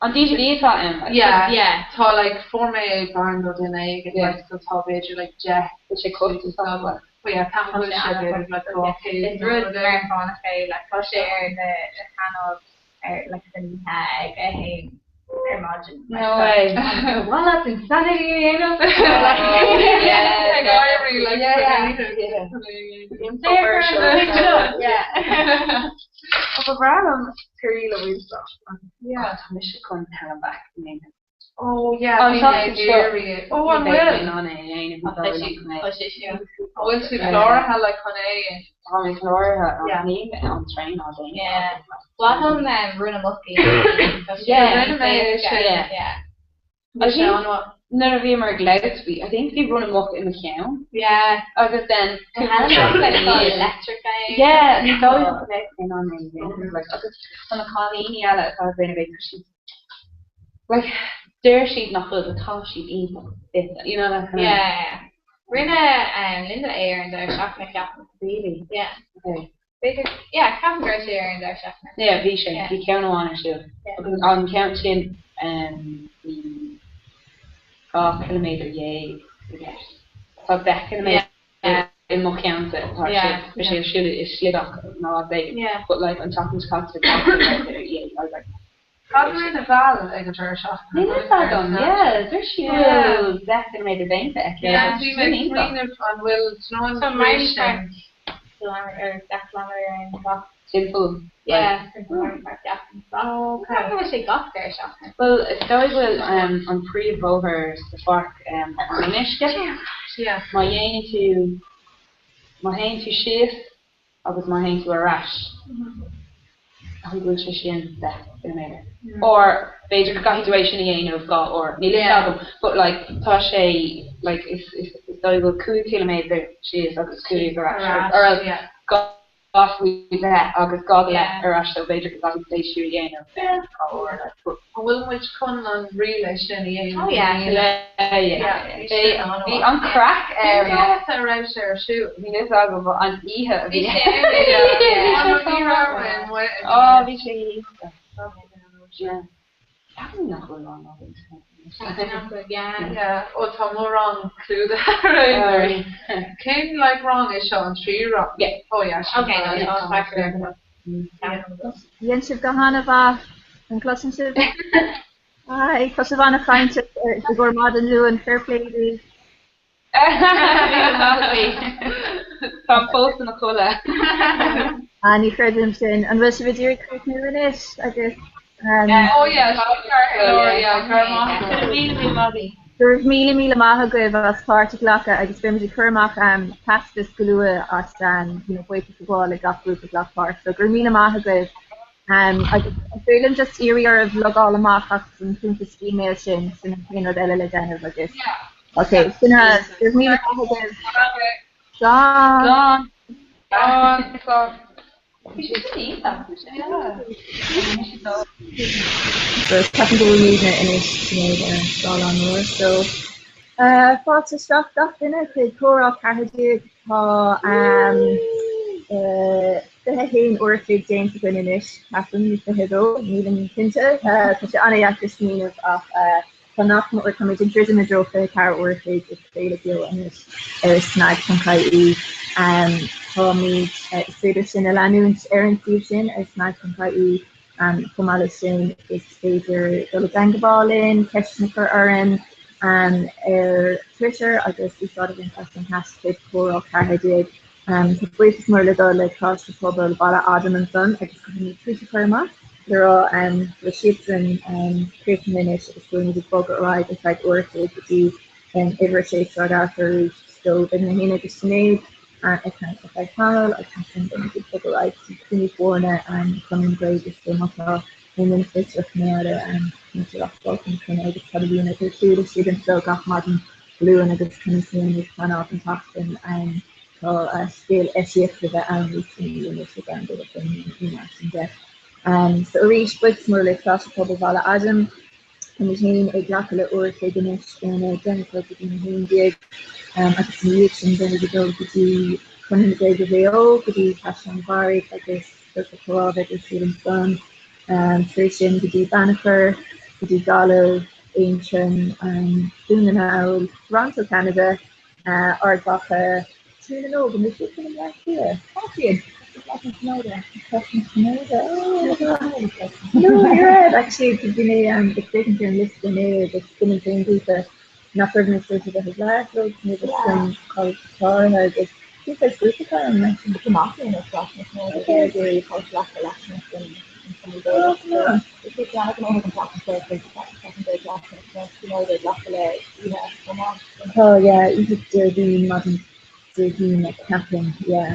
Speaker 4: An DVD atá ann
Speaker 5: like? Yeah yeah tá like fuair mé é bean nó duine éigin like so tá b'fhéidir like 10
Speaker 4: Bhfuil sé costasach like?
Speaker 5: Well yeah ceapaim go bhfuil sé b'fhéidir like 200
Speaker 10: Is rud Meiriceánach é like tá sé ar na cainéil ar like san oíche ag a haon ar maidin.
Speaker 4: No way. Well that's insanity a dhéanamh.
Speaker 5: Ag éirí like yeah
Speaker 10: yeah.
Speaker 12: Ba bhreá liom triail a bhaint as.
Speaker 4: Yeah. Tá mise chun Hell and Back a dhéanamh.
Speaker 5: Oh yeah, bhí mé ag iarraidh é. Oh an bhfuil?
Speaker 4: In ann é a dhéanamh.
Speaker 10: Tá sé tá sé sin.
Speaker 5: An bhfuil tú cláraithe le chun é a dhéanamh?
Speaker 4: Tá mé cláraithe ach níl mé an traenáil déanta.
Speaker 10: Yeah. Ba mhaith liom Run Amok a dhéanamh. Tá sé
Speaker 5: Yeah, rinne mé é sin.
Speaker 10: Yeah.
Speaker 4: I think nuair a bhíomar ag labhairt faoi, I think bhí Run Amok i mo cheann.
Speaker 10: Yeah.
Speaker 4: Agus then
Speaker 10: electric é.
Speaker 4: Yeah, ní dóigh liom go mbeadh mé in ann é a dhéanamh, like, agus tá na cailíní eile atá ag déanamh é, tá siad, like, deir siad nach bhfuil, but tá siad iontach fit, you know, that kind of.
Speaker 10: Yeah. Rinne um, Linda é ar an deireadh seachtaine ceapaim.
Speaker 4: Really?
Speaker 10: Yeah.
Speaker 4: Okay.
Speaker 10: B'fhéidir, yeah, ceapaim go raibh sé ar an deireadh seachtaine.
Speaker 4: Yeah, bhí sé, bhí ceann amháin ar siúl. Agus an ceann sin, bhí 12 ciliméadar i gceist. Tá 10 ciliméadar i mo cheannsa atá ar siúl. Bhí sé ar siúl i Sligeach nó áit éigin. But like an tseachtain seo caite, 12 ciliméadar, yeah, I was like,
Speaker 5: Cad a rinne Val ag an deireadh seachtaine?
Speaker 4: Níl fhios agam, yeah, dúirt sí go bhfuil 10 ciliméadar déanta aici.
Speaker 5: Yeah, bhí mé ag smaoineamh an bhfuil, do you know an
Speaker 10: Tá Marlay Park ar 10 ciliméadar ar an gach.
Speaker 4: Timpeall,
Speaker 10: Yeah, timpeall Marlay Park, yeah. Oh, okay. Ceapaim go bhfuil sé gach deireadh seachtaine.
Speaker 4: Bhuel, is dóigh go bhfuil an príomhbhóthar sa pháirc an uisce.
Speaker 5: Yeah.
Speaker 4: Má dhéanann tú, má théann tú síos agus má théann tú ar ais, caithfidh go bhfuil sé sin 10 ciliméadar. Or b'fhéidir go gcaithfidh tú é sin a dhéanamh dhá uair, níl fhios agam, but like tá sé like is is is dóigh go bhfuil 5 ciliméadar síos agus 5 ar ais, or else dhá faoi leith agus dhá go leith ar ais so b'fhéidir go gcaithfidh tú é sin a dhéanamh dhá uair like but.
Speaker 5: An bhfuil muid chun an relay sin a dhéanamh?
Speaker 10: Oh yeah.
Speaker 4: Yeah, yeah. Bhí an craic
Speaker 5: ar. Cén dáta a raibh sé ar siúl?
Speaker 4: Níl fhios agam but an oíche a bhí.
Speaker 5: Bhí sé ar Ní raibh mé amuigh.
Speaker 4: Ó bhí sé iontach. Yeah. Ceapaim nach bhfuil rang againn.
Speaker 5: Yeah. Ó tá mo rang clúdaithe. Cén like rang é seo an tríú rang?
Speaker 4: Yeah.
Speaker 5: Oh yeah.
Speaker 10: Okay, no,
Speaker 2: Dhein sibh go han-mhaith. An gcloiseann sibh? Hi, tá sibh an-chainteach i gcomhair maidin Luain, fair play daoibh.
Speaker 4: Táim fós i mo chodladh.
Speaker 2: Ah, ní chreidim sin. An bhfuil sibh ag iarraidh críochnú anois agus
Speaker 5: Oh yeah, yeah, go raibh maith agat.
Speaker 4: Míle míle maith agaibh.
Speaker 2: Go raibh míle míle maith agaibh as páirt a ghlacadh agus beimid ag cur amach teastas go luath as you know, buíochas a ghabháil le gach grúpa a ghlac páirt. So go raibh míle maith agaibh. Agus an féidir liom just iarraidh oraibh logáil amach as an chuntas Gmail sin, sin an t-aon rud eile le déanamh agus Ok, sin a go raibh míle maith agaibh. Slán!
Speaker 5: Slán! Slán!
Speaker 4: Bhí sé sin iontach, bhí sé.
Speaker 10: So ceapaim go bhfuil muidne anois Sinéad ar an scáileán mór so fáilte isteach gach duine chuig Comhrá 14 tá 21 uair a chloig déanta againn anois ceapaim nó 22 nílim cinnte tá sé an-deacair smaoineamh ach Tá nach mór, táimid ag druidim i dtreo 24 uair a chloig ag craoladh beo anois ar snag.ie. Táimid, is féidir sinn a leanúint ar an suíomh sin ar snag.ie. Chomh maith leis sin, is féidir dul i dteangabháil linn, ceisteanna a chur orainn. Ar Twitter agus úsáid a bhaint as an hashtag comhrá14. Tá buíochas mór le dul le Coláiste Pobail Bhaile Adaim ansan agus caithfimid tweet a chur amach le rá go bhfuil siadsan críochnaithe anois agus go bhfuilimid ag bogadh ar aghaidh ar feadh uair a chloig go dtí uimhir a sé Sráid Fhearchair arís. So beidh mé féin agus Sinéad ag caint ar feadh tamaill agus ansin beimid ag bogadh ar aghaidh go dtí cruinniú foirne Chonradh na Gaeilge so má tá aon duine fiosrach nó eile agus cad a bhíonn ar siúl istigh anseo gach maidin Luain agus conas a bhíonn ag pleanáil don tseachtain. Tá scéal eisiach le bheith ann níos déanaí anois ag am dul chun nó mar sin de. So arís, buíochas mór le Coláiste Pobail Bhaile Adaim. Táimid féin ag glacadh le uair a chloig anois óna 10 a chlog go dtí na 11 agus ina dhiaidh sin beimid ag dul go dtí Conradh na Gaeilge Mhaigh Eo, go dtí Caisleán Bharraigh agus Ciorcal Comhrá a bheidh ar siúl ansan. Tar éis sin go dtí Beannchar, go dtí Gaillimh, Aontroim, Dún na nGall, Toronto, Ceanada, Ard Mhacha, Tír na nÓg, an bhfuil siad san i mBleá Cliath? Tá siad! No, ní raibh, actually, bhí mé ag féachaint ar an liosta inné agus b'in an t-aon ghrúpa nach raibh mé cinnte bheith ag labhairt leo, nó bheith san cláraithe agus cén saghas grúpa atá ann mar sin?
Speaker 15: Go maith féin ar Coláiste na Tríonóide, Gaeilgeoirí atá ag glacadh leis an Is é an gnó an tseachtain seo ag Coláiste na Tríonóide ag glacadh le oíche chomh maith.
Speaker 10: Tá, yeah, oíche Déardaoin, maidin Déardaoin ceapaim, yeah.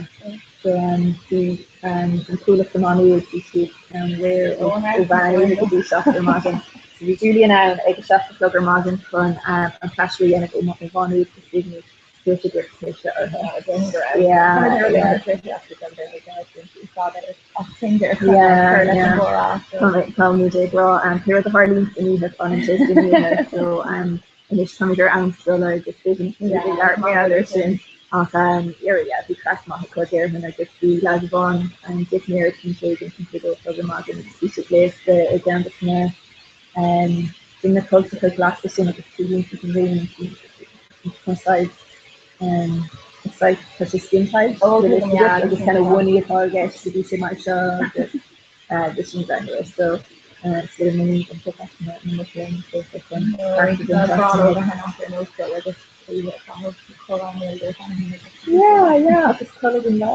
Speaker 10: So bhí an Chuallacht i Má Nuad, bhí siad ann aréir ó mheán oíche go dtí 7 ar maidin. So bhí Julian ann ag a 7 a chlog ar maidin chun an t-aistriú a dhéanamh ó Mhá Nuad go Sydney. Dúirt sé go raibh tuirse orthu. Yeah, yeah. Tá muid ag rá pé rud a tharlaíonn san oíche fanann sé san oíche so anois táimid ar am scoile agus b'fhéidir nach bhfuil ag labhairt mar gheall air sin ach yeah bhí craic maith acu déarfainn agus bhí leaid amháin an Dick Merritt sin sé ag an go club ar maidin agus bhí sé gléasta i gceann de na de na cultacha glasa sin agus tú iontach an raon saghas saghas tá sé skin tight agus kind of onesie atá i gceist bhí sé mar seo agus bhí sin greannmhar so is bhfuil muinín an na na mic léinn chun Yeah, yeah, agus codladh an lá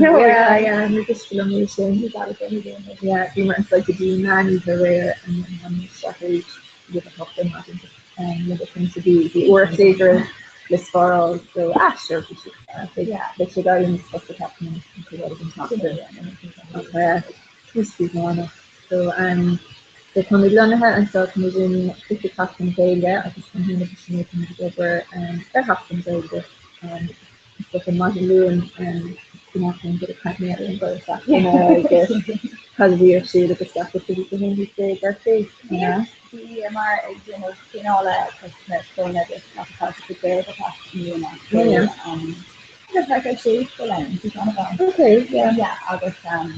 Speaker 10: Yeah, yeah, ní mhiste liom é sin. Yeah, bhí mar an go dtí meán oíche aréir an an isteach arís roimh a hocht ar maidin le sin so bhí bhí uair a chloig le spáráil so ah sure bhí sé beidh sé ag éirí níos fusa ceapaim an chuid eile den tseachtain. Ach tús díománach. So so táimid lonnaithe anseo, táimid in Oifig Sheachtain na Gaeilge agus tá mé féin agus Sinéad táimid ag obair ar Sheachtain na Gaeilge. Is dócha maidin Luain go mbeadh an bit of caint ar an deireadh seachtaine agus cad a bhí ar siúl agus gach rud a bhí go héin i gCorcaigh.
Speaker 15: Bhíomar ag déanamh pleanála dos na scoileanna agus nach atá sa Ghaelbhratach i mbliana. So tá sé sé scoil ann, bhí sé an-mhaith.
Speaker 10: Okay, yeah.
Speaker 15: Yeah, agus an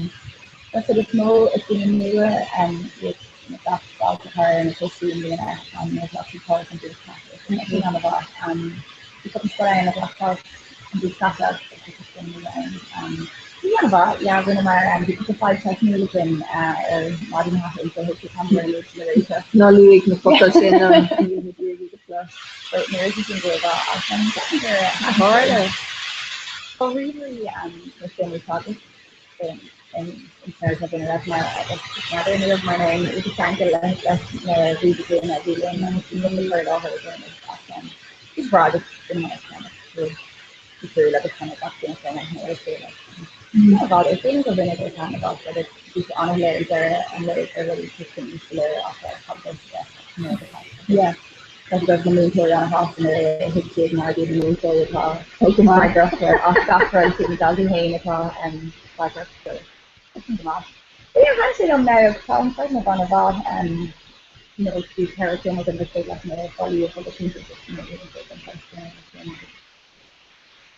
Speaker 15: chuid is mó is daoine nua iad gach dalta atá ar na coistí i mbliana níor ghlac siad páirt an bhliain seo caite. So sin an-mhaith. Bhí cúpla scoil ann a ghlac páirt an bhliain seo caite agus tá cúpla scoil nua ann. Bhí an-mhaith, yeah, rinneamar, bhí cúpla fadhb teicniúil againn ar maidin Shathairn so thóg sé tamall ar muid le réiteach.
Speaker 10: Ná luaigh na focail sin liom, níl mé ag iarraidh iad a chlos.
Speaker 15: But ní raibh sé sin rómhaith ach ceapaim gur
Speaker 10: Tharla.
Speaker 15: Tá ríomhairí na seomraí teagaisc in ina raibh mar agus n'fheadar ní raibh mar in aon rud a cheangal leis na ríomhairí glúine a bhí linn agus bhí muid ag cur i láthair i gcónaí ach bhí sé breá agus bhí mé kind of difriúil agus kind of gach duine féin ar a chéile. Ní bhfad is déanaí go rinneadar taitneamh as agus bhí sé an-léir ag deireadh an lae gur rudaí tuiscint níos soiléire ach ar cad a bhí i gceist nuair a
Speaker 10: Yeah.
Speaker 15: Tá go raibh na múinteoirí an-shásta nuair a thuig siad mar iad na múinteoirí atá freagrach as gach rud, siad na daltaí féin atá freagrach so go maith. Yeah, thaitin sé liom now tá an foirgneamh an-mhaith you know bhí ceithre seomra den bhus leis na ballaí agus sin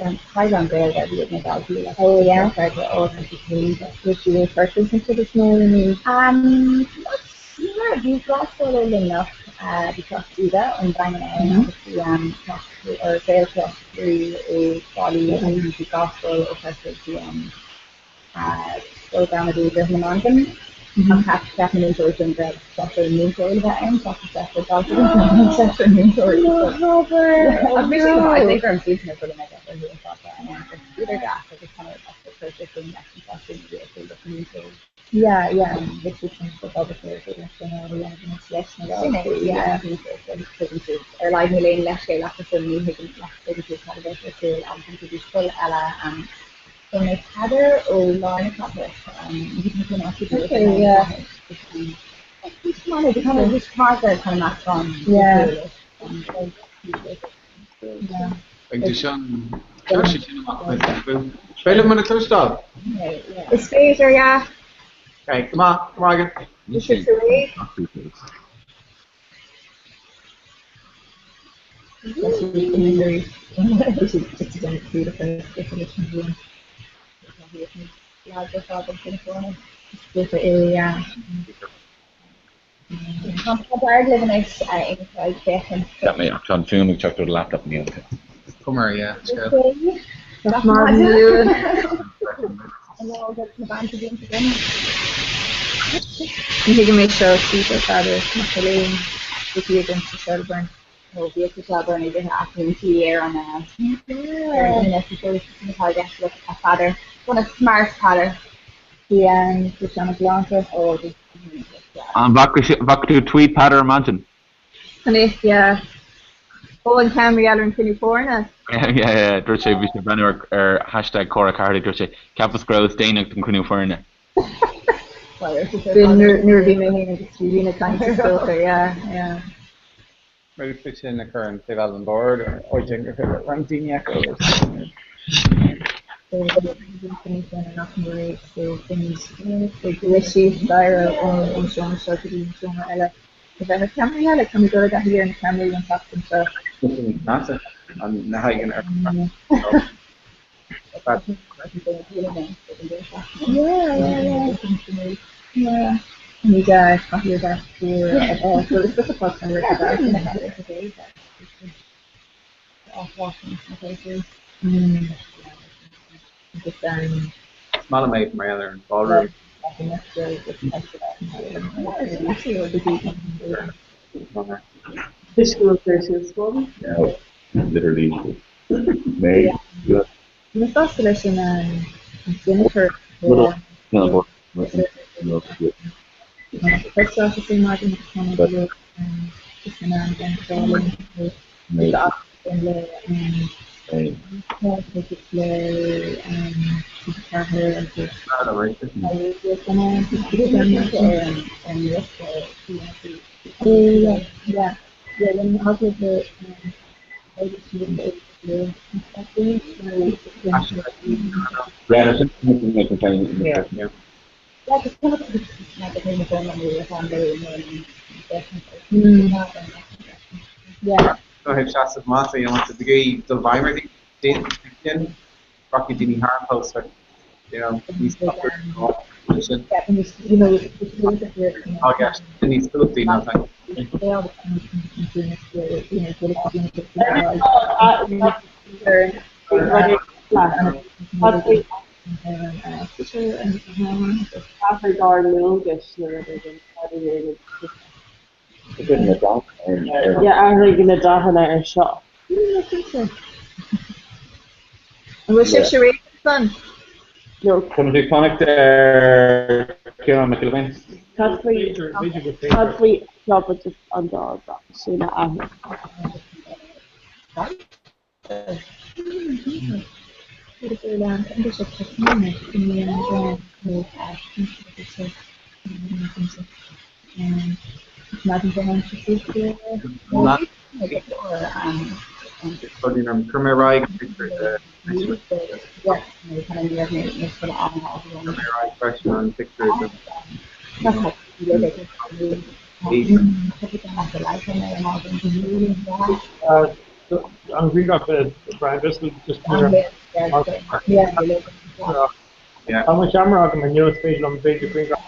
Speaker 15: an caighdeán Gaeilge a bhí ag na daltaí leis
Speaker 10: Oh yeah.
Speaker 15: freagra ó tá siad féin.
Speaker 10: Bhí siad ag Corcaigh an chuid is mó nó?
Speaker 15: Ní raibh, bhí Gaelscoil ó Luimneach, bhí Coláiste Íde ón Daingean ann agus bhí Coláiste or Gaelcholáiste Chiarraí ó Thrá Lí agus bhí Gaelscoil ó Chorcaigh, bhí Scoil Ghramadaí Dhroichead na Mangam. Ach cheap na múinteoirí sin go raibh seisear múinteoirí le bheith ann seachas seisear daltaí, seisear múinteoirí.
Speaker 10: Ná habair!
Speaker 15: Ach bhí sé go maith, I'd say gur an season ar bhfuil mé ag obair an fada bhíodar deas agus kind of chuir sé sin leis an seisiún a bhí ar siúl leis na múinteoirí.
Speaker 10: Yeah, yeah, bhí siad sin go ábalta ar siad leis sin a dhéanamh leis na
Speaker 15: Sin é, yeah, tuigeann siad ar a laghad níl aon leithscéal acu ní thuigeann tuigeann siad cad a bheas ar siúl agus go dtí scoil eile Fuair mé Peadar ó lár na cathrach, bhí mé in áit
Speaker 10: Okay, yeah. Yeah.
Speaker 8: Ag tú sin, chuir sé sin amach mé. Féidir liom muid a chloisteáil?
Speaker 10: Is féidir, yeah.
Speaker 8: Okay, go maith, go maith agaibh.
Speaker 10: Is sé sa réidh.
Speaker 18: Cheap mé ach tá an fuaim ag teacht ó do laptop níl.
Speaker 8: Cumar, yeah, scéal.
Speaker 10: Ní thuigim é seo, tweet ó Pheadar, nach bhfuil aon wiki agam sa Shelbourne.
Speaker 15: Nó bhíodh sa Shelbourne ag ithe athmhúintí ar an ar an sin atá i gceist le a Pheadair. Gonna smart Peadar.
Speaker 10: Bhí an bhí sé an-ghalánta.
Speaker 15: Ó bhí
Speaker 18: An bhfaca tú tweet Peadar ar maidin?
Speaker 10: Anois, yeah. Ó, an ceann mar gheall ar an cruinniú foirne?
Speaker 18: Yeah, yeah, dúirt sé, bhí sé ag breathnú ar ar hashtag Comhrá Cathartha, dúirt sé, cheapas go rabhas déanach don chruinniú foirne.
Speaker 10: B'in nuair a bhí mé féin agus Caoimhín ag caint is dócha, yeah, yeah.
Speaker 23: Maybe fit sin a chur an taobh eile den bord or áit éigin gur féidir roinnt daoine a fheiceáil.
Speaker 10: Nach mór é so ag rith síos staighre ón seomra seo go dtí an seomra eile. A bheith ar ceamaraí eile, tá mé ag dul i dtaithí ar na ceamaraí an tseachtain seo.
Speaker 23: Measa an na haghaidh ar
Speaker 10: Ní deas cathaoir deas fuar a fháil. So is dócha tá an Agus
Speaker 23: Is maith liom é mar gheall ar an ballroom.
Speaker 5: Toisc go bhfuil sé sin
Speaker 18: Yeah, literally. Mé.
Speaker 10: Ní sásta leis an tionchar
Speaker 23: Ó thaobh seasamh amach a dhéanamh de ghaoth dul i bhfeidhm ar dhaoine sin, rachaidh daoine thar an póstaer, you know, níos tapúla sin. Tá i gceist níos cumhachtaí ná
Speaker 5: Caithfidh ár ndualgais nó rud éigin Yeah, athraigh na dathanna ar seo.
Speaker 10: An bhfuil sibhse réidh ansan?
Speaker 5: No.
Speaker 18: Tá muid ag fanacht ar Ciarán Mac Giolla Bhéin.
Speaker 5: Cad faoi cad faoi seo but just an dá dath sin a athrú?
Speaker 23: Chuir mé ar aghaidh freisin an pictiúr
Speaker 19: An grianghraf Brian Driscoll just Tá mo cheamara agam inniu is féidir liom b'fhéidir grianghraf.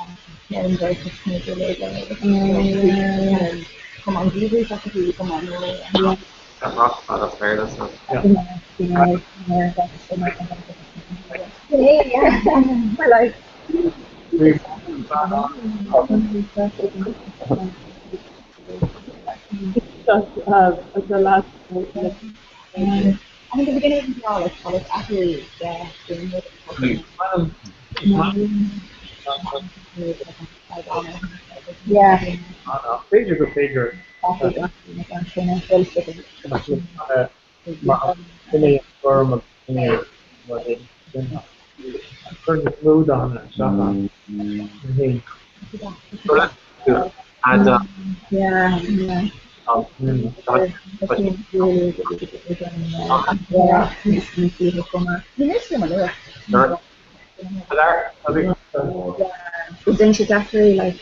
Speaker 12: Just the last
Speaker 15: I think the beginning of the like like after
Speaker 10: Yeah.
Speaker 19: B'fhéidir gur féidir. Sin é an foirm a Chuir níos mó dathanna isteach ann.
Speaker 10: Yeah, yeah. Den sé deacair like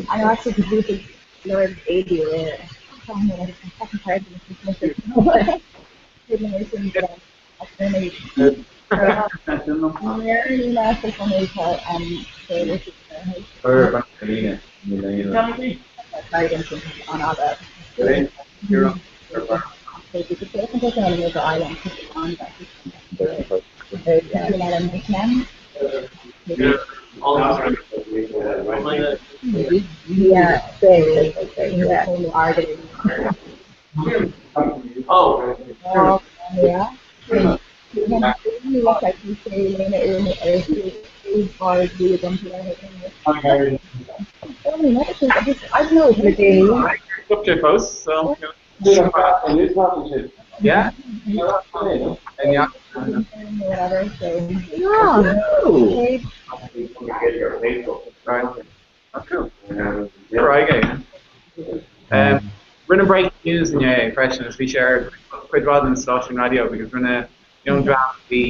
Speaker 15: I also completed Lord 80
Speaker 10: Yeah, very, yeah.
Speaker 14: Oh.
Speaker 15: Yeah. I don't know the day.
Speaker 9: Up to post, so. Yeah. And yeah.
Speaker 15: Whatever, so.
Speaker 10: Yeah.
Speaker 9: Right. That's cool. Right, um, rinne breaking news inné freisin is bhí sé ar cuid mhaith den stáisiún raidió because rinne Young Drama bhí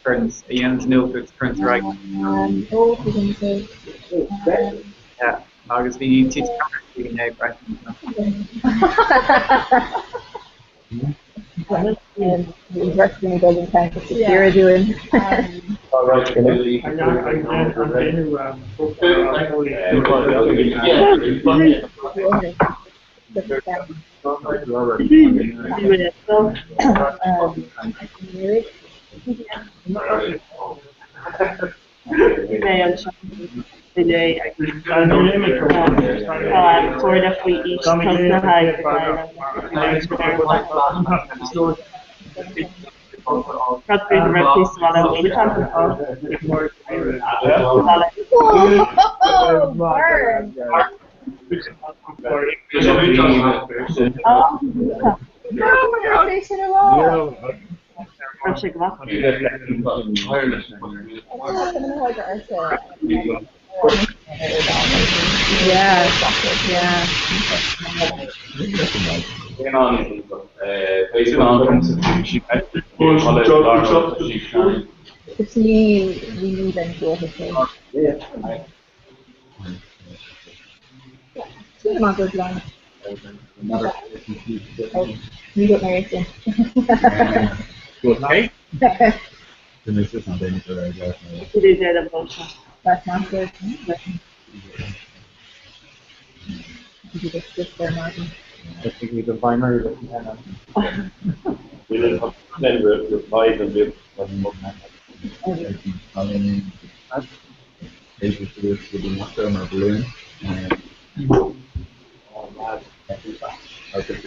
Speaker 9: currents a dhéanann nuacht agus currents right. Yeah, agus bhí TG4 inné freisin.
Speaker 12: Bhí mé anseo inné agus tá comhairle faoi aois tosnaithe ag Rud faoi go raibh tú sa bhaile Muineachán Raibh sé go maith.
Speaker 10: Yeah, yeah. Is ní ní den Sí amach go blind. Ní go mé sin. That's not good.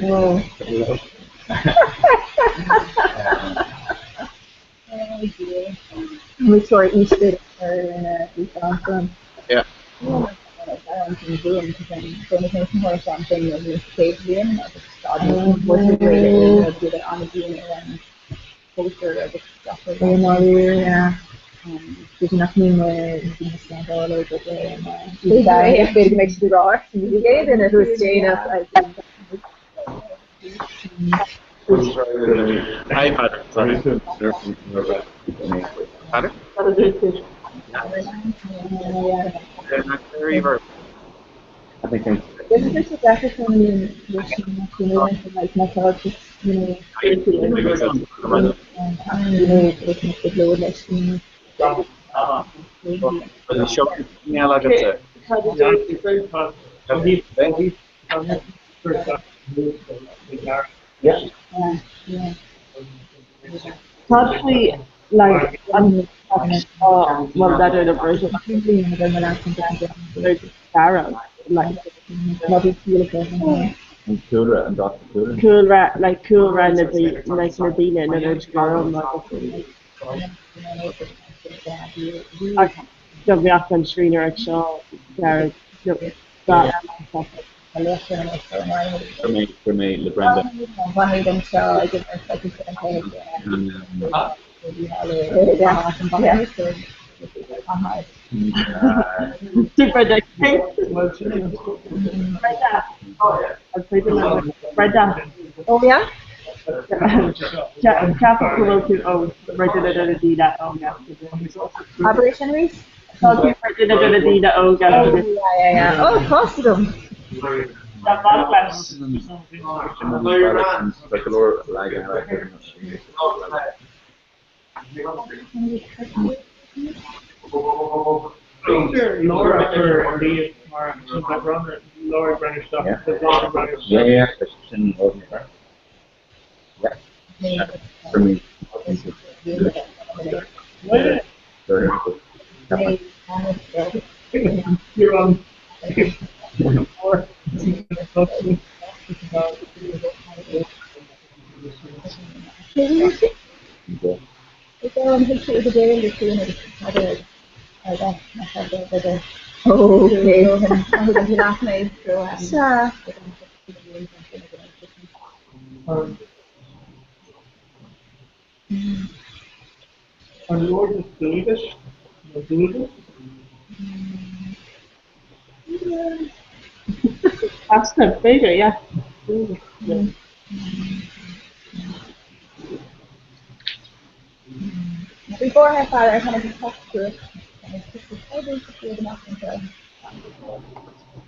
Speaker 10: Oh. Oh dear. We saw Easter in a
Speaker 9: Yeah. Hi, Patrick. Sorry. Patrick?
Speaker 23: I think I'm
Speaker 10: This is just
Speaker 1: Cad faoi like an well n'fheadar na version dearg like
Speaker 18: An cúlra, an dath cúlra.
Speaker 1: Cúlra like cúlra na like na daoine na rud gorm agus ach dá mbeadh an scríbhneoireacht seo dearg dath
Speaker 18: Chuir mé le Brenda.
Speaker 1: Brenda.
Speaker 10: Oh yeah?
Speaker 1: Ceapaim go bhfuil tú óg mar duine de na daoine óga.
Speaker 10: Abair sin arís?
Speaker 1: Tá tú mar duine de na daoine óga.
Speaker 10: Oh yeah yeah yeah. Oh tá 's agam.
Speaker 1: Tá maith leis.
Speaker 18: Tá go leor leagan
Speaker 19: B'fhéidir Laura a chur ar Liam mar Laura ag breathnú isteach sa bhlag ag breathnú
Speaker 18: Yeah, yeah, sin yeah. For me.
Speaker 10: Sea.
Speaker 19: An leor do dualgais nó dualgas?
Speaker 1: Easnamh, b'fhéidir, yeah.
Speaker 15: Bhí buartha ar fad ar tháinig an tocht suas.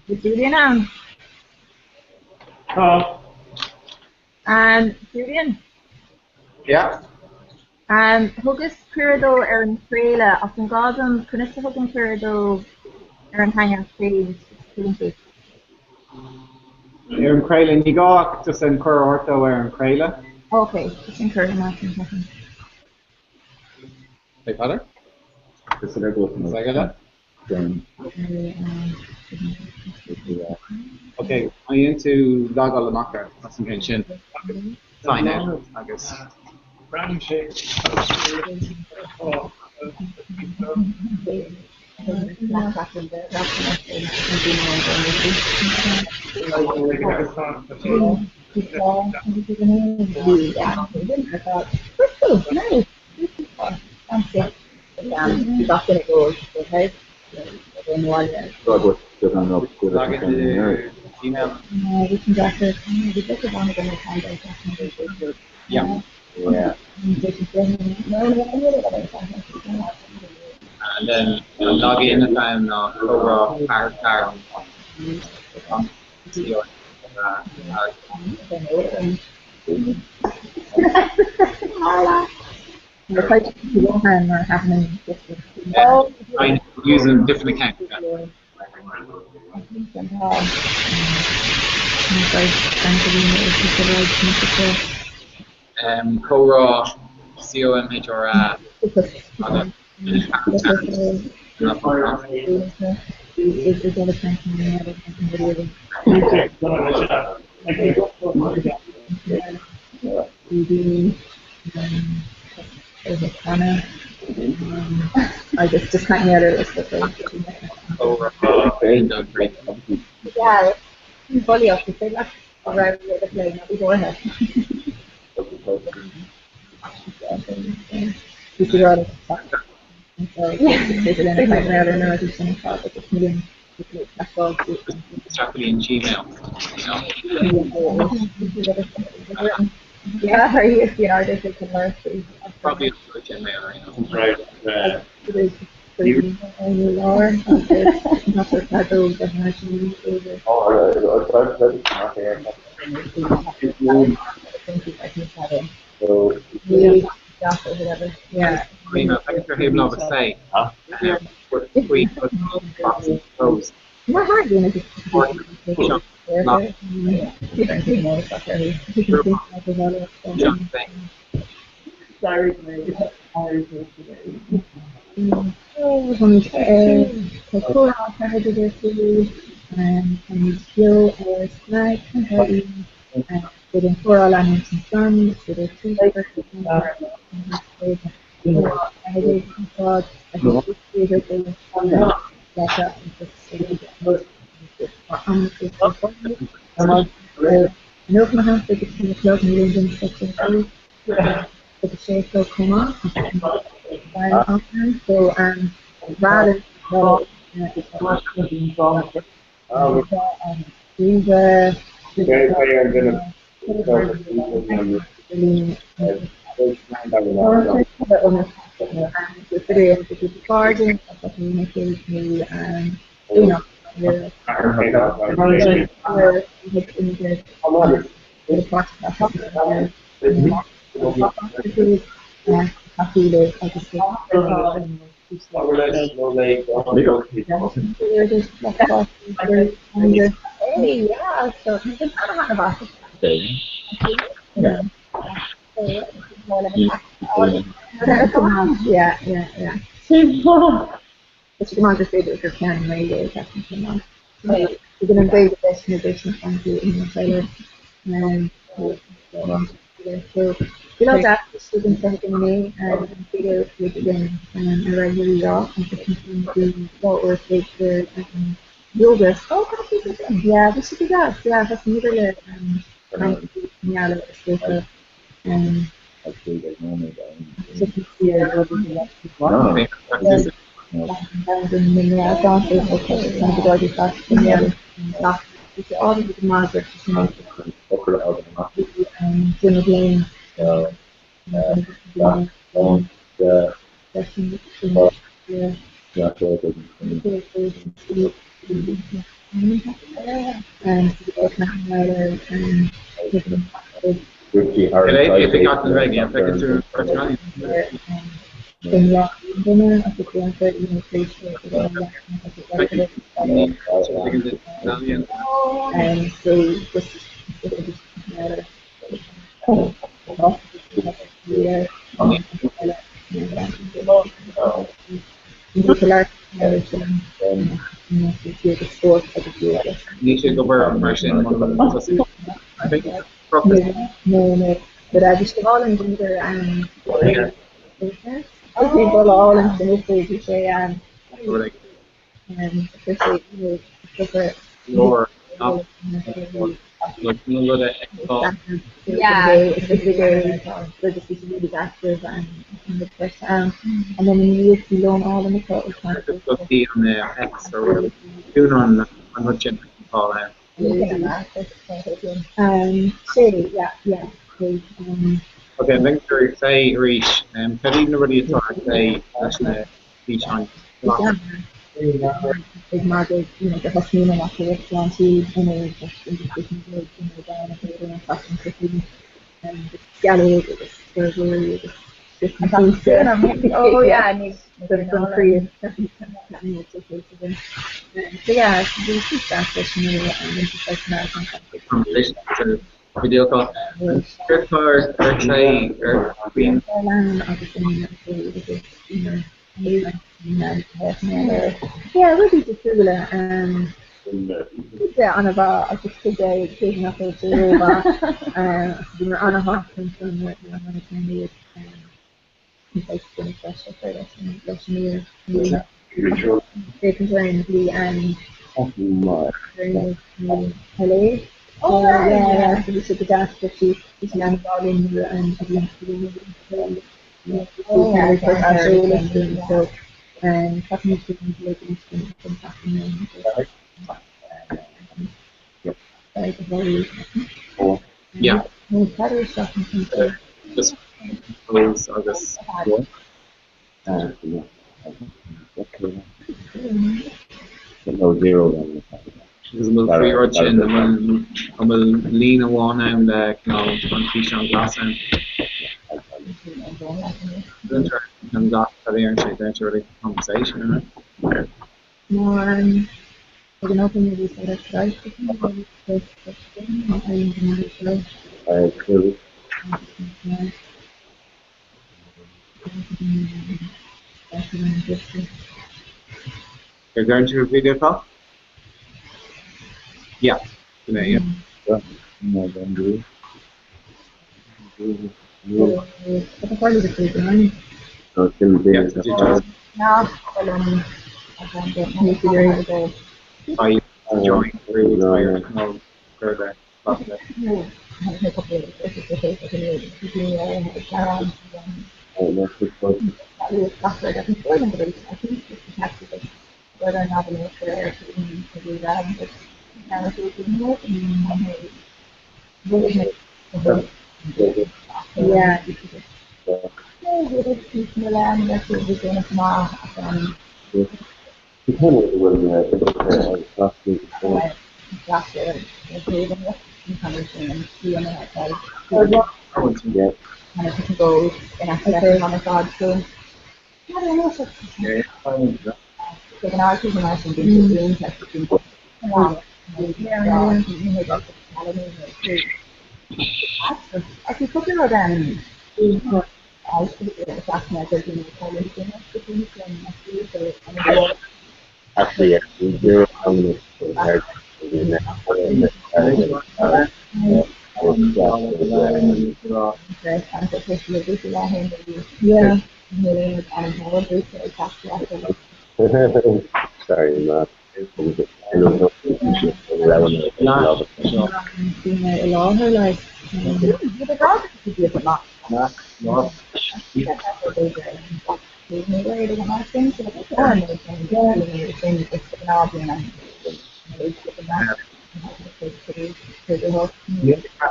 Speaker 10: Bhí Julian ann.
Speaker 19: Tá.
Speaker 10: Um, Julian?
Speaker 9: Yeah.
Speaker 10: Um, thugas cuireadh dó ar an chraoladh ach an gá dom conas a thugaim cuireadh dó ar an Hangout page tuigeann tú.
Speaker 9: Ar an chraoladh, ní gá ach just an cuireadh a thabhairt dó ar an chraoladh.
Speaker 10: Ok, sin cuireadh amach an ceapaim.
Speaker 9: Hey Peadar?
Speaker 18: Is é go
Speaker 9: Is é go Ok, má dhéanann tú logáil amach ar as an gceann sin agus sign out agus.
Speaker 19: Breathnaíonn sé
Speaker 9: And then log in atá ann ná comhrá 4 4 Using different account. Um, comhrá C-O-M-H-R-A agus
Speaker 10: Agus just kind of Yeah, bulaíocht is féidir leat a raibh le plé ná bí buartha.
Speaker 9: Isteach go dtí an Gmail.
Speaker 10: Yeah, are you you know, there's a mercy.
Speaker 9: Probably a Gmail right now.
Speaker 10: 27.
Speaker 23: So
Speaker 10: or whatever. Yeah.
Speaker 9: I mean, I think you're able to say faoi closed.
Speaker 10: Má tharlaíonn is Tá comhrá ceathair ar siúl, táimid beo ar SnaG 4 Beidh an comhrá ag leanúint ansan, is féidir tweet a chur chugainn ar
Speaker 9: Ní sé go bhfuil mar sin Ok, an bhfeiceann tú rté arís? Cad iad na rudaí atá ar rté leis na físeáin? Video call. Céard atá ar rté ar faoin? Yeah. Just agus
Speaker 23: No zero.
Speaker 9: Agus an bhfuil faoi rud sin, an bhfuil an bhfuil líne amháin ann le cineál an físeán glas ann? An glas cad a deireann sé? Deireann sé rudaí conversation, an They're going to a video call? Yeah. Sin é, yeah.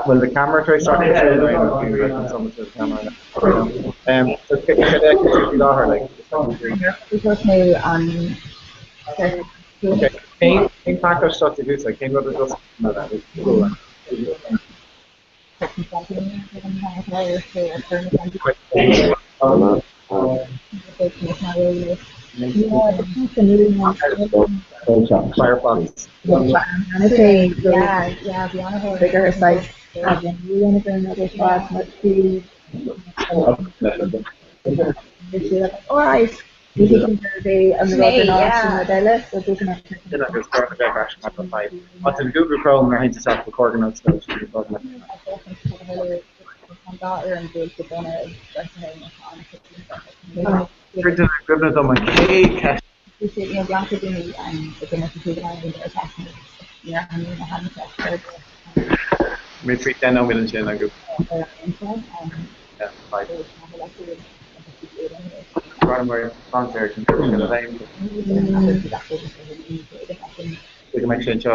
Speaker 9: Bhfuil the camera tar éis Cén pacáiste atá tú ag Cén rud a Firefox. Má tá Google Chrome ar thaobh isteach go Cuimhnigh dom an chéad cheist. Mé faoi 10 nóiméad ansin agus. Go mbeidh sé anseo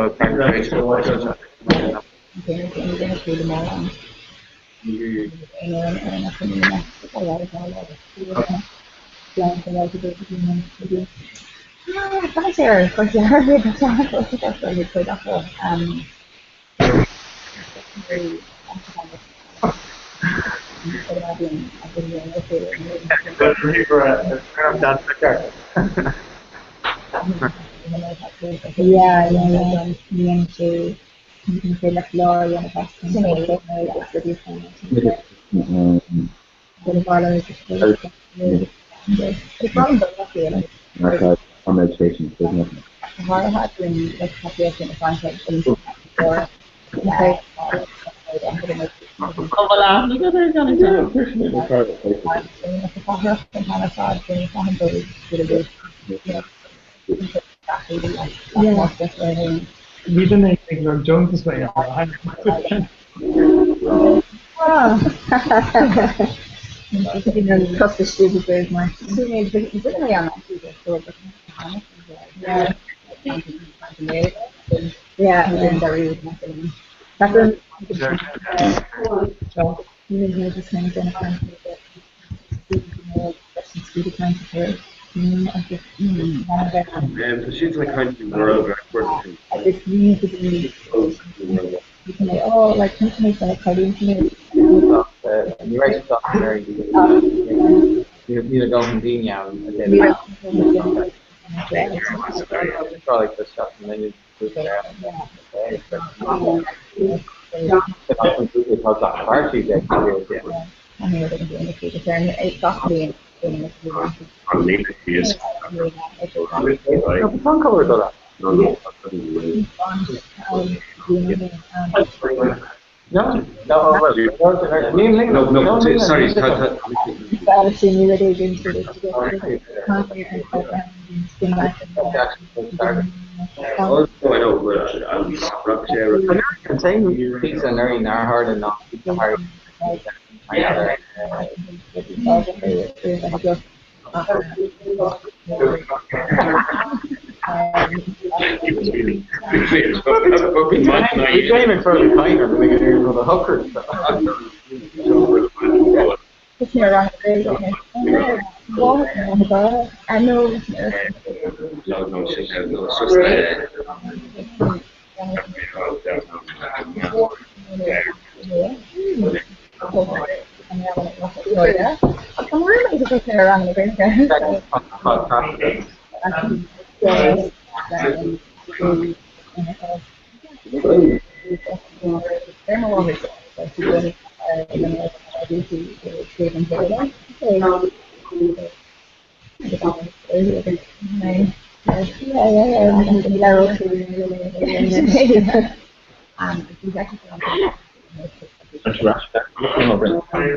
Speaker 19: Ní duine ag lorg deontas mé
Speaker 8: Tá siad ag caint faoi World Record.
Speaker 15: Is iontach daoine mé oh like tá mé sona cailín mé.
Speaker 9: Ní raibh sé Níl a dóthain daoine ann a déanamh.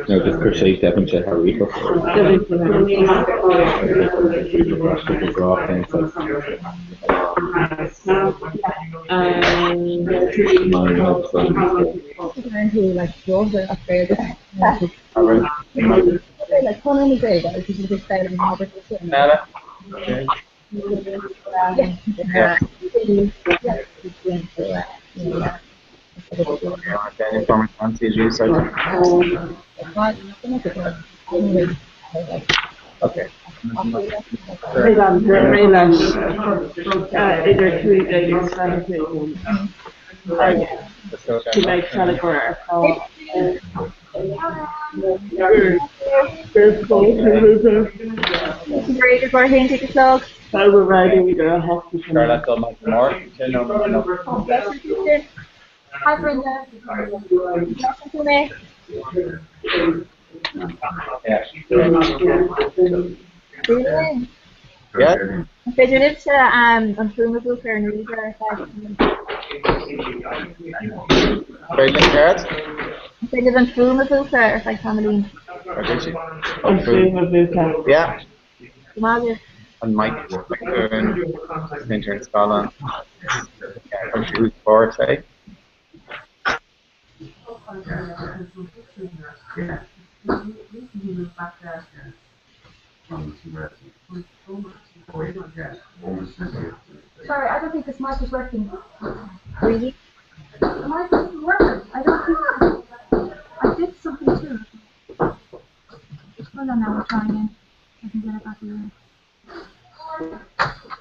Speaker 18: No, just chuir sé deimhin sé thar
Speaker 1: Idir 15 agus 25 go mbeidh teilgeoir ar fáil.
Speaker 2: Réidh ar 11 a chlog. Hi Brenda. Cloiseann tú mé? Brilliant. An féidir libhse an fuaim a mhúchadh ar an ríomhaire ar feadh An féidir libh an fuaim a mhúchadh ar feadh tamaillín?
Speaker 1: An fuaim a mhúchadh.
Speaker 2: Go maith libh.
Speaker 9: An mic an scáileán. Tá sé.
Speaker 3: Sorry, I don't think this mic is working.
Speaker 2: Really?
Speaker 3: The mic isn't working. I don't think I did something to it. Hold on now, we'll try again. I can get it back again.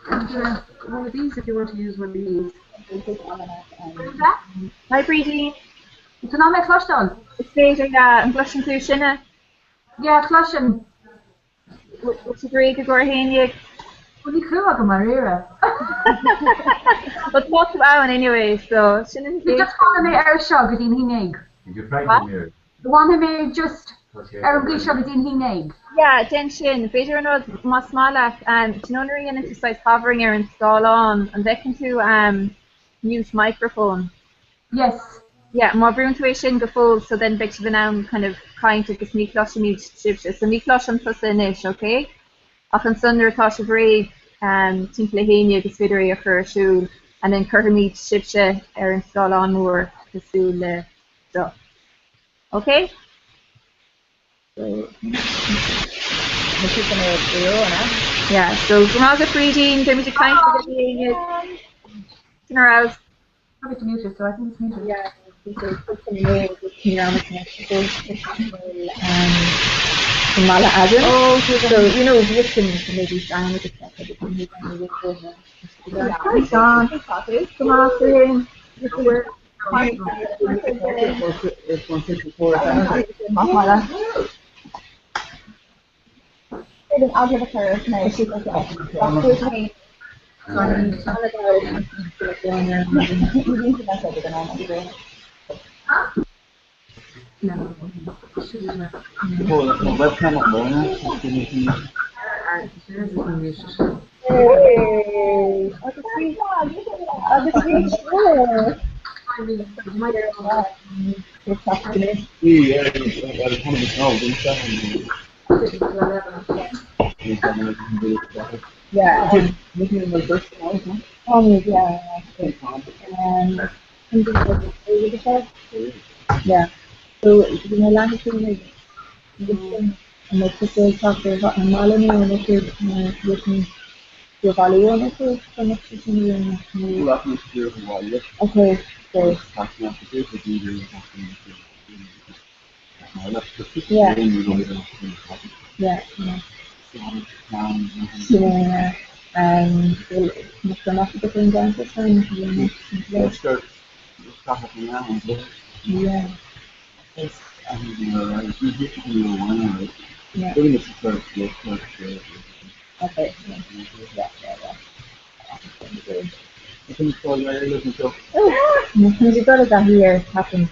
Speaker 12: And uh, one of these if you want to use one of these.
Speaker 2: Brenda? Hi Brídín.
Speaker 3: Tá ná mé cloisteáil.
Speaker 2: Is féidir yeah, an gcloiseann tú sinne?
Speaker 3: Yeah, cloisim.
Speaker 2: Bhfuil sibh réidh i gcomhair a haon dhéag?
Speaker 3: Bhuel, ní clue agam dáiríre.
Speaker 2: Well, tá tú ann anyway, so sin an chéad.
Speaker 3: Just fanfaidh mé air seo go dtí an haon dhéag. Fanfaidh mé just ar an gcaoi seo go dtí an haon dhéag.
Speaker 2: Yeah, déan sin. B'fhéidir an rud, más maith leat, do you know nuair a dhéanann tú saghas hovering ar an scáileán, an bhfeiceann tú mute microphone?
Speaker 3: Yes.
Speaker 2: Yeah, má bhrúnn tú é sin go fóill so then beidh sibh in ann kind of caint agus ní chloisfimid sibhse. So ní chloisim tusa anois, ok? Ach ansan nuair atá sibh réidh um, timpeall a haon dhéag is féidir é a chur ar siúl and then cuirfimid sibhse ar an scáileán mór cosúil le seo. Ok? So, Yeah, so go raibh maith agat Brídín, beimid ag caint ag a haon déag. Sin ar fheabhas.
Speaker 3: Probably to mute it, so I think it's muted.
Speaker 15: Yeah, i mBaile Adaim. So, you know, bhíodh sin maybe down with the
Speaker 10: Hi Seán. Go maith féin. Yeah. So bhí mé leath ag an mbeidh tusa ag teacht ar an mbaile nó an mbeidh tú ag bailiú an mbeidh tú an mbeidh tú sin Okay, so Yeah. Yeah, yeah. Yeah. Um, Yeah. Yeah. Okay. Yeah, yeah, yeah. Oh, you got it that here happen.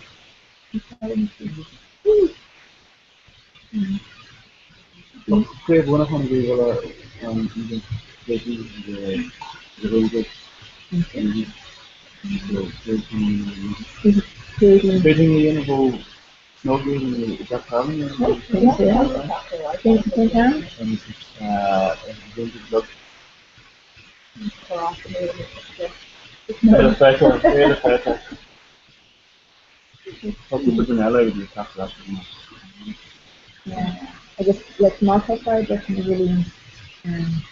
Speaker 10: Yeah. Agus like má tá leis an bhfuil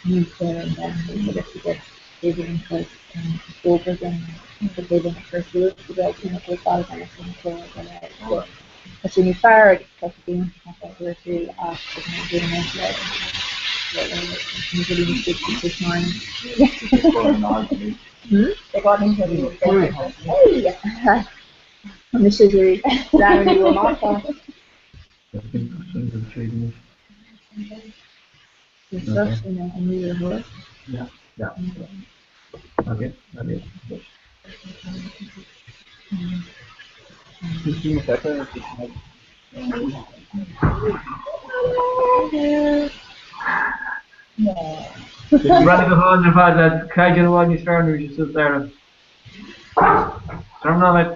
Speaker 10: níos Tá sé níos fearr agus tá sé
Speaker 23: Yeah, yeah. Okay, okay.
Speaker 19: Rud go hálainn ar fad le caighdeán i bhfad níos fearr nuair is sa deireadh. Go
Speaker 10: Agus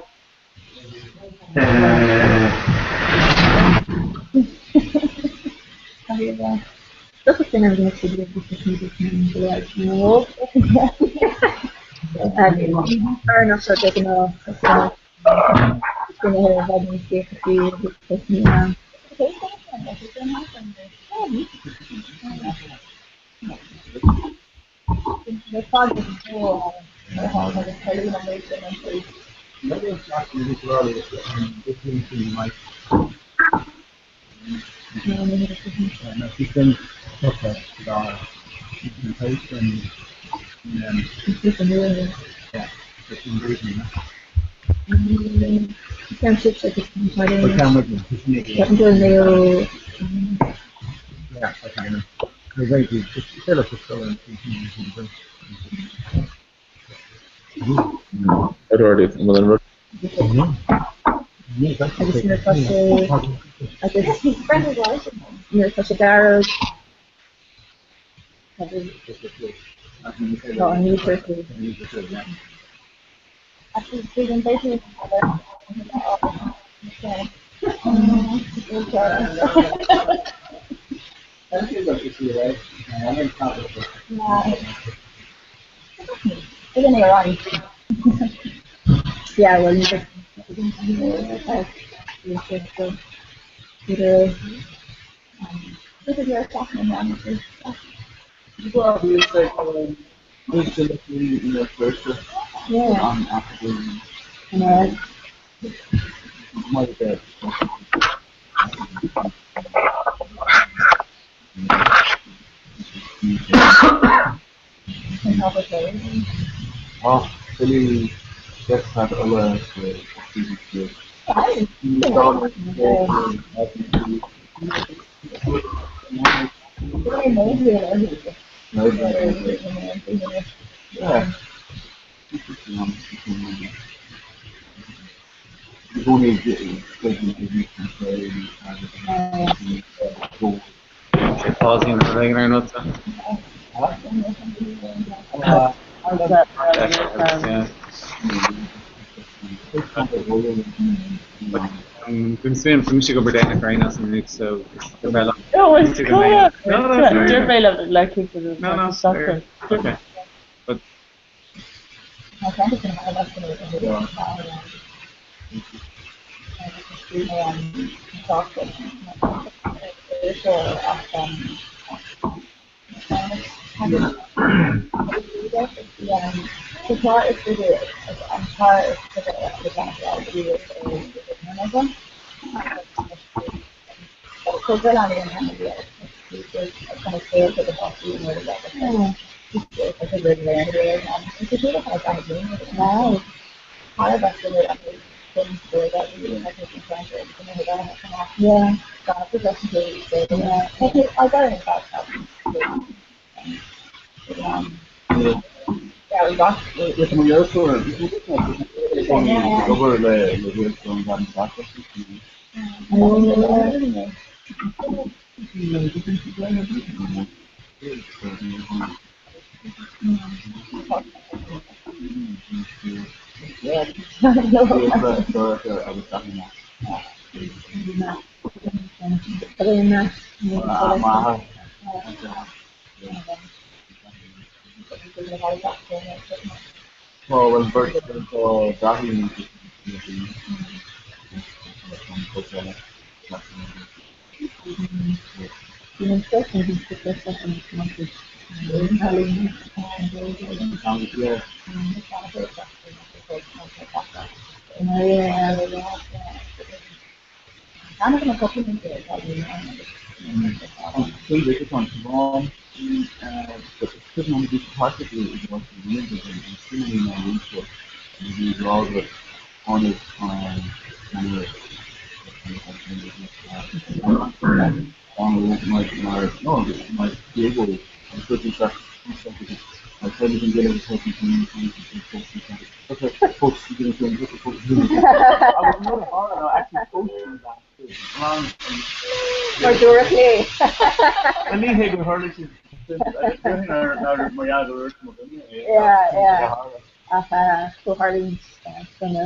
Speaker 10: nuair atá sé agus nuair atá sé dearg tá an Yeah, well, you Yeah.
Speaker 11: Ach filí Deisceart Uladh sa 18ú céad.
Speaker 9: Pausing for regular notes. Bím mise ag obair déanach ar aon nós inniu so
Speaker 1: No, it's cool.
Speaker 9: No, no, it's
Speaker 1: Dúirt mé le le cúpla
Speaker 9: No, no,
Speaker 1: seachtain.
Speaker 9: Okay. But
Speaker 1: Mar dúradh léi.
Speaker 11: Ní hé gur tharla sé mar gheall gur dhúirt mo dhuine é.
Speaker 10: Yeah, yeah. Ach comhtharlúint sona.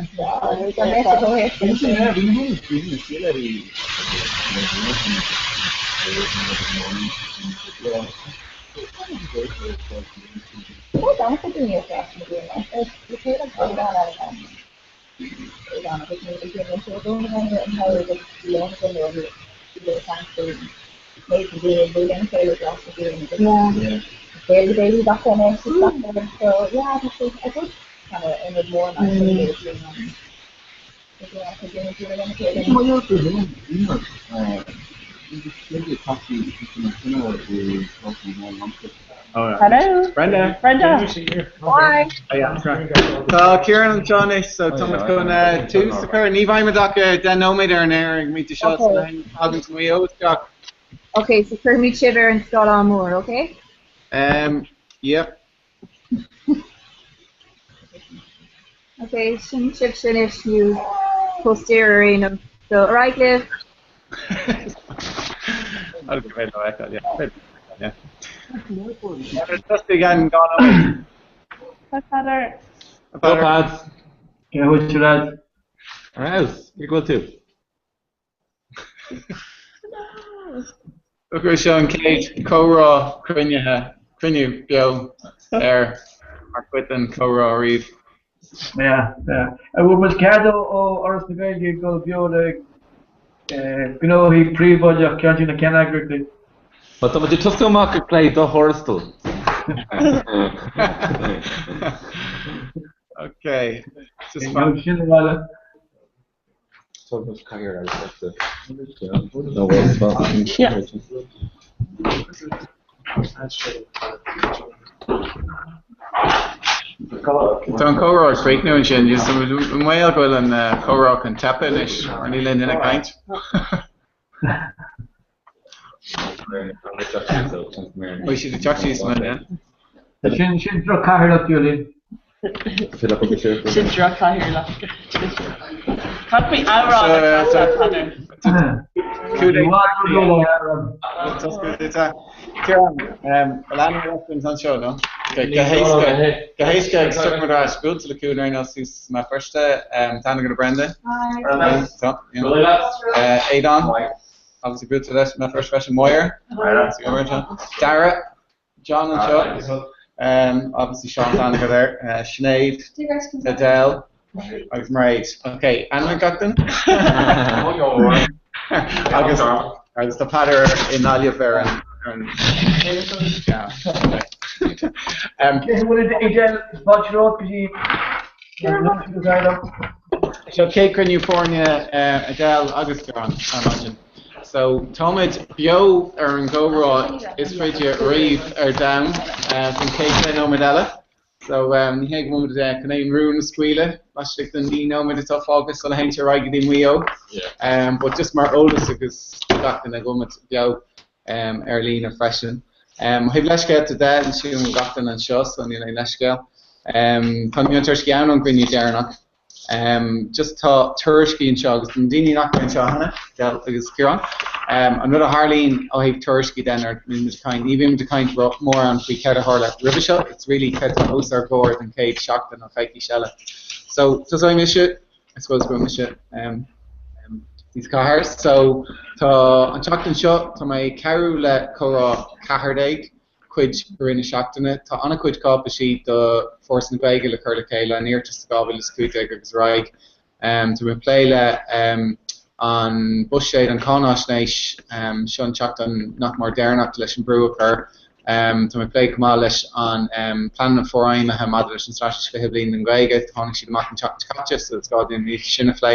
Speaker 1: Hello.
Speaker 9: Brenda.
Speaker 1: Brenda. Bye.
Speaker 9: Oh, yeah, sorry. Tá Ciarán anseo anois, so tá muid chun tús a chur. Ní bheidh muid ach 10 nóiméad ar an aer ag muid seo
Speaker 10: Okay.
Speaker 9: tagann Maigh Eo isteach.
Speaker 10: Ok, so cuirfimid sibh ar an scáileán mór, ok?
Speaker 9: Um, yep.
Speaker 10: Ok, sin sibh anois nó póstaer ar aon nós. So, ar aghaidh libh.
Speaker 9: I'll go ahead and yeah. Yeah. Just again, gone
Speaker 1: Bye, Peadar.
Speaker 9: Go Pads.
Speaker 19: Cé bhfuil tú lad?
Speaker 18: Ar fheabhas, cé go bhfuil tú?
Speaker 9: Look seo an chéad chomhrá cruinnithe, cruinniú beo ar mar chuid den chomhrá ariamh.
Speaker 19: Yeah, yeah. An bhfuil muid cead ó Fhoras na Gaeilge dul beo le gnóthaí príobháideach ceann de na ceanneagraíochtaí?
Speaker 18: Well, tá muid ag tosú amach ag plé do thuarastal.
Speaker 9: Okay. Just
Speaker 19: Sin abhaile.
Speaker 1: Yeah.
Speaker 9: Tá an comhrá ag críochnú ansin. Is i mbaol go bhfuil an comhrá chun teipeadh anois mar níl aon duine ag caint. Beidh siad ag teacht síos mar
Speaker 19: Sin sin droch-chathaoirleach, Julian.
Speaker 1: Sin droch-chathaoirleach. Caithfidh amhrán a chasadh, Peadar.
Speaker 9: Ciarán, lean ar ais anseo, nó? Go héasca, go héasca agus tiocfaidh muid ar ais. Buailte le cúl ar aon nós thuas i mBéal Feirste. Tá aithne agat ar Brenda? Tá. Aodán, obviously buailte leis i mBéal Feirste freisin. Moira? Dara, John anseo. Obviously Seán tá aithne agat air. Sinéad, Adele agus Mairéad. Ok, ainm gach duine? Agus agus tá Peadar i nGaillimh ar an ar an yeah, ok.
Speaker 19: Bhfuil Adele fáilte romhat go dtí
Speaker 9: Seo céad cruinniú foirne Adele agus Ciarán ar maidin. So, táimid beo ar an gcomhrá is faide riamh ar domhan don chéad 10 nóiméad eile. So, ní hé go bhfuil muid chun aon rún a scaoileadh laistigh den 9 nóiméad atá fágtha sula théann sé ar aghaidh go dtí Maigh Eo. But just mar eolas agus gach duine go bhfuil muid beo ar líne freisin. Ó thaobh leithscéalta de, sílim go bhfuil gach duine anseo so níl aon leithscéal. Tá na miontuairiscí ann ón gcruinniú deireanach. Just tá tuairiscí anseo agus do na daoine nach raibh anseo cheana, Adele agus Ciarán, an rud a tharlaíonn ó thaobh tuairiscí de nuair a bhíonn muid ag caint, ní bhíonn muid ag caint mórán faoi céard a tharla roimhe seo, it's really céard atá os ár gcomhair don chéad seachtain nó coicís eile. So, tosóidh mise, I suppose go bhfuil mise níos cathair. So, tá an tseachtain seo, tá mé ag cabhrú le Comhrá 14, cuid i rith na seachtaine. Tá an-chuid cáipeisí do Fhoras na Gaeilge le cur le chéile, an iarratas do 2015 agus ar aghaidh. Tá mé ag plé le an buiséad, an cháináisnéis, seo an tseachtain nach mór deireanach leis an brú a chur. Tá mé ag plé chomh maith leis an pleananna forfheidhmithe maidir leis an Straitéis 20 Bliain don Ghaeilge. Tháinig siad amach an tseachtain seo caite so is gá dúinn iad sin a phlé.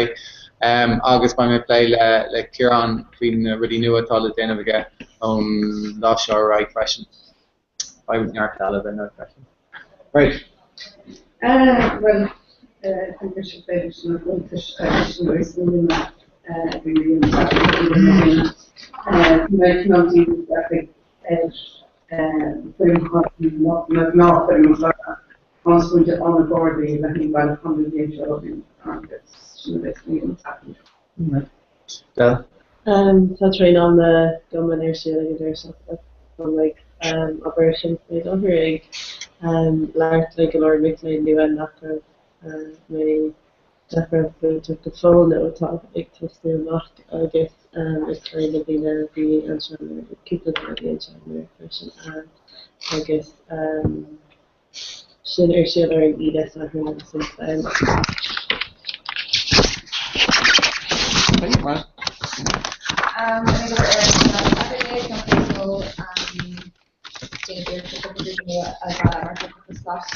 Speaker 9: Agus beidh mé ag plé le Ciarán faoi na rudaí nua atá le déanamh aige ón lá seo ar aghaidh freisin. Beidh neart eile ar ndóigh freisin. Right.
Speaker 16: Bhuel, tá mise ag plé leis na cuntais agus na réasúnanna a bhí riamh. Tá mé cineál díreach ar foirmeacha na gnáthfhoirmeacha más muid ann na Gardaí le haghaidh bailiúchán na bliana seo chugainn agus sin a bheas mé an tseachtain
Speaker 9: seo.
Speaker 1: Tá traenáil na gcumann ar siúl ag an deireadh seachtaine. Tá mé ag obair sin faoi láthair ag labhairt le go leor mic léinn nua nach raibh mé nach raibh bainteach go fóill nó atá ag tosnú amach agus ag plé le daoine a bhí anseo anuraidh, cúpla duine a bhí anseo anuraidh freisin agus sin ar siúl ar an Aoine, Satharn agus an Domhnach.
Speaker 15: déanamh iarracht cúpla grúpa nua a mhealladh mar cúpla slot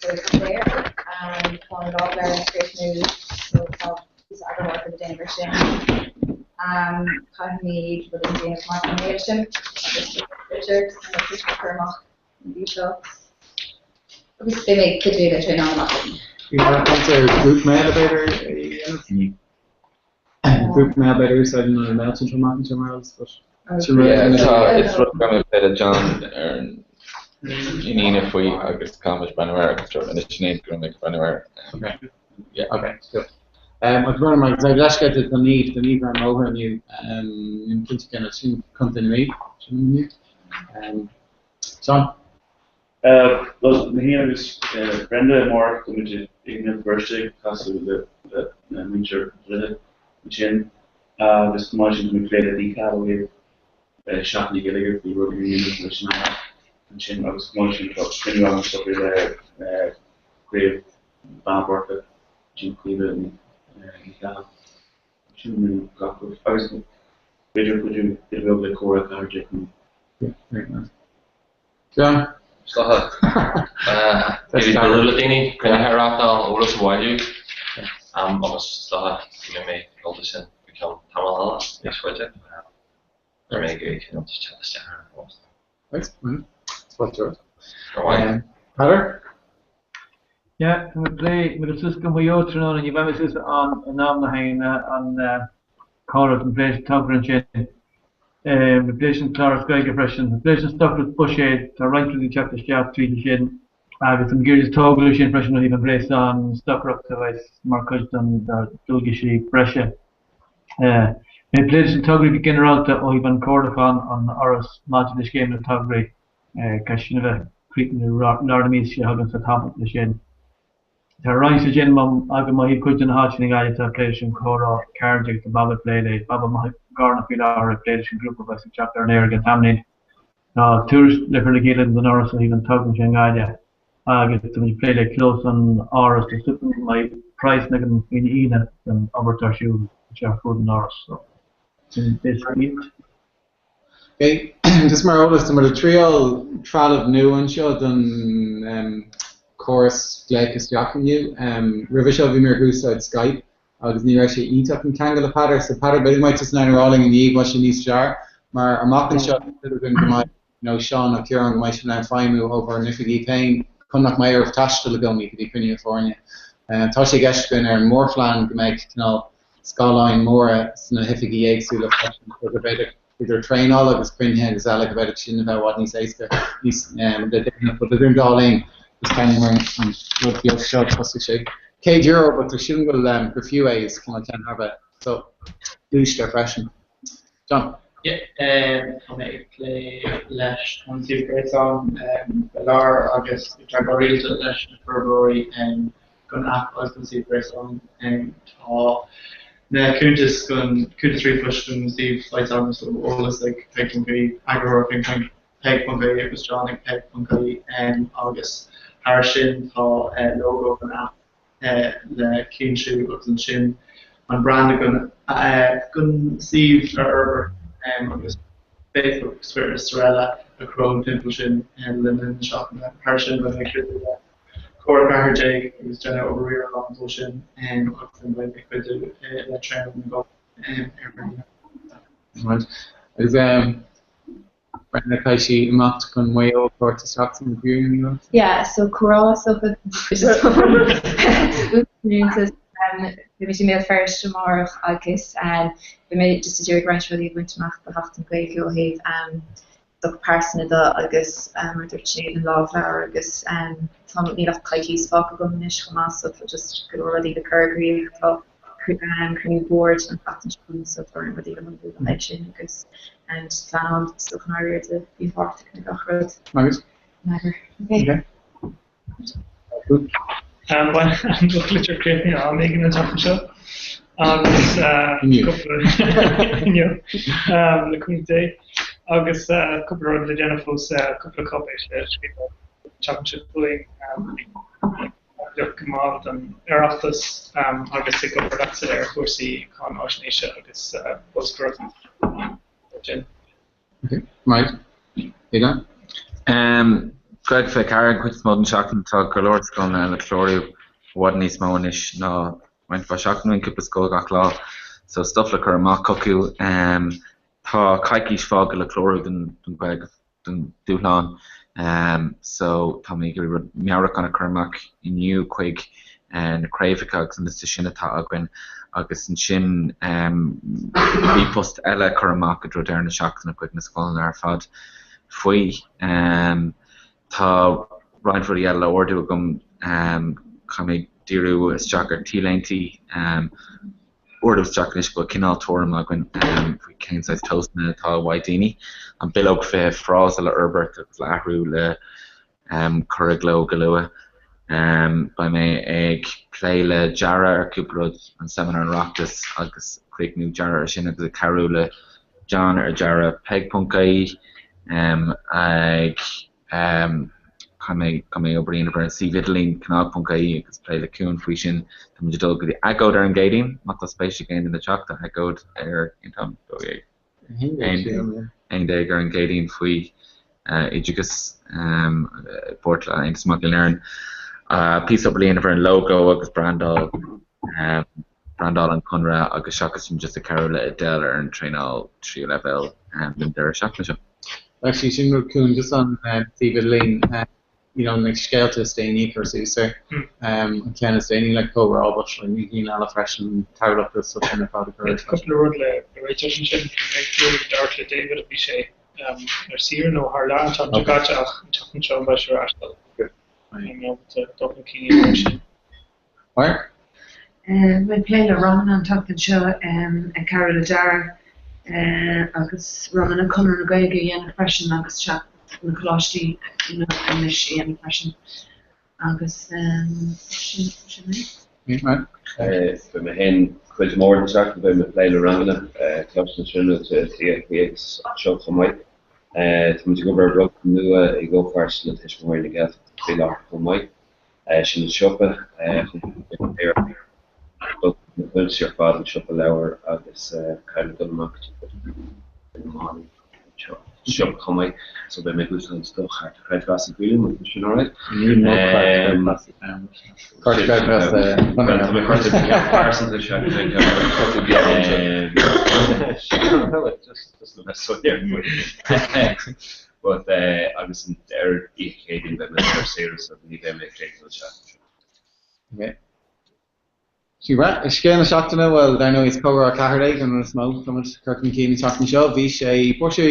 Speaker 15: dóibh go léir. Tá an lámhleabhar ag críochnú so tá píosa eagarthóireachta le déanamh ar sin. Caithfimid rud éigin a dhéanamh mar an méid sin agus Richard tá tuiscint a chur amach an mhí seo. Agus beidh mé ag cuidiú le traenáil amach.
Speaker 9: Bhí mar a caint ar group mail b'fhéidir a dhéanamh. Group mail b'fhéidir úsáid an mail sin amach anseo mar eolas but sin rud
Speaker 23: Yeah, tá is rud go raibh mé le John ar an Aoine faoi agus caithfimid breathnú air agus dúirt mé le Sinéad go raibh mé ag breathnú air.
Speaker 9: Okay. Yeah, okay, cool. Agus mar mar tá leithscéalta do Niamh, do Niamh ar an mbóthar inniu, nílim cinnte cén áit sin, Contae na Mí, sin inniu. Seán?
Speaker 11: Bhuel, mé féin agus Brenda amárach tá muid i mBéal Feirste ag casadh le muintir an dlíthe ansin agus chomh maith sin tá muid ag plé le DCAL ó thaobh Seachtain na Gaeilge faoi rudaí a dhéanamh leis an Aire ansin agus chomh maith sin tá cruinniú agam socraithe le Craobh Bheanna Boirche ansin Caoimhe Ní Cheallaigh. Sin gach rud. Agus b'fhéidir cuidiú bheag le Comhrá 14.
Speaker 9: Yeah, very nice. John?
Speaker 23: Is dócha. Bhí bualadh le daoine, cruinnithe a reáchtáil, eolas a bhailiú agus is dócha go mbeidh mé ag dul de sin go ceann tamall eile níos faide. Beidh mé ag iarraidh cineál just teacht isteach ar an bpost.
Speaker 9: Right, well, that's yours. Peadar?
Speaker 19: Yeah, tá mé ag plé, mé ag dul suas go Maigh Eo tráthnóna, ní bheidh mé suas ann in am le haghaidh an comhrá, tá mé ag plé leis an togra ansin. Ag plé leis an clár as Gaeilge freisin. Ag plé leis an stocaireacht buiséid, tá roinnt rudaí ag teacht isteach tríd sin agus tá mé ag iarraidh just tógáil air sin freisin ó thaobh an ghréasáin stocaireachta a bheas mar chuid den dualgaisí breise. Mé ag plé leis an tograí go ginearálta ó thaobh an comhairliúchán an Fhoras maidir le scéim na tograí. Caithfidh sin a bheith críochnaithe i lár na míosa seo chugainn so tábhacht leis sin. Tá roinnt le déanamh agam ó thaobh cuid de na háiteanna i nGaillimh atá ag plé leis an chomhrá cairde agus tá Baba ag plé le Baba amuigh i gCarna faoi láthair ag plé leis an ghrúpa a bheas ag teacht ar an aer i gceann tamaillín. Tá tuairisc le cur le chéile don Fhoras ó thaobh an togra seo i nGaillimh agus tá muid ag plé le clós an Árais tá súil agam go mbeidh praghsanna agam faoin Aoine don obair atá ar siúl anseo ar fud an Árais so sin basically it.
Speaker 9: Ok, just mar eolas, tá muid ag triail trealamh nua anseo don córas glaoch isteach inniu. Roimhe seo bhí mé ag úsáid Skype agus ní raibh sé iontach an ceangal le Peadar. So Peadar, b'fhéidir go mbeidh tusa in ann a rá linn i ndiaidh bhfuil sé níos fearr mar amach anseo tá súil againn go mbeidh you know, Seán nó Ciarán go mbeidh sibh in ann feidhmiú ó bhur n-oifigí féin chun nach mbeidh oraibh taisteal i gcónaí go dtí cruinnithe foirne. Tá sé i gceist againn ar an mórphlean go mbeidh cineál scáileáin mhóra sna hoifigí éagsúla freisin so go bhféadfadh idir traenáil agus cruinnithe agus eile go bhféadfadh sin a bheith i bhfad níos éasca níos le déanamh but idir an dá linn just cheannaíomar an rud beag seo chosnaigh sé €100 but tá sílim go bhfuil gur fiú é is cineál ceann thar bheith soghluaiste freisin. John.
Speaker 23: Yeah, tá mé ag plé leis an suíomh gréasáin faoi láthair agus ag teagmháil rialta leis na forbróirí don aip agus don suíomh gréasáin. Tá na cuntais don cuntas ríomhphoist don suíomh faighte agam so eolas ag peig.ie, eagarthóir ag peig.ie agus John ag peig.ie agus thar sin tá lógó don aip le cinntiú agus ansin an branda don suíomh a fhorbairt agus Facebook, Twitter is araile a chruthú timpeall sin le linn na seachtaine. Thar sin beidh mé ag cuidiú le Comhrá 14 agus déanamh obair riaracháin dó sin agus then beidh mé ag cuidiú le traenáil na gcomhaltaí ar líne.
Speaker 9: Right. Agus Brenda caithfidh sí imeacht chun Maigh Eo a thabhairt isteach san ghrian, ní raibh?
Speaker 10: Yeah, so comhrá so Beidh mé i mBéal Feirste amárach agus beidh mé just ag iarraidh roinnt rudaí a bhaint amach do Sheachtain na Gaeilge ó thaobh doc pearsanta de agus mar a dúirt Sinéad an lámhleabhar agus tá níl ach coicís fágtha agam anois chomh maith so tá just go leor rudaí le cur i gcrích. Tá cruinniú boird an tseachtain seo chugainn so tá roinnt rudaí le ullmhú le haghaidh sin agus just pleanáil so chun éirí de bhí páirteach in gach rud.
Speaker 9: Agus?
Speaker 10: Never. Okay.
Speaker 6: An nuachtlitir críochnaithe am éigin an tseachtain seo agus cúpla inniu le cúnamh Dé agus cúpla rud le déanamh fós, cúpla cáipéis le scríobh an tseachtain seo chugainn go maith don Oireachtas agus ag obair leatsa ar chúrsaí cáinfháisnéise agus bolscaireacht.
Speaker 9: Ok, right. Aodán?
Speaker 18: Gaeilge 24, an chuid is mó den seachtain tá go leor scoileanna le clárú, i bhfad níos mó anois ná roinnt mhaith seachtainí ó shin, cúpla scoil gach lá, so stuff le cur amach chucu. Tá coicís fágtha le clárú don Ghaeilge don dúshlán so tá mé ag iarraidh rud meabhrúchán a chur amach inniu chuig na craobhacha agus an liosta sin atá againn agus ansin ríomhphost eile a chur amach i dtreo deireadh na seachtaine chuig na scoileanna ar fad faoi. Tá roinnt rudaí eile le ordú agam, caithfidh mé díriú isteach ar T-léintí. Ordú isteach anois go bhfuil cineál tuairim againn faoi cén saghas tomhasanna atá uaidh daoine. An bileog 20 frása le fhorbairt agus le athrú le cur i gcló go luath. Beidh mé ag plé le dearadh ar cúpla rud, an seimineár an Oireachtas agus críochnú dearadh ar sin agus ag cabhrú le John ar dearadh peig.ie ag Caithfidh mé caithfidh mé obair a dhéanamh ar an suíomh idirlín, cnag.ie agus plé le Cuan faoi sin. Tá muid ag dul go dtí agóid ar an gCéadaoin, má tá spéis ag aon duine teacht, tá agóid ar cén t-am? 12? 11 ar an gCéadaoin faoi oideachas i bpáirt le Aontas Mac Léinn Éireann. Píosa obair le dhéanamh ar an lógó agus brandáil. Brandáil an Conradh agus seachas sin just ag cabhrú le Adele ar an traenáil tríú leibhéal don deireadh seachtaine seo.
Speaker 9: Actually sin rud Cuan just an suíomh idirlín. you know, na scéalta is déanaí a chur suas air. An ceann is déanaí le comhrá but like na cinn eile freisin, Tamhlacht agus stuff sin ar fad a chur air freisin.
Speaker 6: Cúpla rud le réiteach ansin, bhí mé ag dul ag labhairt le David bhí sé ar saoire nó thar lear an tseachtain seo caite ach an tseachtain seo beidh sé ar ais so beidh mé ábalta dul chun cinn a dhéanamh air sin.
Speaker 9: Máire?
Speaker 13: Beidh mé ag plé le ranganna an tseachtain seo ag cabhrú le Dara agus ranganna Conradh na Gaeilge a dhéanamh freisin agus seachtain na coláistí anois a dhéanamh freisin agus sin sin
Speaker 9: é.
Speaker 17: Beidh mé féin cuid mhór den tseachtain, beidh mé ag plé le ranganna, Coláiste na Tríonóide, TFP agus anseo chomh maith. Tá muid ag obair ar rud nua i gcomhpháirt le Tuismitheoirí na Gaeltachta faoi láthair chomh maith. Sin an siopa chun dul na foinsí ar fad, an siopa leabhar agus kind of dul amach go dtí na málaí siopa chomh maith. So beidh mé ag úsáid do chárta creidmheasa Gwilym, an sin alright?
Speaker 9: Níl mo chárta creidmheasa ann. Cárta creidmheasa
Speaker 17: Well, tá mé cárta pearsanta seo Just le bheith soiléir faoi. But agus ar oíche Chéadaoin beidh mé ar saoire so ní bheidh mé ag plé an tseachtain seo.
Speaker 9: Ok. Scéal na seachtaine, bhuel, dar ndóigh is Comhrá 14 an rud is mó atá muid ag cur chun cinn an tseachtain seo. Bhí sé, fuair sé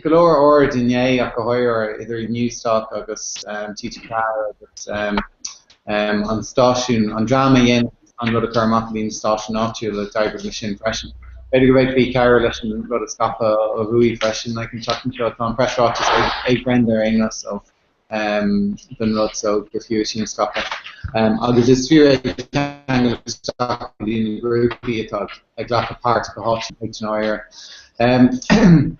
Speaker 9: go leor aird inné ach go háirithe idir Newstalk agus TG4 agus an stáisiún, an dream a dhéanann an rud a chur amach go dtí na stáisiúin áitiúla, d'oibrigh leis sin freisin. B'fhéidir go bhféadfaí cabhrú leis an rud a scaipeadh ó thuaidh freisin, like an tseachtain seo tá an preasráiteas ag Brenda ar aon nós so don rud so gur fiú é sin a scaipeadh. Agus is fiú é ceangal isteach go dtí na grúpaí atá ag glacadh páirt go háitiúil ag an áirithe.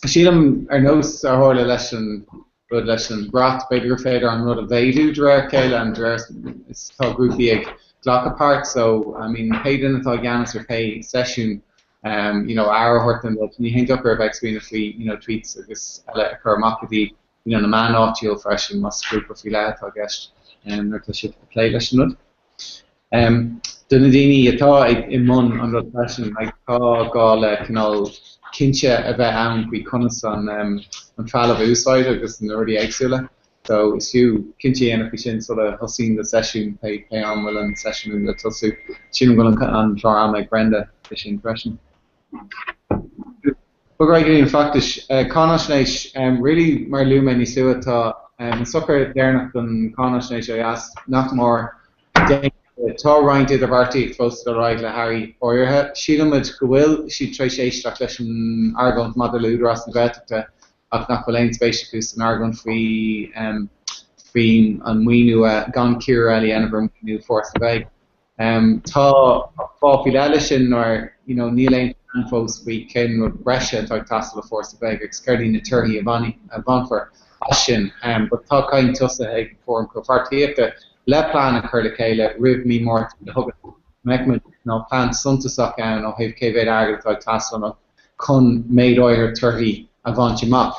Speaker 9: Sílim ar nós a tharla leis an rud leis an brat, b'fhéidir gur féidir an rud a mhéadú de réir a chéile and de réir is tá grúpaí ag glacadh páirt so I mean pé duine atá i gceannas ar pé seisiún um you know aire a thabhairt don rud, ní haon dochar a bheith ag smaoineamh faoi you know tweets agus eile a chur amach go dtí you know na meáin áitiúil freisin más grúpa faoi leith atá i gceist um nuair atá sibh ag plé leis an rud. Do na daoine atá i mbun an rud freisin, like, tá gá le cineál cinnte a bheith ann faoi conas an an trealamh a úsáid agus na rudaí éagsúla. So is fiú cinnte a dhéanamh faoi sin sula thosaíonn do seisiún, pé pé am bhfuil an seisiún le tosú. Sílim go bhfuil an clár ama ag Brenda faoi sin freisin. Bog ar aghaidh go dtí na feachtais. Cáinaisnéis, really mar a luaigh mé níos luaithe tá an socruithe deireanach don cháinaisnéis ó dheas nach mór déanta. Tá roinnt idirbheartaíocht fós ag dul ar aghaidh le hairí áirithe. Sílimid go bhfuil siad tar éis éisteacht leis an argóint maidir le Údarás na Gaeltachta ach nach bhfuil aon spéis acu san argóint faoi faoin an maoiniú gan cíoradh eile a dhéanamh ar mhaoiniú Foras na Gaeilge. Tá fáth faoi leith leis sin mar you know níl aon phlean fós faoi cén rud breise atá ag teastáil ó Foras na Gaeilge agus céard iad na torthaí a bhainfear as sin. But tá caint tosaithe ag an Fóram Comhpháirtíochta le plean a chur le chéile roimh mí Márta le go mbeidh you know plean suntasach ann ó thaobh cé mhéad airgead atá ag teastáil chun méid áirithe torthaí a bhaint amach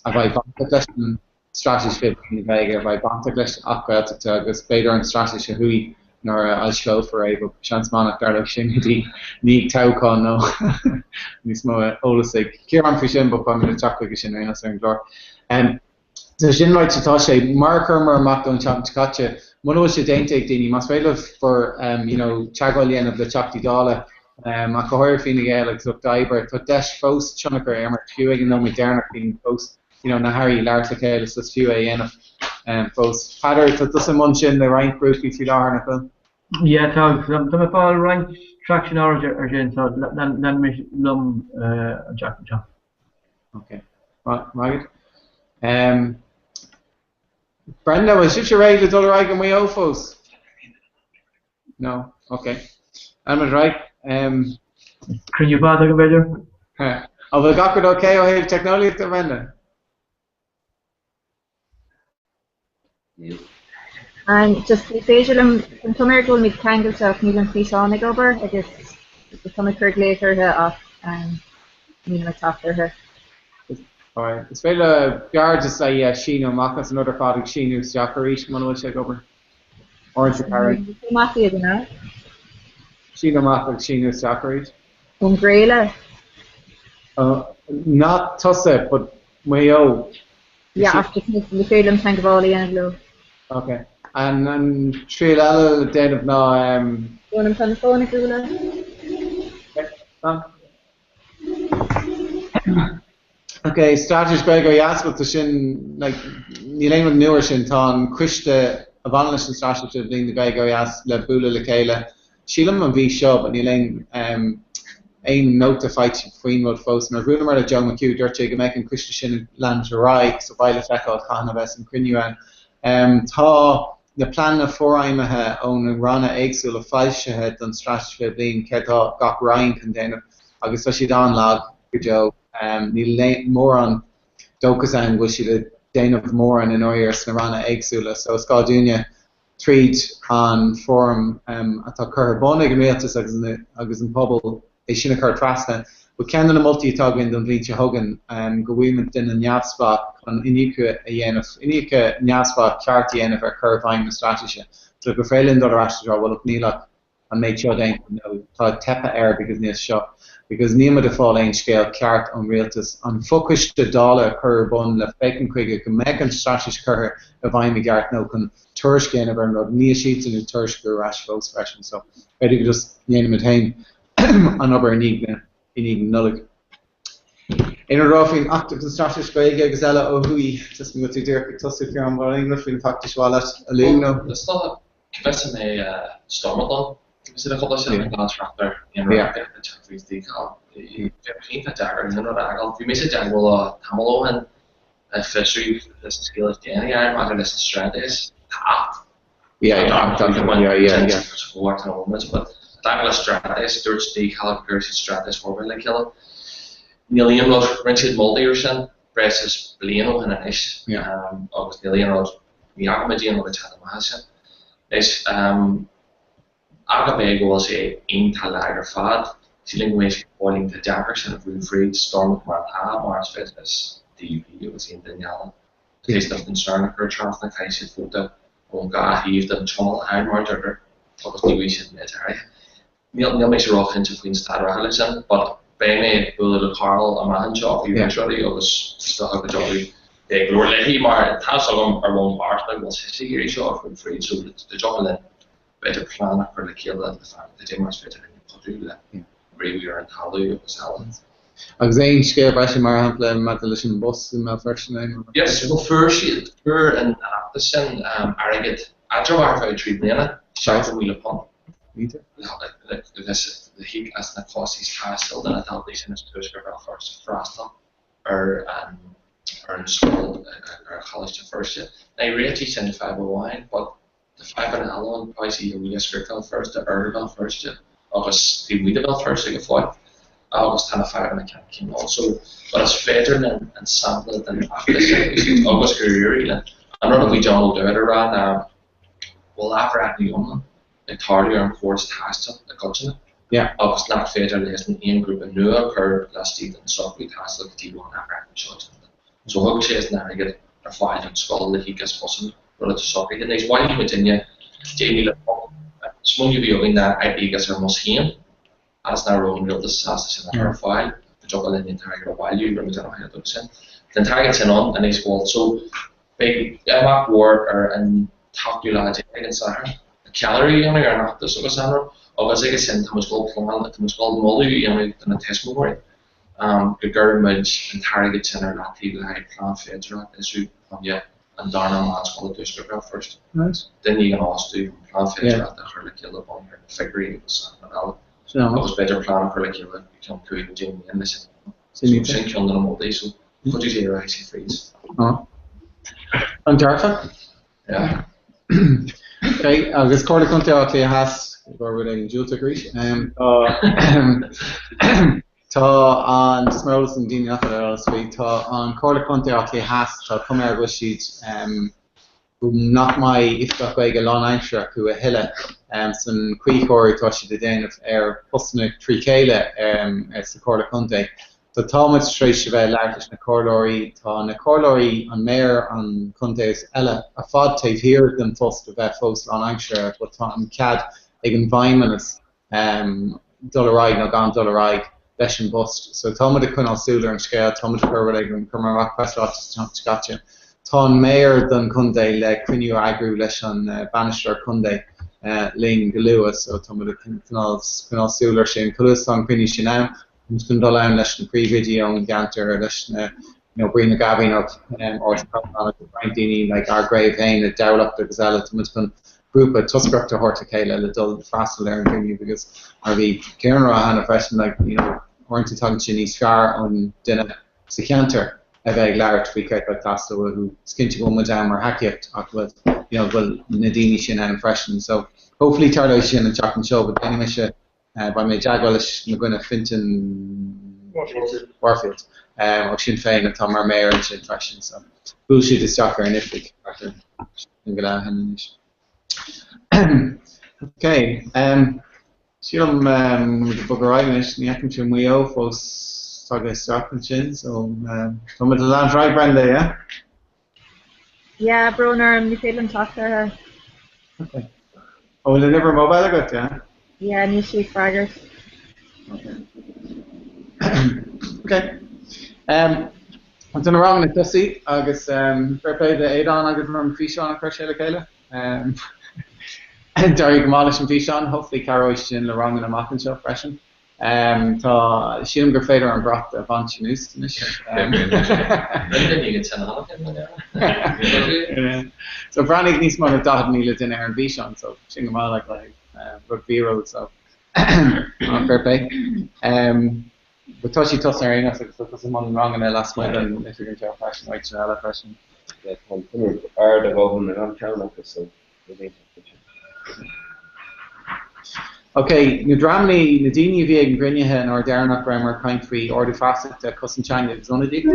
Speaker 9: a bheidh bainteach leis an Straitéis 20 Bliain na Gaeilge a bheidh bainteach leis an Acht Gaeltachta agus b'fhéidir an straitéis ó thuaidh nuair a fhoilseofar é, but seans maith nach dtarlóidh sin go dtí i ndiaidh toghcháin nó níos mó eolas ag Ciarán faoi sin, but beimid ag teacht chuige sin ar aon nós ar an gclár. So sin ráite tá sé, mar a chuireamar amach don tseachtain seo caite, muna bhfuil sé déanta ag daoine, más féidir libh bhur you know teagmháil a dhéanamh le Teachtaí Dála, ach go háirithe Fine Gael agus Lucht Oibre, tá deis fós tionchar a imirt, fiú ag an nóiméad deireanach bíonn fós you know, na hairí labhairt le chéile so is fiú é a dhéanamh fós. Peadar, tá tusa i mbun sin le roinnt grúpaí faoi láthair, nach bhfuil?
Speaker 19: Yeah, tá, agus tá mé ag fáil roinnt traction áirid ar sin, so leanfaidh mé liom an tseachtain seo.
Speaker 9: Ok, maith agat. Um, Brenda, bhfuil sibhse réidh le dul ar aghaidh go Maigh Eo fós? No, ok. Leanfaimid ar aghaidh. Um,
Speaker 19: Cruinniú fada agam b'fhéidir?
Speaker 9: An bhfuil gach rud ok ó thaobh teicneolaíochta, Brenda?
Speaker 2: Níl. Just ní féidir liom, an cuma air go bhfuilimid ceangailte ach níl an físeán ag obair agus tá mé ag cur glaoch orthu ach nílim ag teacht orthu.
Speaker 9: Alright. Is féidir le b'fhearr just é a síneadh amach as an rud ar fad ag síneadh isteach arís muna bhfuil sé ag obair. Orange Carey.
Speaker 2: Amach iad an ea?
Speaker 9: Síneadh amach agus síneadh isteach arís.
Speaker 2: Ón gcraoladh?
Speaker 9: Not tusa, but Maigh Eo.
Speaker 10: Yeah, ach just ní féidir liom teagmháil a dhéanamh leo.
Speaker 9: Ok. An an triail eile le déanamh ná um.
Speaker 10: Ronan tá an fón ag bualadh.
Speaker 9: Ok. Ok, Straitéis Gaeilge ó dheas, bhuel tá sin, like, níl aon rud nua ar sin, tá an coiste a bhaineann leis an Straitéis do Bhliain na Gaeilge ó dheas le bualadh le chéile, sílim an mhí seo, but níl aon um, aon nóta faighte faoin rud fós. Nuair a bhuaileamar le Joe McHugh, dúirt sé go mbeadh an coiste sin ag leanúint ar aghaidh, so beidh le feiceáil cathain a bheas an cruinniú ann. Um, tá na pleananna forfheidhmithe ó na ranna éagsúla foilsithe don Straitéis 20 Bliain, céard atá gach roinn chun déanamh, agus tá siad an-lag go deo. Níl mórán dóchas ann go bhfuil siad ag déanamh mórán i ndáiríre sna ranna éagsúla, so is gá dúinne, tríd an fóram atá curtha ar bun ag an rialtas agus an pobal, é sin a chur trasna. But ceann de na moltaí atá againn don bhliain seo chugainn, go bhfaighimid duine neamhspleách chun iniúchadh a dhéanamh, iniúchadh neamhspleách ceart a dhéanamh ar chur i bhfeidhm na straitéise, so gur féidir linn dul ar ais agus rá, bhuel look, níl ach an méid seo déanta nó tá teipthe air because níl seo because níl muid ag fáil aon scéal ceart ón rialtas. An fochoiste Dála a cuireadh ar bun le féachaint chuige go mbeadh an straitéis curtha i bhfeidhm i gceart nó chun tuairisc a dhéanamh ar an rud, níl siadsan ag tuairisciú ar ais fós freisin so b'fhéidir go just ndéanfaimid féin an obair i ndiaidh na i ndiaidh na Nollag. Aon rud faoin fheachtas an straitéis Gaeilge agus eile ó thuaidh? Just go bhfuil tú díreach ag tosú Ciarán, bhfuil aon rud faoin bhfeachtas ba mhaith leat a lua nó?
Speaker 11: Is dócha Cá bhfios an mbeidh Stormont ann? Is iad a chúpla sin gan trácht ar aon reachtaíocht ag teacht faoi Decal. Bhí iontach deacair aon rud a fhágáil. Bhí mise i dteagmháil leo tamall ó shin ag fiosrú leis an scéal is déanaí ann maidir leis an straitéis. Tá acht.
Speaker 9: Yeah, yeah, acht ann. Yeah, yeah, yeah.
Speaker 11: But dtaca le straitéis, dúirt Decal gur chuir siad straitéis forbartha le chéile. Níl aon rud, rinne siad moltaí ar sin breis is bliain ó shin anois agus níl aon rud Ní fhaca muid aon rud ag teacht amach as sin. Anois, ach go b'é go bhfuil sé iontach lag ar fad, sílim go mbeidh sé go fóill iontach deacair sin a bhrú fríd Stormont mar atá, mar is féidir leis DUP agus aon duine eile taobh istigh den Stern a chur trasna, caithfidh siad vóta ón dhá thaobh den Tionól a fháil mar a deirtear agus ní bhfaighidh siad an méid áirithe. Níl níl mise róchinnte faoin staid reatha leis sin, but beidh mé ag bualadh le Carol amach anseo faoi roinnt rudaí agus is dócha go dtiocfaidh mé ag labhairt léi mar tá fhios agam ar bhonn pearsanta go bhfuil sise ag iarraidh seo a bhrú fríd so dá dtiocfadh linn b'fhéidir plean a chur le chéile le fear cad é mar is féidir linn cuidiú le ríomhadh ar an talamh agus eile.
Speaker 9: Agus aon scéal breise mar shampla maidir leis an bus i mBéal Feirste nó aon rud?
Speaker 11: Yes, well fuair siad, fuair an feachtas sin airgead eatramhach ar feadh 3 bliana, £70,000. Le híoc as na costais taistil do na daltaí sin as Tuaisceart Bhéal Feirste freastal ar an ar an scoil ar Choláiste Feirste. Now réitigh sin fadhb amháin but tá fadhbanna eile ann, praghas i Deisceart Bhéal Feirste, Oirthear Bhéal Feirste agus taobh amuigh de Bhéal Feirste go fóill agus tá na fadhbanna ceann céanna ann. So but is féidir linn an sampla den fheachtas sin a úsáid agus gur éirigh linn. An rud a bhí John O'Dowd a rá ná bhfuil athbhreithniú iomlán ag tarlú ar an chóras taistil i gcoitinne agus nach féidir leis an aon ghrúpa nua a chur laistigh den socrú taistil go dtí go bhfuil an athbhreithniú seo déanta. So thug sé an airgead ar fáil don scoil le híoc as busanna, rud atá socraithe. Anois bhailigh muidinne £10,000. An smaoineamh a bhí againn ná íoc as ár mbus féin. As nach raibh an rialtas sásta sin a chur ar fáil, go dtiocfadh linn an t-airgead a bhailiú, rinne muid an-chuid agus sin. Tá an t-airgead sin ann anois bhuel so beidh imeacht mhór ar an t-ochtú lá déag an Satharn, ceiliúradh a dhéanamh ar an fheachtas agus anró agus aige sin tá muid ag dul plean, tá muid ag dul moladh a dhéanamh do na tuismitheoirí go gcuirfidh muid an t-airgead sin ar leataobh le haghaidh plean féideartha a fhiosrú fá choinne an darna meánscoil i dTuaisceart Bhéal Feirste. Duine éigin a fhostú chun plean féidearthachta a chur le chéile bunaithe ar na figiúirí agus an eile. Agus b'fhéidir plean a chur le chéile i gceann 5 nó 10 mbliana leis sin. So sin ceann de na moltaí. So cuidiú Dé rachaidh sé fríd.
Speaker 9: An dearfach?
Speaker 11: Yeah.
Speaker 9: Okay, agus Comhairle Contae Átha Cliath Theas, go raibh rud éigin diúltach arís. Tá Tá an, just mar eolas do na daoine nach bhfuil ar eolas faoi, tá an Comhairle Contae Átha Cliath Theas, tá cuma air go bhfuil siad, nach mbeidh oifigeach Gaeilge lánaimseartha acu a thuilleadh san cuíchóiriú atá siad a déanamh ar postanna trí chéile sa Chomhairle Contae. So tá muid tar éis a bheith ag labhairt leis na comhairleoirí, tá na comhairleoirí, an méara, an contae is eile ar fad taobh thiar den phost a bheith fós lánaimseartha but tá an cead ag an bhfeidhmeannas dul ar aghaidh nó gan dul ar aghaidh leis an bpost. So tá muid ag coinneáil súil ar an scéal, tá muid ag cur rud éigin, chuir mé amach preasráiteas an tseachtain seo caite. Tá an Mayor don chontae le cruinniú a eagrú leis an bainisteoir contae linn go luath so tá muid ag coinneáil súil ar sin. Chomh luath is atá an cruinniú sin ann, tá muid chun dul ann leis na príomhoidí ón gceantar, leis na you know Brian Ó Gaibhín ó Áras Chrónáin agus roinnt daoine like ár gcraobh féin i dTamhlacht agus eile. Tá muid chun grúpa toscaireachta a thabhairt le chéile le dul freastal ar an gcruinniú because mar a bhí Ciarán a rá cheana freisin like you know uaireanta tagann sé níos fearr ón duine sa cheantar a bheith ag labhairt faoi céard atá ag teastáil uathu. Is cinnte go bhfuil muid ann mar thacaíocht ach go bhfuil you know go bhfuil na daoine sin ann freisin. So hopefully tarlóidh sin an tseachtain seo but déanfaidh mise beidh mé i dteagmháil leis mo dhuine Fintan Warfield ó Sinn Féin atá mar mayor ansin freisin so buail siad isteach ar an oifig sin go leath anois. Ok sílim muid ag bogadh ar aghaidh anois ní fheicimse Maigh Eo fós tagtha isteach ansin so tá muid ag leanúint ar aghaidh Brenda yeah?
Speaker 2: Yeah, brón orm, ní féidir liom teacht orthu.
Speaker 9: Ok. An bhfuil an uimhir mobile agat yeah?
Speaker 2: Yeah, níl sí ag freagairt.
Speaker 9: Ok. Ok. Tá na ranganna ag tosaí agus fair play do Aodán agus an físeán a chuir sé le chéile. D'éirigh go maith leis an bhfíseán, hopefully cabhróidh sin le ranganna amach anseo freisin. Tá, sílim gur féidir an brat a bhaint anuas anois. So bhreathnaigh níos mó ná 40,000 duine ar an bhfíseán, so sin go maith like rud viral so fair play. But tá sí tosaithe ar aon nós agus tá tusa i mbun ranganna lasmuigh den oifig anseo freisin, áiteanna eile freisin.
Speaker 17: Yeah, tá an t-ionad ard a dhóthain i ngach ceann acu so rud iontach é sin.
Speaker 9: Ok, na dreamanna, na daoine a bhí ag an gcruinnithe an uair deireanach rabhamar ag caint faoi ardú feasachta, cosaint teanga agus ionadaíocht.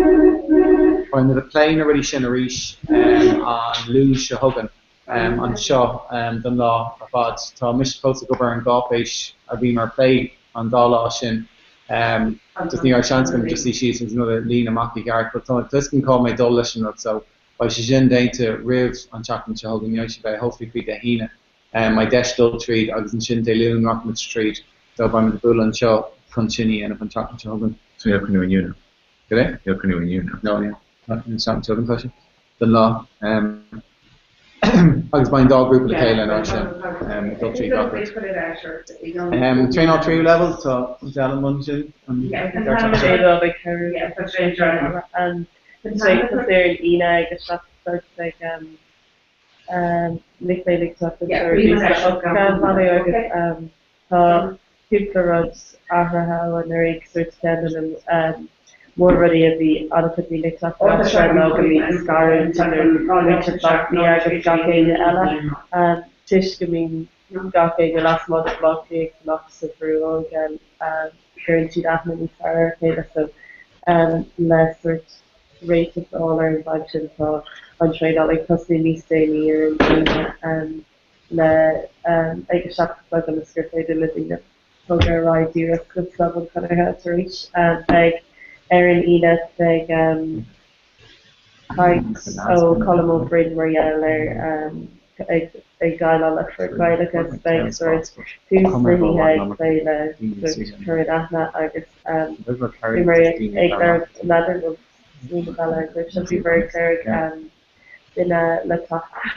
Speaker 9: Beidh muid ag plé na rudaí sin arís an Luan seo chugainn. anseo don lá ar fad. Tá mise fós ag obair ar an gcáipéis a bhíomar ag plé an dá lá sin. Just ní raibh seans agam just suí síos agus an rud a líonadh amach i gceart but tá fhios agam cá mbeidh dul leis an rud so beidh sé sin déanta roimh an tseachtain seo chugainn, gheobhaidh sé bheith hopefully faoi Dé hAoine. Beidh deis dul tríd agus ansin Dé Luain rachaimid tríd so beidh muid ag bualadh anseo chun sin a dhéanamh an tseachtain seo chugainn.
Speaker 18: So níl cruinniú inniu nó?
Speaker 9: Cad é?
Speaker 18: Níl cruinniú inniu nó?
Speaker 9: No, níl. An tseachtain seo chugainn tá sé. Don lá. Agus beidh an dá ghrúpa le chéile an uair sin ag dul trí gach rud. Traenáil tríú leibhéal, tá Adele i mbun sin an deireadh
Speaker 1: seachtaine seo. Tá sé ar an Aoine ag a 7 a chlog beidh mic léinn ag teacht anseo ar dtús le Oscar agus tá cúpla rud athraithe ó anuraidh, sórt ceann de na mór-rudaí a bhí an-chuid daoine ag teacht ar ais air ná go mbíonn scarúint idir muintir Bhaile Átha Cliath agus gach éinne eile, toisc go mbíonn gach éinne lasmuigh de Bhaile Átha Cliath ag fanacht sa bhrú óige, cuireann siad aithne níos fearr ar a chéile so le sórt réiteach a fháil ar an bhfadhb sin tá an traenáil ag tosnú níos déanaí ar an Aoine. le ag a 7 a chlog ionas gur féidir le daoine bogadh ar aghaidh díreach go Club an Chonartha tar éis. Beidh ar an Aoine beidh caint ó Colm Ó Broin mar gheall ar ag ag déileáil le frith-Ghaelachas, beidh sórt tús na hoíche ag plé le sórt cur in aithne agus bhíomar ag lorg n'fheadar bhfuil smaoineamh eile agaibh seo bhíomar ag lorg duine le teacht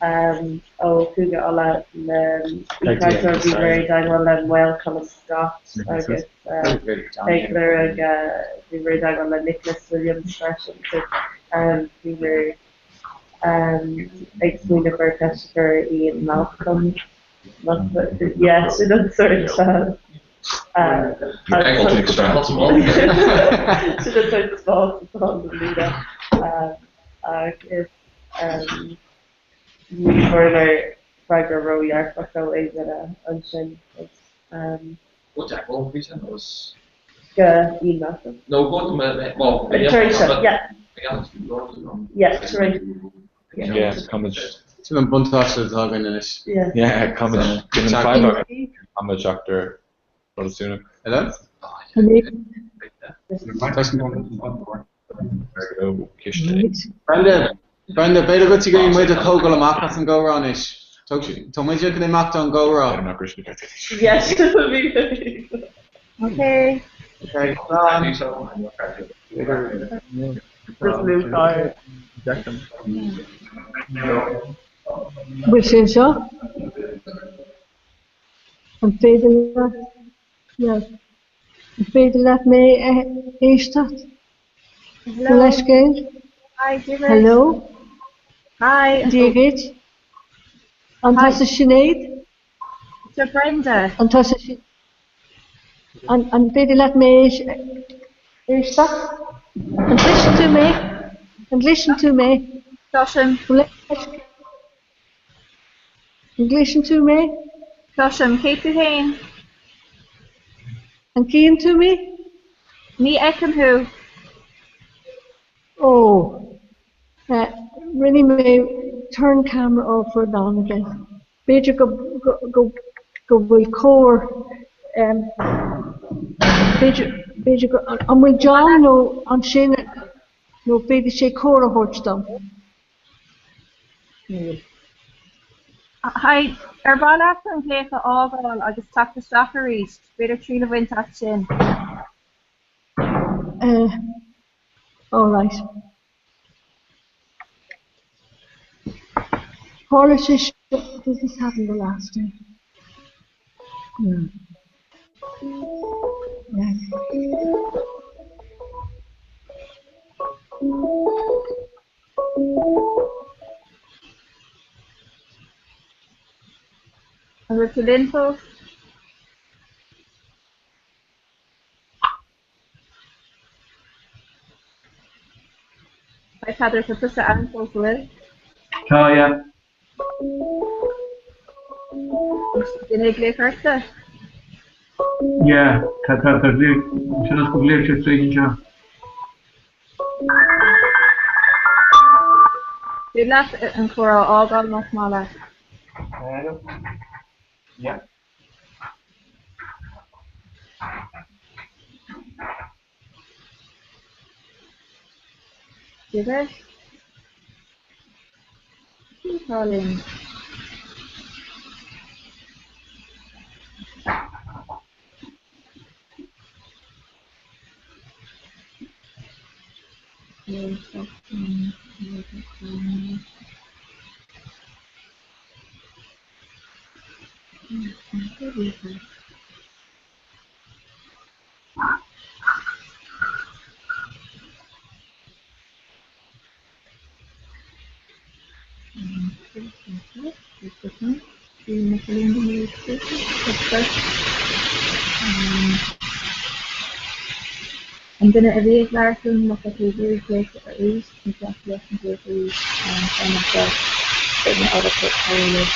Speaker 1: ó Chúige Uladh le aoichainteoir bhíomar i dteagmháil le Maolcholm Scott agus ag lorg bhíomar i dteagmháil le Nicholas Williams freisin so bhíomar ag smaoineamh ar cheist a chur ar Ian Malcolm yeah sin an sórt Sin an sórt spás atá ann don líne agus ní fuaireamar freagra ródhearfach ó aon duine ansin. Go Ian Malcolm. Tar éis seo, yeah. Yeah, tar éis.
Speaker 18: Yeah, táimid.
Speaker 9: Sin an buntáiste atá againn anois.
Speaker 18: Yeah, táimid. Bíonn an fadhb againn. Táimid seachtar Protastúnach.
Speaker 9: Hello? Brenda, Brenda, b'fhéidir duit go muid a thógáil amach as an gcomhrá anois. Tá muid chun imeacht ón gcomhrá.
Speaker 1: Yes.
Speaker 2: Okay.
Speaker 9: Okay, slán. Just lúcháir.
Speaker 7: Bhfuil sé anseo? An féidir leat An féidir leat mé a éisteacht? Mo leithscéal?
Speaker 2: Hi, Dia
Speaker 7: Hello?
Speaker 2: Hi.
Speaker 7: Dia dhuit. An tusa Sinéad?
Speaker 2: Seo Brenda.
Speaker 7: An tusa Sinéad? An féidir leat mé a éisteacht? An gcloiseann tú mé? An gcloiseann tú mé?
Speaker 2: Cloisim.
Speaker 7: An gcloiseann tú mé?
Speaker 2: Cloisim. Cé tú féin?
Speaker 7: An gcíonn tú mé?
Speaker 2: Ní fheicim thú.
Speaker 7: Ó. Rinne mé turn camera off or on again. B'fhéidir go go bhfuil cóir b'fhéidir b'fhéidir go an bhfuil John nó ansin nó féadfaidh sé cóir a thabhairt dom.
Speaker 2: Níl. Hi, ar mhaith leat an glaoch a fhágáil agus teacht isteach arís? B'fhéidir triail a bhaint as sin.
Speaker 7: Uh, all right. Tharla sé seo, did this happen the last day? No. Yes.
Speaker 2: An bhfuil tú linn fós? Hi Peadar, tá tusa ann fós, an bhfuil?
Speaker 19: Tá, yeah.
Speaker 2: Duine ag glaoch ortsa?
Speaker 19: Yeah, tá, tá, tá glaoch, sin as go glaoch sé tríd anseo.
Speaker 2: Féidir leat an comhrá a fhágáil más maith leat.
Speaker 23: Yeah.
Speaker 2: Dia duit. Cé atá linn? An duine a bhí ag labhairt linn, má tá tú ag iarraidh glaoch arís, nó teacht leis an glaoch arís, fan anseo, beidh mé ábalta cabhrú libh.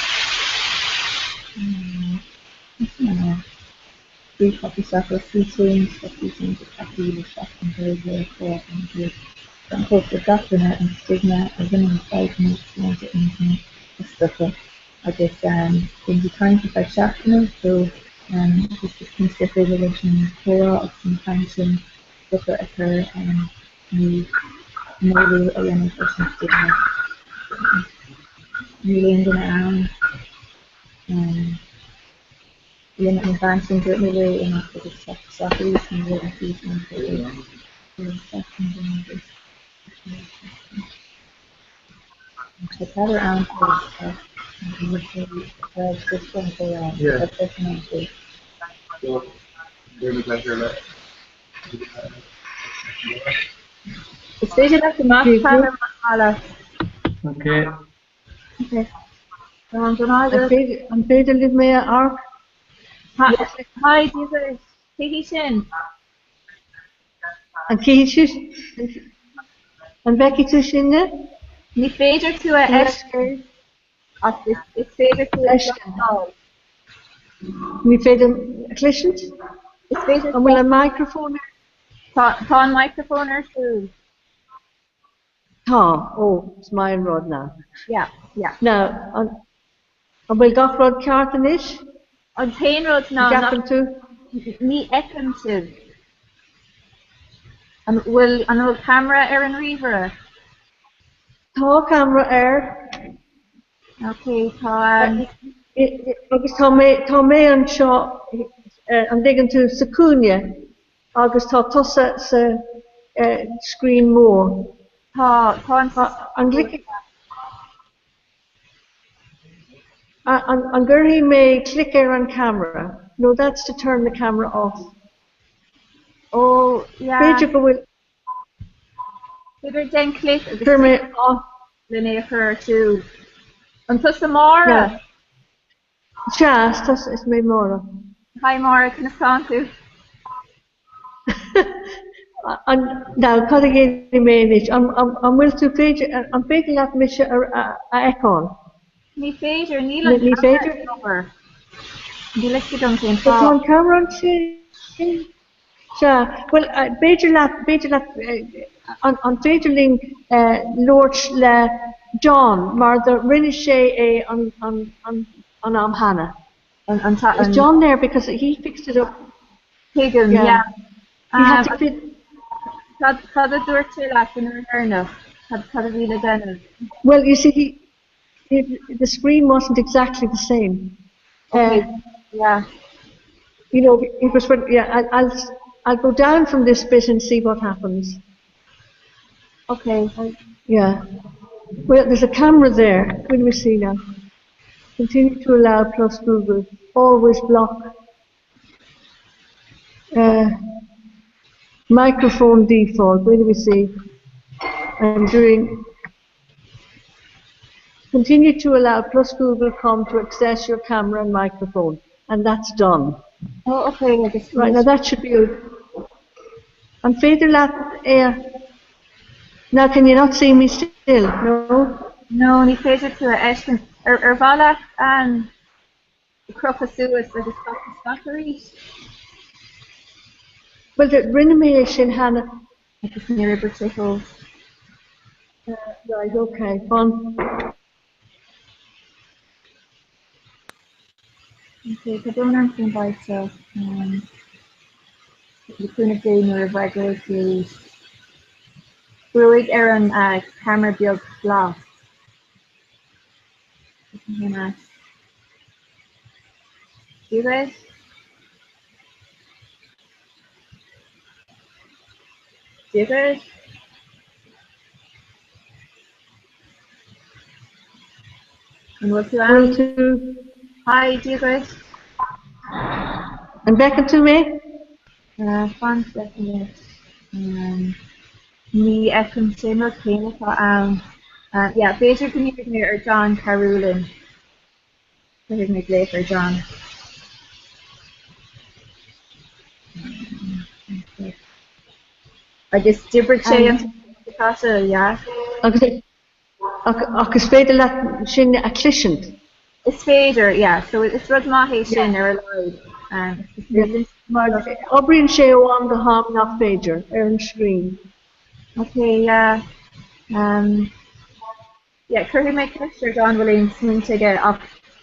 Speaker 2: Bhí copy isteach le físeáin, tá físeáin ag tacú le Seachtain Ghaeilge 2011. Tá an cóip do gach duine, an stigma a bhaineann le fadhbanna sláinte intinne a stopadh agus beimid ag caint ar feadh seachtaine so just is cinnte gur féidir leis an chomhrá agus an chaint sin stopadh a chur nó maolú a dhéanamh leis an stigma. Níl aon duine ann. Rinne an bhean sin dúirt mé léi imeacht agus teacht isteach arís ní raibh an físeán Tá Peadar ann fós ach an bhfuil sé ag cur an chomhrá tá seisean ann fós. Is féidir leat imeacht Peadar más maith leat.
Speaker 19: Okay.
Speaker 7: An féidir libh mé a amharc?
Speaker 2: Hi, Dia duit. Cé hí sin?
Speaker 7: An cífidh tú? An bhfeicfidh tú sinne?
Speaker 2: Ní féidir tú a fheiscint ach is féidir tú a chloisteáil.
Speaker 7: Ní féidir a chloisint?
Speaker 2: Is féidir.
Speaker 7: An bhfuil an microphone ar?
Speaker 2: Tá an microphone ar siúl.
Speaker 7: Tá, ó, is maith an rud now.
Speaker 2: Yeah, yeah.
Speaker 7: Now, an, an bhfuil gach rud ceart anois?
Speaker 2: An t-aon rud ná
Speaker 7: An gceapann tú?
Speaker 2: ní fheicim sibh. An bhfuil, an bhfuil ceamara ar an ríomhaire?
Speaker 7: Tá ceamara air.
Speaker 2: Ok, tá.
Speaker 7: Agus tá mé, tá mé anseo, an dtuigeann tú, sa chúinne agus tá tusa sa screen mór.
Speaker 2: Tá, tá an.
Speaker 7: An gclic. An gcuirfidh mé clic ar an camera? No, that's to turn the camera off.
Speaker 2: Oh, yeah.
Speaker 7: B'fhéidir go bhfuil.
Speaker 2: B'fhéidir déan clic agus
Speaker 7: Chuir mé off.
Speaker 2: Len é a chur ar siúl. An tusa Máire?
Speaker 7: Yeah. Sea, is mé Máire.
Speaker 2: Hi Máire, conas tánn tú?
Speaker 7: Now, cad a dhéanfaidh mé anois? An bhfuil tú féidir, an féidir leat mise a fheiceáil?
Speaker 2: Ní féidir, níl an ceamara ag obair. Níl a fhios agam cén
Speaker 7: fáth. Tá an ceamara ansin. Sea, bhuel, b'fhéidir leat, b'fhéidir leat, an féidir linn labhairt le John mar do rinne sé é an am cheana. Is John there because he fixed it up.
Speaker 2: Tuigim, yeah. He had to fit. Cad cad a dúirt sé leat an uair dheireanach? Cad cad a bhí le déanamh?
Speaker 7: Well, you see, he, he, the screen wasn't exactly the same.
Speaker 2: Okay, uh, yeah.
Speaker 7: You know, it was when, yeah, I, I'll, I'll go down from this bit and see what happens.
Speaker 2: Okay.
Speaker 7: Yeah. Well, there's a camera there. What do we see now? Continue to allow plus Google. Always block. Uh, microphone default. Where do we see? I'm doing Continue to allow plus Google.com to access your camera and microphone. And that's done.
Speaker 2: Oh, okay. I guess
Speaker 7: right, now that should be... An féidir leat é Now can you not see me still? No?
Speaker 2: No, ní féidir tú a fheiscint. Ar ar mhaith leat an crochadh suas agus teacht isteach arís?
Speaker 7: Bhuel, rinne mé é sin cheana.
Speaker 2: Agus níor oibrigh sé fós.
Speaker 7: Right, okay, fan.
Speaker 2: Okay, tá brón orm faoin bhfadhb seo. Le cúnamh Dé nuair a bhfreagróidh tú arís. Brúigh ar an ceamara beag glas. Dia duit. Dia duit. An bhfuil tú ann?
Speaker 7: Bhfuil tú?
Speaker 2: Hi, Dia duit.
Speaker 7: An bhfeiceann tú mé?
Speaker 2: Fan soicind. Ní fheicim cén rud céanna atá ann. Yeah, b'fhéidir go n-iarrfaidh mé ar John cabhrú linn. Cuirfidh mé glaoch ar John. Agus d'oibrigh sé an tseachtain seo caite, yeah?
Speaker 7: Agus ach is féidir leat sinn a chloisint?
Speaker 2: Is féidir, yeah. So is rud maith é sin ar a laghad. Is féidir linn.
Speaker 7: Mar oibríonn sé ó am go ham nach féidir ar an screen.
Speaker 2: Ok, yeah. Um, Yeah, cuirfidh mé ceist ar John bhfuil aon smaointe aige ach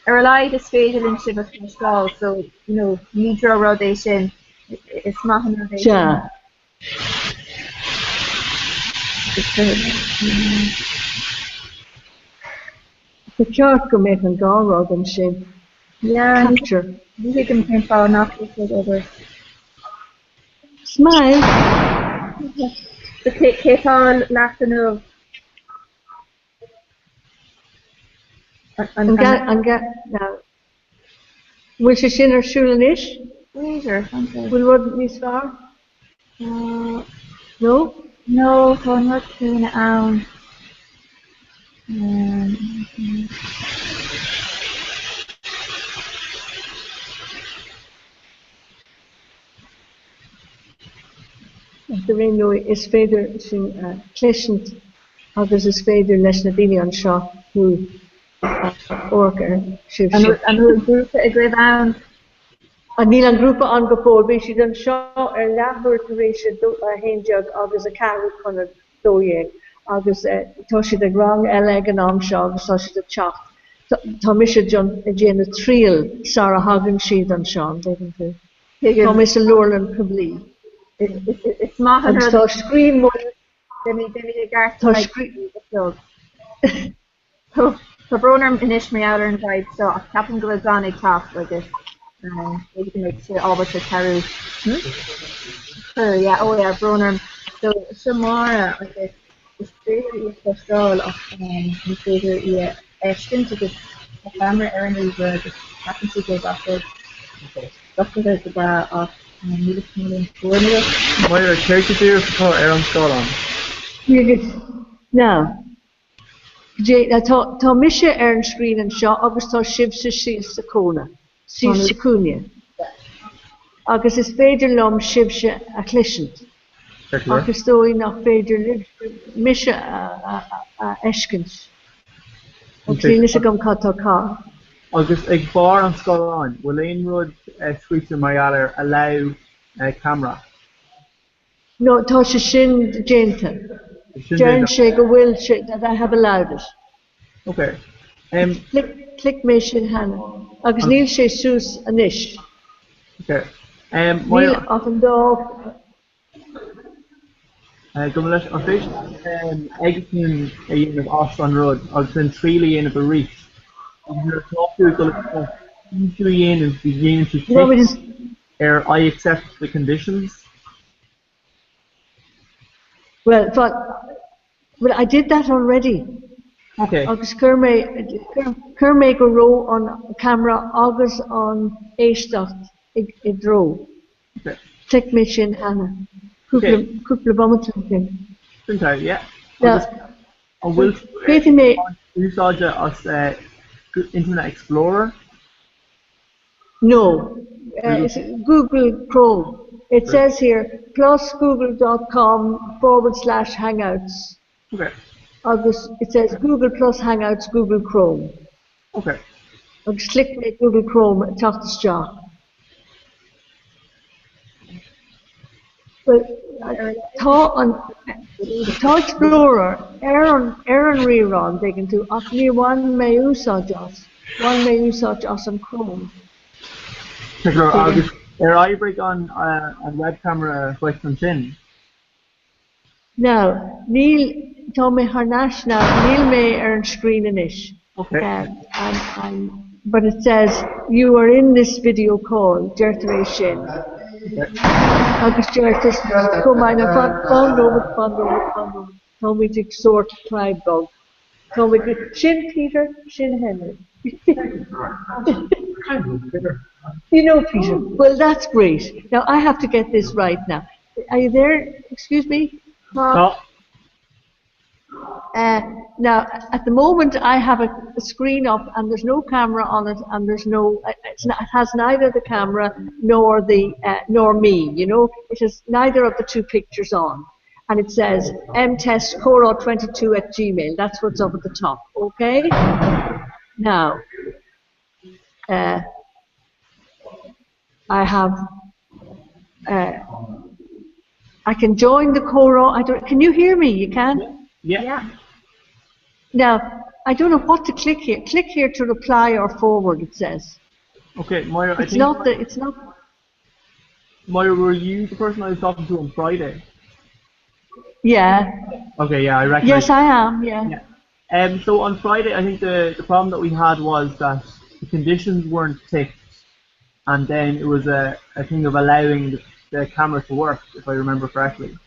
Speaker 2: ar a laghad is féidir linn sibh a chloisteáil so, you know, ní drochrud é sin. Is maith an rud é sin.
Speaker 7: Sea. Ba cheart go mbeadh an dá rud ansin.
Speaker 2: Yeah,
Speaker 7: Capture.
Speaker 2: ní thuigim cén fáth nach bhfuil sé ag obair.
Speaker 7: Smile!
Speaker 2: So cé cé atá leat inniu?
Speaker 7: An bhfuil sé sin ar siúl anois?
Speaker 2: B'fhéidir.
Speaker 7: Bhfuil rud níos fearr? No?
Speaker 2: No, tá an rud céanna ann.
Speaker 7: Ar aon ndóigh, is féidir sinn a chloisint agus is féidir leis na daoine anseo thú a amharc ar sibhse.
Speaker 2: An bhfuil grúpa agaibh ann?
Speaker 7: Níl an grúpa ann go fóill. Beidh siad anseo ar leathuair tar éis a 11 agus a ceathrú chun a 12 agus tá siad ag rang eile ag an am seo agus tá siad ag teacht. Tá mise ag déanamh triail sara thagann siad anseo, an dtuigeann tú? Tá mé sa leabharlann poiblí.
Speaker 2: Is maith an
Speaker 7: Agus
Speaker 2: rud
Speaker 7: tá scrín mór.
Speaker 2: Beimid i gceart
Speaker 7: Tá
Speaker 2: le
Speaker 7: scrín.
Speaker 2: Tá brón orm anois mar gheall ar an bhfadhb seo ach ceapaim go bhfuil John ag teacht agus b'fhéidir go mbeidh sé ábalta cabhrú. Sure, yeah, oh yeah, brón orm. So, seo Máire agus is
Speaker 15: féidir í a chloisteáil ach ní féidir í a fheiscint agus tá ceamara ar an ríomhaire agus ceapann sé go bhfuil gach rud socraithe go breá ach níl fhios agam an bhfuair mé.
Speaker 9: Máire, céard go díreach atá ar an scáileán?
Speaker 7: Now, tá, tá mise ar an screen anseo agus tá sibhse síos sa cóna, síos sa cúinne. Agus is féidir liom sibhse a chloisint. Ach is dóigh nach féidir libhse mise a fheiscint. Agus níl fhios agam cad tá ca.
Speaker 9: Agus ag barr an scáileáin, bhfuil aon rud scríte mar gheall ar allow camera?
Speaker 7: No, tá sé sin déanta. Deireann sé go bhfuil sé, that I have allowed it.
Speaker 9: Ok.
Speaker 7: Chlic mé sin cheana. Agus níl sé suas anois.
Speaker 9: Ok.
Speaker 7: Níl ach an dá.
Speaker 9: Gabh mo leithscéal, an féidir exiting a dhéanamh as an rud agus then triail a dhéanamh arís? Agus nuair atá tú ag dul isteach, cinntiú a dhéanamh go ndéanann tú tic ar I accept the conditions.
Speaker 7: Well, but, well, I did that already.
Speaker 9: Okay.
Speaker 7: Agus chuir mé, chuir mé go raibh an camera agus an éisteacht i dtreo.
Speaker 9: Okay.
Speaker 7: Chlic mé sin cheana.
Speaker 9: Okay.
Speaker 7: Cúpla bomaite ó shin.
Speaker 9: Sin tá, yeah.
Speaker 7: Now,
Speaker 9: Agus an bhfuil tú
Speaker 7: féadfaidh mé.
Speaker 9: úsáide as Internet Explorer?
Speaker 7: No. It's Google Chrome. It says here plus google.com forward slash hangouts.
Speaker 9: Okay.
Speaker 7: Agus it says Google plus Hangouts Google Chrome.
Speaker 9: Okay.
Speaker 7: Agus chlic mé Google Chrome ag teacht isteach. Well, tá an tá Explorer ar an ar an ríomhaire, dtuigeann tú, ach ní bhain mé úsáid as. Bhain mé úsáid as an Chrome.
Speaker 9: Agus ar oibrigh an an web camera dhuit ansin?
Speaker 7: Now, níl, tá mé thar n-ais now, níl mé ar an screen anois.
Speaker 9: Okay.
Speaker 7: I'm, I'm, but it says, you are in this video call, deirtear é sin. Agus deirtear, chomh maith le fan, fan nóiméad, fan nóiméad, fan nóiméad, táimid ag sórt clyde bug. Táimid ag, sin Peter, sin Henry. You know Peter. Well, that's great. Now, I have to get this right now. Are you there? Excuse me?
Speaker 9: No.
Speaker 7: Uh, now, at the moment, I have a, a screen up and there's no camera on it and there's no, uh, it's not, it has neither the camera nor the, uh, nor me, you know? It has neither of the two pictures on. And it says mtest 22 at gmail. That's what's up at the top, okay? Now, uh, I have uh, I can join the choral. I don't, can you hear me? You can?
Speaker 9: Yeah. yeah.
Speaker 7: Now, I don't know what to click here. Click here to reply or forward, it says.
Speaker 9: Okay, Moira,
Speaker 7: it's not the, it's not
Speaker 9: Moira, were you the person I was talking to on Friday?
Speaker 7: Yeah.
Speaker 9: Okay, yeah, I recognize.
Speaker 7: Yes, I am, yeah.
Speaker 9: yeah. Um, so on Friday, I think the, the problem that we had was that the conditions weren't ticked, and then it was a, a thing of allowing the, the camera to work, if I remember correctly.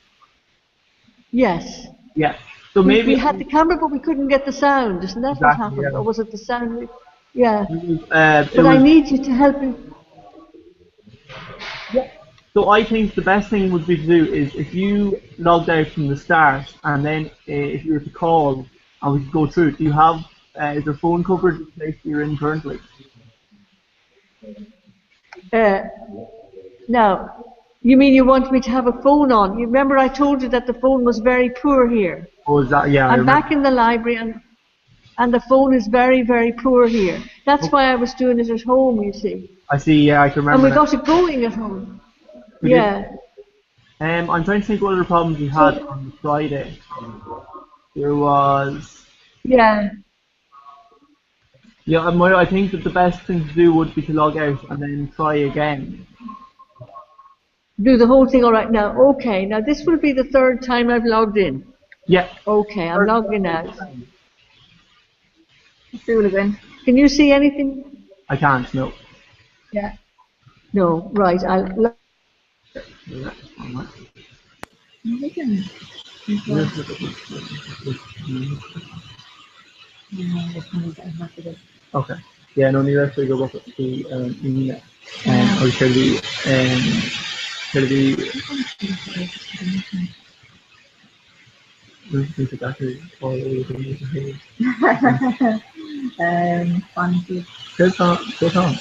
Speaker 7: Yes.
Speaker 9: Yeah. So maybe
Speaker 7: we, we had the camera, but we couldn't get the sound. Isn't that
Speaker 9: exactly,
Speaker 7: what happened?
Speaker 9: Yeah.
Speaker 7: Or was it the sound? We, yeah.
Speaker 9: Was, uh,
Speaker 7: but
Speaker 9: was,
Speaker 7: I need you to help me.
Speaker 9: Yeah. So I think the best thing would be to do is if you logged out from the start, and then uh, if you were to call and we could go through. Do you have uh, is there phone coverage in the place you're in currently?
Speaker 7: Uh, now, you mean you want me to have a phone on? You remember I told you that the phone was very poor here.
Speaker 9: Oh, is that yeah?
Speaker 7: I'm back in the library and and the phone is very very poor here. That's
Speaker 9: oh.
Speaker 7: why I was doing it at home. You see.
Speaker 9: I see. Yeah, I can remember.
Speaker 7: And we
Speaker 9: now.
Speaker 7: got it going at home.
Speaker 9: We
Speaker 7: yeah.
Speaker 9: Did. Um, I'm trying to think what other problems we had on Friday. There was.
Speaker 7: Yeah.
Speaker 9: Yeah, I think that the best thing to do would be to log out and then try again.
Speaker 7: Do the whole thing all right now. Okay, now this will be the third time I've logged in.
Speaker 9: Yeah.
Speaker 7: Okay, I'm logging out.
Speaker 15: Again.
Speaker 7: Can you see anything?
Speaker 9: I can't, no.
Speaker 15: Yeah.
Speaker 7: No, right. I'll.
Speaker 15: We can.
Speaker 20: Ok. Yeah, no, ní raibh sé go bhí ar an Aoine. Agus céard a bhí, céard a bhí, bhí sé deacair fáil ó dhaoine a théid. Céard tá, céard tá ann?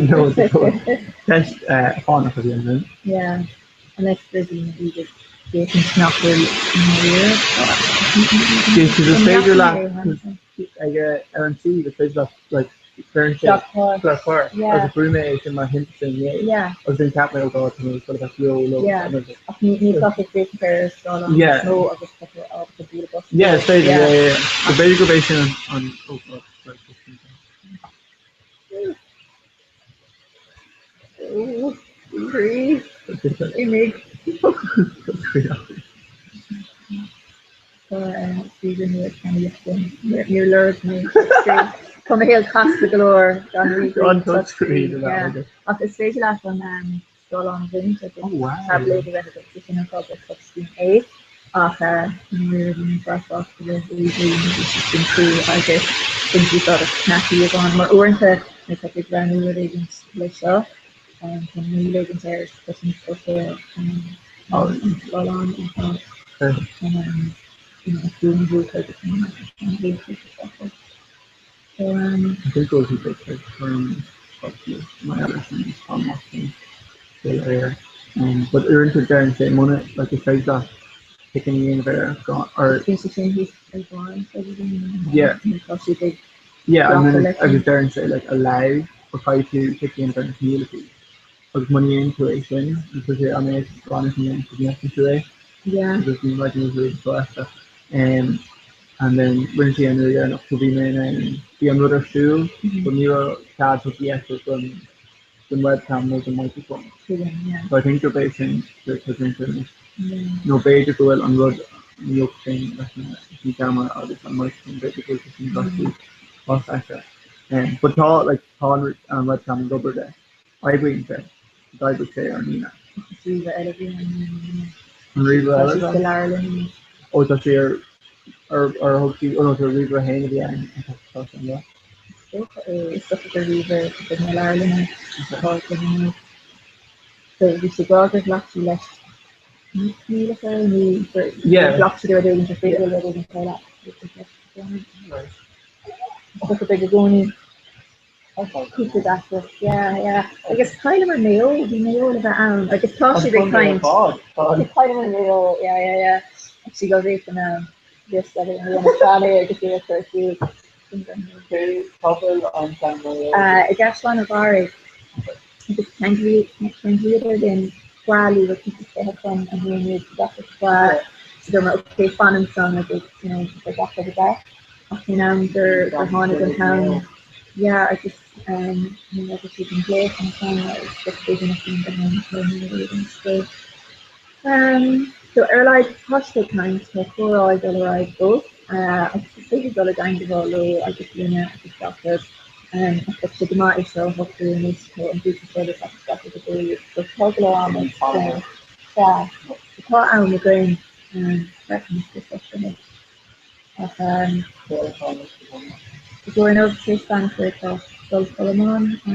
Speaker 20: No, ceist fánach a bhí ansin.
Speaker 10: Yeah. Unless there's an iad féachaint nach bhfuil
Speaker 20: Is féidir leat ag ar an suíomh is féidir leat like cuireann sé Gach clár agus brúigh mé é sin mar hint inné agus then cheap mé oh god tá mé sort of like ró low
Speaker 10: Ach ní ní tá sé féachaint ar scáileán
Speaker 20: níos
Speaker 10: mó agus tá sé ábalta bualadh bos.
Speaker 20: Yeah is féidir yeah yeah yeah so b'fhéidir gurb é sin an oh god sorry
Speaker 10: Imigh. Níor lorg mé Tá mo shaol casta go leor gan
Speaker 20: ríomhairí touchscreen.
Speaker 10: Ach is féidir leat an scáileán a bhaint agus táibléad a bheith agat so sin an fáth gur touchscreen é. Ach nuair a bhí mé breá sásta le ríomhairí nó bhí siad sin crua agus baint úsáid as cnaipí amháin mar uaireanta nuair atá tú ag roghnú rud éigin le seo tá moill éigin air is cloiseann tusa an scáileán atá an fuaim bhuailte agus an bhuailte isteach.
Speaker 20: So I think go bhfuil sé ag cur mar eile sin amach sin air. But uaireanta deireann sé muna like is féidir leat picking a dhéanamh air gan or
Speaker 10: Bíonn sé sin thíos ar bharr an
Speaker 20: pheidigree Yeah. nó tá siad ag Yeah and then agus deireann sé like allow or caithfidh tú pick a dhéanamh ar na coinníollacha agus muna dhéanann tú é sin and tá sé an é gan is ní dhéanann tú é
Speaker 10: Yeah.
Speaker 20: agus ní like ní really so And then rinne sé an uair dheireanach so bhí mé in ann, bhí an rud ar siúl but ní raibh cead tugtha aici don don webcam nó don microphone. So I think gurb é sin gur tá déanta anois. Nó b'fhéidir go bhfuil an rud nuacht sin leis na leis an gceamara agus an microphone b'fhéidir go bhfuil sé sin gastaí fós aici. But tá like tá an an webcam ag obair de. Oibríonn sé. D'oibrigh sé ar an Aoine.
Speaker 10: Is ríomhaire eile a bhí ann inné.
Speaker 20: An ríomhaire eile?
Speaker 10: Tá sí sa leabharlann anois.
Speaker 20: Ó tá sí ar ar ar thug sí ó no tá ríomhaire féin a bhí ann tá sé an
Speaker 10: Is dócha é is dócha gur ríomhaire de chuid na leabharlainne atá aici anois. So bhí sé grá gur ghlac sí leis na coinníollacha nó gur ghlac sí le rud éigin gur féidir le rud éigin tarlú. Is dócha beidh i gcónaí Cúpla deacracht, yeah, yeah. Agus chailleamar Maigh Eo, bhí Maigh Eo le bheith ann agus tá siad ag caint. Chailleamar Maigh Eo, yeah, yeah, yeah. Actually go bhféadfainn in ann just a bheith ina plean é agus é a chur siúl.
Speaker 20: Cé cá bhfuil an plean Maigh Eo?
Speaker 10: I gCaisleán an Bharraigh. Agus cheanglaíodar linn breá luath cúpla cluiche chun an haon rud is breá. So dúirt mé okay fan ansan agus you know beidh gach rud i gceart. Ach faoin am gur tháinig an t-am, yeah, agus ní raibh siad an glaoch an t-am agus just b'fhéidir nach bhfuil an am le rud éigin. So, so ar a laghad tá siad ag caint, tá comhrá ag dul ar aghaidh fós agus is féidir dul i dteangmháil leo agus linne agus gach rud. Ach tá sé go maith é seo a shocrú anois, tá an grúpa seo le teacht isteach ag 12 so tá go leor ama againn. Sea, tá am againn, feicim go socraithe. Ach i gcomhair nó tar éis beannachta tá Scoil Cholmáin i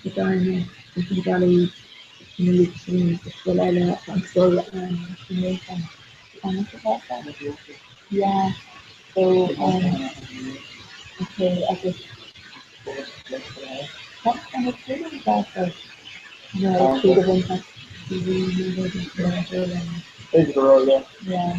Speaker 10: gCarna, Cinnte na Gealaí, ina dhiaidh sin is scoil eile an scoil i nGaeltacht Yeah so okay agus tá an No tríd a bhaint as
Speaker 20: B'fhéidir go raibh, yeah.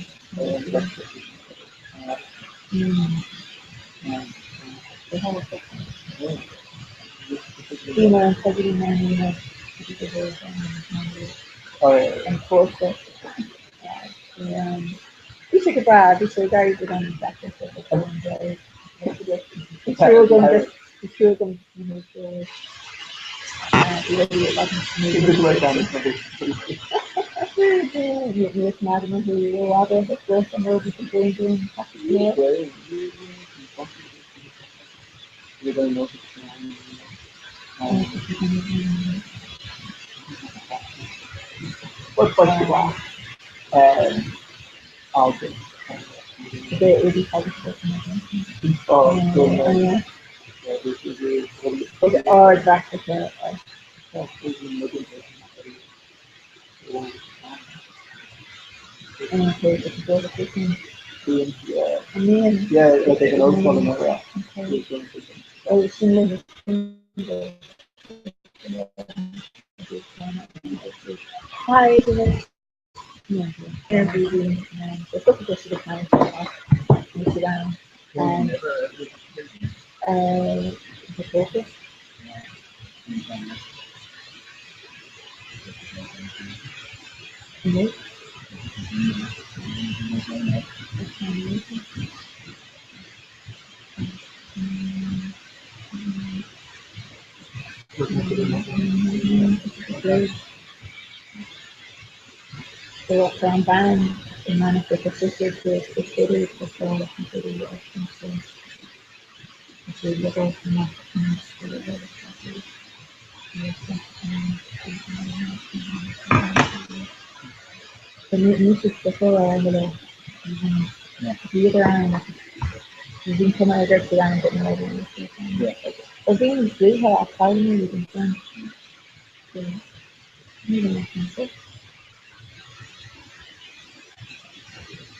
Speaker 10: Yeah. Bhí sé go breá, bhí sé ag éirí go dona deacair Bhí trua agam bhí trua agam na múinteoirí. Bhí rudaí i bhfad níos mó. Níor choimeádamar thú rófhada ag dul an raibh tú ag dul
Speaker 20: Agus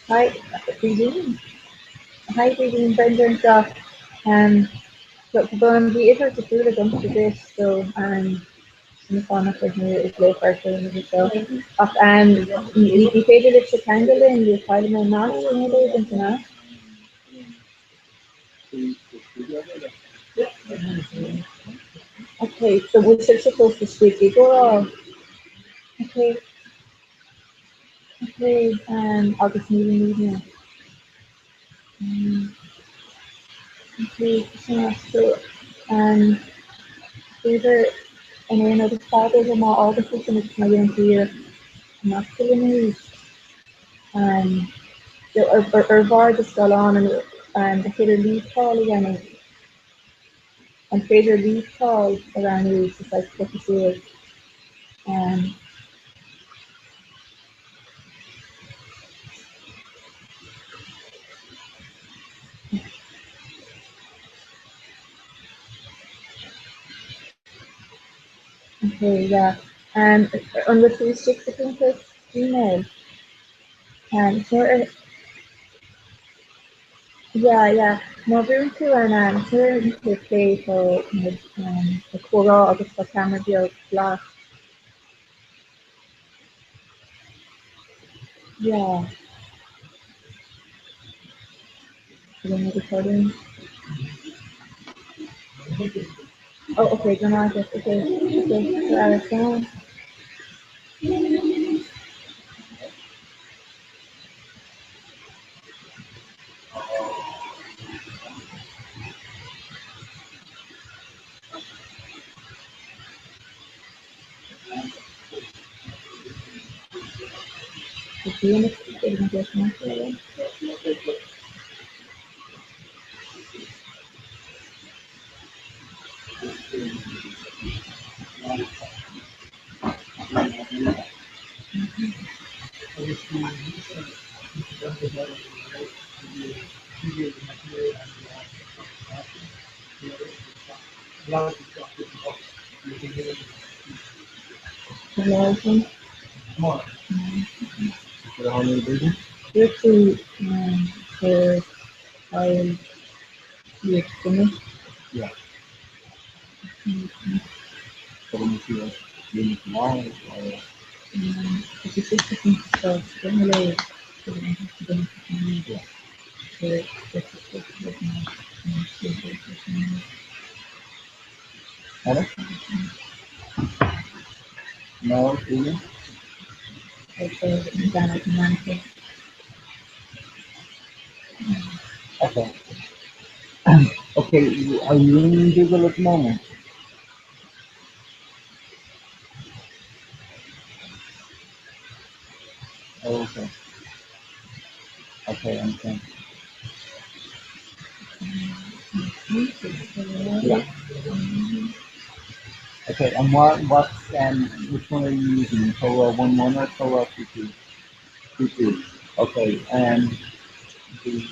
Speaker 15: Hi, Brídín. Hi Brídín, Brenda anseo. Um, so bhí uimhir difriúil agamsa duit so um, sin an fáth nach raibh mé ag glaoch ort ar an uimhir seo. Ach um, ní ní féidir libhse ceangal linn, níor chaill mé nasc nó rud éigin san ea? Okay, so bhfuil sibhse fós istigh i gcomhrá? Okay. Okay, um, agus nílimidne. Um, okay, sin so, um, b'fhéidir an aon rud is fearr má fhágann tú sin agus má dhéanann tú iarracht nascadh linn arís. Um, so, ar, ar, ar bharr do scáileáin an, um, an féidir leave call a dhéanamh? An féidir leave call a roghnú sa saghas piocadh suas? Um, Okay, yeah. Um, an bhfuil tú istigh sa chuntas Gmail? Um, so ar Yeah, yeah. Má bhrúnn tú ar an nuair tú ag plé tá ag comhrá agus tá ceamara beag glas. Yeah. Recording. Oh, okay, go on, okay, okay, so, Dúirt tú gur chaill iad duine.
Speaker 20: Yeah. Hello? No, Ian? Okay. Okay, are you in Google at the moment? Oh, okay. Okay, I understand. Yeah. Okay, and what what's um which one are you using? Cora 11 or Cora 22? YouTube. Okay. Um, the,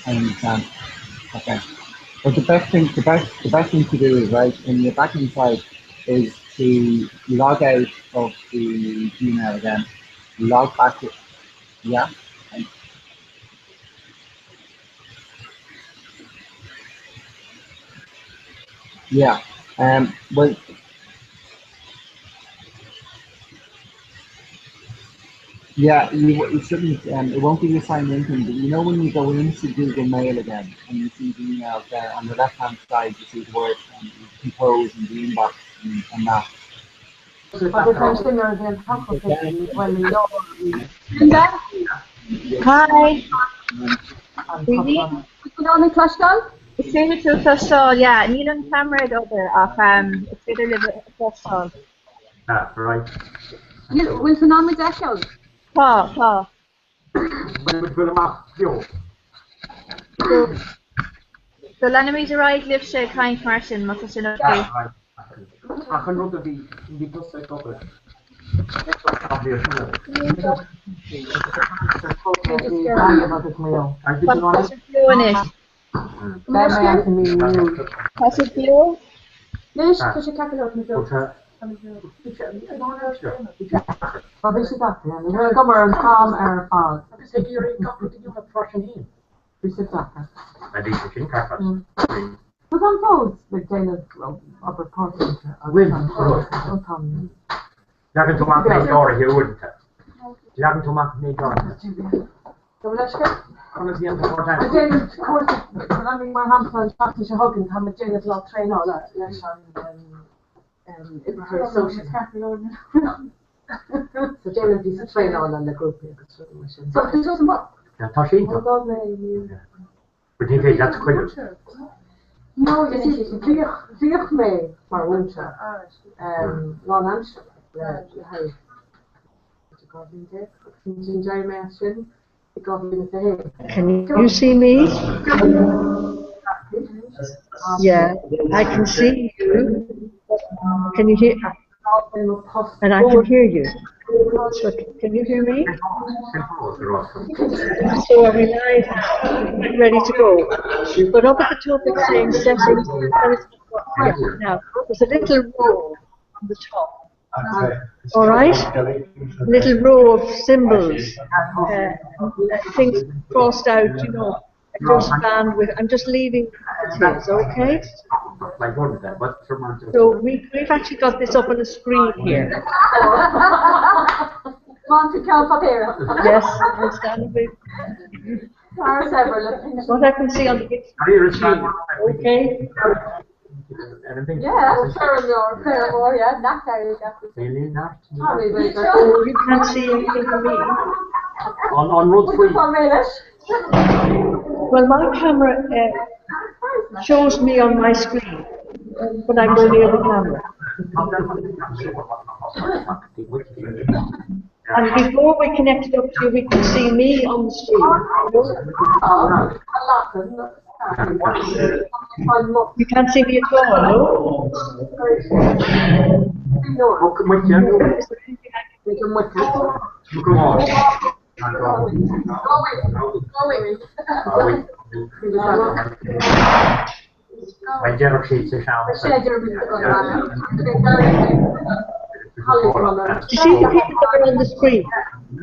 Speaker 20: I understand. Okay. But the best thing, the best, the best thing to do is right when you're back inside is to log out of the Gmail again, log back. To, yeah. And, yeah. Um. Well. Yeah, you, you shouldn't. Um, it won't give you a sign in thing, but you know when you go into Google Mail again and you see the emails there on the left hand side, you see the word um, compose and the inbox and, and that.
Speaker 2: Hi. Is féidir tú cloisteáil, yeah, níl an ceamara ag obair ach um, is féidir libh cloisteáil.
Speaker 4: Ah, right.
Speaker 10: Bhfuil tú in ann muid a fheiceáil?
Speaker 2: Tá, tá.
Speaker 4: Bhfuil muid dul amach beo?
Speaker 2: So, so leanfaimid ar aghaidh libhse ag caint mar sin, má tá sin ok.
Speaker 4: Ach an rud a bhí, bhí tusa ag obair.
Speaker 2: Tá sibh beo anois. Tá sibh beo?
Speaker 10: Anois, tá sé ceart go leor, tá
Speaker 21: Bhí sé deacair, ní raibh agam ar an t-am ar fad.
Speaker 4: Agus ag iarraidh gach rud a dhéanamh freisin féin.
Speaker 21: Bhí sé deacair.
Speaker 4: Bhí sé sin ceart.
Speaker 21: Tá táim fós ag déanamh obair páirtaimseartha
Speaker 4: Bhfuil, rud. Leagann tú amach méid áirithe uaireanta. Leagann tú amach méid áirithe.
Speaker 21: Gabh mo leithscéal.
Speaker 4: Conas a dhéantar
Speaker 21: páirtaimseartha? Ag déanamh cúrsa, mar shampla an tseachtain seo chugainn táim ag déanamh lá traenála leis an oibritheoir sóisialta. So déanaim píosa traenála le grúpaí agus rudaí mar sin.
Speaker 4: Tá sé iontach. But ní féidir leat coinneáil.
Speaker 21: No, you see, bhíodh, bhíodh mé mar mhúinteoir lánaimseartha le haghaidh 12 bhliain agus ansin d'éirigh mé as sin i 2021.
Speaker 7: Can you see me? Yeah, I can see you. Can you hear? And I can hear you. So can you hear me? So are we live ready to go? But up at the top it's saying settings. Now, there's a little row on the top. All right? Little row of symbols, uh, things crossed out, you know. Just bandwidth. I'm just leaving it is, okay? So we, we've actually got this up on the screen here. Yes, I'm standing with. What I can see on the big screen, okay?
Speaker 10: Yeah, fair yeah,
Speaker 7: You can't see anything from me.
Speaker 4: On, on road free.
Speaker 7: Well, my camera uh, shows me on my screen when I go near the camera. And before we connected up to you, we could see me on the screen. You can't see me at all, no? Do you see the people that are on the screen?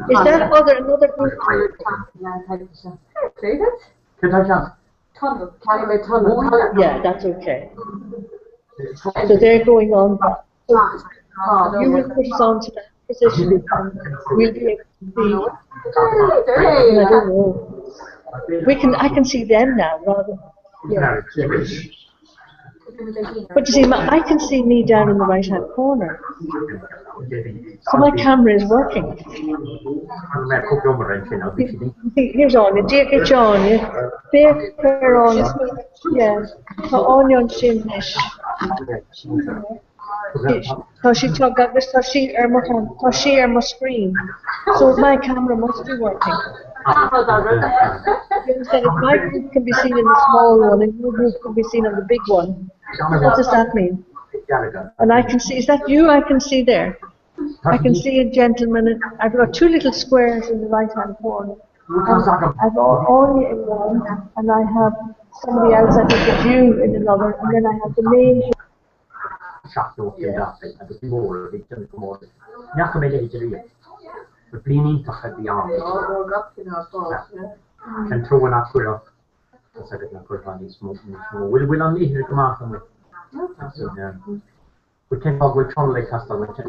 Speaker 7: Is that other another group? Yeah, that's okay. So they're going on. So you will put us on to that position and we'll be able to see. I don't know. We can, I can see them now rather. Yeah. But you see, my, I can see me down in the right hand corner. So my camera is working. Here's Áine, Dia duit Áine. Féach ar Áine. Yeah. Tá Áine ansin anois. Tá sí tá agus tá sí ar mo tá sí ar mo screen. So my camera must be working. You understand, if my group can be seen in the small one and your group can be seen on the big one, what does that mean?
Speaker 4: Dearga.
Speaker 7: And I can see, is that you I can see there? I can see a gentleman, I've got two little squares in the right-hand corner. And I've Áine in one, and I have somebody else, I think it's you in another, and then I have the name.
Speaker 4: 70 daltaí agus bhí mór a bhí déanamh go mór. Ní fhaca mé a leithéid ariamh. Ba bliain iontach a bhí ann. Cén trua nach cuireadh tá 's agat nach cuirfeá níos mó níos mó. Bhfuil bhfuil an liathróid go maith amuigh? Bhuel cén fáth go bhfuil tunnel ag teastáil bhuel tá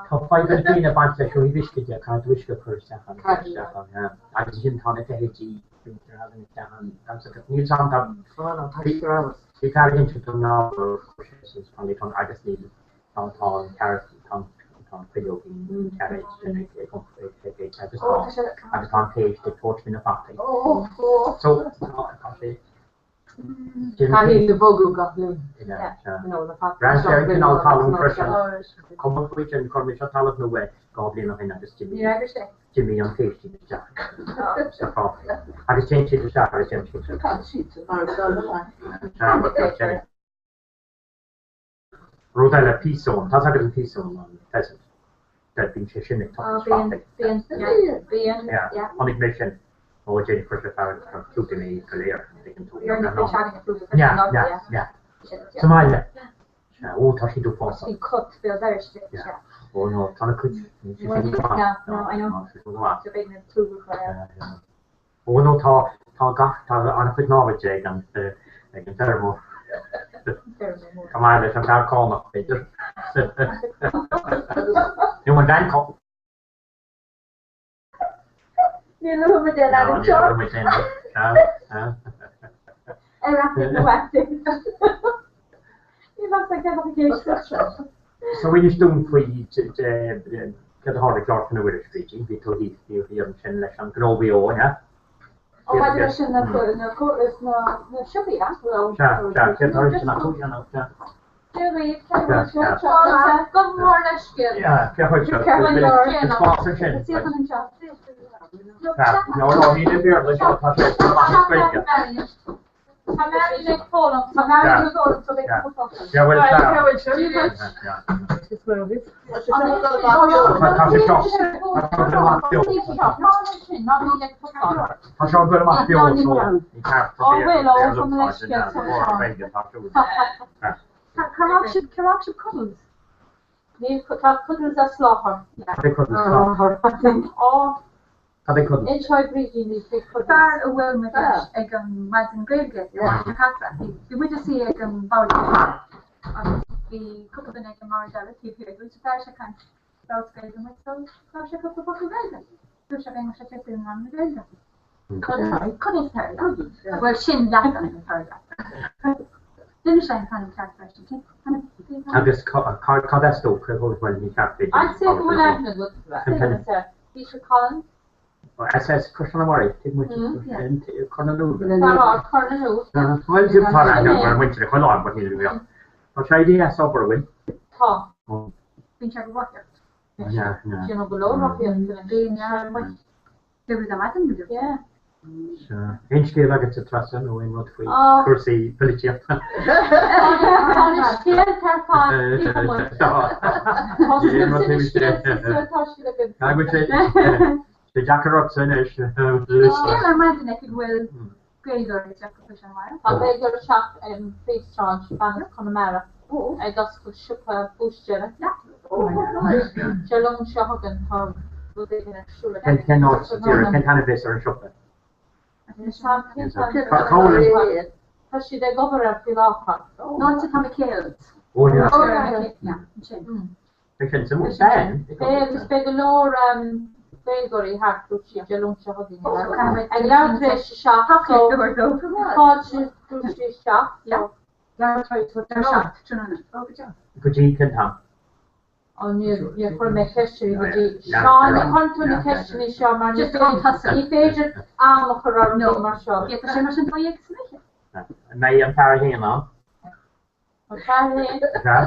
Speaker 4: Tá fadhb ag daoine ag baint leis ó thaobh uisce de, caithfidh tú uisce a chur isteach ann, isteach ann, agus ansin tá na feithidí, Níl 's agam tá Bhí fear ag insint dom ná chuir sé suas polytunnel agus níl tá tá an ceart tá tá an cuileoigín cearraid sin ag ag ag ag agus tá agus tá an péist ag tabhairt faoi na fataí. So tá tá sé
Speaker 21: Caithfidh tú bogadh gach bliain.
Speaker 4: Braitheann sé ar an gcineál talún freisin. Cuma faoi sin, chuir mise talamh nua 2 bhliain ó shin agus d'imigh an phéistín isteach sna prátaí. Agus téann siad isteach agus déanann siad. Rud eile, piasón. Tá's agat an piasón, an pheasant. Bíonn sé sin ag tochailt fataí.
Speaker 2: Bíonn, bíonn, bíonn, yeah.
Speaker 4: Chonaic mé sin. Ó, déan chuir sé fearg orm, chlúdaigh mé iad go léir, an dtuigeann tú. Yeah, yeah, yeah. Sa mbaile. Ó, tá siad uafásach.
Speaker 2: Bhí cut Béal Feirste, yeah.
Speaker 4: Ó, no, tá na cuid, níl sé sin go maith.
Speaker 2: No, no, I know.
Speaker 4: Tá sé sin go maith.
Speaker 2: So beidh na plúchadh a chur air.
Speaker 4: Ó no tá, tá gach, tá an-chuid námhaid ag an, ag an bhfeirmeoir. Chomh maith leis an bhfear cánach, b'fhéidir. Nó an bhean cánach.
Speaker 2: Ní luafaidh muid aon ainm
Speaker 4: anseo. Ní luafaidh muid aon ainm, sea, sea.
Speaker 2: Ar aithne nó aithne. Ní bheadh sé ceannach ag éisteacht seo.
Speaker 4: So inis dúinn faoi céard a tharla i gClár Chonradh Mhuiris, Brídín, bhí tú thíos, bhí tú ansin leis an Gnó Beo, an ea?
Speaker 12: Ó, maidir leis na na siopaí, ea?
Speaker 4: Sea, sea, céard a tharla sin acu, sea, sea.
Speaker 12: Dia dhaoibh, cé bhfuil seo? Gabh mo leithscéal.
Speaker 4: Cé chuid seo? Bhfuil spás ansin? No, no, ní le Béarla seo, tá sé amach as Gaeilge.
Speaker 12: Tá Marion ag foghlaim, tá Marion ag foghlaim, so beidh cúpla focal.
Speaker 4: Cé bhfuil seo?
Speaker 12: Cé bhfuil seo?
Speaker 4: Tá sé seo. Tá seo ag dul amach beo so ní ceart
Speaker 12: Ó bhuel, ó, tá mo leithscéal, tá Seán. Cá raibh sibh, cá raibh sibh Cuddles? Níl, tá Cuddles as láthair.
Speaker 4: Cad é Cuddles?
Speaker 12: Ó.
Speaker 4: Cad é Cuddles?
Speaker 12: Inseoidh Brídín daoibh faoi Cuddles.
Speaker 10: Fear a bhuail muid leis ag an Maidin Gaeilge an seo caite. Bhí muid ag suí ag an bord agus bhí cúpla duine ag an mbord eile taobh thiar agus bhí fear seo ag caint labhairt Gaeilge muid so labhair sé cúpla focal Gaeilge. Dúirt sé bheadh sé ag déanamh rang na Gaeilge. Cuddles Terry. Bhuel sin leath an Terry. D'inis sé an t-ainm ceart freisin.
Speaker 4: Agus cad as dó? Cé chomh bhfuil ní ceart b'fhéidir.
Speaker 12: I'd say go bhfuil aithne agat. Peter Collins.
Speaker 4: SS Caisleán an Bharraigh, tuig muid Cor na Nua.
Speaker 12: Cor na Nua.
Speaker 4: Bhuel, tá aithne agam ar muintir Choileáin, but níl mé. Tá sé deas obair, an bhfuil?
Speaker 12: Tá. Bíonn sé go rothaíocht. Déanann go leor rothaíocht anois.
Speaker 10: Bhí go maidin go
Speaker 12: Yeah.
Speaker 4: Aon scéal agatsa Treasa nó aon rud faoi chúrsaí polaitíochta?
Speaker 12: Tá na scéalta ar fad taobh amuigh. Tá na scéalta tá siad againn.
Speaker 4: Sé deacair ortsa anois.
Speaker 10: Scéal ar maidin aici go bhfuil Gaeilgeoir ag teacht go Caisleán an Bharraigh.
Speaker 12: Tá Gaeilgeoir ag teacht ar an bPríomhshráid, bean as Conamara, ag oscailt siopa búistéara. Dé Luain seo chugainn tá rud éigin ar siúl
Speaker 4: aige. Cén áit sa tír, cén t-ainm a bheas ar an siopa?
Speaker 12: Tá siad ag obair air faoi láthair.
Speaker 10: An áit atá McHale's.
Speaker 4: Ó yeah.
Speaker 10: Ansin.
Speaker 4: Beidh sin suimiúil. Bean?
Speaker 12: Beidh agus beidh go leor Gaeilgeoirí thart dúirt siad Dé Luain seo chugainn. Ag leathuair tar éis a 7 so fáilte dúirt sí isteach so.
Speaker 21: Leathuair tar éis a 7 tráthnóna.
Speaker 4: Go dtí cén t-am?
Speaker 12: Ó níor chuir mé ceist uirthi go dtí. Seán ní chuireann tú na ceisteanna seo mar ní féidir am a chur orm mar seo.
Speaker 10: Tá sé mar sin dó dhéag san oíche.
Speaker 4: An mbeidh an fear féin ann?
Speaker 12: An fear féin?
Speaker 4: Sea.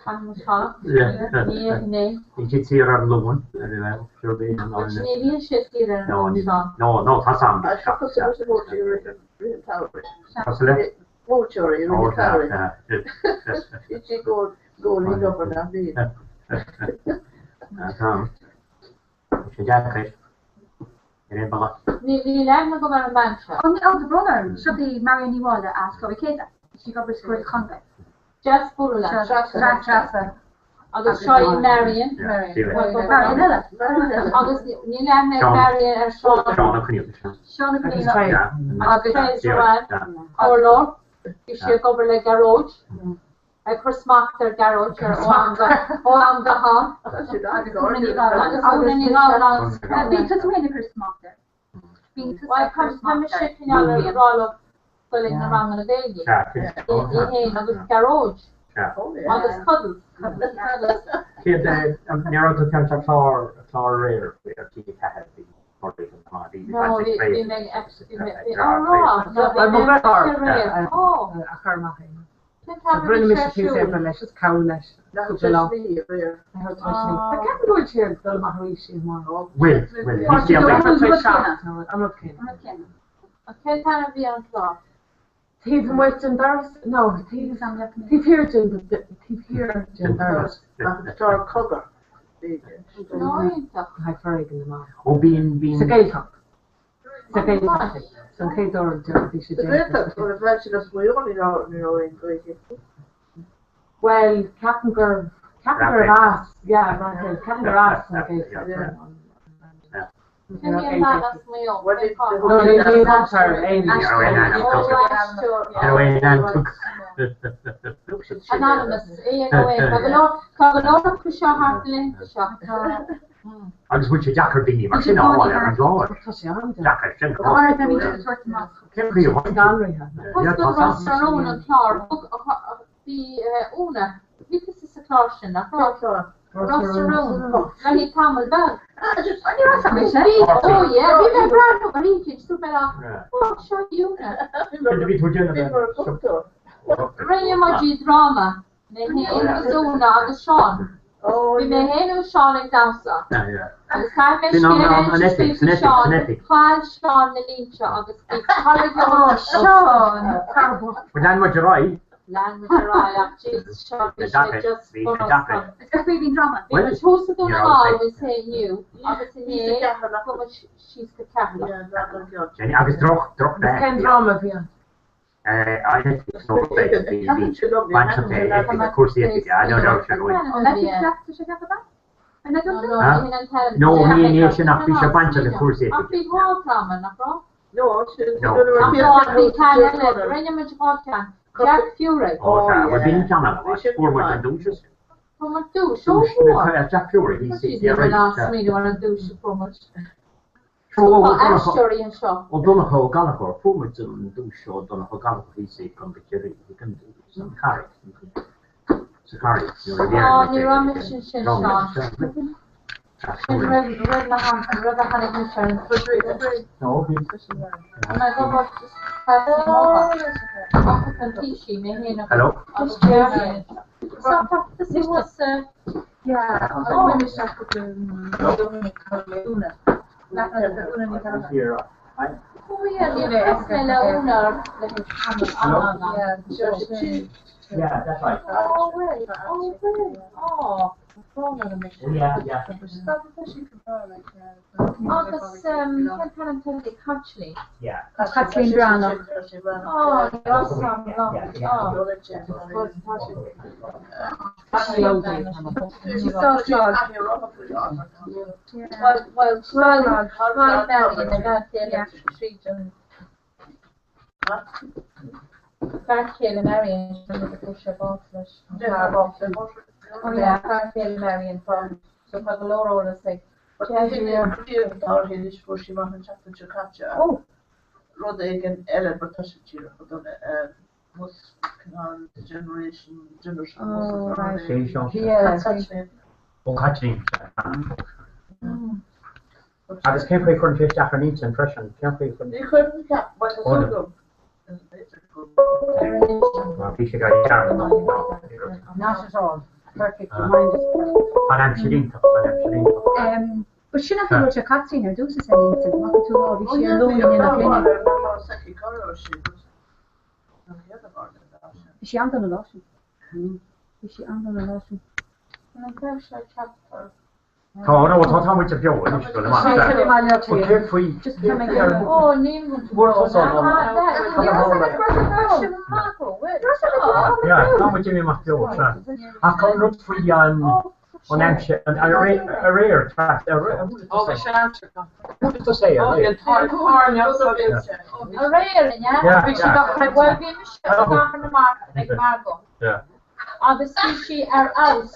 Speaker 12: Caithfidh muid fanacht. Ní inné.
Speaker 4: Bhí siad saor ar an Luan, sure bhí an
Speaker 12: Ní bhíonn siad saor ar an Luan, Seán.
Speaker 4: No, no, tá sam. Tá le?
Speaker 5: Múinteoirí i rith an tsamhraidh. Bhí siad go go ag obair nach mbíonn.
Speaker 4: Tá. Sé deacair. Ar aon bealach.
Speaker 12: Níl aithne agam ar an mbean seo.
Speaker 10: Ó, tá brón orm, seo í Marion Ní Mháille as Clóbh Uí Chéide. Tá sí ag obair sa Chomhairle Contae.
Speaker 12: Deas bualadh leat.
Speaker 10: Treasa. Treasa.
Speaker 12: Agus seo í Marion.
Speaker 10: Marion eile.
Speaker 12: Agus níl aithne ag Marion ar Seán.
Speaker 4: Seán Ó Conaola.
Speaker 10: Seán Ó Conaola.
Speaker 12: Agus Treasa Joanne. Comhairleoir. Bhí sí ag obair le Gearóid. Ag cur smacht ar Ghearóid ar ó am go ó am go ham. Agus Úna Ní Ghabhla. Agus Úna Ní Ghabhla.
Speaker 10: Bhí tusa féin ag cur smacht air. Bhí tusa ag cur
Speaker 12: Tá
Speaker 10: smacht
Speaker 12: mise
Speaker 10: air.
Speaker 12: cineál ag rá leo dul ag na ranganna Gaeilge. Í féin agus Gearóid. Agus Cuddles.
Speaker 4: Céard é, ní raibh tú ceann clár clár aréir faoi ar TG4 bhí Pádraig an t-am bhí
Speaker 12: No, bhí bhí mé bhí mé bhí á rá no bhí mé aréir. Ó!
Speaker 21: A chur amach é. So rinne mise píosa oibre leis is cabhrú leis cúpla lá. Tá ceapaim go bhfuil sé ag dul amach arís i mbarr.
Speaker 4: Bhfuil, bhfuil. Níos déanaí.
Speaker 21: An rud céanna.
Speaker 12: Cén t-ainm a bhí ar an chlár?
Speaker 21: Taobh amuigh den doras, no, taobh thiar den, taobh thiar den doras.
Speaker 5: Clár cogar.
Speaker 12: Nó iontach.
Speaker 21: Haghaidh foréigean na mban.
Speaker 4: Ó bíonn, bíonn.
Speaker 21: Sa Ghaeltacht. Sa Ghaeltacht. San chéad uair a bhí sé
Speaker 5: Sa Ghaeltacht, nuair a bheidh siad as Maigh Eo ní raibh ní raibh aon Ghaeilge.
Speaker 21: Bhuel, ceapaim gur, ceapaim gur as, yeah, ceapaim gur as an Ghaeltacht.
Speaker 12: Cén bhí an bhean as Maigh Eo? Cén fáth?
Speaker 21: No, ní ní thugtar aon
Speaker 12: Anonymous, A-N-O-N. Tá go leor, tá go leor acu seo thart na laethanta seo.
Speaker 4: Agus bhfuil sé deacair daoine mar sin a fháil ar an gclár?
Speaker 21: Tá sé an-deacair.
Speaker 4: Deacair sin a
Speaker 10: Go háirithe bhí siad ag tabhairt amach.
Speaker 4: Cén chaoi a bhfaigheann tú?
Speaker 21: Scanraithe.
Speaker 4: Yeah, tá
Speaker 12: Ros
Speaker 4: sam.
Speaker 12: na Rún an clár. Bhí Úna, bhí tusa sa chlár sin, nach raibh? Ros na Rún. Le tamall beag.
Speaker 10: Ní raibh mise.
Speaker 12: Bhí, oh yeah, bhí mé ag breathnú ar oíche, dúirt mé liom, oh, seo í Úna.
Speaker 4: Céard a bhí tú ag déanamh?
Speaker 12: Rinne muid dráma. Mé féin agus Úna agus Seán. Bhí mé féin agus Seán ag damhsa. Agus caithfidh mé
Speaker 4: Sin an-
Speaker 12: scéal a
Speaker 4: an
Speaker 12: inse
Speaker 4: eitic,
Speaker 12: faoi
Speaker 4: san eitic,
Speaker 12: Seán.
Speaker 4: san eitic.
Speaker 12: Chaill Seán na línte agus bhí carraig
Speaker 21: Oh, Seán!
Speaker 4: But lean muid ar aghaidh.
Speaker 12: Lean muid ar aghaidh ach Jesus Seán bhí
Speaker 4: Bhí
Speaker 12: sé
Speaker 4: deacair,
Speaker 12: just
Speaker 4: bhí sé
Speaker 12: bunoscionn.
Speaker 4: deacair.
Speaker 10: Is ar faoi bhí an dráma.
Speaker 12: Bhí muid thuas i Dún na
Speaker 4: Ní raibh
Speaker 12: nGall
Speaker 4: sé.
Speaker 12: is é inniu agus inné chuaigh muid síos go Ceatharlach.
Speaker 4: Sin agus droch, droch
Speaker 21: Agus cén dráma a bhí ann?
Speaker 4: No, ní ní sin ach bhí sé bainte le cúrsaí
Speaker 12: Ach bhí dhá dráma, nach raibh?
Speaker 5: No, sin
Speaker 4: No.
Speaker 12: Ach bhí ceann eile, rinne muid dhá cheann. Jack Fury.
Speaker 4: Ó, sea, bhuel bhí an ceann eile, fuair muid an duais sin.
Speaker 12: Fuair muid duais, ó fuair.
Speaker 4: Jack Fury, bhí sí,
Speaker 12: Ní raibh smaoineamh ar an duais a fuair muid.
Speaker 4: Ó,
Speaker 12: Tá aisteoirí anseo.
Speaker 4: Ó Donncha Ó Gallchóir, fuair muid an duais ó Donncha Ó Gallchóir thíos i gContae Chiarraí, i san Charraig, sa Charraig, nuair a
Speaker 12: Á,
Speaker 4: léirigh
Speaker 12: ní
Speaker 4: muid
Speaker 12: raibh
Speaker 4: é.
Speaker 12: mise ansin, Seán. Sin roimh roimh a tháinig roimh a tháinig mise ar an
Speaker 4: No, bhí.
Speaker 12: An mbeidh obair Ach an taoisigh, mé féin agus
Speaker 4: Hello?
Speaker 12: agus Marion. So, tá tusa thuas sa
Speaker 10: Yeah,
Speaker 12: Ó.
Speaker 10: rinne sé cúpla Úna. Úna Ní Gallchóir.
Speaker 4: Here, I,
Speaker 12: Oh yeah, ní raibh mé le Úna le tamall an-an.
Speaker 4: yeah, that's right.
Speaker 12: Oh, well, oh, well, oh, brón orm é.
Speaker 4: Oh, yeah, yeah.
Speaker 12: Agus cén t-ainm teilí Caitlín?
Speaker 4: Yeah.
Speaker 10: Caitlín Breathnach.
Speaker 12: Oh, ní raibh sam
Speaker 4: Yeah, yeah.
Speaker 12: Oh. Well, well, well, well, Marion, a bhean chéile tríd an fear chéile Marion, sin rud a fuair sé bás leis. Oh yeah, fear chéile Marion, tá, so tá go leor eolas ag.
Speaker 5: Oh. Rud éigin eile but tá sé díreach go dona mus cineál degeneration generation
Speaker 10: Oh, right.
Speaker 4: Sé seo.
Speaker 10: Yeah.
Speaker 4: Ó Caitlín. Agus cén chaoi a chuireann sé isteach ar an intinn freisin? Cén chaoi a chuireann
Speaker 5: Ní chuireann ceap bhuel tá súil agam.
Speaker 4: Bhí sé ag éirí dearmad.
Speaker 21: Not at all.
Speaker 12: Perfect, your mind is perfect.
Speaker 4: Tá an aimsir iontach, tá an aimsir iontach.
Speaker 8: But sin nach raibh sé Caitríona ar dtús is ar intinn, bhfaca tú lá bhí sí ar lón in éineacht linne. Bhí sí an-dona lá sin. Bhí sí an-dona lá sin.
Speaker 4: Tá, nó tá, tá muid beo anois go amach. But céard faoi, bhfuair tusa an Yeah, tá muid imithe amach beo, sea. Ach an rud faoi an an aimsir, an aréir,
Speaker 21: Ó, bhí sé aimsir go.
Speaker 4: Bhuail tusa é aréir.
Speaker 12: Aréir, an ea? Bhí sí dochreidte. Bhuel, bhí mise i gCathair na Mart ag margadh agus bhí sí ar fheabhas.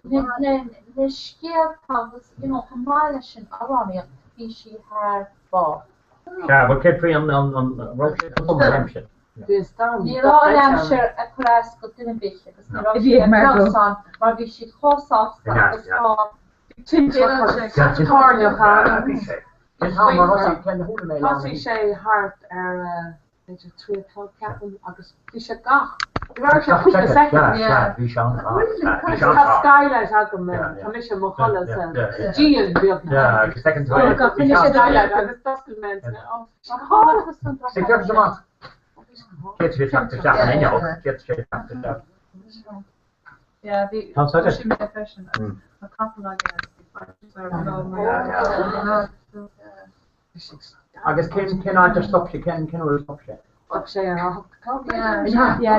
Speaker 12: Na scéalta agus, you know, chomh maith leis an amhránaíocht, bhí sí thar barr.
Speaker 4: Sea, bhuel céard faoi an, raibh sé go dona an aimsir?
Speaker 12: Ní raibh an aimsir ag cur as do dhuine ar bith agus ní raibh sí ag feabhas ann mar bhí siad chomh sásta agus chomh
Speaker 21: Thosaigh sé thart ar b'fhéidir 3 a chlog ceapaim agus bhí sé gach ní raibh sé cúpla soicind. Tá skylight agam tá mise i mo chodladh sa díon beagnach. Skylight agus d'oscail mé an
Speaker 4: Agus cén cén áit ar stop sé cén cén uair a stop sé?
Speaker 21: Stop sé ar a hocht a chlog.
Speaker 8: Yeah, bhí sé an Yeah,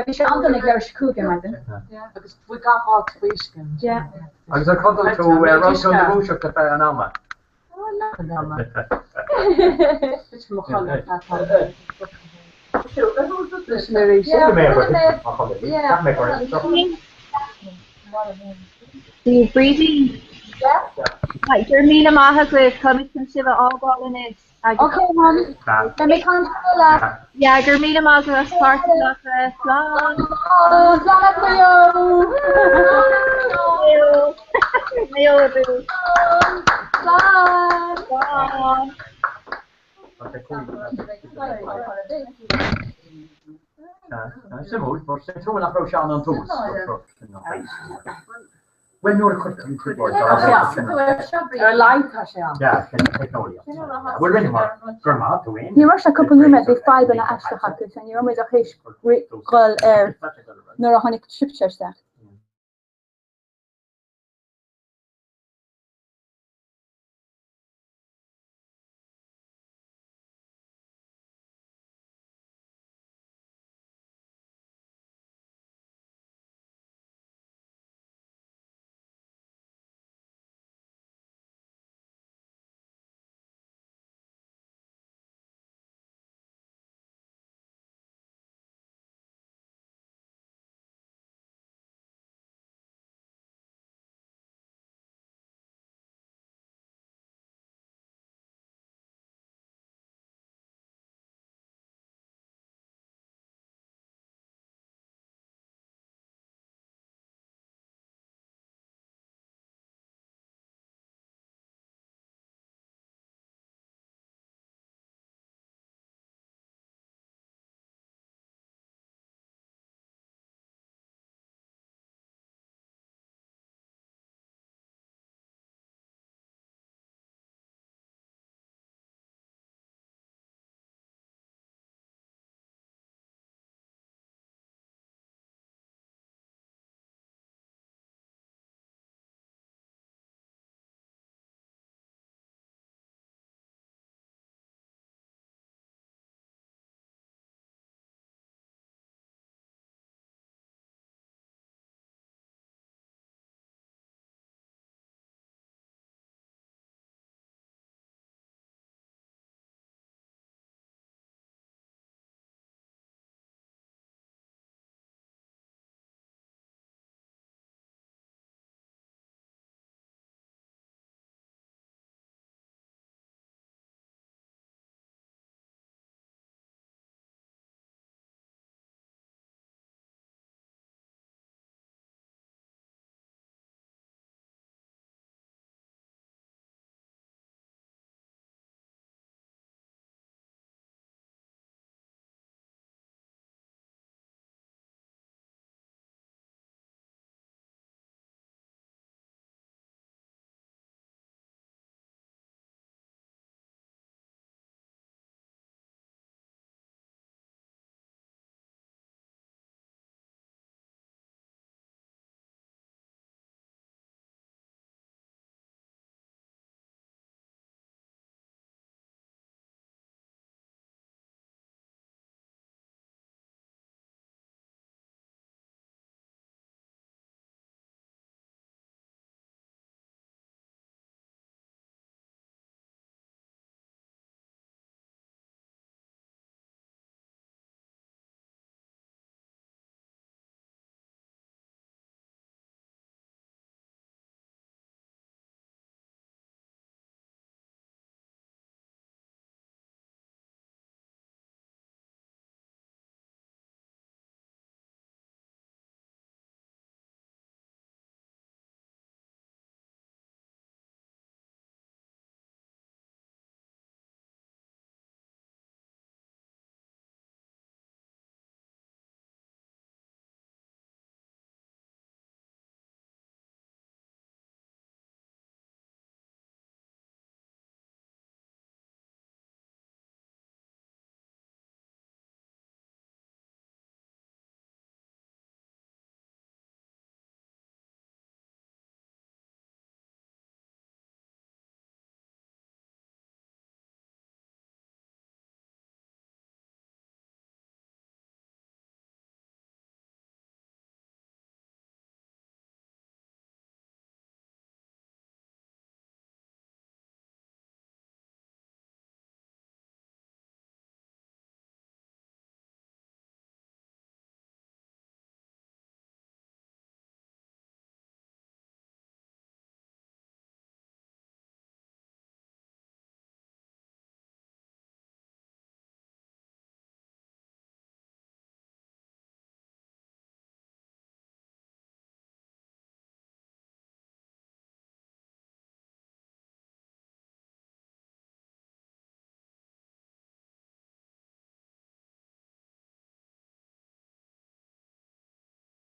Speaker 8: bhí sé an-dona ag leathuair tar éis a 5 ar maidin.
Speaker 21: Agus bhí gach áit faoi uisce.
Speaker 8: Yeah.
Speaker 4: Agus ar chodail tú ar raibh tú ina dhúiseacht ar feadh an ama?
Speaker 21: An ama. Thit mo chodladh
Speaker 2: Brídín. Right, go raibh míle maith agaibh, táimid chun sibh a fhágáil anois agus.
Speaker 8: Ok, hon. Beidh mé ag caint leat.
Speaker 2: Yeah, go raibh míle maith agaibh as páirt a ghlacadh. Slán.
Speaker 12: Slán as Maigh Eo.
Speaker 2: Maigh Eo. Maigh Eo abú.
Speaker 12: Slán.
Speaker 2: Slán.
Speaker 4: Suimiúil, mar sin trua nach raibh sé ann ón tús. Bhuel, nuair a chuir an trioblóid
Speaker 21: Ar a laghad tá sé ann.
Speaker 4: Yeah, sin teicneolaíocht. Bhuel, rinneamar gur maith tú
Speaker 8: Ní raibh sé cúpla nóiméad, bhí fadhbanna aisteacha acu, so ní raibh muid ach théis dhul ar nuair a tháinig sibhse isteach.